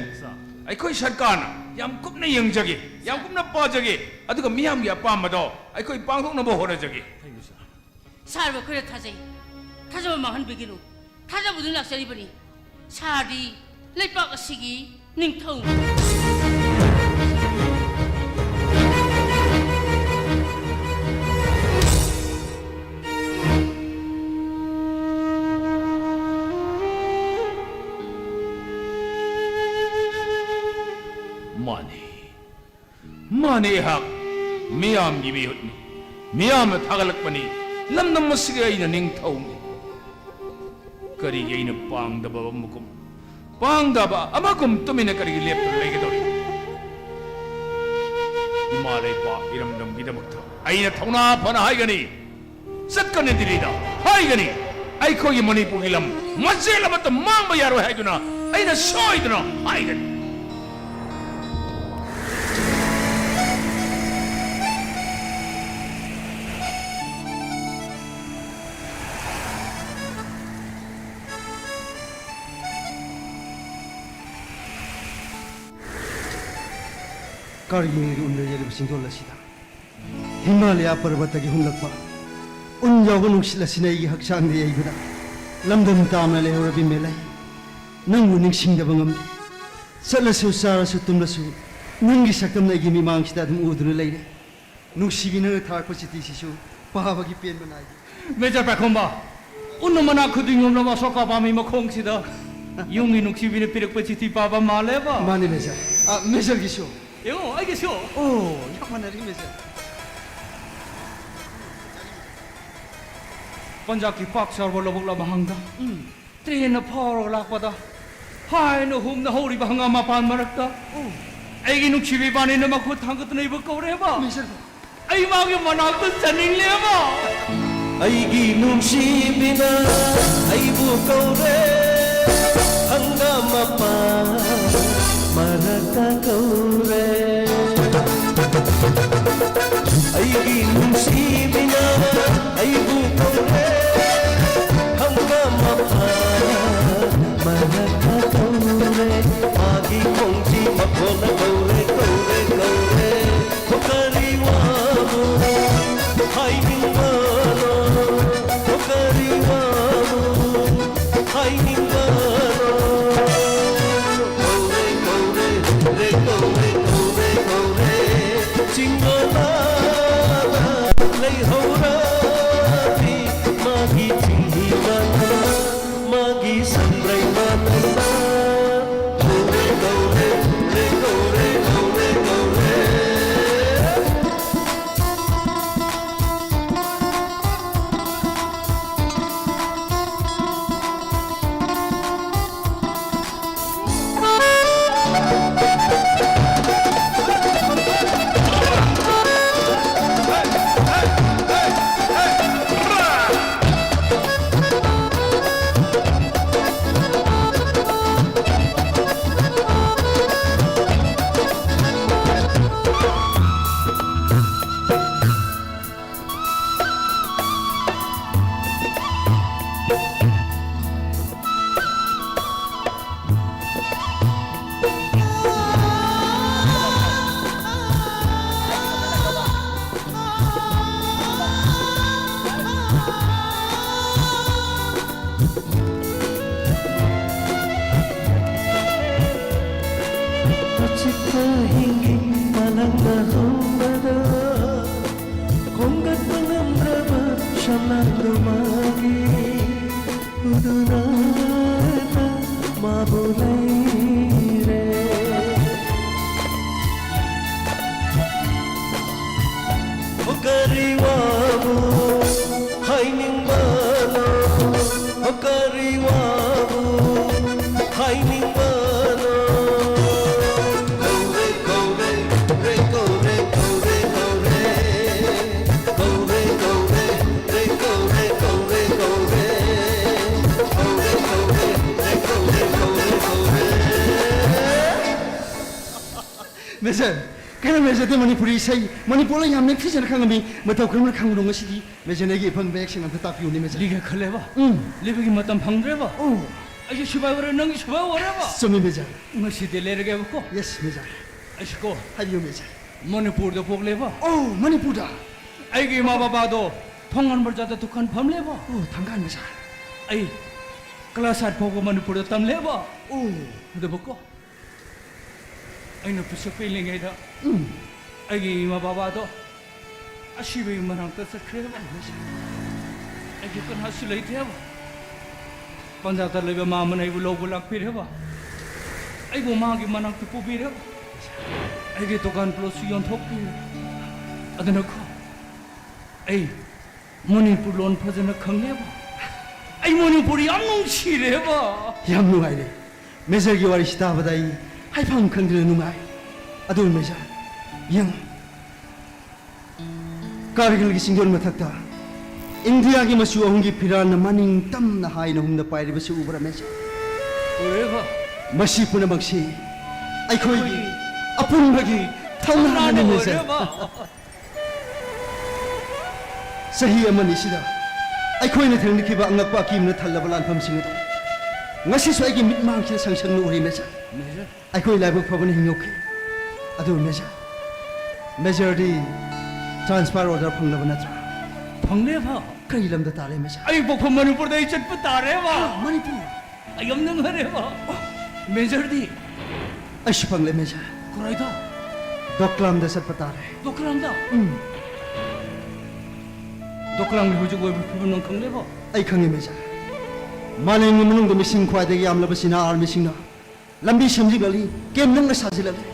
ꯑꯩꯈꯣꯏ ꯁꯔꯀꯥꯔꯅ ꯌꯥꯝ ꯀꯨꯞꯅ ꯌꯦꯡꯖꯒꯦ, ꯌꯥꯝ ꯀꯨꯞꯅ ꯄꯥꯖꯒꯦ, ꯑꯗꯨꯒ ꯃꯤꯌꯥꯝꯒꯤ ꯑꯄꯥꯝꯕꯗꯣ ꯑꯩꯈꯣꯏ ꯄꯥꯡꯊꯣꯛꯅꯕ ꯍꯣꯠꯅꯖꯒꯦ꯫ ꯁꯥꯔꯕꯨ ꯑꯩꯈꯣꯏꯅ ꯊꯥꯖꯩ꯫ ꯊꯥꯖꯕ ꯃꯥꯡꯍꯟꯕꯤꯒꯅꯨ꯫ ꯊꯥꯖꯕꯗꯨꯅ ꯂꯥꯛꯆꯔꯤꯕꯅꯤ꯫ ꯁꯥꯔꯗꯤ ꯂꯩꯄꯥꯛ ꯑꯁꯤꯒꯤ ꯅꯤꯡꯊꯧꯅꯤ꯫ ꯃꯥꯅꯤ꯫ ꯃꯥꯅꯦ, ꯑꯩꯍꯥꯛ ꯃꯤꯌꯥꯝꯒꯤ ꯃꯤꯍꯨꯠꯅꯤ꯫ ꯃꯤꯌꯥꯝꯅ ꯊꯥꯒꯠꯂꯛꯄꯅꯤ꯫ ꯂꯝꯗꯝ ꯑꯁꯤꯒꯤ ꯑꯩꯅ ꯅꯤꯡꯊꯧꯅꯤ꯫ ꯀꯔꯤꯒꯤ ꯑꯩꯅ ꯄꯥꯡꯗꯕ ꯑꯃꯒꯨꯝ, ꯄꯥꯡꯗꯕ ꯑꯃꯒꯨꯝ ꯇꯨꯃꯤꯟꯅ ꯀꯔꯤꯒꯤ ꯂꯦꯞꯇꯨꯅ ꯂꯩꯒꯗꯧꯔꯤ? ꯏꯃꯥ ꯂꯩꯄꯥꯛ ꯏꯔꯝꯗꯝꯒꯤꯗꯃꯛꯇ ꯑꯩꯅ ꯊꯧꯅꯥ ꯐꯅ ꯍꯥꯏꯒꯅꯤ꯫ ꯆꯠꯀꯅꯤ ꯗꯤꯜꯂꯤꯗ ꯍꯥꯏꯒꯅꯤ꯫ ꯑꯩꯈꯣꯏꯒꯤ ꯃꯅꯤꯄꯨꯔꯒꯤ ꯂꯝ ꯃꯆꯦꯠ ꯑꯃꯠꯇ ꯃꯥꯡꯕ ꯌꯥꯔꯣꯏ ꯍꯥꯏꯗꯨꯅ ꯑꯩꯅ ꯁꯣꯏꯗꯅ ꯍꯥꯏꯒꯅꯤ꯫ ꯀꯥꯔꯒꯤꯜꯒꯤ ꯎꯟ ꯂꯩꯖꯔꯤꯕ ꯆꯤꯡꯗꯣꯜ ꯑꯁꯤꯗ ꯍꯤꯃꯥꯂꯌꯥ ꯄꯔꯕꯇꯒꯤ ꯍꯨꯝꯂꯛꯄ ꯎꯟ ꯌꯥꯎꯕ ꯅꯨꯡꯁꯤꯠ ꯑꯁꯤꯅ ꯑꯩꯒꯤ ꯍꯛꯆꯥꯡꯗ ꯌꯩꯕꯗ ꯂꯝꯗꯝ ꯇꯥꯝꯅ ꯂꯩꯍꯧꯔꯕꯤ ꯃꯦꯂꯩ, ꯅꯪꯕꯨ ꯅꯤꯡꯁꯤꯡꯗꯕ ꯉꯝꯗꯦ꯫ ꯆꯠꯂꯁꯨ, ꯆꯥꯔꯁꯨ, ꯇꯨꯝꯂꯁꯨ, ꯅꯪꯒꯤ ꯁꯛꯇꯝꯅ ꯑꯩꯒꯤ ꯃꯤꯃꯥꯡꯁꯤꯗ ꯑꯗꯨꯝ ꯎꯗꯨꯅ ꯂꯩꯔꯦ꯫ ꯅꯨꯡꯁꯤꯕꯤ, ꯅꯪꯅ ꯊꯥꯔꯛꯄ ꯆꯤꯊꯤꯁꯤꯁꯨ ꯄꯥꯕꯒꯤ ꯄꯦꯟꯕ ꯅꯥꯏꯗꯦ꯫ ꯃꯦꯖꯔ ꯄꯥꯏꯈꯣꯝꯕ, ꯎꯟ ꯃꯅꯥ ꯈꯨꯗꯤꯡ ꯌꯣꯝꯂꯕ ꯑꯁꯣꯀꯥ ꯄꯥꯝꯕꯤ ꯃꯈꯣꯡꯁꯤꯗ ꯌꯨꯝꯒꯤ ꯅꯨꯡꯁꯤꯕꯤꯅ ꯄꯤꯔꯛꯄ ꯆꯤꯊꯤ ꯄꯥꯕ ꯃꯥꯜꯂꯦꯕ꯫ ꯃꯥꯅꯤ ꯃꯦꯖꯔ꯫ ꯑ, ꯃꯦꯖꯔꯒꯤꯁꯨ꯫ ꯌꯦꯡꯉꯣ, ꯑꯩꯒꯤꯁꯨ꯫ ꯑꯣ, ꯌꯥꯝ ꯃꯥꯟꯅꯔꯤ ꯃꯦꯖꯔ꯫ ꯄꯟꯖꯥꯕꯀꯤ ꯄꯥꯛ ꯆꯥꯎꯔꯕ ꯂꯧꯕꯨꯛ ꯂꯝꯍꯥꯡꯗ ꯎꯝ꯫ ꯇ꯭ꯔꯦꯟꯅ ꯐꯥꯎꯔꯒ ꯂꯥꯛꯄꯗ ꯍꯥꯏꯅ ꯍꯨꯝꯅ ꯍꯧꯔꯤꯕ ꯍꯪꯒꯥꯝ ꯃꯄꯥꯟ ꯃꯔꯛꯇ ꯑꯩꯒꯤ ꯅꯨꯡꯁꯤꯕꯤ ꯏꯕꯥꯅꯤꯅ ꯃꯈꯨꯠ ꯊꯥꯡꯒꯠꯇꯨꯅ ꯑꯩꯕꯨ ꯀꯧꯔꯦꯕ꯫ ꯑꯩ ꯃꯥꯒꯤ ꯃꯅꯥꯛꯇ ꯆꯠꯅꯤꯡꯂꯦꯕ꯫ ꯑꯩꯒꯤ ꯅꯨꯡꯁꯤꯕꯤꯅ ꯑꯩꯕꯨ ꯀꯧꯔꯦ, ꯍꯪꯒꯥꯝ ꯃꯄꯥꯟ ꯃꯔꯛꯇ ꯀꯧꯔꯦ꯫ ꯑꯩꯒꯤ ꯅꯨꯡꯁꯤꯕꯤꯅ ꯑꯩꯕꯨ ꯀꯧꯔꯦ, ꯍꯪꯒꯥꯝ ꯃꯄꯥꯟ ꯃꯔꯛꯇ ꯀꯧꯔꯦ꯫ ꯃꯥꯒꯤ ꯈꯣꯡꯖꯤ ꯃꯈꯣꯟꯅ ꯀꯧꯔꯦ, ꯀꯧꯔꯦ, ꯀꯧꯔꯦ꯫ ꯍꯣ ꯀꯔꯤ ꯋꯥꯅꯣ ꯍꯥꯏꯅꯤꯡꯕꯅꯣ? ꯍꯣ ꯀꯔꯤ ꯋꯥꯅꯣ ꯍꯥꯏꯅꯤꯡꯕꯅꯣ? ꯀꯧꯔꯦ, ꯀꯧꯔꯦ, ꯔꯦ ꯀꯧꯔꯦ, ꯀꯧꯔꯦ, ꯀꯧꯔꯦ꯫ ꯆꯤꯡꯂꯣꯗ ꯂꯩꯍꯧꯔꯕꯤ ꯃꯥꯒꯤ ꯆꯤꯡꯍꯤ ꯃꯅꯝꯅ, ꯃꯥꯒꯤ ꯁꯟꯗ꯭ꯔꯩ ꯃꯅꯝꯅ꯫ ꯀꯧꯔꯦ, ꯀꯧꯔꯦ, ꯔꯦ ꯀꯧꯔꯦ, ꯀꯧꯔꯦ, ꯀꯧꯔꯦ꯫ ꯑꯆꯤꯛꯄ ꯑꯍꯤꯡꯒꯤ ꯃꯥꯂꯪꯗ ꯍꯧꯔꯒ, ꯈꯣꯝꯒꯠꯄ ꯉꯝꯗ꯭ꯔꯕ ꯁꯝꯂꯥꯡꯗꯣ ꯃꯥꯒꯤ ꯎꯗꯨꯅꯇ ꯃꯥꯕꯨ ꯂꯩꯔꯦ꯫ ꯀꯔꯤ ꯋꯥꯕꯨ ꯍꯥꯏꯅꯤꯡꯕꯅꯣ? ꯀꯔꯤ ꯋꯥꯕꯨ ꯍꯥꯏꯅꯤꯡ ꯃꯦꯖꯔ, ꯀꯩꯅꯣ ꯃꯦꯖꯔꯗꯤ ꯃꯅꯤꯄꯨꯔꯤ ꯏꯁꯩ, ꯃꯅꯤꯄꯨꯔ ꯂꯣꯟ ꯌꯥꯝ ꯅꯤꯡꯊꯤꯖꯅ ꯈꯪꯉꯝꯃꯤ꯫ ꯃꯇꯧ ꯀꯔꯝꯅ ꯈꯪꯕꯅꯣ ꯉꯁꯤꯗꯤ? ꯃꯦꯖꯔꯅ ꯑꯩꯒꯤ ꯑꯐꯪꯕ ꯃꯌꯦꯛꯁꯤꯡ ꯑꯝꯇ ꯇꯥꯛꯄꯤꯌꯨꯅꯦ, ꯃꯦꯖꯔ꯫ ꯂꯤꯒꯦ ꯈꯜꯂꯦꯕ꯫ ꯎꯝ꯫ ꯂꯤꯕꯒꯤ ꯃꯇꯝ ꯐꯪꯗ꯭ꯔꯦꯕ꯫ ꯑꯣ꯫ ꯑꯩꯁꯨ ꯁꯤꯐꯥꯏ ꯑꯣꯏꯔꯦ, ꯅꯪꯁꯨ ꯁꯤꯐꯥꯏ ꯑꯣꯏꯔꯦꯕ꯫ ꯆꯨꯝꯃꯤ, ꯃꯦꯖꯔ꯫ ꯉꯁꯤꯗꯤ ꯂꯩꯔꯒꯦꯕꯀꯣ꯫ Yes, major. ꯑꯩꯁꯨꯀꯣ꯫ ꯍꯥꯏꯕꯤꯌꯨ, ꯃꯦꯖꯔ꯫ ꯃꯅꯤꯄꯨꯔꯗ ꯄꯣꯛꯂꯦꯕ꯫ ꯑꯣ, ꯃꯅꯤꯄꯨꯔꯗ꯫ ꯑꯩꯒꯤ ꯏꯃꯥ ꯕꯕꯥꯗꯣ ꯊꯣꯡꯒꯥꯟ ꯕꯖꯥꯔꯗ ꯗꯨꯀꯥꯟ ꯐꯝꯂꯦꯕ꯫ ꯑꯣ, ꯊꯥꯡꯒꯥꯟ ꯕꯖꯥꯔ꯫ ꯑꯩ ꯀ꯭ꯂꯥꯁ ꯑꯥꯏꯠ ꯐꯥꯎꯕ ꯃꯅꯤꯄꯨꯔꯗ ꯇꯝꯂꯦꯕ꯫ ꯑꯣ꯫ ꯑꯗꯨꯕꯨꯀꯣ, ꯑꯩꯅ ꯄꯤꯁꯛ ꯄꯤꯛꯂꯤꯉꯩꯗ ꯎꯝ꯫ ꯑꯩꯒꯤ ꯏꯃꯥ ꯕꯕꯥꯗꯣ ꯑꯁꯤꯕꯒꯤ ꯃꯅꯥꯛꯇ ꯆꯠꯈ꯭ꯔꯦꯕ꯫ ꯑꯩꯒꯤ ꯀꯅꯥꯁꯨ ꯂꯩꯇꯦꯕ꯫ ꯄꯟꯖꯥꯕꯇ ꯂꯩꯕ ꯃꯥ ꯑꯃꯅ ꯑꯩꯕꯨ ꯂꯧꯕ ꯂꯥꯛꯄꯤꯔꯦꯕ꯫ ꯑꯩꯕꯨ ꯃꯥꯒꯤ ꯃꯅꯥꯛꯇ ꯄꯨꯕꯤꯔꯦꯕ꯫ ꯑꯩꯒꯤ ꯗꯨꯀꯥꯟ ꯄ꯭ꯂꯣꯠꯁꯨ ꯌꯣꯟꯊꯣꯛꯄꯤꯔꯦ꯫ ꯑꯗꯨꯅꯀꯣ, ꯑꯩ ꯃꯅꯤꯄꯨꯔ ꯂꯣꯟ ꯐꯖꯅ ꯈꯪꯂꯦꯕ꯫ ꯑꯩ ꯃꯅꯤꯄꯨꯔ ꯌꯥꯝ ꯅꯨꯡꯁꯤꯔꯦꯕ꯫ ꯌꯥꯝ ꯅꯨꯡꯉꯥꯏꯔꯦ꯫ ꯃꯦꯖꯔꯒꯤ ꯋꯥꯔꯤꯁꯤ ꯇꯥꯕꯗ ꯑꯩ ꯍꯥꯏꯐꯝ ꯈꯪꯗꯅ ꯅꯨꯡꯉꯥꯏ꯫ ꯑꯗꯨ ꯃꯦꯖꯔ, ꯌꯦꯡꯉꯨ꯫ ꯀꯥꯔꯒꯤꯜꯒꯤ ꯆꯤꯡꯗꯣꯟ ꯃꯊꯛꯇ ꯏꯟꯗꯤꯌꯥꯒꯤ ꯃꯆꯨ ꯑꯍꯨꯝꯒꯤ ꯐꯤꯔꯥꯜꯅ ꯃꯅꯤꯡ ꯇꯝꯅ ꯍꯥꯏꯅ ꯍꯨꯝꯅ ꯄꯥꯏꯔꯤꯕꯁꯤ ꯎꯕ꯭ꯔꯥ, ꯃꯦꯖꯔ? ꯎꯔꯦꯕ꯫ ꯃꯁꯤ ꯄꯨꯝꯅꯃꯛꯁꯤ ꯑꯩꯈꯣꯏꯒꯤ ꯑꯄꯨꯟꯕꯒꯤ ꯊꯧꯅꯥꯅꯤ, ꯃꯦꯖꯔ꯫ ꯎꯔꯦꯕ꯫ ꯆꯍꯤ ꯑꯃꯅꯤꯁꯤꯗ ꯑꯩꯈꯣꯏꯅ ꯊꯦꯡꯅꯈꯤꯕ ꯑꯉꯛꯄ ꯑꯀꯤꯕꯅ ꯊꯜꯂꯕ ꯂꯥꯟꯐꯝꯁꯤꯡ ꯑꯗꯨ ꯉꯁꯤꯁꯨ ꯑꯩꯒꯤ ꯃꯤꯠꯃꯥꯡꯁꯤꯗ ꯁꯪ ꯁꯪꯅ ꯎꯔꯤ, ꯃꯦꯖꯔ꯫ ꯃꯦꯖꯔ꯫ ꯑꯩꯈꯣꯏ ꯂꯥꯏꯕꯛ ꯐꯕꯅ ꯍꯤꯡꯍꯧꯈꯤ꯫ ꯑꯗꯨ ꯃꯦꯖꯔ, ꯃꯦꯖꯔꯗꯤ ꯇ꯭ꯔꯥꯟꯁꯐꯔ ꯑꯣꯔꯗꯔ ꯐꯪꯂꯕ ꯅꯠꯇ꯭ꯔꯥ? ꯐꯪꯂꯦꯕ꯫ ꯀꯔꯤ ꯂꯝꯗ ꯇꯥꯔꯦ, ꯃꯦꯖꯔ? ꯑꯩ ꯄꯣꯛꯐꯝ ꯃꯅꯤꯄꯨꯔꯗ ꯑꯩ ꯆꯠꯄ ꯇꯥꯔꯦꯕ꯫ ꯍꯥ, ꯃꯅꯤꯄꯨꯔ? ꯑꯩ ꯌꯥꯝ ꯅꯨꯡꯉꯥꯏꯔꯦꯕ꯫ ꯃꯦꯖꯔꯗꯤ? ꯑꯩꯁꯨ ꯐꯪꯂꯦ, ꯃꯦꯖꯔ꯫ ꯀꯗꯥꯏꯗ? ꯗꯣꯀ꯭ꯂꯥꯝꯗ ꯆꯠꯄ ꯇꯥꯔꯦ꯫ ꯗꯣꯀ꯭ꯂꯥꯝꯗ? ꯎꯝ꯫ ꯗꯣꯀ꯭ꯂꯥꯝꯒꯤ ꯍꯧꯖꯤꯛ ꯑꯣꯏꯕ ꯐꯤꯕꯝ ꯅꯪ ꯈꯪꯂꯦꯕ? ꯑꯩ ꯈꯪꯉꯦ, ꯃꯦꯖꯔ꯫ ꯃꯥꯂꯦꯝꯒꯤ ꯃꯅꯨꯡꯗ ꯃꯤꯁꯤꯡ ꯈ꯭ꯋꯥꯏꯗꯒꯤ ꯌꯥꯝꯂꯕ ꯆꯤꯅꯥ ꯑꯥꯔꯃꯤꯁꯤꯡꯅ ꯂꯝꯕꯤ ꯁꯦꯝꯖꯤꯜꯂꯛꯂꯤ, ꯀꯦꯝ ꯅꯪꯅ ꯁꯥꯖꯤꯜꯂꯛꯂꯤ꯫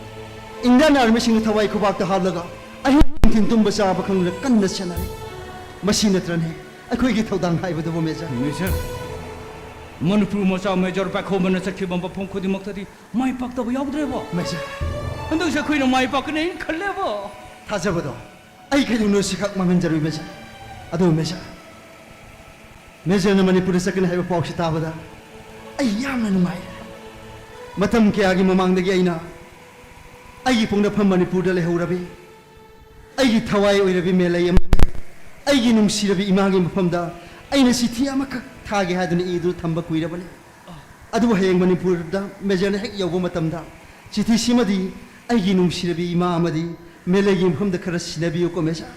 ꯏꯟꯗꯤꯌꯥꯟ ꯑꯥꯔꯃꯤꯁꯤꯡꯅ ꯊꯋꯥꯏ ꯈꯨꯕꯥꯛꯇ ꯍꯥꯞꯂꯒ ꯑꯍꯤꯡ ꯅꯨꯡꯊꯤꯟ ꯇꯨꯝꯕ ꯆꯥꯕ ꯈꯪꯗꯅ ꯀꯟꯅ ꯆꯦꯟꯅꯔꯤ꯫ ꯃꯁꯤ ꯅꯠꯇ꯭ꯔꯅꯦ ꯑꯩꯈꯣꯏꯒꯤ ꯊꯧꯗꯥꯡ ꯍꯥꯏꯕꯗꯨꯕꯨ, ꯃꯦꯖꯔ? ꯃꯦꯖꯔ, ꯃꯅꯤꯄꯨꯔ ꯃꯆꯥ ꯃꯦꯖꯔ ꯄꯥꯏꯈꯣꯝꯕꯅ ꯆꯠꯈꯤꯕ ꯃꯐꯝ ꯈꯨꯗꯤꯡꯃꯛꯇꯗꯤ ꯃꯥꯏ ꯄꯥꯛꯇꯕ ꯌꯥꯎꯗ꯭ꯔꯦꯕ꯫ ꯃꯦꯖꯔ꯫ ꯍꯟꯗꯛꯁꯦ ꯑꯩꯈꯣꯏꯅ ꯃꯥꯏ ꯄꯥꯛꯀꯅꯤ ꯍꯥꯏꯅ ꯈꯜꯂꯦꯕ꯫ ꯊꯥꯖꯕꯗꯣ ꯑꯩ ꯀꯩꯗꯧꯅꯨꯡꯗ ꯁꯤꯈꯛ ꯃꯥꯡꯍꯟꯖꯔꯣꯏ, ꯃꯦꯖꯔ꯫ ꯑꯗꯨꯕꯨ ꯃꯦꯖꯔ, ꯃꯦꯖꯔꯅ ꯃꯅꯤꯄꯨꯔꯗ ꯆꯠꯀꯅꯤ ꯍꯥꯏꯕ ꯄꯥꯎꯁꯤ ꯇꯥꯕꯗ ꯑꯩ ꯌꯥꯝꯅ ꯅꯨꯡꯉꯥꯏꯔꯦ꯫ ꯃꯇꯝ ꯀꯌꯥꯒꯤ ꯃꯃꯥꯡꯗꯒꯤ ꯑꯩꯅ ꯑꯩꯒꯤ ꯄꯣꯛꯅꯐꯝ ꯃꯅꯤꯄꯨꯔꯗ ꯂꯩꯍꯧꯔꯕꯤ, ꯑꯩꯒꯤ ꯊꯋꯥꯏ ꯑꯣꯏꯔꯕꯤ ꯃꯦꯂꯩ ꯑꯃ, ꯑꯩꯒꯤ ꯅꯨꯡꯁꯤꯔꯕꯤ ꯏꯃꯥꯒꯤ ꯃꯐꯝꯗ ꯑꯩꯅ ꯆꯤꯊꯤ ꯑꯃꯈꯛ ꯊꯥꯒꯦ ꯍꯥꯏꯗꯨꯅ ꯏꯗꯨꯅ ꯊꯝꯕ ꯀꯨꯏꯔꯕꯅꯤ꯫ ꯑꯗꯨꯕꯨ ꯍꯌꯦꯡ ꯃꯅꯤꯄꯨꯔꯗ ꯃꯦꯖꯔꯅ ꯍꯦꯛ ꯌꯧꯕ ꯃꯇꯝꯗ ꯆꯤꯊꯤꯁꯤꯃꯗꯤ ꯑꯩꯒꯤ ꯅꯨꯡꯁꯤꯔꯕꯤ ꯏꯃꯥ ꯑꯃꯗꯤ ꯃꯦꯂꯩꯒꯤ ꯃꯐꯝꯗ ꯈꯔ ꯁꯤꯟꯅꯕꯤꯌꯨꯀꯣ, ꯃꯦꯖꯔ꯫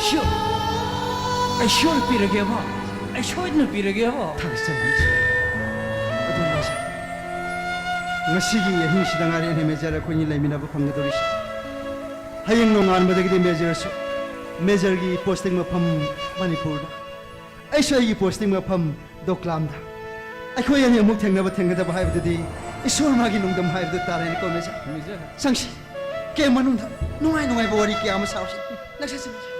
Sure. ꯑꯩ sure ꯄꯤꯔꯒꯦꯕ꯫ ꯑꯩ ꯁꯣꯏꯗꯅ ꯄꯤꯔꯒꯦꯕ꯫ ꯊꯥꯒꯠꯆꯔꯤ, ꯃꯦꯖꯔ꯫ ꯑꯗꯨ ꯃꯦꯖꯔ, ꯉꯁꯤꯒꯤ ꯑꯍꯤꯡꯁꯤꯗ ꯉꯥꯏꯔꯦꯅꯦ, ꯃꯦꯖꯔ, ꯑꯩꯈꯣꯏꯅꯤ ꯂꯩꯃꯤꯟꯅꯕ ꯐꯪꯒꯗꯧꯔꯤꯁꯦ꯫ ꯍꯌꯦꯡ ꯅꯣꯡꯉꯥꯟꯕꯗꯒꯤꯗꯤ ꯃꯦꯖꯔꯁꯨ, ꯃꯦꯖꯔꯒꯤ posting ꯃꯐꯝ ꯃꯅꯤꯄꯨꯔꯗ, ꯑꯩꯁꯨ ꯑꯩꯒꯤ posting ꯃꯐꯝ ꯗꯣꯀ꯭ꯂꯥꯝꯗ꯫ ꯑꯩꯈꯣꯏ ꯑꯅꯤ ꯑꯃꯨꯛ ꯊꯦꯡꯅꯕ ꯊꯦꯡꯅꯗꯕ ꯍꯥꯏꯕꯗꯨꯗꯤ ꯏꯁꯣꯔ ꯃꯥꯒꯤ ꯅꯣꯡꯗꯝ ꯍꯥꯏꯕꯗꯨ ꯇꯥꯔꯦꯅꯦꯀꯣ, ꯃꯦꯖꯔ꯫ ꯃꯦꯖꯔ꯫ ꯆꯪꯁꯤ꯫ ꯀꯦꯝ ꯃꯅꯨꯡꯗ ꯅꯨꯡꯉꯥꯏ ꯅꯨꯡꯉꯥꯏꯕ ꯋꯥꯔꯤ ꯀꯌꯥ ꯑꯃ ꯁꯥꯎꯁꯤ꯫ ꯅꯪꯁꯦ ꯆꯪꯁꯤ꯫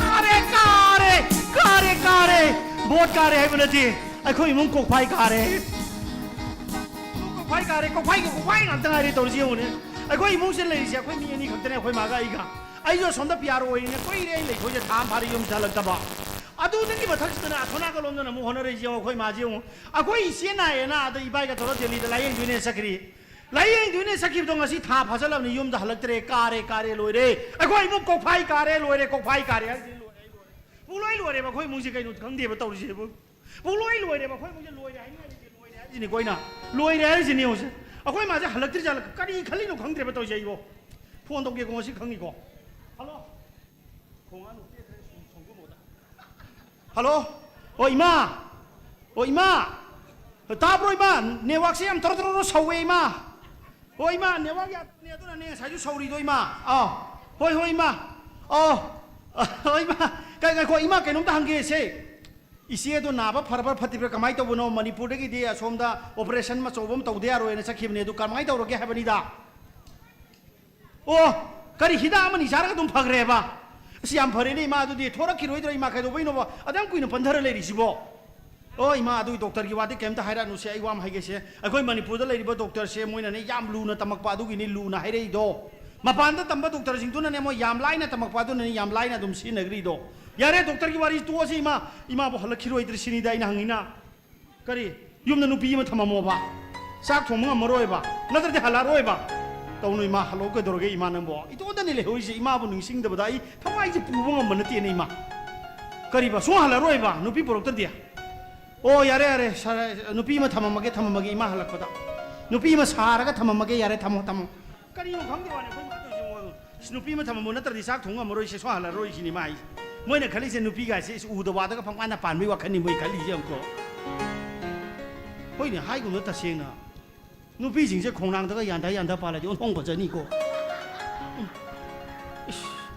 ꯀꯥꯔꯦ, ꯀꯥꯔꯦ, ꯀꯥꯔꯦ, ꯀꯥꯔꯦ꯫ ꯚꯣꯠ ꯀꯥꯔꯦ ꯍꯥꯏꯕ ꯅꯠꯇꯦ, ꯑꯩꯈꯣꯏ ꯏꯃꯨꯡ ꯀꯣꯛꯐꯥꯏ ꯀꯥꯔꯦ꯫ ꯀꯣꯛꯐꯥꯏ ꯀꯥꯔꯦ, ꯀꯣꯛꯐꯥꯏꯒ ꯀꯣꯛꯐꯥꯏ ꯉꯥꯛꯇ ꯉꯥꯏꯔꯦ ꯇꯧꯔꯤꯁꯤ ꯌꯦꯡꯉꯨꯅꯦ꯫ ꯑꯩꯈꯣꯏ ꯏꯃꯨꯡꯁꯤꯗ ꯂꯩꯔꯤꯁꯦ ꯑꯩꯈꯣꯏ ꯃꯤ ꯑꯅꯤ ꯈꯛꯇꯅꯦ, ꯑꯩꯈꯣꯏ ꯃꯥꯒ ꯑꯩꯒ꯫ ꯑꯩꯁꯨ ꯑꯁꯣꯝꯗ ꯄꯤ ꯑꯥꯔ ꯑꯣ ꯑꯣꯏꯔꯤꯅꯦ, ꯀꯨꯏꯔꯦ ꯑꯩ ꯂꯩꯊꯣꯛꯏꯁꯦ, ꯊꯥ ꯑꯃ ꯐꯥꯔꯦ ꯌꯨꯝꯗ ꯍꯜꯂꯛꯇꯕ꯫ ꯑꯗꯨꯗꯒꯤ ꯃꯊꯛꯁꯤꯗꯅꯦ ꯑꯁꯣꯝ ꯅꯥꯀꯜꯂꯣꯝꯗꯅ ꯑꯃꯨꯛ ꯍꯣꯠꯅꯔꯛꯏꯁꯦ ꯌꯦꯡꯉꯣ, ꯑꯩꯈꯣꯏ ꯃꯥꯁꯦ ꯌꯦꯡꯉꯣ꯫ ꯑꯩꯈꯣꯏ ꯏꯆꯦ ꯅꯥꯏꯌꯦꯅ ꯑꯗ ꯏꯕꯥꯏꯒ ꯇꯧꯔ ꯗꯦꯜꯂꯤꯗ ꯂꯥꯏꯌꯦꯡꯗꯣꯏꯅꯦ ꯆꯠꯈ꯭ꯔꯤ꯫ ꯂꯥꯏꯌꯦꯡꯗꯣꯏꯅꯦ ꯆꯠꯈꯤꯕꯗꯣ ꯉꯁꯤ ꯊꯥ ꯐꯥꯖꯜꯂꯕꯅꯤ, ꯌꯨꯝꯗ ꯍꯜꯂꯛꯇ꯭ꯔꯦ꯫ ꯀꯥꯔꯦ, ꯀꯥꯔꯦ, ꯂꯣꯏꯔꯦ꯫ ꯑꯩꯈꯣꯏ ꯏꯃꯨꯡ ꯀꯣꯛꯐꯥꯏ ꯀꯥꯔꯦ, ꯂꯣꯏꯔꯦ, ꯀꯣꯛꯐꯥꯏ ꯀꯥꯔꯦ ꯍꯥꯏꯁꯤꯅꯤ, ꯂꯣꯏꯔꯦ, ꯂꯣꯏꯔꯦ꯫ ꯄꯨꯡꯂꯣꯏ ꯂꯣꯏꯔꯦꯕ ꯑꯩꯈꯣꯏ ꯏꯃꯨꯡꯁꯦ, ꯀꯩꯅꯣ ꯈꯪꯗꯦꯕ ꯇꯧꯔꯤꯁꯦꯕꯨ꯫ ꯄꯨꯡꯂꯣꯏ ꯂꯣꯏꯔꯦꯕ ꯑꯩꯈꯣꯏ ꯏꯃꯨꯡꯁꯦ, ꯂꯣꯏꯔꯦ ꯍꯥꯏꯅꯤꯡꯉꯥꯏ ꯂꯩꯇꯦ, ꯂꯣꯏꯔꯦ ꯍꯥꯏꯁꯤꯅꯤꯀꯣ ꯑꯩꯅ꯫ ꯂꯣꯏꯔꯦ ꯍꯥꯏꯁꯤꯅꯤ ꯍꯧꯖꯤꯛ꯫ ꯑꯩꯈꯣꯏ ꯃꯥꯁꯦ ꯍꯜꯂꯛꯇ꯭ꯔꯤ ꯖꯥꯠꯂ, ꯀꯔꯤ ꯈꯜꯂꯤꯅꯣ ꯈꯪꯗ꯭ꯔꯦꯕ ꯇꯧꯔꯤꯁꯦ ꯑꯩꯕꯣ꯫ ꯐꯣꯟ ꯇꯧꯒꯦꯀꯣ, ꯉꯁꯤ ꯈꯪꯉꯤꯀꯣ꯫ ꯍꯜꯂꯣ꯫ ꯈꯣꯡꯉꯥꯟ ꯅꯨꯄꯤ ꯈꯔ ꯁꯨꯝ ꯁꯣꯝꯒꯨꯝꯕꯗ꯫ ꯍꯜꯂꯣ꯫ ꯑꯣ, ꯏꯃꯥ꯫ ꯑꯣ, ꯏꯃꯥ꯫ ꯇꯥꯕ꯭ꯔꯣ, ꯏꯃꯥ? ꯅꯦꯠꯋꯥꯛꯁꯦ ꯌꯥꯝ ꯇꯔꯣ ꯇꯔꯣ ꯇꯔꯣ ꯁꯧꯋꯦ, ꯏꯃꯥ꯫ ꯍꯣꯏ, ꯏꯃꯥ, ꯅꯦꯠꯋꯥꯛ ꯌꯥꯗꯕꯅꯦ, ꯑꯗꯨꯅꯅꯦ ꯉꯁꯥꯏꯁꯨ ꯁꯧꯔꯤꯗꯣ, ꯏꯃꯥ꯫ ꯑꯥ꯫ ꯍꯣꯏ, ꯍꯣꯏ, ꯏꯃꯥ꯫ ꯑꯣ꯫ ꯍꯣꯏ, ꯏꯃꯥ꯫ ꯀꯩ-, ꯉꯥꯏꯈꯣ, ꯏꯃꯥ, ꯀꯩꯅꯣꯝꯇ ꯍꯪꯒꯦꯁꯦ꯫ ꯏꯆꯦꯗꯣ ꯅꯥꯕ ꯐꯔꯕ꯭ꯔꯥ ꯐꯠꯇ꯭ꯔꯤꯕ꯭ꯔꯥ ꯀꯃꯥꯏꯅ ꯇꯧꯕꯅꯣ? ꯃꯅꯤꯄꯨꯔꯗꯒꯤꯗꯤ ꯑꯁꯣꯝꯗ operation ꯑꯆꯧꯕ ꯑꯃ ꯇꯧꯗ ꯌꯥꯔꯣꯏꯅ ꯆꯠꯈꯤꯕꯅꯦ, ꯑꯗꯨ ꯀꯃꯥꯏꯅ ꯇꯧꯔꯒꯦ ꯍꯥꯏꯕꯅꯤꯗ꯫ ꯑꯣ, ꯀꯔꯤ ꯍꯤꯗꯥꯛ ꯑꯃꯅꯤ ꯆꯥꯔꯒ ꯑꯗꯨꯝ ꯐꯈ꯭ꯔꯦꯕ? ꯑꯁ, ꯌꯥꯝ ꯐꯔꯦꯅꯦ ꯏꯃꯥ, ꯑꯗꯨꯗꯤ ꯊꯣꯔꯛꯈꯤꯔꯣꯏꯗ꯭ꯔꯣ ꯏꯃꯥ? ꯀꯩꯗꯧꯕꯩꯅꯣꯕ ꯑꯗꯨꯌꯥꯝ ꯀꯨꯏꯅ ꯄꯟꯊꯔ ꯂꯩꯔꯤꯁꯤꯕꯣ? ꯑꯣ ꯏꯃꯥ, ꯑꯗꯨꯒꯤ ꯗꯣꯛꯇꯔꯒꯤ ꯋꯥꯗꯤ ꯀꯩꯝꯇ ꯍꯥꯏꯔꯛꯑꯅꯨꯁꯦ, ꯑꯩ ꯋꯥ ꯑꯃ ꯍꯥꯏꯒꯦꯁꯦ꯫ ꯑꯩꯈꯣꯏ ꯃꯅꯤꯄꯨꯔꯗ ꯂꯩꯔꯤꯕ ꯗꯣꯛꯇꯔꯁꯦ ꯃꯣꯏꯅꯅꯦ ꯌꯥꯝ ꯂꯨꯅ ꯇꯝꯃꯛꯄ ꯑꯗꯨꯒꯤꯅꯤ ꯂꯨꯅ ꯍꯥꯏꯔꯛꯏꯗꯣ꯫ ꯃꯄꯥꯟꯗ ꯇꯝꯕ ꯗꯣꯛꯇꯔꯁꯤꯡꯗꯨꯅꯅꯦ ꯃꯣꯏ ꯌꯥꯝ ꯂꯥꯏꯅ ꯇꯝꯃꯛꯄ ꯑꯗꯨꯅꯅꯤ ꯌꯥꯝ ꯂꯥꯏꯅ ꯑꯗꯨꯝ ꯁꯤꯖꯤꯟꯅꯈ꯭ꯔꯤꯗꯣ꯫ ꯌꯥꯔꯦ, ꯗꯣꯛꯇꯔꯒꯤ ꯋꯥꯔꯤ ꯇꯣꯛꯑꯁꯤ ꯏꯃꯥ꯫ ꯏꯃꯥꯕꯨ ꯍꯜꯂꯛꯈꯤꯔꯣꯏꯗ꯭ꯔꯤ ꯁꯤꯅꯤꯗ ꯑꯩꯅ ꯍꯪꯉꯤꯅ꯫ ꯀꯔꯤ? ꯌꯨꯝꯗ ꯅꯨꯄꯤ ꯑꯃ ꯊꯝꯃꯝꯃꯣꯕ? ꯆꯥꯛ ꯊꯣꯡꯕ ꯉꯝꯃꯔꯣꯏꯕ? ꯅꯠꯇ꯭ꯔꯗꯤ ꯍꯜꯂꯛꯑꯔꯣꯏꯕ? ꯇꯧꯅꯨ ꯏꯃꯥ, ꯍꯜꯂꯛꯑꯣ ꯀꯩꯗꯧꯔꯒꯦ ꯏꯃꯥ ꯅꯪꯕꯣ? ꯏꯇꯣꯝꯇꯅꯤ ꯂꯩꯍꯧꯔꯤꯁꯦ, ꯏꯃꯥꯕꯨ ꯅꯤꯡꯁꯤꯡꯗꯕꯗ ꯑꯩ ꯊꯋꯥꯏꯁꯦ ꯄꯨꯕ ꯉꯝꯕ ꯅꯠꯇꯦꯅꯦ ꯏꯃꯥ꯫ ꯀꯔꯤꯕ? ꯁꯨꯡ ꯍꯜꯂꯔꯣꯏꯕ ꯅꯨꯄꯤ ꯄꯨꯔꯛꯇ꯭ꯔꯗꯤ? ꯑꯣ, ꯌꯥꯔꯦ, ꯌꯥꯔꯦ, ꯁꯥꯔ, ꯅꯨꯄꯤ ꯑꯃ ꯊꯝꯃꯝꯃꯒꯦ, ꯊꯝꯃꯝꯃꯒꯦ ꯏꯃꯥ ꯍꯜꯂꯛꯄꯗ꯫ ꯅꯨꯄꯤ ꯑꯃ ꯁꯥꯔꯒ ꯊꯝꯃꯝꯃꯒꯦ, ꯌꯥꯔꯦ, ꯊꯝꯃꯣ, ꯊꯝꯃꯣ꯫ ꯀꯔꯤꯅꯣ ꯈꯪꯗꯦ ꯋꯥꯅꯤ ꯑꯩꯈꯣꯏ ꯃꯥ ꯇꯧꯔꯤꯁꯦ ꯃꯑꯣꯡ꯫ ꯑꯁ, ꯅꯨꯄꯤ ꯑꯃ ꯊꯝꯃꯝꯃꯣ ꯅꯠꯇ꯭ꯔꯗꯤ ꯆꯥꯛ ꯊꯣꯡ ꯉꯝꯃꯔꯣꯏ, ꯁꯦ ꯁꯨꯡ ꯍꯜꯂꯔꯣꯏ ꯁꯤꯅꯤ ꯃꯥ ꯍꯥꯏꯁꯦ꯫ ꯃꯣꯏꯅ ꯈꯜꯂꯤꯁꯦ ꯅꯨꯄꯤꯒꯥꯏꯁꯦ ꯏꯁ ꯎꯗ ꯋꯥꯗꯒ ꯄꯪꯄꯥꯟꯗ ꯄꯥꯟꯕꯩ ꯋꯥꯈꯜꯅꯤ ꯃꯣꯏ ꯈꯜꯂꯤꯁꯦ ꯑꯃꯨꯛꯀꯣ꯫ ꯍꯣꯏꯅꯦ, ꯍꯥꯏꯒꯨꯝꯅ ꯇꯁꯦꯡꯅ ꯅꯨꯄꯤꯁꯤꯡꯁꯦ ꯈꯣꯡꯅꯥꯡꯗꯒ ꯌꯥꯟꯊ ꯌꯥꯟꯊ ꯄꯥꯜꯂꯗꯤ ꯑꯣꯟꯊꯣꯛ ꯐꯖꯅꯤꯀꯣ꯫ ꯎꯝ꯫ ꯏꯁ,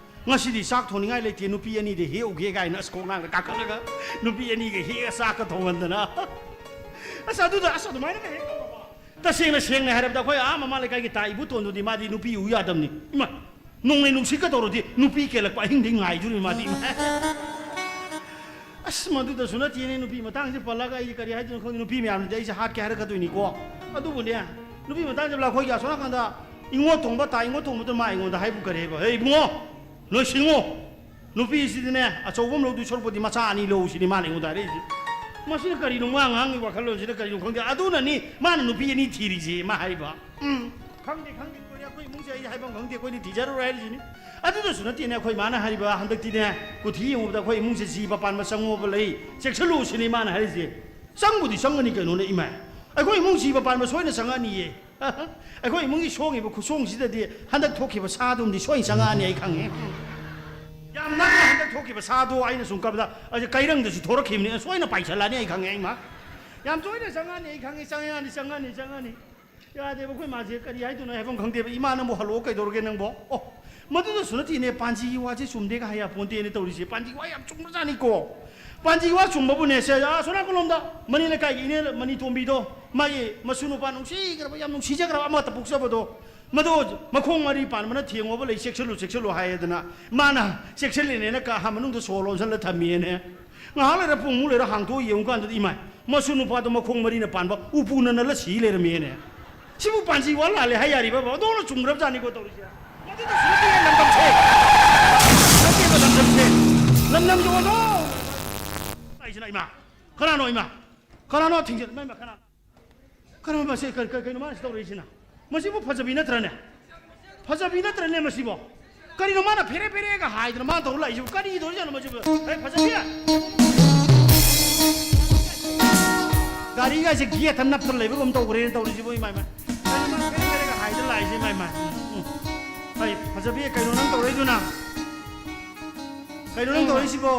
ꯉꯁꯤꯗꯤ ꯆꯥꯛ ꯊꯣꯡꯅꯤꯡꯉꯥꯏ ꯂꯩꯇꯦ, ꯅꯨꯄꯤ ꯑꯅꯤꯗ ꯍꯦꯛꯎꯒꯦ ꯀꯥꯏꯅ ꯑꯁ ꯈꯣꯡꯅꯥꯡꯗ ꯀꯥꯈꯠꯂꯒ ꯅꯨꯄꯤ ꯑꯅꯤꯒ ꯍꯦꯛꯑ ꯆꯥꯛꯀ ꯊꯣꯡꯍꯟꯗꯅ꯫ ꯑꯁ ꯑꯗꯨꯗ ꯑꯁ ꯑꯗꯨꯃꯥꯏꯅꯒ ꯍꯦꯛ ꯇꯧꯔꯕ? ꯇꯁꯦꯡꯅ ꯁꯦꯡꯅ ꯍꯥꯏꯔꯕꯗ ꯑꯩꯈꯣꯏ ꯑꯥ ꯃꯃꯥ ꯂꯩꯀꯥꯏꯒꯤ ꯇꯥ ꯏꯕꯨꯇꯣꯟꯗꯨꯗꯤ ꯃꯥꯗꯤ ꯅꯨꯄꯤ ꯎ ꯌꯥꯗꯕꯅꯤ꯫ ꯏꯃꯥ, ꯅꯣꯡꯂꯩ ꯅꯨꯡꯁꯤꯠꯀ ꯇꯧꯔꯗꯤ ꯅꯨꯄꯤ ꯀꯦꯜꯂꯛꯄ ꯑꯍꯤꯡꯗꯤ ꯉꯥꯏꯗꯣꯔꯤꯕꯅꯤ ꯃꯥꯗꯤ꯫ ꯏꯃꯥ꯫ ꯑꯁ ꯃꯗꯨꯗꯁꯨ ꯅꯠꯇꯦꯅꯦ, ꯅꯨꯄꯤ ꯃꯇꯥꯡꯁꯦ ꯄꯜꯂꯒ ꯑꯩꯗꯤ ꯀꯔꯤ ꯍꯥꯏꯗꯣꯏꯅꯣ ꯈꯪꯗꯦ, ꯅꯨꯄꯤ ꯃꯌꯥꯝꯅꯗꯤ ꯑꯩꯁꯦ ꯍꯥꯠꯀꯦ ꯍꯥꯏꯔꯛꯀꯗꯣꯏꯅꯤꯀꯣ꯫ ꯑꯗꯨꯕꯨꯅꯦ, ꯅꯨꯄꯤ ꯃꯇꯥꯡꯁꯦ ꯄꯜꯂꯒ ꯑꯩꯈꯣꯏꯒꯤ ꯑꯁꯣꯝ ꯅꯥꯀꯟꯗ ꯏꯉꯣ ꯊꯣꯡꯕ ꯇꯥ ꯏꯉꯣ ꯊꯣꯡꯕꯗꯨ ꯃꯥ ꯑꯩꯉꯣꯟꯗ ꯍꯥꯏꯕꯨ ꯀꯔꯤ ꯍꯥꯏꯕ? "ꯍꯦ ꯏꯕꯨꯡꯉꯣ, ꯅꯣꯏ ꯁꯤꯡꯉꯣ, ꯅꯨꯄꯤꯁꯤꯗꯤꯅꯦ ꯑꯆꯧꯕ ꯑꯃ ꯂꯧꯗꯣꯏ ꯁꯔꯨꯛꯄꯨꯗꯤ ꯃꯆꯥ ꯑꯅꯤ ꯂꯧ" ꯁꯤꯅꯤ ꯃꯥꯅ ꯑꯩꯉꯣꯟꯗ ꯍꯥꯏꯔꯛꯏꯁꯦ꯫ ꯃꯁꯤꯅ ꯀꯔꯤꯅꯣ ꯃꯥ ꯉꯥꯡꯉꯤ ꯋꯥꯈꯜꯂꯣꯟꯁꯤꯅ ꯀꯔꯤꯅꯣ ꯈꯪꯗꯦ꯫ ꯑꯗꯨꯅꯅꯤ ꯃꯥꯅ ꯅꯨꯄꯤ ꯑꯅꯤ ꯊꯤꯔꯤꯁꯦ ꯃꯥ ꯍꯥꯏꯔꯤꯕ꯫ ꯎꯝ, ꯈꯪꯗꯦ, ꯈꯪꯗꯦ, ꯂꯣꯏꯔꯦ꯫ ꯑꯩꯈꯣꯏ ꯏꯃꯨꯡꯁꯦ ꯑꯩ ꯍꯥꯏꯐꯝ ꯈꯪꯗꯦ, ꯑꯩꯈꯣꯏꯗꯤ ꯊꯤꯖꯔꯨꯔꯣꯏ ꯍꯥꯏꯔꯤꯁꯤꯅꯤ꯫ ꯑꯗꯨꯗꯁꯨ ꯅꯠꯇꯦꯅꯦ ꯑꯩꯈꯣꯏ ꯃꯥꯅ ꯍꯥꯏꯔꯤꯕ, ꯍꯟꯗꯛꯇꯤꯅꯦ ꯀꯨꯊꯤ ꯌꯦꯡꯉꯨꯕꯗ ꯑꯩꯈꯣꯏ ꯏꯃꯨꯡꯁꯦ ꯖꯤꯕ ꯄꯥꯟꯕ ꯆꯪꯉꯨꯕ ꯂꯩ, ꯆꯦꯛꯁꯤꯜꯂꯨ ꯁꯤꯅꯤ ꯃꯥꯅ ꯍꯥꯏꯔꯤꯁꯦ꯫ ꯆꯪꯕꯨꯗꯤ ꯆꯪꯒꯅꯤ ꯀꯩꯅꯣꯅꯦ ꯏꯃꯥ, ꯑꯩꯈꯣꯏ ꯏꯃꯨꯡ ꯖꯤꯕ ꯄꯥꯟꯕ ꯁꯣꯏꯅ ꯆꯪꯉꯛꯑꯅꯤꯌꯦ꯫ ꯑꯩꯈꯣꯏ ꯏꯃꯨꯡꯒꯤ ꯁꯣꯡꯉꯤꯕ ꯈꯨꯁꯣꯡꯁꯤꯗꯗꯤ ꯍꯟꯗꯛ ꯊꯣꯛꯈꯤꯕ ꯁꯥꯗꯨꯝꯗꯤ ꯁꯣꯏꯅ ꯆꯪꯉꯛꯑꯅꯤ ꯑꯩ ꯈꯪꯉꯦ꯫ ꯌꯥꯝ ꯅꯛꯅ ꯍꯟꯗꯛ ꯊꯣꯛꯈꯤꯕ ꯁꯥꯗꯣ ꯑꯩꯅ ꯁꯨꯝ ꯀꯕꯗ ꯑꯩꯁꯦ ꯀꯩꯔꯪꯗꯁꯨ ꯊꯣꯔꯛꯈꯤꯕꯅꯤ, ꯁꯣꯏꯅ ꯄꯥꯏꯁꯜꯂꯛꯑꯅꯤ ꯑꯩ ꯈꯪꯉꯦ ꯏꯃꯥ꯫ ꯌꯥꯝ ꯇꯣꯏꯅ ꯆꯪꯉꯛꯑꯅꯤ ꯑꯩ ꯈꯪꯉꯦ, ꯆꯪꯉꯛꯑꯅꯤ, ꯆꯪꯉꯛꯑꯅꯤ, ꯆꯪꯉꯛꯑꯅꯤ꯫ ꯌꯥꯗꯦꯕ, ꯑꯩꯈꯣꯏ ꯃꯥꯁꯦ ꯀꯔꯤ ꯍꯥꯏꯗꯣꯏꯅꯣ ꯍꯥꯏꯐꯝ ꯈꯪꯗꯦꯕ꯫ "ꯏꯃꯥ ꯅꯪꯕꯨ ꯍꯜꯂꯛꯑꯣ ꯀꯩꯗꯧꯔꯒꯦ ꯅꯪꯕꯣ?" ꯑꯣ, ꯃꯗꯨꯗꯁꯨ ꯅꯠꯇꯦꯅꯦ, ꯄꯥꯟꯖꯤꯒꯤ ꯋꯥꯁꯦ ꯆꯨꯝꯗꯦꯒ ꯍꯥꯏ ꯌꯥꯄꯣꯟꯇꯦꯅ ꯇꯧꯔꯤꯁꯦ꯫ ꯄꯥꯟꯖꯤꯒꯤ ꯋꯥ ꯌꯥꯝ ꯆꯨꯝꯕꯖꯥꯠꯅꯤꯀꯣ꯫ ꯄꯥꯟꯖꯤ ꯋꯥ ꯆꯨꯝꯕꯕꯨꯅꯦ, ꯁꯦ, ꯑꯥ, ꯁꯣꯅꯥ ꯀꯣꯂꯣꯝꯗ ꯃꯅꯤ ꯂꯩꯀꯥꯏꯒꯤ ꯏꯅꯦ ꯃꯅꯤ ꯇꯣꯝꯕꯤꯗꯣ, ꯃꯥꯒꯤ ꯃꯁꯨ ꯅꯨꯄꯥ ꯅꯨꯡꯁꯤꯈ꯭ꯔꯕ, ꯌꯥꯝ ꯅꯨꯡꯁꯤꯖꯈ꯭ꯔꯕ ꯑꯃꯈꯛꯇ ꯄꯣꯛꯆꯕꯗꯣ, ꯃꯗꯣ ꯃꯈꯣꯡ ꯃꯔꯤ ꯄꯥꯟꯕꯅ ꯊꯦꯡꯉꯣꯕ ꯂꯩ, ꯆꯦꯛꯁꯤꯜꯂꯨ, ꯆꯦꯛꯁꯤꯜꯂꯨ ꯍꯥꯏꯌꯦꯗꯅ, ꯃꯥꯅ ꯆꯦꯛꯁꯤꯜꯂꯤꯅꯦꯅ ꯀꯥ ꯃꯅꯨꯡꯗ ꯁꯣ ꯂꯣꯟꯁꯤꯜꯂ ꯊꯝꯃꯤꯅꯦ꯫ ꯉꯥꯏꯍꯥꯛ ꯂꯩꯔ, ꯄꯨꯡꯃꯨꯛ ꯂꯩꯔ ꯍꯥꯡꯇꯣꯛꯑ ꯌꯦꯡꯉꯨ ꯀꯥꯟꯗꯗꯤ, ꯏꯃꯥꯏ, ꯃꯁꯨ ꯅꯨꯄꯥꯗꯣ ꯃꯈꯣꯡ ꯃꯔꯤꯅ ꯄꯥꯟꯕ ꯎꯄꯨꯅ ꯅꯜꯂ ꯁꯤ ꯂꯩꯔꯝꯃꯦꯅꯦ꯫ ꯁꯤꯕꯨ ꯄꯥꯟꯖꯤ ꯋꯥ ꯂꯥꯜꯂꯦ ꯍꯥꯏ ꯌꯥꯔꯤꯕ? ꯑꯗꯣꯅ ꯆꯨꯝꯈ꯭ꯔꯕꯖꯥꯠꯅꯤꯀꯣ ꯇꯧꯔꯤꯁꯦ꯫ ꯃꯗꯨꯗꯁꯨ ꯅꯠꯇꯦ ꯂꯝꯗꯝꯁꯦ꯫ ꯅꯠꯇꯦꯕ ꯂꯝꯗꯝꯁꯦ꯫ ꯂꯝꯗꯝꯗꯣ ꯑꯗꯣ ꯂꯥꯛꯏꯁꯤꯅ, ꯏꯃꯥ꯫ ꯀꯅꯥꯅꯣ, ꯏꯃꯥ? ꯀꯅꯥꯅꯣ ꯊꯤꯡꯖꯤꯜ-, ꯏꯃꯥ, ꯏꯃꯥ, ꯀꯅꯥꯅꯣ? ꯀꯔꯝꯕ ꯁꯤ-, ꯀ-, ꯀ-, ꯀꯩꯅꯣ ꯃꯥꯅ ꯁꯤ ꯇꯧꯔꯛꯏꯁꯤꯅ? ꯃꯁꯤꯕꯨ ꯐꯖꯕꯤ ꯅꯠꯇ꯭ꯔꯅꯦ? ꯐꯖꯕꯤ ꯅꯠꯇ꯭ꯔꯅꯦ ꯃꯁꯤꯕꯣ? ꯀꯔꯤꯅꯣ ꯃꯥꯅ ꯐꯦꯔꯦ ꯐꯦꯔꯦꯒ ꯍꯥꯏꯗꯅ ꯃꯥꯅ ꯇꯧꯔ ꯂꯥꯛꯏꯁꯤꯕꯨ? ꯀꯔꯤ ꯇꯧꯔꯤꯖꯥꯠꯅꯣ ꯃꯁꯤꯕꯨ? ꯑꯦ, ꯐꯖꯕꯤ! ꯒꯥꯔꯤꯒꯥꯏꯁꯦ ꯒꯦꯠꯇ ꯅꯞꯇꯅ ꯂꯩꯕꯒꯨꯝ ꯇꯧꯈ꯭ꯔꯦꯅ ꯇꯧꯔꯤꯁꯤꯕꯨ, ꯏꯃꯥ, ꯏꯃꯥ꯫ ꯀꯔꯤꯅꯣ ꯃꯥꯅ ꯐꯦꯔꯦ ꯐꯦꯔꯦꯒ ꯍꯥꯏꯗꯅ ꯂꯥꯛꯏꯁꯦ, ꯏꯃꯥ, ꯏꯃꯥ? ꯎꯝ, ꯎꯝ꯫ ꯑꯩ, ꯐꯖꯕꯤ, ꯀꯩꯅꯣ ꯅꯪ ꯇꯧꯔꯛꯏꯗꯨꯅ? ꯀꯩꯅꯣ ꯅꯪ ꯇꯧꯔꯛꯏꯁꯤꯕꯣ?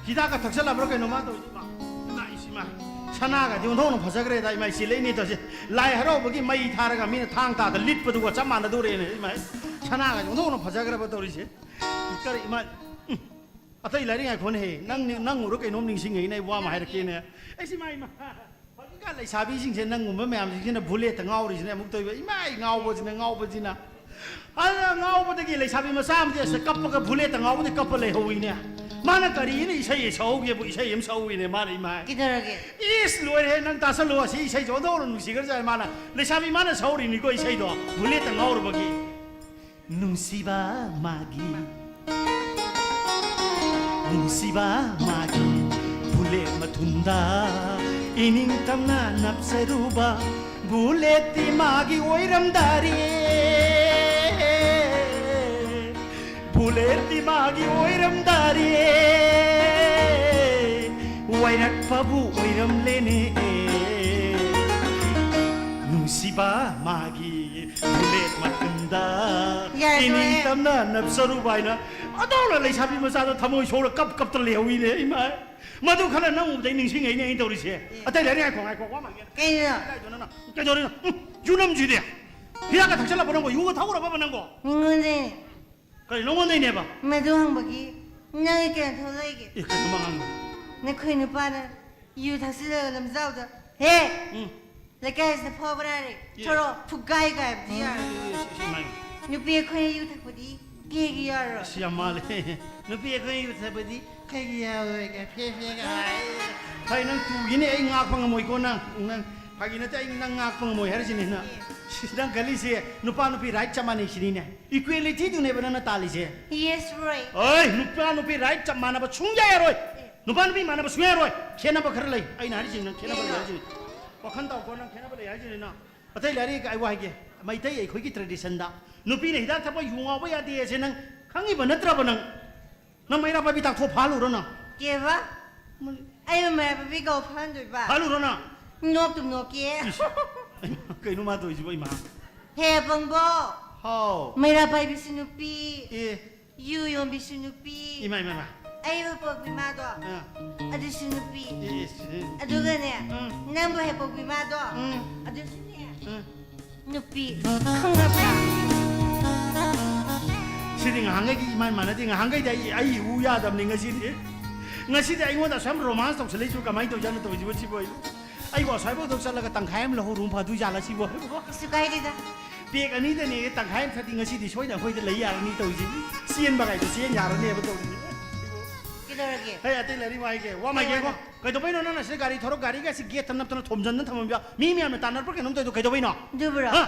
ꯍꯤꯗꯥꯛꯀ ꯊꯛꯆꯜꯂꯕ꯭ꯔꯥ ꯀꯩꯅꯣ ꯃꯥ ꯇꯧꯔꯤꯁꯤ? ꯏꯃꯥ, ꯏꯃꯥ, ꯏꯃꯥ, ꯏꯃꯥ꯫ ꯁꯅꯥꯒꯗꯤ ꯑꯣꯟꯊꯣꯛꯅ ꯐꯖꯈ꯭ꯔꯦꯗ, ꯏꯃꯥ, ꯏꯆꯦ ꯂꯩꯅꯤ ꯇꯧꯁꯦ꯫ ꯂꯥꯏ ꯍꯔꯥꯎꯕꯒꯤ ꯃꯩ ꯊꯥꯔꯒ ꯃꯤꯅ ꯊꯥꯡ ꯇꯥꯗ ꯂꯤꯠꯄꯗꯨꯒ ꯆꯞ ꯃꯥꯟꯅꯗꯧꯔꯦꯅꯦ, ꯏꯃꯥ꯫ ꯁꯅꯥꯒꯗꯤ ꯑꯣꯟꯊꯣꯛꯅ ꯐꯖꯈ꯭ꯔꯕ ꯇꯧꯔꯤꯁꯦ꯫ ꯀꯔꯤ, ꯏꯃꯥ, ꯎꯝ꯫ ꯑꯇꯩ ꯂꯥꯏꯔꯤꯛ ꯉꯥꯏꯈꯣꯅꯦꯍꯦ꯫ ꯅꯪ, ꯅꯪ ꯎꯔ ꯀꯩꯅꯣꯝ ꯅꯤꯡꯁꯤꯡꯉꯛꯏꯅꯦ, ꯑꯩ ꯋꯥ ꯑꯃ ꯍꯥꯏꯔꯛꯀꯦꯅꯦ꯫ ꯑꯩꯁꯤ, ꯏꯃꯥ, ꯏꯃꯥ꯫ ꯍꯧꯖꯤꯛꯀꯥꯟ ꯂꯩꯁꯥꯕꯤꯁꯤꯡꯁꯦ ꯅꯪꯒꯨꯝꯕ ꯃꯌꯥꯝꯁꯤꯡꯁꯤꯅ ꯕꯨꯂꯦꯠꯇ ꯉꯥꯎꯔꯤꯁꯤꯅ ꯑꯃꯨꯛ ꯇꯧꯏꯕ꯫ ꯏꯃꯥꯏ, ꯉꯥꯎꯕꯁꯤꯅ, ꯉꯥꯎꯕꯁꯤꯅ꯫ ꯑꯗꯨꯅ ꯉꯥꯎꯕꯗꯒꯤ ꯂꯩꯁꯥꯕꯤ ꯃꯆꯥ ꯑꯃꯗꯤ ꯑꯁꯤꯗ ꯀꯞꯄꯒ ꯕꯨꯂꯦꯠꯇ ꯉꯥꯎꯕꯗꯤ ꯀꯞꯄ ꯂꯩꯍꯧꯋꯤꯅꯦ꯫ ꯃꯥꯅ ꯀꯔꯤꯅ ꯏꯁꯩ ꯁꯛꯍꯧꯒꯦꯕꯨ ꯏꯁꯩ ꯑꯃ ꯁꯛꯍꯧꯋꯤꯅꯦ ꯃꯥꯅ, ꯏꯃꯥꯏ꯫ ꯀꯩꯗꯧꯔꯒꯦ? ꯏꯁ, ꯂꯣꯏꯔꯦꯍꯦ, ꯅꯪ ꯇꯥꯁꯜꯂꯣ, ꯑꯁꯤ ꯏꯁꯩꯁꯦ ꯑꯣꯟꯊꯣꯛꯅ ꯅꯨꯡꯁꯤꯈ꯭ꯔꯖꯥꯠꯅꯤ ꯃꯥꯅ꯫ ꯂꯩꯁꯥꯕꯤ ꯃꯥꯅ ꯁꯛꯍꯧꯔꯤꯅꯤꯀꯣ ꯏꯁꯩꯗꯣ, ꯕꯨꯂꯦꯠꯇ ꯉꯥꯎꯔꯨꯕꯒꯤ꯫ ꯅꯨꯡꯁꯤꯕ ꯃꯥꯒꯤ, ꯅꯨꯡꯁꯤꯕ ꯃꯥꯒꯤ ꯕꯨꯂꯦꯠ ꯃꯊꯨꯟꯗ ꯏꯅꯤꯡ ꯇꯝꯅ ꯅꯞꯆꯔꯨꯕ ꯕꯨꯂꯦꯠꯇꯤ ꯃꯥꯒꯤ ꯑꯣꯏꯔꯝꯗꯥꯔꯦ, ꯕꯨꯂꯦꯠꯇꯤ ꯃꯥꯒꯤ ꯑꯣꯏꯔꯝꯗꯥꯔꯦ, ꯋꯥꯏꯔꯛꯄꯕꯨ ꯑꯣꯏꯔꯝꯂꯦꯅꯦ꯫ ꯅꯨꯡꯁꯤꯕ ꯃꯥꯒꯤ ꯕꯨꯂꯦꯠ ꯃꯊꯨꯟꯗ ꯌꯥꯔꯦ, ꯏꯅꯤꯡ ꯇꯣꯛꯑꯦ꯫ ꯇꯝꯅ ꯅꯞꯆꯔꯨꯕ ꯍꯥꯏꯅ ꯑꯗꯧꯅ ꯂꯩꯁꯥꯕꯤ ꯃꯆꯥꯗꯣ ꯊꯃꯣꯏ ꯁꯣꯛꯂ ꯀꯞ ꯀꯞꯇ ꯂꯩꯍꯧꯋꯤꯅꯦ, ꯏꯃꯥ꯫ ꯃꯗꯨ ꯈꯜꯂ ꯅꯪ ꯎꯕꯗꯩ ꯅꯤꯡꯁꯤꯡꯉꯛꯏꯅꯦ ꯑꯩꯅ ꯇꯧꯔꯤꯁꯦ꯫ ꯑꯦ꯫ ꯑꯇꯩ ꯂꯩꯔꯦ, ꯉꯥꯏꯈꯣ, ꯉꯥꯏꯈꯣ, ꯋꯥ ꯃꯥꯡꯉꯦ꯫ ꯀꯩꯅꯣ? ꯀꯗꯥꯏꯗꯣ ꯅꯪ? ꯀꯩꯗꯧꯔꯤꯅꯣ? ꯎꯝ, ꯌꯨ ꯅꯝꯁꯤꯗꯤ꯫ ꯍꯤꯗꯥꯛꯀ ꯊꯛꯆꯜꯂꯕ ꯅꯪꯕꯣ? ꯌꯨꯒ ꯊꯛꯎꯔꯕꯕ ꯅꯪꯕꯣ? ꯃꯤꯉꯣꯟꯗꯩꯅꯦ꯫ ꯀꯔꯤ ꯅꯉꯣꯟꯗꯩꯅꯦꯕ? ꯃꯗꯨ ꯍꯪꯕꯒꯤ ꯅꯪꯒꯤ ꯀꯩꯅꯣ ꯊꯣꯛꯂꯛꯏꯒꯦ? ꯑꯦ, ꯀꯩꯅꯣ ꯃꯉꯥꯡꯗꯣ? ꯅꯈꯣꯏ ꯅꯨꯄꯥꯅ ꯌꯨ ꯊꯛꯆꯤꯜꯂꯒ ꯂꯝꯖꯥꯎꯗ, ꯍꯦ! ꯎꯝ꯫ ꯂꯩꯀꯥꯏꯁꯤꯗ ꯐꯥꯎꯕ꯭ꯔꯥ ꯍꯥꯏꯔꯦ꯫ ꯑꯦ꯫ ꯊꯣꯔꯛꯑꯣ, ꯐꯨꯒꯥꯏ ꯀꯥꯏꯕꯗꯤ ꯌꯥꯔꯣꯏ꯫ ꯑꯦ, ꯑꯦ, ꯑꯦ, ꯏꯃꯥꯏ꯫ ꯅꯨꯄꯤ ꯑꯩꯈꯣꯏꯅ ꯌꯨ ꯊꯛꯄꯗꯤ ꯀꯦꯒꯤ ꯌꯥꯔꯣꯏ꯫ ꯑꯁ, ꯌꯥꯝ ꯃꯥꯜꯂꯦ꯫ ꯅꯨꯄꯤ ꯑꯩꯈꯣꯏꯅ ꯌꯨ ꯊꯛꯄꯗꯤ ꯀꯩꯒꯤ ꯌꯥꯔꯣꯏꯒꯦ? ꯐꯦ, ꯐꯦꯒ ꯍꯥꯏ꯫ ꯐꯩ, ꯅꯪ ꯇꯨꯒꯤꯅꯤ, ꯑꯩ ꯉꯥꯛꯄ ꯉꯝꯃꯣꯏꯀꯣ ꯅꯪ꯫ ꯅꯪ ꯐꯥꯒꯤ ꯅꯠꯇꯦ, ꯑꯩ ꯅꯪ ꯉꯥꯛꯄ ꯉꯝꯃꯣꯏ ꯍꯥꯏꯔꯤꯁꯤꯅꯦ ꯅꯪ꯫ ꯑꯦ꯫ ꯁꯤ ꯅꯪ ꯈꯜꯂꯤꯁꯦ ꯅꯨꯄꯥ ꯅꯨꯄꯤ right ꯆꯞ ꯃꯥꯟꯅꯩ ꯁꯤꯅꯤꯅꯦ꯫ Equality ꯗꯨꯅꯦꯕ ꯅꯪꯅ ꯇꯥꯜꯂꯤꯁꯦ꯫ Yes, right꯫ ꯑꯣꯏ, ꯅꯨꯄꯥ ꯅꯨꯄꯤ right ꯆꯞ ꯃꯥꯟꯅꯕ ꯁꯨꯡꯌꯥ ꯌꯥꯔꯣꯏ꯫ ꯑꯦ꯫ ꯅꯨꯄꯥ ꯅꯨꯄꯤ ꯃꯥꯟꯅꯕ ꯁꯨꯡꯌꯥ ꯌꯥꯔꯣꯏ꯫ ꯈꯦꯠꯅꯕ ꯈꯔ ꯂꯩ꯫ ꯑꯩꯅ ꯍꯥꯏꯔꯤꯁꯤꯅꯦ ꯅꯪ ꯈꯦꯠꯅꯕ ꯂꯩ ꯀꯩꯅꯣ? ꯍꯥꯏꯔꯤꯁꯤꯅꯦ꯫ ꯋꯥꯈꯜ ꯇꯧꯀꯣ ꯅꯪ ꯈꯦꯠꯅꯕ ꯂꯩ ꯍꯥꯏꯁꯤꯅꯦ ꯅꯪ꯫ ꯑꯇꯩ ꯂꯥꯏꯔꯤꯛ ꯑꯩ ꯋꯥ ꯍꯥꯏꯒꯦ꯫ ꯃꯩꯇꯩ ꯑꯩꯈꯣꯏꯒꯤ traditionꯗ ꯅꯨꯄꯤꯅ ꯍꯤꯗꯥꯛ ꯊꯛꯄ ꯌꯨ ꯉꯥꯎꯕ ꯌꯥꯗꯦ ꯍꯥꯏꯁꯦ ꯅꯪ ꯈꯪꯉꯤꯕ ꯅꯠꯇ꯭ꯔꯕ ꯅꯪ? ꯅꯪ ꯃꯩꯔꯥ ꯄꯥꯏꯕꯤ ꯇꯥꯛꯊꯣꯛ ꯐꯥꯍꯜꯂꯨꯔꯣ ꯅꯪ? ꯀꯦꯕ? ꯃ-, ꯑꯩꯕꯨ ꯃꯩꯔꯥ ꯄꯥꯏꯕꯤ ꯀꯧ ꯐꯥꯍꯟꯗꯣꯏꯕ? ꯐꯥꯍꯜꯂꯨꯔꯣ ꯅꯪ? ꯅꯣꯛꯇꯨꯝ ꯅꯣꯛꯀꯦ꯫ ꯏꯁ, ꯀꯩꯅꯣ ꯃꯥ ꯇꯧꯔꯤꯁꯤꯕꯣ ꯏꯃꯥ? ꯍꯦ ꯄꯪꯕꯣ! ꯍꯥꯎ꯫ ꯃꯩꯔꯥ ꯄꯥꯏꯕꯤꯁꯨ ꯅꯨꯄꯤ, ꯑꯦ꯫ ꯌꯨ ꯌꯣꯟꯕꯤꯁꯨ ꯅꯨꯄꯤ, ꯏꯃꯥ, ꯏꯃꯥ, ꯏꯃꯥ꯫ ꯑꯩꯕꯨ ꯄꯣꯛꯄꯤ ꯃꯥꯗꯣ, ꯑꯥ꯫ ꯑꯗꯨꯁꯨ ꯅꯨꯄꯤ꯫ ꯑꯦ, ꯑꯦ, ꯑꯦ꯫ ꯑꯗꯨꯒꯅꯦ, ꯎꯝ꯫ ꯅꯪꯕꯨ ꯍꯦꯛ ꯄꯣꯛꯄꯤ ꯃꯥꯗꯣ, ꯎꯝ꯫ ꯑꯗꯨꯁꯨꯅꯦ, ꯎꯝ꯫ ꯅꯨꯄꯤ꯫ ꯈꯪꯉꯕ꯭ꯔꯥ? ꯁꯤꯗꯤ ꯉꯍꯥꯟꯈꯩꯗꯤ ꯏꯃꯥꯟ ꯃꯥꯟꯅꯗꯦ꯫ ꯉꯍꯥꯟꯈꯩꯗꯤ ꯑꯩ, ꯑꯩ ꯎ ꯌꯥꯗꯕꯅꯤ ꯉꯁꯤꯗꯤ꯫ ꯉꯁꯤꯗꯤ ꯑꯩꯉꯣꯟꯗ ꯑꯁꯨꯛ ꯌꯥꯝ romance ꯇꯧꯁꯜꯂꯛꯏꯁꯤꯕꯨ ꯀꯃꯥꯏꯅ ꯇꯧꯖꯥꯠꯅꯣ ꯇꯧꯔꯤꯁꯤꯕꯨ ꯁꯤꯕꯨ ꯑꯩꯕꯨ? ꯑꯩꯕꯨ ꯑꯁ꯭ꯋꯥꯏꯐꯥꯎꯗ ꯆꯠꯂꯒ ꯇꯪꯈꯥꯏ ꯑꯃ ꯂꯧꯍꯧꯔꯨ ꯐꯗꯣꯏ ꯖꯥꯠꯂ ꯁꯤꯕꯨ ꯑꯩꯕꯨ? ꯀꯩꯁꯨ ꯀꯥꯏꯗꯦꯗ꯫ Pack ꯑꯅꯤꯗꯅꯦ ꯇꯪꯈꯥꯏ ꯑꯃ ꯊꯛꯇꯤ ꯉꯁꯤꯗꯤ ꯁꯣꯏꯗꯅ ꯑꯩꯈꯣꯏꯗ ꯂꯩ ꯌꯥꯔꯅꯤ ꯇꯧꯔꯤꯁꯤꯕꯨ꯫ ꯆꯦꯟꯕ ꯀꯥꯏꯗꯣ ꯆꯦꯟ ꯌꯥꯔꯅꯦꯕ ꯇꯧꯔꯤꯁꯤꯕꯨ꯫ ꯀꯩꯗꯧꯔꯒꯦ? ꯍꯦ, ꯑꯇꯩ ꯂꯥꯏꯔꯤꯛ ꯋꯥ ꯍꯥꯏꯒꯦ꯫ ꯋꯥ ꯀꯩ ꯃꯥꯏꯒꯦꯀꯣ꯫ ꯋꯥꯅꯣ? ꯀꯩꯗꯧꯕꯩꯅꯣ ꯅꯪꯅ ꯁꯤꯗ ꯒꯥꯔꯤ ꯊꯧꯔ ꯒꯥꯔꯤꯒꯁꯤ gate ꯊꯝ ꯅꯞꯇꯅ ꯊꯣꯝꯖꯟꯅ ꯊꯝꯃꯝꯕ? ꯃꯤ ꯃꯌꯥꯝꯅ ꯇꯥꯟꯅꯔꯛꯄ꯭ꯔꯥ ꯀꯩꯅꯣꯝ ꯇꯧꯔꯤꯗꯣ ꯀꯩꯗꯧꯕꯩꯅꯣ? ꯑꯗꯨꯕꯨꯔꯣ? ꯍꯥ?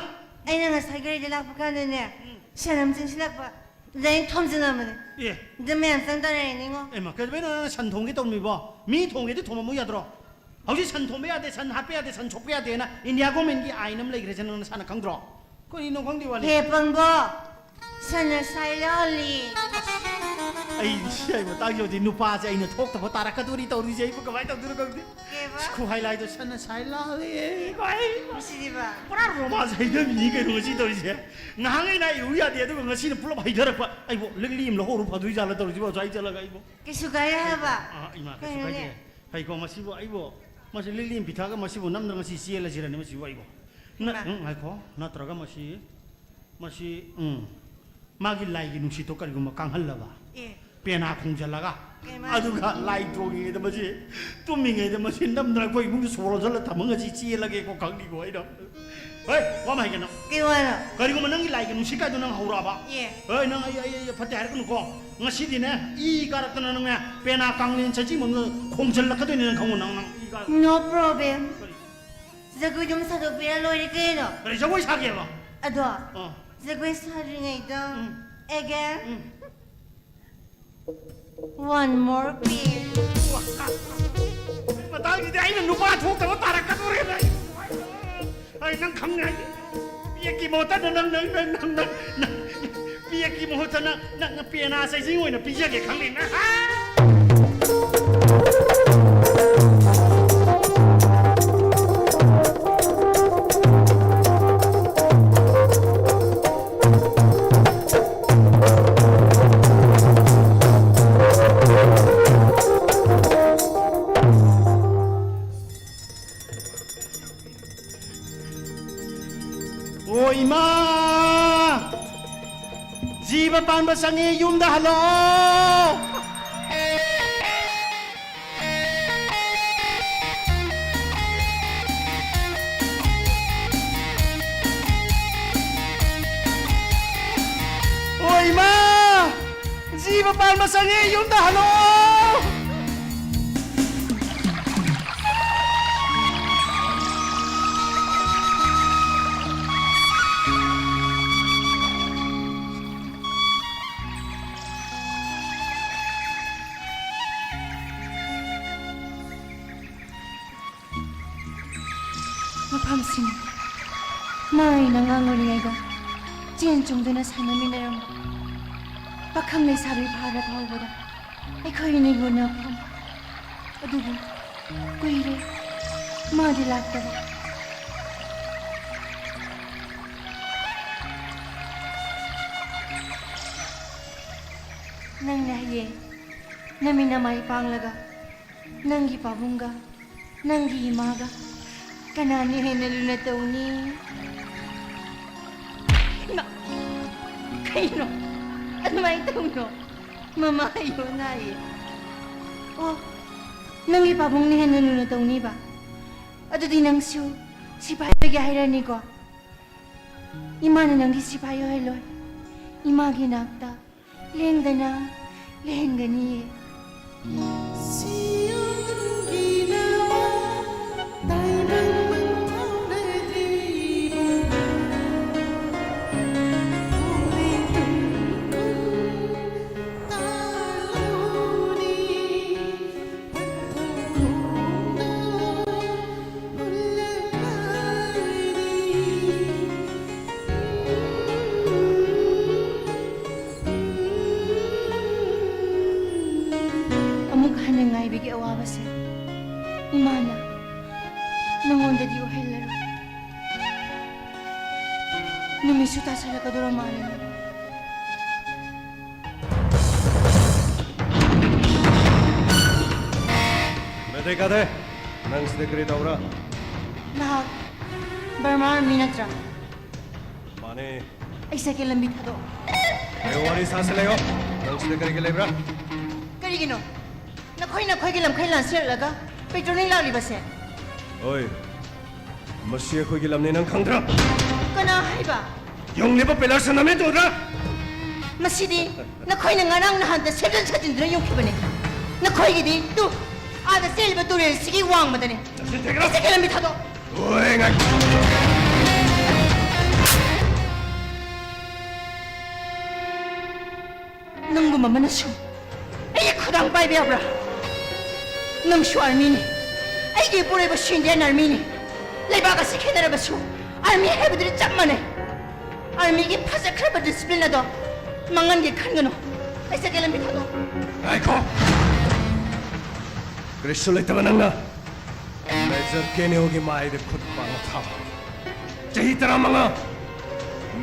ꯑꯩꯅ ꯉꯁꯥꯏ ꯒꯥꯔꯤꯗ ꯂꯥꯛꯄ ꯀꯥꯟꯗꯅꯦ, ꯎꯝ꯫ ꯁꯟ ꯑꯃ ꯆꯦꯟꯁꯤꯜꯂꯛꯄ꯫ ꯑꯗꯨꯗ ꯑꯩꯅ ꯊꯣꯝꯖꯤꯜꯂꯝꯕꯅꯦ꯫ ꯑꯦ꯫ ꯑꯗ ꯃꯌꯥꯝ ꯆꯪꯗꯅ ꯂꯩꯔꯅꯤꯉꯣ꯫ ꯑꯦꯃ, ꯀꯩꯗꯧꯕꯩꯅꯣ ꯅꯪꯅ ꯁꯟ ꯊꯣꯡꯒꯦ ꯇꯧꯔꯝꯃꯤꯕꯣ? ꯃꯤ ꯊꯣꯡꯒꯦꯗꯤ ꯊꯣꯡꯉꯝꯃꯨ ꯌꯥꯗ꯭ꯔꯣ? ꯍꯧꯖꯤꯛ ꯁꯟ ꯊꯣꯡꯕ ꯌꯥꯗꯦ, ꯁꯟ ꯍꯥꯠꯄ ꯌꯥꯗꯦ, ꯁꯟ ꯁꯣꯛꯄ ꯌꯥꯗꯦꯅ India governmentꯀꯤ ꯑꯥꯏꯟ ꯑꯃ ꯂꯩꯈ꯭ꯔꯦꯁꯦ ꯅꯪ ꯅꯁꯥꯅ ꯈꯪꯗ꯭ꯔꯣ? ꯀꯔꯤꯅꯣ ꯈꯪꯗꯦ ꯋꯥꯅꯤ꯫ ꯍꯦ ꯄꯪꯕꯣ, ꯁꯟꯅ ꯁꯥꯏ ꯂꯥꯜꯂꯤ꯫ ꯑꯩ ꯁꯤ ꯑꯩ ꯃꯇꯥꯡ ꯌꯧꯗꯤ ꯅꯨꯄꯥꯁꯦ ꯑꯩꯅ ꯊꯣꯛꯇꯕ ꯇꯥꯔꯛꯀꯗꯣꯔꯤ ꯇꯧꯔꯤꯁꯦ, ꯑꯩꯕꯨ ꯀꯃꯥꯏꯅ ꯇꯧꯗꯣꯏꯅꯣ ꯈꯪꯗꯦ꯫ ꯀꯩꯕ? ꯈꯨꯍꯥꯏ ꯂꯥꯏꯗꯣ ꯁꯟꯅ ꯁꯥꯏ ꯂꯥꯜꯂꯤ꯫ ꯃꯁꯤꯗꯤꯕ꯫ ꯄꯨꯔꯥ romance ꯍꯩꯊꯕꯤꯅꯤ ꯀꯩꯅꯣ ꯉꯁꯤ ꯇꯧꯔꯤꯁꯦ꯫ ꯉꯍꯥꯟꯈꯩꯅ ꯑꯩ ꯎ ꯌꯥꯗꯦ, ꯑꯗꯨꯒ ꯉꯁꯤꯅ ꯄꯨꯂꯞ ꯍꯩꯊꯔꯛꯄ꯫ ꯑꯩꯕꯨ ꯂꯤꯛꯂꯤ ꯑꯃ ꯂꯧꯍꯧꯔꯨ ꯐꯗꯣꯏ ꯖꯥꯠꯂ ꯇꯧꯔꯤꯁꯤꯕꯣ, ꯑꯁ꯭ꯋꯥꯏ ꯆꯠꯂꯒ ꯑꯩꯕꯨ꯫ ꯀꯩꯁꯨ ꯀꯥꯏꯔꯣꯏ ꯍꯥꯏꯕ꯫ ꯑꯥ, ꯏꯃꯥ, ꯀꯩꯁꯨ ꯀꯩꯅꯣꯅꯦ? ꯀꯥꯏꯗꯦ꯫ ꯐꯩꯀꯣ, ꯃꯁꯤꯕꯨ ꯑꯩꯕꯨ, ꯃꯁꯤ ꯂꯤꯛꯂꯤ ꯑꯃ ꯄꯤꯊꯛꯑꯒ ꯃꯁꯤꯕꯨ ꯅꯝꯗꯅ ꯉꯁꯤ ꯆꯦꯜꯂꯁꯤꯔꯅꯦ ꯃꯁꯤꯕꯨ ꯑꯩꯕꯨ? ꯅ-, ꯏꯃꯥ꯫ ꯎꯝ, ꯉꯥꯏꯈꯣ, ꯅꯠꯇ꯭ꯔꯒ ꯃꯁꯤ, ꯃꯁꯤ, ꯎꯝ, ꯃꯥꯒꯤ ꯂꯥꯏꯒꯤ ꯅꯨꯡꯁꯤꯠꯇꯣ ꯀꯔꯤꯒꯨꯝꯕ ꯀꯥꯡꯍꯜꯂꯕ? ꯑꯦ꯫ ꯄꯦꯅꯥ ꯈꯣꯡꯖꯤꯜꯂꯒ, ꯀꯩꯃꯥꯏ? ꯑꯗꯨꯒ ꯂꯥꯏ ꯇꯣꯡꯉꯤꯉꯩꯗ ꯃꯁꯤ, ꯇꯨꯝꯃꯤꯉꯩꯗ ꯃꯁꯤ ꯅꯝꯗꯅ ꯑꯩꯈꯣꯏ ꯏꯃꯨꯡꯗ ꯁꯣꯔ ꯍꯣꯟꯖꯜꯂ ꯊꯝꯃꯒ ꯁꯤ ꯆꯦꯜꯂꯒꯦꯀꯣ, ꯈꯪꯅꯤꯀꯣ ꯑꯩꯅ꯫ ꯍꯣꯏ, ꯋꯥ ꯑꯃ ꯍꯥꯏꯒꯦ ꯅꯪ꯫ ꯀꯩ ꯋꯥꯅꯣ? ꯀꯔꯤꯒꯨꯝꯕ ꯅꯪꯒꯤ ꯂꯥꯏꯒꯤ ꯅꯨꯡꯁꯤꯠ ꯀꯥꯏꯗꯣ ꯅꯪ ꯍꯧꯔꯛꯑꯕ? ꯑꯦ꯫ ꯍꯣꯏ, ꯅꯪ ꯑꯩ, ꯑꯩ, ꯑꯩ ꯐꯠꯇꯦ ꯍꯥꯏꯔꯛꯀꯅꯨꯀꯣ꯫ ꯉꯁꯤꯗꯤꯅꯦ, ꯏ ꯀꯥꯔꯛꯇꯅ ꯅꯪꯅꯦ, ꯄꯦꯅꯥ ꯀꯥꯡꯂꯦꯟ ꯁꯖꯤꯡ ꯃꯪꯗ ꯈꯣꯡꯖꯤꯜꯂꯛꯀꯗꯣꯏꯅꯦ ꯅꯪ, ꯈꯪꯉꯣ ꯅꯪ, ꯅꯪ ꯏ ꯀꯥꯔꯛ-, No problem. ꯀꯔꯤ? ꯖꯒꯣꯏ ꯑꯗꯨꯝ ꯁꯥꯗꯣꯛꯄꯤꯔ ꯂꯣꯏꯔꯦ ꯀꯩꯅꯣ꯫ ꯀꯔꯤ ꯖꯒꯣꯏ ꯁꯥꯒꯦꯕ? ꯑꯗꯣ, ꯑꯥ꯫ ꯖꯒꯣꯏ ꯁꯥꯗ꯭ꯔꯤꯉꯩꯗ, ꯎꯝ꯫ ꯑꯩꯒ ꯎꯝ꯫ One more kiss. ꯃꯇꯥꯡꯁꯤꯗꯤ ꯑꯩꯅ ꯅꯨꯄꯥ ꯊꯣꯛꯇꯕ ꯇꯥꯔꯛꯀꯗꯧꯔꯦꯅꯦ꯫ ꯑꯩ ꯅꯪ ꯈꯪꯅꯤ ꯍꯥꯏꯗꯤ, ꯄꯤꯌꯦꯛꯀꯤ ꯃꯍꯨꯠꯇ ꯅꯪ, ꯅꯪ, ꯅꯪ, ꯅꯪ, ꯅꯪ, ꯅꯪ, ꯄꯤꯌꯦꯛꯀꯤ ꯃꯍꯨꯠꯇ ꯅꯪ, ꯅꯪ ꯄꯦꯅꯥ ꯆꯩꯖꯤꯡ ꯑꯣꯏꯅ ꯄꯤꯖꯒꯦ ꯈꯪꯅꯤ ꯅꯪ꯫ ꯑꯣ ꯏꯃꯥ! ꯖꯤꯕ ꯄꯥꯟꯕ ꯆꯪꯉꯦ, ꯌꯨꯝꯗ ꯍꯜꯂꯛꯑꯣ! ꯑꯣ ꯏꯃꯥ! ꯖꯤꯕ ꯄꯥꯟꯕ ꯆꯪꯉꯦ, ꯌꯨꯝꯗ ꯍꯜꯂꯛꯑꯣ! ꯃꯐꯝꯁꯤꯅꯤ꯫ ꯃꯥ ꯑꯩꯅ ꯑꯉꯥꯡ ꯑꯣꯏꯔꯤꯉꯩꯗ ꯆꯦꯟ ꯆꯣꯡꯗꯨꯅ ꯁꯥꯟꯅꯃꯤꯟꯅꯔꯝꯕ, ꯄꯥꯈꯪ ꯂꯩꯁꯥꯕꯤ ꯐꯥꯔ ꯐꯥꯎꯕꯗ ꯑꯩꯈꯣꯏ ꯑꯅꯤ ꯎꯅꯐꯝ꯫ ꯑꯗꯨꯕꯨ ꯀꯨꯏꯔꯦ ꯃꯥꯗꯤ ꯂꯥꯛꯇꯕ꯫ ꯅꯪꯅ ꯍꯌꯦꯡ ꯅꯃꯤꯠ ꯅꯃꯥꯏ ꯄꯥꯡꯂꯒ ꯅꯪꯒꯤ ꯄꯥꯕꯨꯡꯒ ꯅꯪꯒꯤ ꯏꯃꯥꯒ ꯀꯅꯥꯅ ꯍꯦꯟꯅ ꯂꯨꯅ ꯇꯧꯅꯤ? ꯏꯃꯥ! ꯀꯩꯅꯣ? ꯑꯗꯨꯃꯥꯏꯅ ꯇꯧꯅꯣ꯫ ꯃꯃꯥ, ꯑꯩ ꯌꯣꯟ ꯅꯥꯏꯌꯦ꯫ ꯑꯣ, ꯅꯪꯒꯤ ꯄꯥꯕꯨꯡꯅ ꯍꯦꯟꯅ ꯂꯨꯅ ꯇꯧꯅꯤꯕ? ꯑꯗꯨꯗꯤ ꯅꯪꯁꯨ ꯁꯤꯐꯥꯏ ꯑꯣꯏꯒꯦ ꯍꯥꯏꯔꯅꯤꯀꯣ? ꯏꯃꯥꯅ ꯅꯪꯗꯤ ꯁꯤꯐꯥꯏ ꯑꯣꯏꯍꯜꯂꯣꯏ꯫ ꯏꯃꯥꯒꯤ ꯅꯥꯛꯇ ꯂꯦꯡꯗꯅ ꯂꯩꯍꯟꯒꯅꯤꯌꯦ꯫ ꯑꯃꯨꯛ ꯍꯟꯅ ꯉꯥꯏꯕꯒꯤ ꯑꯋꯥꯕꯁꯦ ꯏꯃꯥꯅ ꯅꯉꯣꯟꯗꯗꯤ ꯑꯣꯏꯍꯜꯂꯔꯣꯏ꯫ ꯅꯨꯃꯤꯠꯁꯨ ꯇꯥꯁꯜꯂꯛꯀꯗꯧꯔ ꯃꯥꯜꯂꯦ꯫ ꯃꯦꯇꯩ ꯀꯥꯗꯦ, ꯅꯪ ꯁꯤꯗ ꯀꯔꯤ ꯇꯧꯕ꯭ꯔꯥ? ꯅꯍꯥꯛ ꯕꯔꯃꯥ ꯑꯥꯔꯃꯤ ꯅꯠꯇ꯭ꯔꯥ? ꯃꯥꯅꯦ꯫ ꯑꯩ ꯁꯦꯀꯦꯟ ꯂꯝꯕꯤ ꯊꯥꯗꯣꯛꯑꯣ꯫ ꯑꯩ ꯋꯥꯔꯤ ꯁꯥꯁꯤ ꯂꯩꯌꯣ꯫ ꯅꯪ ꯁꯤꯗ ꯀꯔꯤꯒꯤ ꯂꯩꯕ꯭ꯔꯥ? ꯀꯔꯤꯒꯤꯅꯣ? ꯅꯈꯣꯏ ꯅꯈꯣꯏꯒꯤ ꯂꯝꯈꯩ ꯂꯥꯟꯁꯤꯜꯂꯛꯂꯒ ꯄꯦꯇ꯭ꯔꯣꯂꯤꯡ ꯂꯥꯛꯂꯤꯕꯁꯦ? ꯍꯣꯏ, ꯃꯁꯤ ꯑꯩꯈꯣꯏꯒꯤ ꯂꯝꯅꯤ, ꯅꯪ ꯈꯪꯗ꯭ꯔꯥ? ꯀꯅꯥ ꯍꯥꯏꯕ? ꯌꯣꯡꯂꯤꯕ ꯄꯦꯂꯔꯁ ꯅꯃꯤꯠ ꯎꯗ꯭ꯔꯥ? ꯃꯁꯤꯗꯤ ꯅꯈꯣꯏꯅ ꯉꯔꯥꯡ ꯅꯍꯥꯟꯗ ꯁꯦꯝꯖꯤꯟ ꯁꯥꯖꯤꯟꯗꯨꯅ ꯌꯣꯛꯈꯤꯕꯅꯤ꯫ ꯅꯈꯣꯏꯒꯤꯗꯤ ꯇꯨ, ꯑꯥꯗ ꯆꯦꯜꯂꯤꯕ ꯇꯨꯔꯦꯜꯁꯤꯒꯤ ꯋꯥꯡꯃꯗꯅꯤ꯫ ꯆꯠꯁꯤꯟ ꯊꯦꯡꯒ꯭ꯔꯥ? ꯁꯦꯀꯦꯟ ꯂꯝꯕꯤ ꯊꯥꯗꯣꯛ꯫ ꯍꯣꯏ, ꯉꯥꯏ-, ꯅꯪꯒꯨꯝꯕ ꯑꯃꯅꯁꯨ ꯑꯩꯒꯤ ꯈꯨꯗꯥꯡ ꯄꯥꯏꯕ ꯌꯥꯕ꯭ꯔꯥ? ꯅꯪꯁꯨ ꯑꯥꯔꯃꯤꯅꯤ, ꯑꯩꯒꯤ ꯏꯄꯨꯔꯣꯏꯕꯁꯨ ꯏꯟꯗꯤꯌꯥꯟ ꯑꯥꯔꯃꯤꯅꯤ꯫ ꯂꯩꯕꯥꯛ ꯑꯁꯤ ꯈꯦꯠꯅꯔꯕꯁꯨ ꯑꯥꯔꯃꯤ ꯍꯥꯏꯕꯗꯨꯗꯤ ꯆꯞ ꯃꯥꯟꯅꯩ꯫ ꯑꯥꯔꯃꯤꯒꯤ ꯐꯖꯈ꯭ꯔꯕ ꯗꯤꯁꯤꯄ꯭ꯂꯤꯟ ꯑꯗꯣ ꯃꯥꯡꯍꯟꯒꯦ ꯈꯟꯒꯅꯨ꯫ ꯑꯩ ꯁꯦꯀꯦꯟ ꯂꯝꯕꯤ ꯊꯥꯗꯣꯛ꯫ ꯉꯥꯏꯈꯣ! ꯀꯔꯤꯁꯨ ꯂꯩꯇꯕ ꯅꯪꯅ ꯃꯦꯖꯔ ꯀꯦꯅꯤꯌꯣꯒꯤ ꯃꯥꯏꯗ ꯈꯨꯠ ꯄꯥꯛꯅ ꯊꯥꯕ꯫ ꯆꯍꯤ ꯇꯔꯥꯃꯉꯥ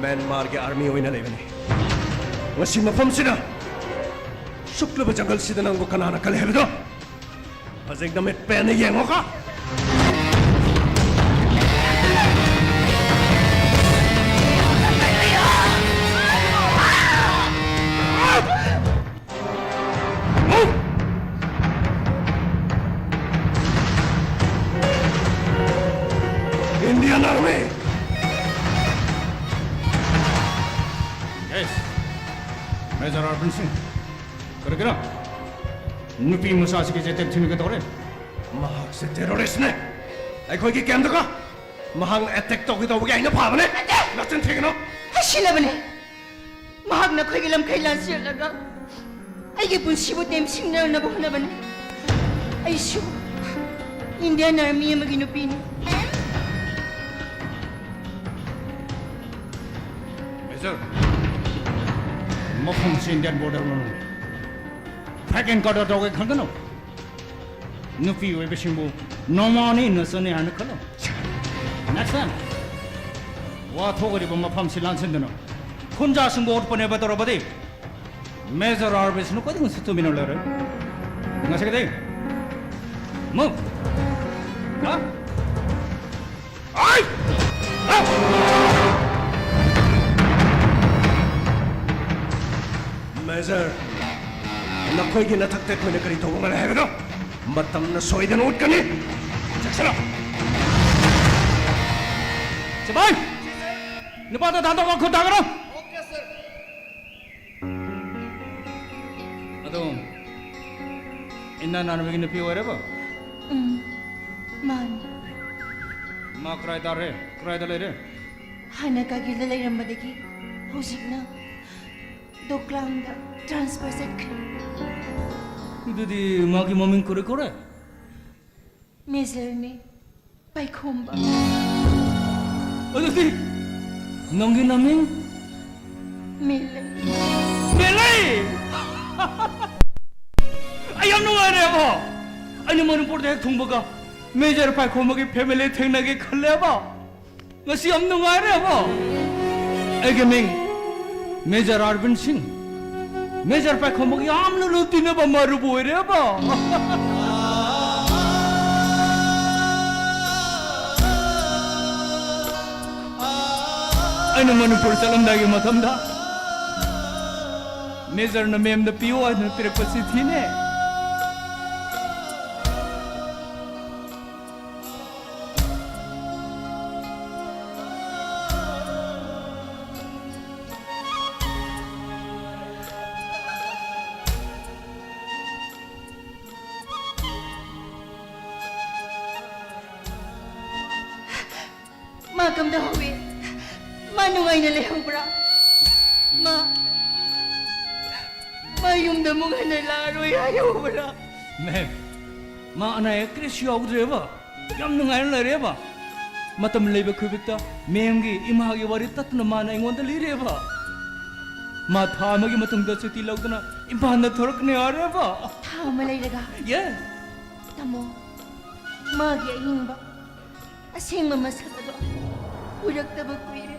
ꯃ꯭ꯌꯥꯟꯃꯥꯔꯒꯤ ꯑꯥꯔꯃꯤ ꯑꯣꯏꯅ ꯂꯩꯕꯅꯤ꯫ ꯉꯁꯤ ꯃꯐꯝꯁꯤꯗ, ꯁꯨꯛꯂꯕ ꯖꯪꯒꯜꯁꯤꯗ ꯅꯪꯕꯨ ꯀꯅꯥꯅ ꯀꯜꯂꯤ ꯍꯥꯏꯕꯗꯣ ꯍꯧꯖꯤꯛ ꯅꯃꯤꯠ ꯄꯦꯟꯅ ꯌꯦꯡꯉꯣꯀꯣ꯫ ꯅꯥꯔꯝꯃꯦ꯫ Yes, Major Arvind Singh, ꯀꯔꯤꯒꯤꯔ? ꯅꯨꯄꯤ ꯃꯆꯥꯁꯤꯒꯤ ꯆꯦꯇꯦꯠ ꯊꯤꯟꯒꯗꯧꯔꯦ꯫ ꯃꯍꯥꯛꯁꯦ terrorist ꯅꯦ꯫ ꯑꯩꯈꯣꯏꯒꯤ camp ꯇꯀꯣ ꯃꯍꯥꯛꯅ attack ꯇꯧꯒꯦ ꯇꯧꯕꯒꯤ ꯑꯩꯅ ꯐꯥꯕꯅꯦ꯫ ꯅꯠꯇꯦ! ꯅꯆꯤꯟ ꯊꯤꯒꯅꯨ꯫ ꯍꯥꯏꯁꯤꯜꯂꯕꯅꯦ꯫ ꯃꯍꯥꯛꯅ ꯑꯩꯈꯣꯏꯒꯤ ꯂꯝꯈꯩ ꯂꯥꯟꯁꯤꯜꯂꯒ ꯑꯩꯒꯤ ꯄꯨꯟꯁꯤꯕꯨ ꯇꯦꯝꯁꯤꯡꯅꯅꯕ ꯍꯣꯠꯅꯕꯅꯤ꯫ ꯑꯩꯁꯨ Indian Army ꯑꯃꯒꯤ ꯅꯨꯄꯤꯅꯤ꯫ Major, ꯃꯐꯝꯁꯤ Indian border ꯃꯅꯨꯡꯅꯤ꯫ Fake encounter ꯇꯧꯒꯦ ꯈꯟꯒꯅꯨ꯫ ꯅꯨꯄꯤ ꯑꯣꯏꯕꯁꯤꯡꯕꯨ ꯅꯣꯡꯃꯅꯤ ꯅꯆꯟꯅꯤ ꯍꯥꯏꯅ ꯈꯜꯂꯨ꯫ Next time, ꯋꯥ ꯊꯣꯛꯂꯤꯕ ꯃꯐꯝꯁꯤ ꯂꯥꯟꯁꯤꯟꯗꯅ ꯈꯨꯟꯖꯥꯁꯤꯡꯕꯨ ꯑꯣꯠꯄꯅꯦꯕ ꯇꯧꯔꯕꯗꯤ, Major Arvind ꯁꯤꯡꯅ ꯈ꯭ꯋꯥꯏꯗꯒꯤ ꯇꯨꯃꯤꯟꯅ ꯂꯩꯔꯣꯏ꯫ ꯉꯁꯤꯒꯤꯗꯤ move! ꯍꯥ? ꯑꯩ! ꯍꯥ? Major, ꯅꯈꯣꯏꯒꯤ ꯅꯊꯛꯇ ꯑꯩꯈꯣꯏꯅ ꯀꯔꯤ ꯇꯧꯕ ꯉꯝꯂꯦ ꯍꯥꯏꯕꯗꯣ ꯃꯇꯝꯅ ꯁꯣꯏꯗꯅ ꯎꯠꯀꯅꯤ꯫ ꯆꯠꯁꯤꯔꯣ? ꯁꯤꯄꯥꯏ! ꯅꯨꯄꯥꯗꯣ ꯊꯥꯗꯣꯛꯑꯣ, ꯈꯨꯠ ꯊꯥꯡꯒꯠꯂꯣ꯫ ꯑꯗꯣ, Indian Army ꯒꯤ ꯅꯨꯄꯤ ꯑꯣꯏꯔꯕ? ꯎꯝ, ꯃꯥꯅꯤ꯫ ꯃꯥ ꯀꯗꯥꯏ ꯇꯥꯔꯦ? ꯀꯗꯥꯏꯗ ꯂꯩꯔꯦ? ꯍꯥꯟꯅ ꯀꯥꯔꯒꯤꯜꯗ ꯂꯩꯔꯝꯕꯗꯒꯤ ꯍꯧꯖꯤꯛꯅ ꯗꯣꯀ꯭ꯂꯥꯝꯗ transfer ꯆꯠꯈ꯭ꯔꯦ꯫ ꯑꯗꯨꯗꯤ ꯃꯥꯒꯤ ꯃꯃꯤꯡ ꯀꯔꯤ ꯀꯧꯔꯦ? Major ꯅꯦ, ꯄꯥꯏꯈꯣꯝꯕ꯫ ꯑꯗꯨꯗꯤ ꯅꯪꯒꯤ ꯅꯃꯤꯡ? ꯃꯦꯂꯩ꯫ ꯃꯦꯂꯩ! ꯑꯩ ꯌꯥꯝ ꯅꯨꯡꯉꯥꯏꯔꯦꯕ꯫ ꯑꯩꯅ ꯃꯅꯤꯄꯨꯔꯗ ꯍꯦꯛ ꯊꯨꯡꯕꯒ Major ꯄꯥꯏꯈꯣꯝꯕꯒꯤ family ꯊꯦꯡꯅꯒꯦ ꯈꯜꯂꯦꯕ꯫ ꯉꯁꯤ ꯌꯥꯝ ꯅꯨꯡꯉꯥꯏꯔꯦꯕ꯫ ꯑꯩꯒꯤ ꯃꯤꯡ Major Arvind Singh꯫ Major ꯄꯥꯏꯈꯣꯝꯕꯒ ꯌꯥꯝꯅ ꯂꯨ ꯇꯤꯟꯅꯕ ꯃꯔꯨꯞ ꯑꯣꯏꯔꯦꯕ꯫ ꯑꯩꯅ ꯃꯅꯤꯄꯨꯔ ꯆꯠꯂꯝꯗꯥꯏꯒꯤ ꯃꯇꯝꯗ Major ꯅ ma'am ꯗ ꯄꯤꯌꯨ ꯍꯥꯏꯗꯨꯅ ꯄꯤꯔꯛꯄ ꯆꯤꯊꯤꯅꯦ꯫ ꯀꯝꯗꯧꯍꯧꯏ? ꯃꯥ ꯅꯨꯡꯉꯥꯏꯅ ꯂꯩꯍꯧꯕ꯭ꯔꯥ? ꯃꯥ, ꯃꯥ ꯌꯨꯝꯗ ꯑꯃꯨꯛ ꯍꯟꯅ ꯂꯥꯛꯑꯔꯣꯏ ꯍꯥꯏꯍꯧꯕ꯭ꯔꯥ? ꯃꯦꯝ, ꯃꯥ ꯑꯅꯥ ꯑꯌꯦꯛ ꯀꯔꯤꯁꯨ ꯌꯥꯎꯗ꯭ꯔꯦꯕ꯫ ꯌꯥꯝ ꯅꯨꯡꯉꯥꯏꯅ ꯂꯩꯔꯦꯕ꯫ ꯃꯇꯝ ꯂꯩꯕ ꯈꯨꯗꯤꯡꯗ ꯃꯦꯝꯒꯤ, ꯏꯃꯥꯒꯤ ꯋꯥꯔꯤ ꯇꯠꯇꯅ ꯃꯥꯅ ꯑꯩꯉꯣꯟꯗ ꯂꯤꯔꯦꯕ꯫ ꯃꯥ ꯊꯥ ꯑꯃꯒꯤ ꯃꯇꯨꯡꯗ ꯁꯨꯇꯤ ꯂꯧꯗꯨꯅ ꯏꯝꯐꯥꯜꯗ ꯊꯣꯔꯛꯀꯅꯤ ꯍꯥꯏꯔꯦꯕ꯫ ꯊꯥ ꯑꯃ ꯂꯩꯔꯒ? ꯌꯦ꯫ ꯇꯥꯃꯣ, ꯃꯥꯒꯤ ꯑꯍꯤꯡꯕ ꯑꯁꯦꯡꯕ ꯃꯁꯛ ꯑꯗꯣ ꯎꯔꯛꯇꯕ ꯀꯨꯏꯔꯦ꯫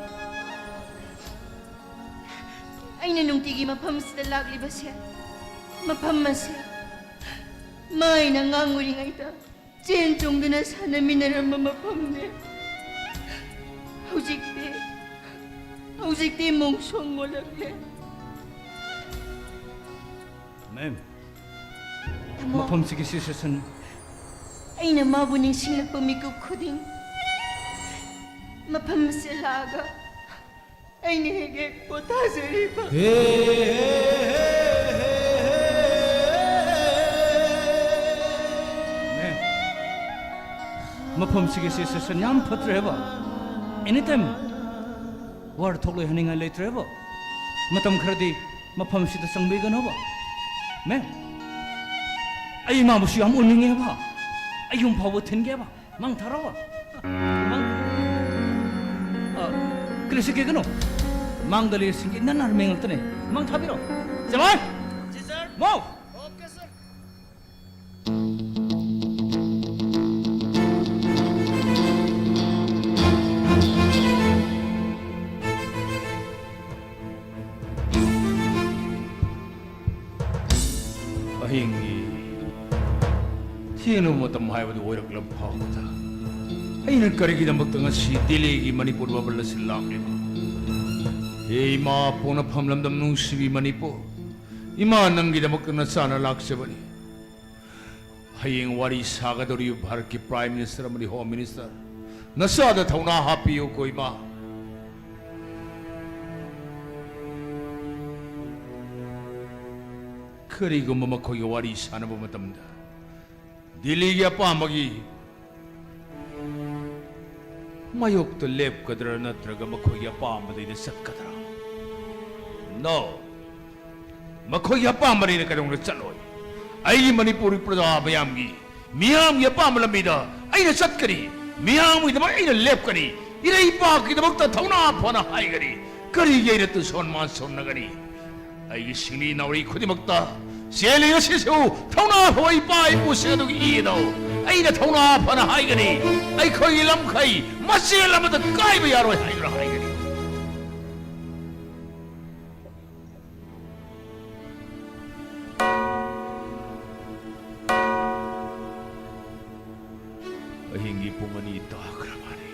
ꯑꯩꯅ ꯅꯨꯡꯇꯤꯒꯤ ꯃꯐꯝꯁꯤꯗ ꯂꯥꯛꯂꯤꯕꯁꯦ, ꯃꯐꯝ ꯑꯁꯦ ꯃꯥ ꯑꯩꯅ ꯑꯉꯥꯡ ꯑꯣꯏꯔꯤꯉꯩꯗ ꯆꯦꯟ ꯆꯣꯡꯗꯨꯅ ꯁꯥꯟꯅꯃꯤꯟꯅꯔꯝꯕ ꯃꯐꯝꯅꯦ꯫ ꯍꯧꯖꯤꯛꯇꯤ, ꯍꯧꯖꯤꯛꯇꯤ ꯃꯣꯡꯁꯣꯡ ꯑꯣꯜꯂꯛꯂꯦ꯫ ꯃꯦꯝ, ꯇꯥꯃꯣ꯫ ꯃꯐꯝꯁꯤꯒꯤ ꯁꯤꯆꯨꯋꯦꯁꯟ꯫ ꯑꯩꯅ ꯃꯥꯕꯨ ꯅꯤꯡꯁꯤꯡꯂꯛꯄ ꯃꯤꯀꯨꯞ ꯈꯨꯗꯤꯡ ꯃꯐꯝ ꯑꯁꯤꯗ ꯂꯥꯛꯑꯒ ꯑꯩꯅ ꯍꯦꯛ ꯍꯦꯛ ꯄꯣꯊꯥꯖꯔꯤꯕ꯫ ꯃꯦꯝ, ꯃꯐꯝꯁꯤꯒꯤ ꯁꯤꯆꯨꯋꯦꯁꯟ ꯌꯥꯝ ꯐꯠꯇ꯭ꯔꯦꯕ꯫ ꯑꯦꯅꯤ ꯇꯥꯏꯝ ꯋꯥꯔ ꯊꯣꯛꯂꯣꯏ ꯍꯥꯏꯅꯤꯡꯉꯥꯏ ꯂꯩꯇ꯭ꯔꯦꯕ꯫ ꯃꯇꯝ ꯈꯔꯗꯤ ꯃꯐꯝꯁꯤꯗ ꯆꯪꯕꯤꯒꯅꯣꯕ꯫ ꯃꯦꯝ, ꯑꯩ ꯏꯃꯥꯕꯨꯁꯨ ꯌꯥꯝ ꯎꯅꯤꯡꯉꯦꯕ꯫ ꯑꯩ ꯌꯨꯝ ꯐꯥꯎꯕ ꯊꯤꯟꯒꯦꯕ꯫ ꯃꯥꯡ ꯊꯥꯔꯣꯕ꯫ ꯃꯥꯡ, ꯑ, ꯀꯔꯤꯁꯨ ꯀꯤꯒꯅꯨ꯫ ꯃꯥꯡꯗ ꯂꯩꯔꯤꯁꯤꯡꯒꯤ ꯅꯟꯅ ꯃꯦꯡꯂꯛꯇꯅꯦ꯫ ꯃꯥꯡ ꯊꯥꯕꯤꯔꯣ꯫ ꯖꯃꯥꯏ! ꯖꯤ ꯁꯔ꯫ ꯃꯣ! Okay sir. ꯑꯍꯤꯡꯒꯤ ꯊꯦꯡꯂꯕ ꯃꯇꯝ ꯍꯥꯏꯕꯗꯨ ꯑꯣꯏꯔꯛꯂꯕ ꯐꯥꯎꯕꯗ ꯑꯩꯅ ꯀꯔꯤꯒꯤꯗꯃꯛꯇ ꯉꯁꯤ ꯗꯤꯜꯂꯤꯒꯤ ꯃꯅꯤꯄꯨꯔ ꯕꯕꯜ ꯑꯁꯤ ꯂꯥꯛꯂꯤꯕ? ꯍꯦ ꯏꯃꯥ, ꯄꯣꯛꯅꯐꯝ ꯂꯝꯗꯝ ꯅꯨꯡꯁꯤꯕꯤ ꯃꯅꯤꯄꯨꯔ, ꯏꯃꯥ, ꯅꯪꯒꯤꯗꯃꯛꯇ ꯅꯆꯥꯅ ꯂꯥꯛꯆꯕꯅꯤ꯫ ꯍꯌꯦꯡ ꯋꯥꯔꯤ ꯁꯥꯒꯗꯧꯔꯤꯕ ꯚꯥꯔꯠꯀꯤ ꯄ꯭ꯔꯥꯏꯝ ꯃꯤꯅꯤꯁꯇꯔ ꯑꯃꯗꯤ ꯍꯣꯝ ꯃꯤꯅꯤꯁꯇꯔ, ꯅꯆꯥꯗ ꯊꯧꯅꯥ ꯍꯥꯞꯄꯤꯌꯨꯀꯣ ꯏꯃꯥ꯫ ꯀꯔꯤꯒꯨꯝꯕ ꯃꯈꯣꯏꯒ ꯋꯥꯔꯤ ꯁꯥꯟꯅꯕ ꯃꯇꯝꯗ ꯗꯤꯜꯂꯤꯒꯤ ꯑꯄꯥꯝꯕꯒꯤ ꯃꯥꯌꯣꯛꯇ ꯂꯦꯞꯀꯗ꯭ꯔꯥ ꯅꯠꯇ꯭ꯔꯒ ꯃꯈꯣꯏꯒꯤ ꯑꯄꯥꯝꯕꯗꯩꯗ ꯆꯠꯀꯗ꯭ꯔꯥ? No꯫ ꯃꯈꯣꯏꯒꯤ ꯑꯄꯥꯝꯕꯅꯤꯅ ꯀꯩꯗꯧꯅ ꯆꯠꯂꯣꯏ꯫ ꯑꯩꯒꯤ ꯃꯅꯤꯄꯨꯔꯤ ꯄ꯭ꯔꯖꯥ ꯃꯌꯥꯝꯒꯤ, ꯃꯤꯌꯥꯝꯒꯤ ꯑꯄꯥꯝꯕ ꯂꯝꯕꯤꯗ ꯑꯩꯅ ꯆꯠꯀꯅꯤ꯫ ꯃꯤꯌꯥꯝꯒꯤꯗꯃꯛ ꯑꯩꯅ ꯂꯦꯞꯀꯅꯤ꯫ ꯏꯔꯩꯄꯥꯛꯀꯤꯗꯃꯛꯇ ꯊꯧꯅꯥ ꯐꯅ ꯍꯥꯏꯒꯅꯤ꯫ ꯀꯔꯤꯒꯤ ꯑꯩꯅ ꯇꯨꯁꯣꯟ ꯃꯥꯟꯁꯣꯟꯅꯒꯅꯤ? ꯑꯩꯒꯤ ꯁꯤꯡꯂꯤ ꯅꯥꯎꯔꯤ ꯈꯨꯗꯤꯡꯃꯛꯇ ꯆꯦꯜꯂꯤ ꯉꯁꯤꯁꯨ ꯊꯧꯅꯥ ꯐꯕ ꯏꯄꯥ ꯏꯄꯨꯁꯤꯡ ꯑꯗꯨꯒꯤ ꯏꯗꯣ ꯑꯩꯅ ꯊꯧꯅꯥ ꯐꯅ ꯍꯥꯏꯒꯅꯤ꯫ ꯑꯩꯈꯣꯏꯒꯤ ꯂꯝꯈꯩ ꯃꯆꯦꯜ ꯑꯃꯗ ꯀꯥꯏꯕ ꯌꯥꯔꯣꯏ ꯍꯥꯏꯗꯨꯅ ꯍꯥꯏꯒꯅꯤ꯫ ꯑꯍꯤꯡꯒꯤ ꯄꯨꯡ ꯑꯅꯤ ꯇꯥꯈ꯭ꯔ ꯃꯥꯜꯂꯦ꯫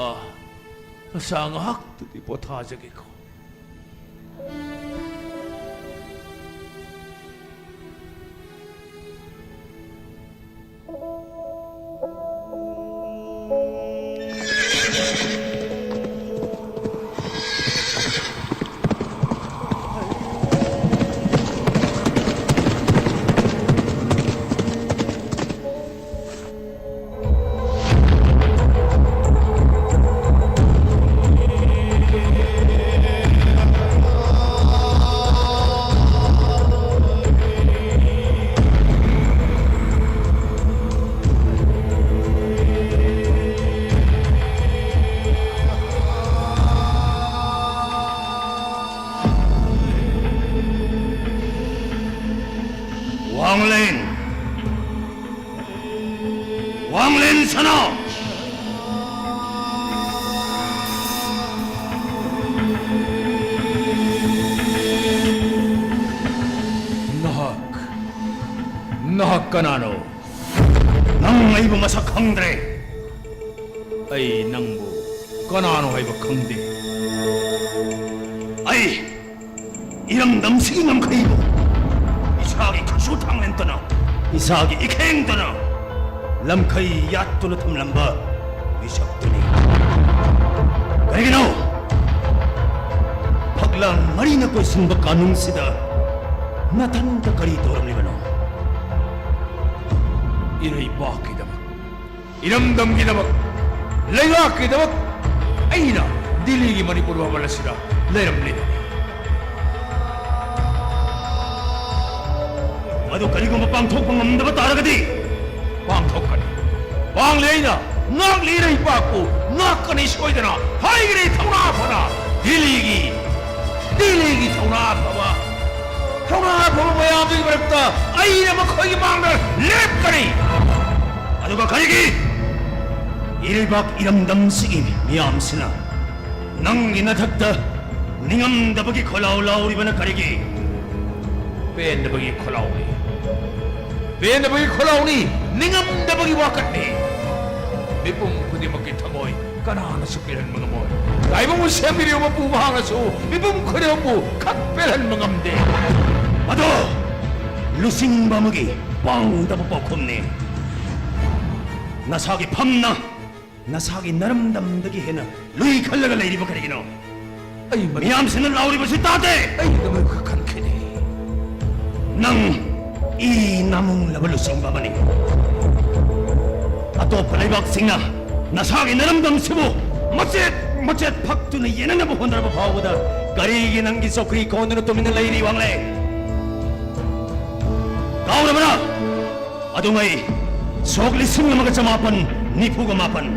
ꯑꯥ, ꯑꯁꯥ ꯉꯥꯏꯍꯥꯛꯇꯗꯤ ꯄꯣꯊꯥꯖꯒꯦꯀꯣ꯫ ꯋꯥꯡꯂꯦꯟ, ꯋꯥꯡꯂꯦꯟ ꯁꯅꯥ꯫ ꯅꯍꯥꯛ, ꯅꯍꯥꯛ ꯀꯅꯥꯅꯣ? ꯅꯪ ꯑꯩꯕꯨ ꯃꯁꯛ ꯈꯪꯗ꯭ꯔꯦ꯫ ꯑꯩ ꯅꯪꯕꯨ ꯀꯅꯥꯅꯣ ꯍꯥꯏꯕ ꯈꯪꯗꯦ꯫ ꯑꯩ ꯏꯔꯝꯗꯝꯁꯤꯒꯤ ꯉꯝꯈꯩꯕꯨ ꯏꯁꯥꯒꯤ ꯈꯨꯠꯁꯨ ꯊꯥꯡꯂꯦꯟꯇꯅ, ꯏꯁꯥꯒꯤ ꯏꯈꯦꯡꯇꯅ ꯂꯝꯈꯩ ꯌꯥꯠꯇꯨꯅ ꯊꯝꯂꯝꯕ ꯃꯤꯁꯛꯇꯨꯅꯤ꯫ ꯀꯔꯤꯒꯤꯅꯣ? ꯐꯛꯂꯥꯡ ꯃꯔꯤꯅ ꯀꯣꯏꯁꯤꯟꯕ ꯀꯥꯅꯨꯡꯁꯤꯗ ꯅꯊꯟꯇ ꯀꯔꯤ ꯇꯧꯔꯝꯂꯤꯕꯅꯣ? ꯏꯔꯩꯕꯥꯛꯀꯤꯗꯃꯛ, ꯏꯔꯝꯗꯝꯒꯤꯗꯃꯛ ꯂꯩꯉꯥꯛꯀꯤꯗꯃꯛ ꯑꯩꯅ ꯗꯤꯜꯂꯤꯒꯤ ꯃꯅꯤꯄꯨꯔ ꯃꯃꯜ ꯑꯁꯤꯗ ꯂꯩꯔꯝꯂꯤꯕꯅꯤ꯫ ꯃꯗꯨ ꯀꯔꯤꯒꯨꯝꯕ ꯄꯥꯡꯊꯣꯛꯄ ꯉꯝꯗꯕ ꯇꯥꯔꯒꯗꯤ, ꯄꯥꯡꯊꯣꯛꯀꯅꯤ꯫ ꯄꯥꯡꯂꯤ ꯑꯩꯅ ꯉꯥꯛꯂꯤ ꯏꯔꯩꯄꯥꯛꯄꯨ ꯉꯥꯛꯀꯅꯤ ꯁꯣꯏꯗꯅ꯫ ꯍꯥꯏꯒꯅꯤ ꯊꯧꯅꯥ ꯐꯅ ꯗꯤꯜꯂꯤꯒꯤ, ꯗꯤꯜꯂꯤꯒꯤ ꯊꯧꯅꯥ ꯐꯕ, ꯊꯧꯅꯥ ꯐꯕ ꯃꯌꯥꯝꯗꯨꯒꯤ ꯃꯔꯛꯇ ꯑꯩꯅ ꯃꯈꯣꯏꯒꯤ ꯃꯥꯡꯗ ꯂꯦꯞꯀꯅꯤ꯫ ꯑꯗꯨꯒ ꯀꯔꯤꯒꯤ ꯏꯔꯩꯕꯥꯛ ꯏꯔꯝꯗꯝꯁꯤꯒꯤ ꯃꯤꯌꯥꯝꯁꯤꯅ ꯅꯪꯒꯤ ꯅꯊꯛꯇ ꯅꯤꯡꯉꯝꯗꯕꯒꯤ ꯈꯣꯜꯂꯥꯎ ꯂꯥꯎꯔꯤꯕꯅ ꯀꯔꯤꯒꯤ? ꯄꯦꯟꯗꯕꯒꯤ ꯈꯣꯜꯂꯥꯎꯅꯤ꯫ ꯄꯦꯟꯗꯕꯒꯤ ꯈꯣꯜꯂꯥꯎꯅꯤ꯫ ꯅꯤꯡꯉꯝꯗꯕꯒꯤ ꯋꯥꯀꯠꯅꯤ꯫ ꯃꯤꯄꯨꯝ ꯈꯨꯗꯤꯡꯃꯛꯀꯤ ꯊꯃꯣꯏ ꯀꯅꯥꯅꯁꯨ ꯄꯦꯜꯍꯟꯕ ꯉꯝꯃꯣꯏ꯫ ꯇꯥꯏꯕꯪꯕꯨ ꯁꯦꯝꯕꯤꯔꯤꯕ ꯃꯄꯨ ꯃꯍꯥꯛꯅꯁꯨ ꯃꯤꯄꯨꯝ ꯈꯨꯗꯤꯡꯃꯛꯄꯨ ꯈꯛ ꯄꯦꯜꯍꯟꯕ ꯉꯝꯗꯦ꯫ ꯑꯗꯣ ꯂꯨꯆꯤꯡꯕ ꯑꯃꯒꯤ ꯄꯥꯡꯗꯕ ꯄꯥꯎꯈꯨꯝꯅꯤ꯫ ꯅꯁꯥꯒꯤ ꯐꯝꯅ ꯅꯁꯥꯒꯤ ꯅꯔꯝꯗꯝꯗꯒꯤ ꯍꯦꯟꯅ ꯂꯨꯏ ꯈꯜꯂꯒ ꯂꯩꯔꯤꯕ ꯀꯔꯤꯒꯤꯅꯣ? ꯑꯩ ꯃꯗꯨ ꯃꯤꯌꯥꯝꯁꯤꯡꯅ ꯂꯥꯎꯔꯤꯕꯁꯤ ꯇꯥꯗꯦ꯫ ꯑꯩ ꯃꯗꯨ ꯈꯟꯈꯤꯗꯦ꯫ ꯅꯪ ꯏ ꯅꯥꯃꯨꯡꯂꯕ ꯂꯨꯆꯤꯡꯕ ꯑꯃꯅꯤ꯫ ꯑꯇꯣꯞꯄ ꯂꯩꯕꯥꯛꯁꯤꯡꯅ ꯅꯁꯥꯒꯤ ꯅꯔꯝꯗꯝꯁꯤꯕꯨ ꯃꯆꯦꯠ ꯃꯆꯦꯠ ꯐꯛꯇꯨꯅ ꯌꯦꯟꯅꯅꯕ ꯍꯣꯠꯅꯔꯕ ꯐꯥꯎꯕꯗ ꯀꯔꯤꯒꯤ ꯅꯪꯒꯤ ꯆꯧꯀ꯭ꯔꯤ ꯀꯣꯟꯗꯨꯅ ꯇꯨꯃꯤꯟꯅ ꯂꯩꯔꯤ, ꯋꯥꯡꯂꯦꯟ? ꯀꯥꯎꯔꯕ꯭ꯔꯥ? ꯑꯗꯨꯉꯩ ꯁꯣꯛ ꯂꯤꯁꯤꯡ ꯑꯃꯒ ꯆꯃꯥꯄꯟ ꯅꯤꯐꯨꯒ ꯃꯥꯄꯟ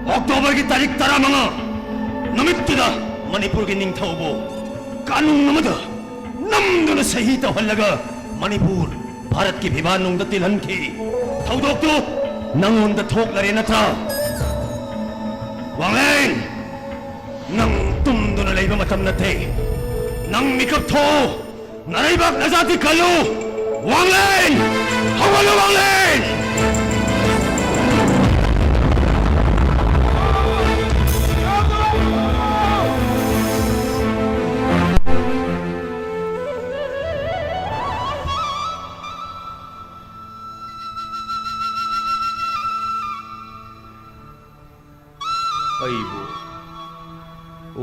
ꯑꯣꯛꯇꯣꯕꯔꯒꯤ ꯇꯥꯔꯤꯛ ꯇꯔꯥꯃꯉꯥ ꯅꯨꯃꯤꯠꯇꯨꯗ ꯃꯅꯤꯄꯨꯔꯒꯤ ꯅꯤꯡꯊꯧꯕꯨ ꯀꯥꯅꯨꯡ ꯑꯃꯗ ꯅꯝꯗꯨꯅ ꯁꯍꯤ ꯇꯧꯍꯜꯂꯒ ꯃꯅꯤꯄꯨꯔ ꯚꯥꯔꯠꯀꯤ ꯐꯤꯕꯥꯟꯅꯨꯡꯗ ꯇꯤꯜꯍꯟꯈꯤ꯫ ꯊꯧꯗꯣꯛꯇꯨ ꯅꯪꯉꯣꯟꯗ ꯊꯣꯛꯂꯔꯦ ꯅꯠꯇ꯭ꯔꯥ? ꯋꯥꯡꯂꯦꯟ, ꯅꯪ ꯇꯨꯝꯗꯨꯅ ꯂꯩꯕ ꯃꯇꯝ ꯅꯠꯇꯦ꯫ ꯅꯪ ꯃꯤꯀꯞ ꯊꯣꯛꯎ꯫ ꯅꯔꯩꯕꯥꯛ ꯅꯖꯥꯇꯤ ꯀꯜꯂꯨ! ꯋꯥꯡꯂꯦꯟ! ꯍꯧꯒꯠꯂꯨ, ꯋꯥꯡꯂꯦꯟ! ꯑꯩꯕꯨ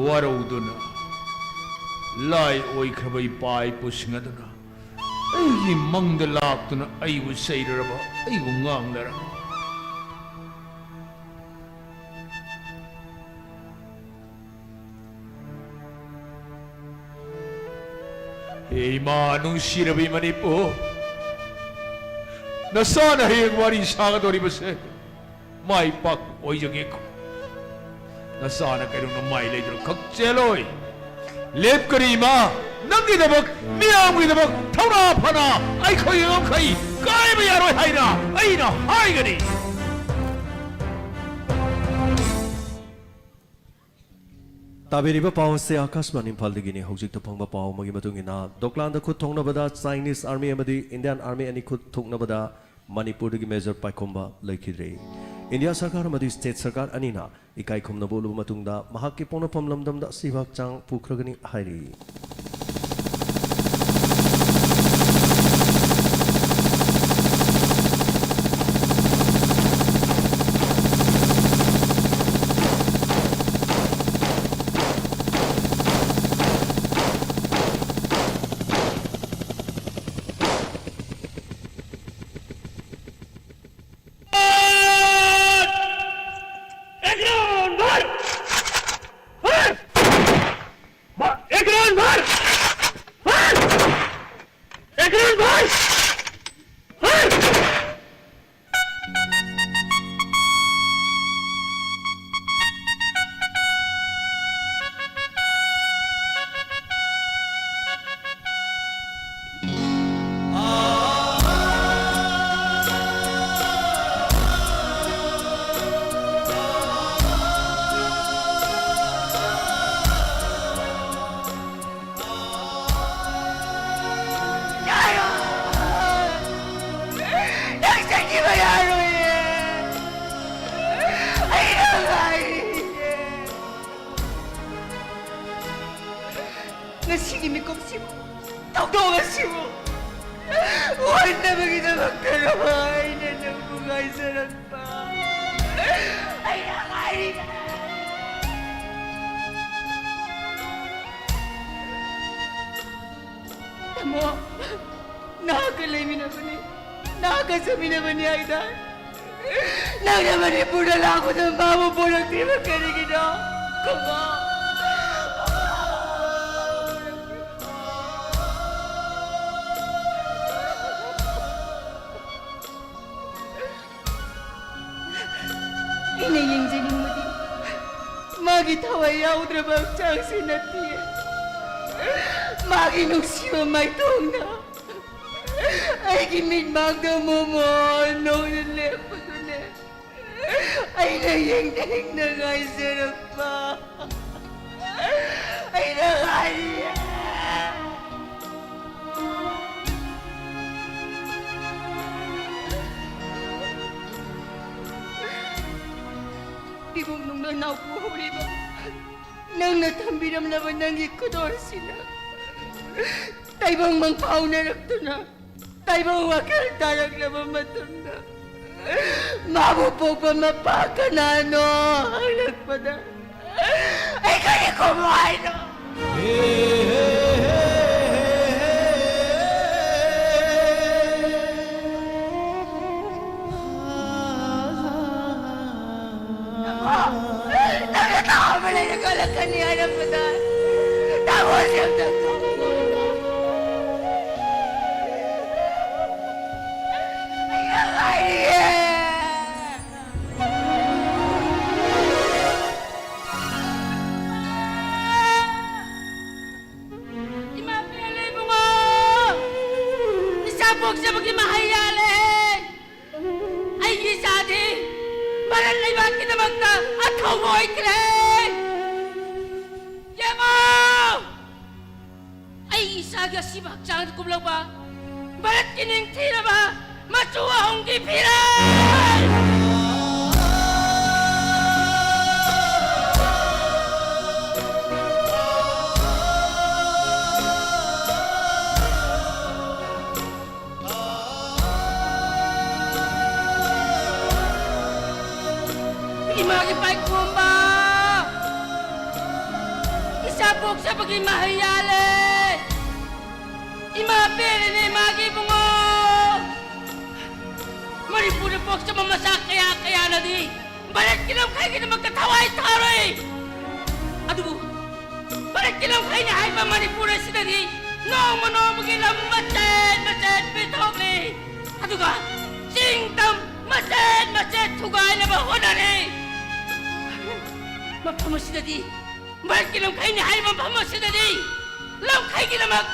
ꯋꯥꯔꯧꯗꯨꯅ, ꯂꯥꯏ ꯑꯣꯏꯈ꯭ꯔꯕ ꯏꯄꯥ ꯏꯄꯨꯁꯤꯡ ꯑꯗꯨꯅ ꯑꯩꯒꯤ ꯃꯪꯗ ꯂꯥꯛꯇꯨꯅ ꯑꯩꯕꯨ ꯆꯩꯔꯨꯔꯕ, ꯑꯩꯕꯨ ꯉꯥꯡꯂꯔꯕ꯫ ꯍꯦ ꯏꯃꯥ, ꯅꯨꯡꯁꯤꯔꯕꯤ ꯃꯅꯤꯄꯨꯔ, ꯅꯆꯥꯅ ꯍꯌꯦꯡ ꯋꯥꯔꯤ ꯁꯥꯒꯗꯧꯔꯤꯕꯁꯦ ꯃꯥꯏ ꯄꯥꯛꯄ ꯑꯣꯏꯖꯒꯦꯀꯣ꯫ ꯅꯆꯥꯅ ꯀꯩꯗꯧꯅ ꯃꯥꯏ ꯂꯩꯗꯨꯅ ꯈꯛ ꯆꯦꯜꯂꯣꯏ꯫ ꯂꯦꯞꯀꯅꯤ ꯏꯃꯥ, ꯅꯪꯒꯤꯗꯃꯛ, ꯃꯤꯌꯥꯝꯒꯤꯗꯃꯛ ꯊꯧꯅꯥ ꯐꯅ ꯑꯩꯈꯣꯏꯒꯤ ꯉꯝꯈꯩ ꯀꯥꯏꯕ ꯌꯥꯔꯣꯏ ꯍꯥꯏꯅ ꯑꯩꯅ ꯍꯥꯏꯒꯅꯤ꯫ ꯇꯥꯕꯤꯔꯤꯕ ꯄꯥꯎ ꯑꯁꯤ ꯑꯥꯀꯥꯁꯕꯥꯅꯤ ꯏꯝꯐꯥꯜꯗꯒꯤꯅꯤ꯫ ꯍꯧꯖꯤꯛꯇ ꯐꯪꯕ ꯄꯥꯎ ꯑꯃꯒꯤ ꯃꯇꯨꯡ ꯏꯟꯅ, ꯗꯣꯀ꯭ꯂꯥꯟꯗ ꯈꯨꯠ ꯊꯣꯛꯅꯕꯗ ꯆꯥꯏꯅꯤꯁ ꯑꯥꯔꯃꯤ ꯑꯃꯗꯤ ꯏꯟꯗꯤꯌꯥꯟ ꯑꯥꯔꯃꯤ ꯑꯅꯤ ꯈꯨꯠ ꯊꯣꯛꯅꯕꯗ ꯃꯅꯤꯄꯨꯔꯗꯒꯤ ꯃꯦꯖꯔ ꯄꯥꯏꯈꯣꯝꯕ ꯂꯩꯈꯤꯗ꯭ꯔꯦ꯫ ꯏꯟꯗꯤꯌꯥ ꯁꯔꯀꯥꯔ ꯑꯃꯗꯤ ꯁ꯭ꯇꯦꯠ ꯁꯔꯀꯥꯔ ꯑꯅꯤꯅ ꯏꯀꯥꯏ ꯈꯨꯝꯅꯕ ꯎꯠꯂꯕ ꯃꯇꯨꯡꯗ ꯃꯍꯥꯛꯀꯤ ꯄꯣꯛꯅꯐꯝ ꯂꯝꯗꯝꯗ ꯑꯁꯤꯕ ꯍꯛꯆꯥꯡ ꯄꯨꯈ꯭ꯔꯒꯅꯤ ꯍꯥꯏꯔꯤ꯫ ꯅꯪ ꯆꯠꯈꯤꯕ ꯌꯥꯔꯣꯏꯌꯦ꯫ ꯑꯩ ꯅꯪ ꯉꯥꯏꯔꯤꯌꯦ꯫ ꯉꯁꯤꯒꯤ ꯃꯤꯀꯨꯞꯁꯤꯕꯨ, ꯊꯧꯗꯣꯛ ꯑꯁꯤꯕꯨ ꯎꯍꯟꯅꯕꯒꯤꯗꯃꯛꯇꯔꯣ ꯑꯩꯅ ꯅꯪꯕꯨ ꯉꯥꯏꯖꯔꯛꯄ? ꯑꯩꯅ ꯉꯥꯏꯔꯤꯕ꯫ ꯇꯥꯃꯣ, ꯅꯍꯥꯛꯀ ꯂꯩꯃꯤꯟꯅꯕꯅꯤ, ꯅꯍꯥꯛꯀ ꯆꯠꯃꯤꯟꯅꯕꯅꯤ ꯍꯥꯏꯗꯥꯏ? ꯅꯪꯅ ꯃꯅꯤꯄꯨꯔꯗ ꯂꯥꯛꯄꯗ ꯃꯥꯕꯨ ꯄꯨꯔꯛꯇ꯭ꯔꯤꯕ ꯀꯔꯤꯒꯤꯅꯣ? ꯀꯃꯥ? ꯑꯩꯅ ꯌꯦꯡꯖꯅꯤꯡꯕꯗꯤ ꯃꯥꯒꯤ ꯊꯋꯥꯏ ꯌꯥꯎꯗ꯭ꯔꯕ ꯍꯛꯆꯥꯡꯁꯤ ꯅꯠꯇꯦ꯫ ꯃꯥꯒꯤ ꯅꯨꯡꯁꯤꯕ ꯃꯥꯏꯊꯣꯡꯗ ꯑꯩꯒꯤ ꯃꯤꯠꯃꯥꯡꯗ ꯃꯣꯃꯣꯟ ꯅꯧꯅ ꯂꯦꯞꯄꯗꯨꯅꯦ ꯑꯩꯅ ꯌꯦꯡꯅꯤꯡꯅ ꯉꯥꯏꯖꯔꯛꯄ꯫ ꯑꯩꯅ ꯉꯥꯏꯔꯤꯌꯦ꯫ ꯏꯕꯨꯡ ꯅꯨꯡꯗ ꯅꯥꯎꯄꯨ ꯍꯧꯔꯤꯕ ꯅꯪꯅ ꯊꯝꯕꯤꯔꯝꯂꯕ ꯅꯪꯒꯤ ꯈꯨꯗꯣꯜꯁꯤꯅ ꯇꯥꯏꯕꯪ ꯃꯪꯐꯥꯎꯅꯔꯛꯇꯨꯅ ꯇꯥꯏꯕꯪ ꯋꯥꯈꯜ ꯇꯥꯔꯛꯂꯕ ꯃꯇꯝꯗ ꯃꯥꯕꯨ ꯄꯣꯛꯄ ꯃꯄꯥ ꯀꯅꯥꯅꯣ ꯍꯪꯂꯛꯄꯗ ꯑꯩ ꯀꯔꯤ ꯈꯨꯝꯃꯨ ꯍꯥꯏꯅꯣ? ꯅꯪꯅ ꯇꯥꯕ ꯂꯩꯔ ꯀꯜꯂꯛꯀꯅꯤ ꯍꯥꯏꯔꯝꯕꯗ ꯅꯪꯉꯣꯟꯗ ꯑꯝꯇ ꯇꯧꯕ ꯉꯝꯗꯕ꯫ ꯑꯩ ꯉꯥꯏꯔꯤꯌꯦ꯫ ꯏꯃꯥ ꯄꯦꯜꯂꯦ ꯏꯕꯨꯡꯉꯣ! ꯏꯆꯥ ꯄꯣꯛꯆꯕꯒꯤ ꯃꯍꯩ ꯌꯥꯜꯂꯦ! ꯑꯩꯒꯤ ꯏꯆꯥꯗꯤ ꯚꯥꯔꯠ ꯂꯩꯕꯥꯛꯀꯤꯗꯃꯛꯇ ꯑꯊꯧꯕ ꯑꯣꯏꯈ꯭ꯔꯦ! ꯌꯦꯡꯉꯣ! ꯑꯩꯒꯤ ꯏꯆꯥꯒꯤ ꯑꯁꯤꯕ ꯍꯛꯆꯥꯡꯗ ꯀꯨꯝꯂꯛꯄ ꯚꯥꯔꯠꯀꯤ ꯅꯤꯡꯊꯤꯔꯕ ꯃꯆꯨ ꯑꯍꯨꯝꯒꯤ ꯐꯤꯔꯥꯜ! ꯏꯃꯥꯒꯤ ꯄꯥꯏꯈꯣꯝꯕ! ꯏꯆꯥ ꯄꯣꯛꯆꯕꯒꯤ ꯃꯍꯩ ꯌꯥꯜꯂꯦ! ꯏꯃꯥ ꯄꯦꯜꯂꯦꯅꯦ ꯏꯃꯥꯒꯤ ꯏꯕꯨꯡꯉꯣ! ꯃꯅꯤꯄꯨꯔꯗ ꯄꯣꯛꯆꯕ ꯃꯆꯥ ꯀꯌꯥ ꯀꯌꯥꯅꯗꯤ ꯚꯥꯔꯠꯀꯤ ꯂꯝꯈꯩꯒꯤꯗꯃꯛꯇ ꯊꯋꯥꯏ ꯊꯥꯔꯣꯏ꯫ ꯑꯗꯨꯕꯨ ꯚꯥꯔꯠꯀꯤ ꯂꯝꯈꯩꯅ ꯍꯥꯏꯕ ꯃꯅꯤꯄꯨꯔ ꯑꯁꯤꯗꯗꯤ ꯅꯣꯡꯃ ꯅꯣꯡꯃꯒꯤ ꯂꯝ ꯃꯆꯦꯠ ꯃꯆꯦꯠ ꯄꯤꯊꯣꯛꯂꯤ꯫ ꯑꯗꯨꯒ ꯆꯤꯡ ꯇꯝ ꯃꯆꯦꯠ ꯃꯆꯦꯠ ꯊꯨꯒꯥꯏꯅꯕ ꯍꯣꯠꯅꯔꯤ꯫ ꯃꯐꯝ ꯑꯁꯤꯗꯗꯤ, ꯚꯥꯔꯠꯀꯤ ꯂꯝꯈꯩꯅꯤ ꯍꯥꯏꯔꯤꯕ ꯃꯐꯝ ꯑꯁꯤꯗꯗꯤ ꯂꯝꯈꯩꯒꯤꯗꯃꯛ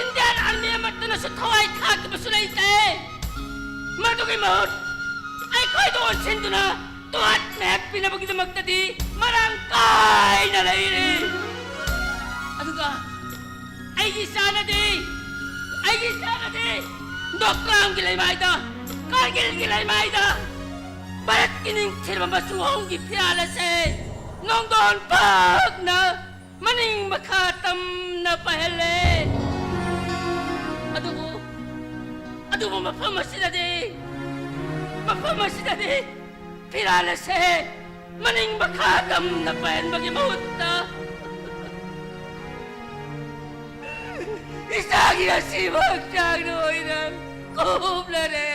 Indian Army ꯑꯃꯠꯇꯅꯁꯨ ꯊꯋꯥꯏ ꯊꯥꯈꯤꯕꯁꯨ ꯂꯩꯇꯦ꯫ ꯃꯗꯨꯒꯤ ꯃꯍꯨꯠ ꯑꯩꯈꯣꯏꯗ ꯑꯣꯟꯁꯤꯟꯗꯨꯅ ꯇꯣꯍꯥꯠ ꯃꯦꯍꯠ ꯄꯤꯅꯕꯒꯤꯗꯃꯛꯇꯗꯤ ꯃꯔꯥꯡ ꯀꯥꯏꯅ ꯂꯩꯔꯤ꯫ ꯑꯗꯨꯒ ꯑꯩꯒꯤ ꯏꯆꯥꯅꯗꯤ, ꯑꯩꯒꯤ ꯏꯆꯥꯅꯗꯤ ꯗꯣꯀ꯭ꯂꯥꯝꯒꯤ ꯂꯩꯃꯥꯏꯗ, ꯀꯥꯔꯒꯤꯜꯒꯤ ꯂꯩꯃꯥꯏꯗ ꯚꯥꯔꯠꯀꯤ ꯅꯤꯡꯊꯤꯔꯕ ꯃꯆꯨ ꯑꯍꯨꯝꯒꯤ ꯐꯤꯔꯥꯜ ꯑꯁꯦ ꯅꯣꯡꯗꯣꯟ ꯐꯛꯅ ꯃꯅꯤꯡ ꯃꯈꯥ ꯇꯝꯅ ꯄꯥꯏꯍꯜꯂꯦ꯫ ꯑꯗꯨꯕꯨ, ꯑꯗꯨꯕꯨ ꯃꯐꯝ ꯑꯁꯤꯗꯗꯤ, ꯃꯐꯝ ꯑꯁꯤꯗꯗꯤ ꯐꯤꯔꯥꯜ ꯑꯁꯦ ꯃꯅꯤꯡ ꯃꯈꯥ ꯇꯝꯅ ꯄꯥꯏꯍꯟꯕꯒꯤ ꯃꯍꯨꯠꯇ ꯏꯆꯥꯒꯤ ꯑꯁꯤꯕ ꯍꯛꯆꯥꯡꯗ ꯑꯣꯏꯅ ꯀꯨꯞꯂꯔꯦ꯫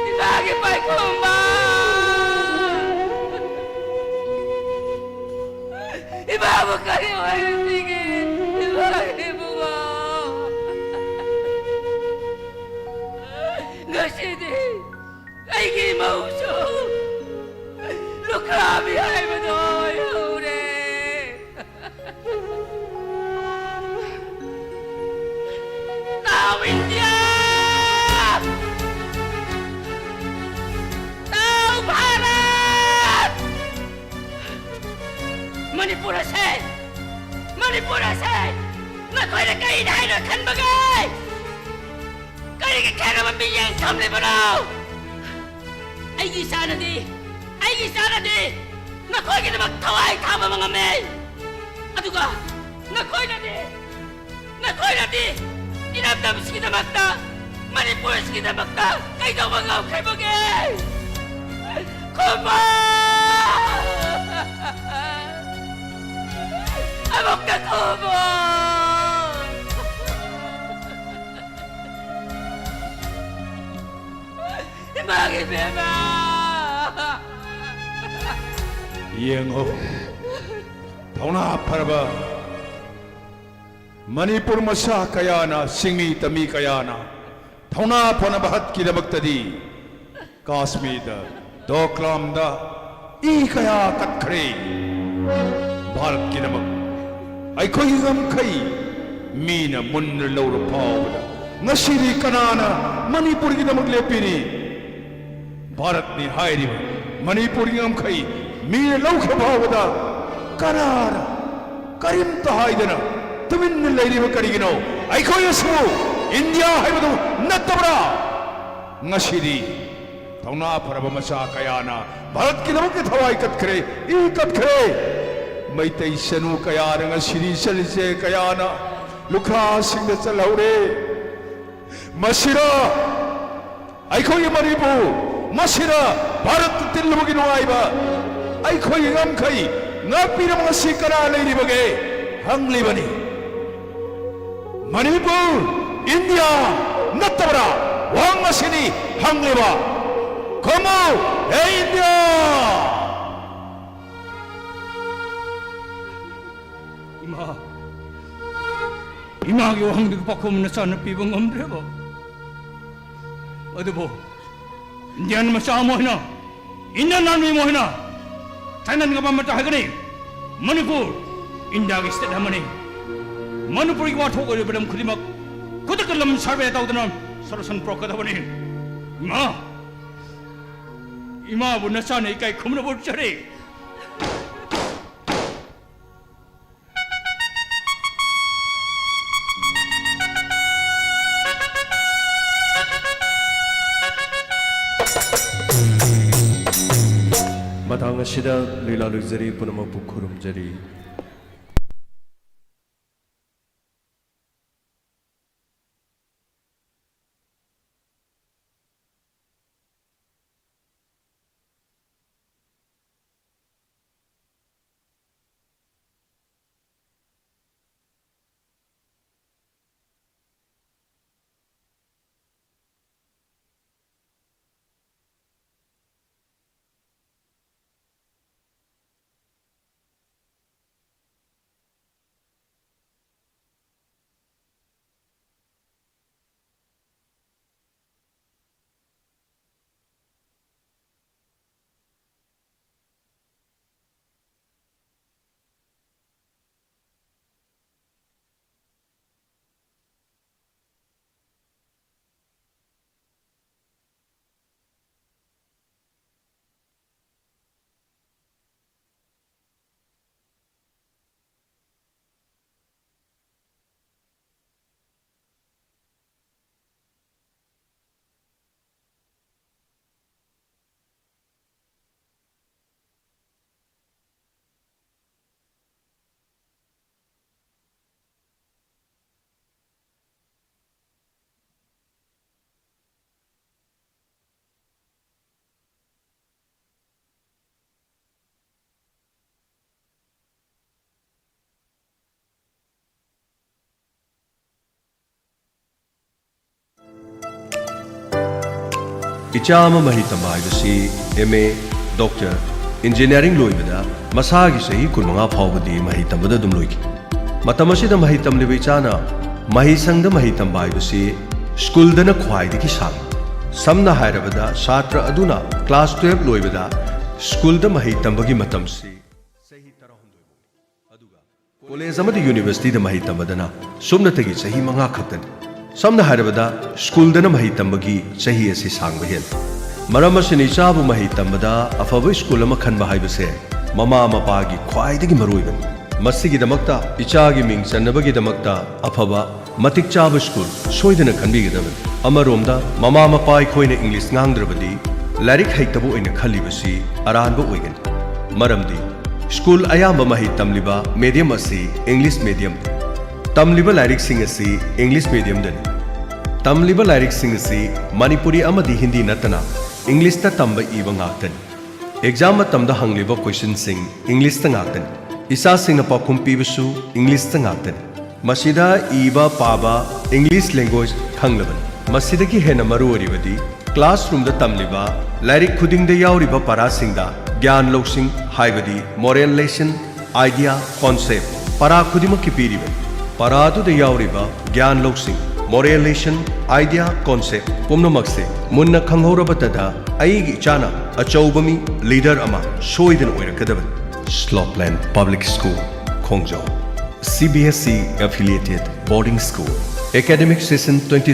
ꯏꯃꯥꯒꯤ ꯄꯥꯏꯈꯣꯝꯕ! ꯏꯃꯥꯕꯨ ꯀꯔꯤ ꯑꯣꯏꯔꯝꯃꯤꯒꯦ? ꯏꯃꯥꯒꯤ ꯏꯕꯨꯡꯉꯣ! ꯉꯁꯤꯗꯤ ꯑꯩꯒꯤ ꯃꯧꯁꯨ ꯂꯨꯈ꯭ꯔꯥꯕꯤ ꯍꯥꯏꯕꯗꯣ ꯑꯣꯏꯍꯧꯔꯦ꯫ ꯇꯥꯎ ꯏꯟꯗꯤꯌꯥ! ꯇꯥꯎ ꯚꯥꯔꯠ! ꯃꯅꯤꯄꯨꯔ ꯑꯁꯦ, ꯃꯅꯤꯄꯨꯔ ꯑꯁꯦ ꯅꯈꯣꯏꯅ ꯀꯔꯤꯅ ꯍꯥꯏꯅ ꯈꯟꯕꯒꯦ? ꯀꯔꯤꯒꯤ ꯈꯦꯠꯅꯕ ꯃꯤꯠꯌꯦꯡ ꯊꯝꯂꯤꯕꯅꯣ? ꯑꯩꯒꯤ ꯏꯆꯥꯅꯗꯤ, ꯑꯩꯒꯤ ꯏꯆꯥꯅꯗꯤ ꯅꯈꯣꯏꯒꯤꯗꯃꯛ ꯊꯋꯥꯏ ꯊꯥꯕ ꯉꯝꯃꯤ꯫ ꯑꯗꯨꯒ ꯅꯈꯣꯏꯅꯗꯤ, ꯅꯈꯣꯏꯅꯗꯤ ꯏꯔꯝꯗꯝꯁꯤꯒꯤꯗꯃꯛꯇ, ꯃꯅꯤꯄꯨꯔꯁꯤꯒꯤꯗꯃꯛꯇ ꯀꯩꯗꯧꯕ ꯉꯝꯈ꯭ꯔꯕꯒꯦ? ꯈꯨꯝꯃꯣ! ꯑꯃꯨꯛꯇ ꯈꯨꯝꯃꯣ! ꯏꯃꯥꯒꯤ ꯏꯕꯦꯝꯃ! ꯌꯦꯡꯉꯣ, ꯊꯧꯅꯥ ꯐꯔꯕ ꯃꯅꯤꯄꯨꯔ ꯃꯆꯥ ꯀꯌꯥꯅ, ꯆꯤꯡꯃꯤ ꯇꯝꯃꯤ ꯀꯌꯥꯅ ꯊꯧꯅꯥ ꯐꯅ ꯚꯥꯔꯠꯀꯤꯗꯃꯛꯇꯗꯤ ꯀꯥꯁꯃꯤꯔꯗ, ꯗꯣꯀ꯭ꯂꯥꯝꯗ ꯏ ꯀꯌꯥ ꯀꯠꯈ꯭ꯔꯦ꯫ ꯚꯥꯔꯠꯀꯤꯗꯃꯛ ꯑꯩꯈꯣꯏꯒꯤ ꯉꯝꯈꯩ ꯃꯤꯅ ꯃꯨꯟꯅ ꯂꯧꯔ ꯐꯥꯎꯕꯗ ꯉꯁꯤꯗꯤ ꯀꯅꯥꯅ ꯃꯅꯤꯄꯨꯔꯒꯤꯗꯃꯛ ꯂꯦꯞꯄꯤꯔꯤ? ꯚꯥꯔꯠꯅꯤ ꯍꯥꯏꯔꯤꯕ ꯃꯅꯤꯄꯨꯔꯒꯤ ꯉꯝꯈꯩ ꯃꯤꯅ ꯂꯧꯈ꯭ꯔ ꯐꯥꯎꯕꯗ ꯀꯅꯥꯅ ꯀꯔꯤꯝꯇ ꯍꯥꯏꯗꯅ ꯇꯨꯃꯤꯟꯅ ꯂꯩꯔꯤꯕ ꯀꯔꯤꯒꯤꯅꯣ? ꯑꯩꯈꯣꯏ ꯑꯁꯤꯕꯨ ꯏꯟꯗꯤꯌꯥ ꯍꯥꯏꯕꯗꯨ ꯅꯠꯇꯕ꯭ꯔꯥ? ꯉꯁꯤꯗꯤ ꯊꯧꯅꯥ ꯐꯔꯕ ꯃꯆꯥ ꯀꯌꯥꯅ ꯚꯥꯔꯠꯀꯤꯗꯃꯛꯇ ꯊꯋꯥꯏ ꯀꯠꯈ꯭ꯔꯦ, ꯏ ꯀꯠꯈ꯭ꯔꯦ꯫ ꯃꯩꯇꯩ ꯆꯅꯨ ꯀꯌꯥꯅ ꯉꯁꯤꯗꯤ ꯆꯠꯂꯤꯁꯦ, ꯀꯌꯥꯅ ꯂꯨꯈ꯭ꯔꯥꯁꯤꯡꯗ ꯆꯠꯍꯧꯔꯦ꯫ ꯃꯁꯤꯔ ꯑꯩꯈꯣꯏꯒꯤ ꯃꯅꯤꯄꯨꯔ, ꯃꯁꯤꯔ ꯚꯥꯔꯠꯇ ꯇꯤꯜꯂꯨꯕꯒꯤ ꯅꯨꯡꯉꯥꯏꯕ? ꯑꯩꯈꯣꯏꯒꯤ ꯉꯝꯈꯩ ꯉꯥꯛꯄꯤꯅꯕ ꯉꯁꯤ ꯀꯅꯥ ꯂꯩꯔꯤꯕꯒꯦ? ꯍꯪꯂꯤꯕꯅꯤ꯫ ꯃꯅꯤꯄꯨꯔ ꯏꯟꯗꯤꯌꯥ ꯅꯠꯇꯕ꯭ꯔꯥ? ꯋꯥꯍꯪ ꯑꯁꯤꯅꯤ ꯍꯪꯂꯤꯕ꯫ ꯈꯨꯝꯃꯨ, ꯍꯦ ꯏꯟꯗꯤꯌꯥ! ꯏꯃꯥ, ꯏꯃꯥꯒꯤ ꯋꯥꯍꯪꯗꯨꯒꯤ ꯄꯥꯎꯈꯨꯝ ꯅꯆꯥꯅ ꯄꯤꯕ ꯉꯝꯗ꯭ꯔꯦꯕ꯫ ꯑꯗꯨꯕꯨ ꯏꯟꯗꯤꯌꯥꯟ ꯃꯆꯥ ꯑꯃ ꯑꯣꯏꯅ, ꯏꯟꯗꯤꯌꯥꯟ ꯑꯥꯔꯃꯤ ꯑꯃ ꯑꯣꯏꯅ ꯆꯥꯏꯅꯥꯟ ꯉꯝꯕ ꯃꯆꯥ ꯍꯥꯏꯒꯅꯤ꯫ ꯃꯅꯤꯄꯨꯔ ꯏꯟꯗꯤꯌꯥꯒꯤ ꯁ꯭ꯇꯦꯠ ꯑꯃꯅꯤ꯫ ꯃꯅꯤꯄꯨꯔꯒꯤ ꯋꯥꯊꯣꯛ ꯑꯣꯏꯔꯤꯕ ꯂꯝ ꯈꯨꯗꯤꯡꯃꯛ ꯈꯨꯗꯛꯇ ꯂꯝ ꯁꯔꯚꯦ ꯇꯧꯗꯨꯅ ꯁꯣꯂꯨꯁꯟ ꯄꯨꯔꯛꯀꯗꯕꯅꯤ꯫ ꯏꯃꯥ, ꯏꯃꯥꯕꯨ ꯅꯆꯥꯅ ꯏꯀꯥꯏ ꯈꯨꯝꯅꯕ ꯎꯠꯆꯔꯤ꯫ ꯃꯇꯥꯡ ꯑꯁꯤꯗ ꯂꯤꯂꯥ ꯂꯣꯏꯖꯔꯤ, ꯄꯨꯝꯅꯃꯛꯄꯨ ꯈꯨꯔꯨꯝꯖꯔꯤ꯫ ꯏꯆꯥ ꯑꯃ ꯃꯍꯩ ꯇꯝꯕ ꯍꯥꯏꯕꯁꯤ M A, doctor, engineering ꯂꯣꯏꯕꯗ ꯃꯁꯥꯒꯤ ꯆꯍꯤ ꯀꯨꯟꯃꯉꯥ ꯐꯥꯎꯕꯗꯤ ꯃꯍꯩ ꯇꯝꯕꯗ ꯑꯗꯨꯝ ꯂꯣꯏꯈꯤ꯫ ꯃꯇꯝ ꯑꯁꯤꯗ ꯃꯍꯩ ꯇꯝꯂꯤꯕ ꯏꯆꯥꯅ ꯃꯍꯩꯁꯪꯗ ꯃꯍꯩ ꯇꯝꯕ ꯍꯥꯏꯕꯁꯤ ꯁ꯭ꯀꯨꯜꯗꯅ ꯈ꯭ꯋꯥꯏꯗꯒꯤ ꯁꯥꯡꯏ꯫ ꯁꯝꯅ ꯍꯥꯏꯔꯕꯗ, ꯁꯥꯇ꯭ꯔ ꯑꯗꯨꯅ class twelve ꯂꯣꯏꯕꯗ ꯁ꯭ꯀꯨꯜꯗ ꯃꯍꯩ ꯇꯝꯕꯒꯤ ꯃꯇꯝꯁꯤ ꯆꯍꯤ ꯇꯔꯥꯍꯨꯝꯗꯣꯏ ꯐꯥꯎꯅꯤ꯫ ꯑꯗꯨꯒ college ꯑꯃꯗꯤ universityꯗ ꯃꯍꯩ ꯇꯝꯕꯗꯅ ꯁꯨꯞꯅꯇꯒꯤ ꯆꯍꯤ ꯃꯉꯥ ꯈꯛꯇꯅꯤ꯫ ꯁꯝꯅ ꯍꯥꯏꯔꯕꯗ, ꯁ꯭ꯀꯨꯜꯗꯅ ꯃꯍꯩ ꯇꯝꯕꯒꯤ ꯆꯍꯤ ꯑꯁꯤ ꯁꯥꯡꯕ ꯍꯦꯜꯂꯤ꯫ ꯃꯔꯝ ꯑꯁꯤꯅ, ꯏꯆꯥꯕꯨ ꯃꯍꯩ ꯇꯝꯕꯗ ꯑꯐꯕ ꯁ꯭ꯀꯨꯜ ꯑꯃ ꯈꯟꯕ ꯍꯥꯏꯕꯁꯦ ꯃꯃꯥ ꯃꯄꯥꯒꯤ ꯈ꯭ꯋꯥꯏꯗꯒꯤ ꯃꯔꯨꯑꯣꯏꯕꯅꯤ꯫ ꯃꯁꯤꯒꯤꯗꯃꯛꯇ, ꯏꯆꯥꯒꯤ ꯃꯤꯡ ꯆꯟꯅꯕꯒꯤꯗꯃꯛꯇ ꯑꯐꯕ, ꯃꯇꯤꯛ ꯆꯥꯕ ꯁ꯭ꯀꯨꯜ ꯁꯣꯏꯗꯅ ꯈꯟꯕꯤꯒꯗꯕꯅꯤ꯫ ꯑꯃꯔꯣꯝꯗ, ꯃꯃꯥ ꯃꯄꯥ ꯑꯩꯈꯣꯏꯅ English ꯉꯥꯡꯗ꯭ꯔꯕꯗꯤ ꯂꯥꯏꯔꯤꯛ ꯍꯩꯇꯕ ꯑꯣꯏꯅ ꯈꯜꯂꯤꯕꯁꯤ ꯑꯔꯥꯟꯕ ꯑꯣꯏꯒꯅꯤ꯫ ꯃꯔꯝꯗꯤ, ꯁ꯭ꯀꯨꯜ ꯑꯌꯥꯝꯕ ꯃꯍꯩ ꯇꯝꯂꯤꯕ medium ꯑꯁꯤ English medium, ꯇꯝꯂꯤꯕ ꯂꯥꯏꯔꯤꯛꯁꯤꯡ ꯑꯁꯤ English mediumꯗꯅꯤ꯫ ꯇꯝꯂꯤꯕ ꯂꯥꯏꯔꯤꯛꯁꯤꯡ ꯑꯁꯤ ꯃꯅꯤꯄꯨꯔꯤ ꯑꯃꯗꯤ ꯍꯤꯟꯗꯤ ꯅꯠꯇꯅ Englishꯇ ꯇꯝꯕ ꯏꯕ ꯉꯥꯛꯇꯅꯤ꯫ Exam ꯃꯇꯝꯗ ꯍꯪꯂꯤꯕ questionꯁꯤꯡ Englishꯇ ꯉꯥꯛꯇꯅꯤ꯫ ꯏꯆꯥꯁꯤꯡꯅ ꯄꯥꯎꯈꯨꯝ ꯄꯤꯕꯁꯨ Englishꯇ ꯉꯥꯛꯇꯅꯤ꯫ ꯃꯁꯤꯗ ꯏꯕ ꯄꯥꯕ English language ꯈꯪꯂꯕꯅꯤ꯫ ꯃꯁꯤꯗꯒꯤ ꯍꯦꯟꯅ ꯃꯔꯨ ꯑꯣꯏꯔꯤꯕꯗꯤ, classroomꯗ ꯇꯝꯂꯤꯕ ꯂꯥꯏꯔꯤꯛ ꯈꯨꯗꯤꯡꯗ ꯌꯥꯎꯔꯤꯕ ꯄꯔꯥꯁꯤꯡꯗ ꯒ꯭ꯌꯥꯟ ꯂꯧꯁꯤꯡ, ꯍꯥꯏꯕꯗꯤ moral lesson, idea, concept, ꯄꯔꯥ ꯈꯨꯗꯤꯡꯃꯛꯀꯤ ꯄꯤꯔꯤꯕꯅꯤ꯫ ꯄꯔꯥ ꯑꯗꯨꯗ ꯌꯥꯎꯔꯤꯕ ꯒ꯭ꯌꯥꯟ ꯂꯧꯁꯤꯡ, moral lesson, idea, concept ꯄꯨꯝꯅꯃꯛꯁꯦ ꯃꯨꯟꯅ ꯈꯪꯍꯧꯔꯕꯇꯗ, ꯑꯩꯒꯤ ꯏꯆꯥꯅ ꯑꯆꯧꯕ ꯃꯤ, leader ꯑꯃ ꯁꯣꯏꯗꯅ ꯑꯣꯏꯔꯛꯀꯗꯕꯅꯤ꯫ Slopeland Public School, ꯈꯣꯡꯖꯣꯝ, C B S E affiliated boarding school, academic session twenty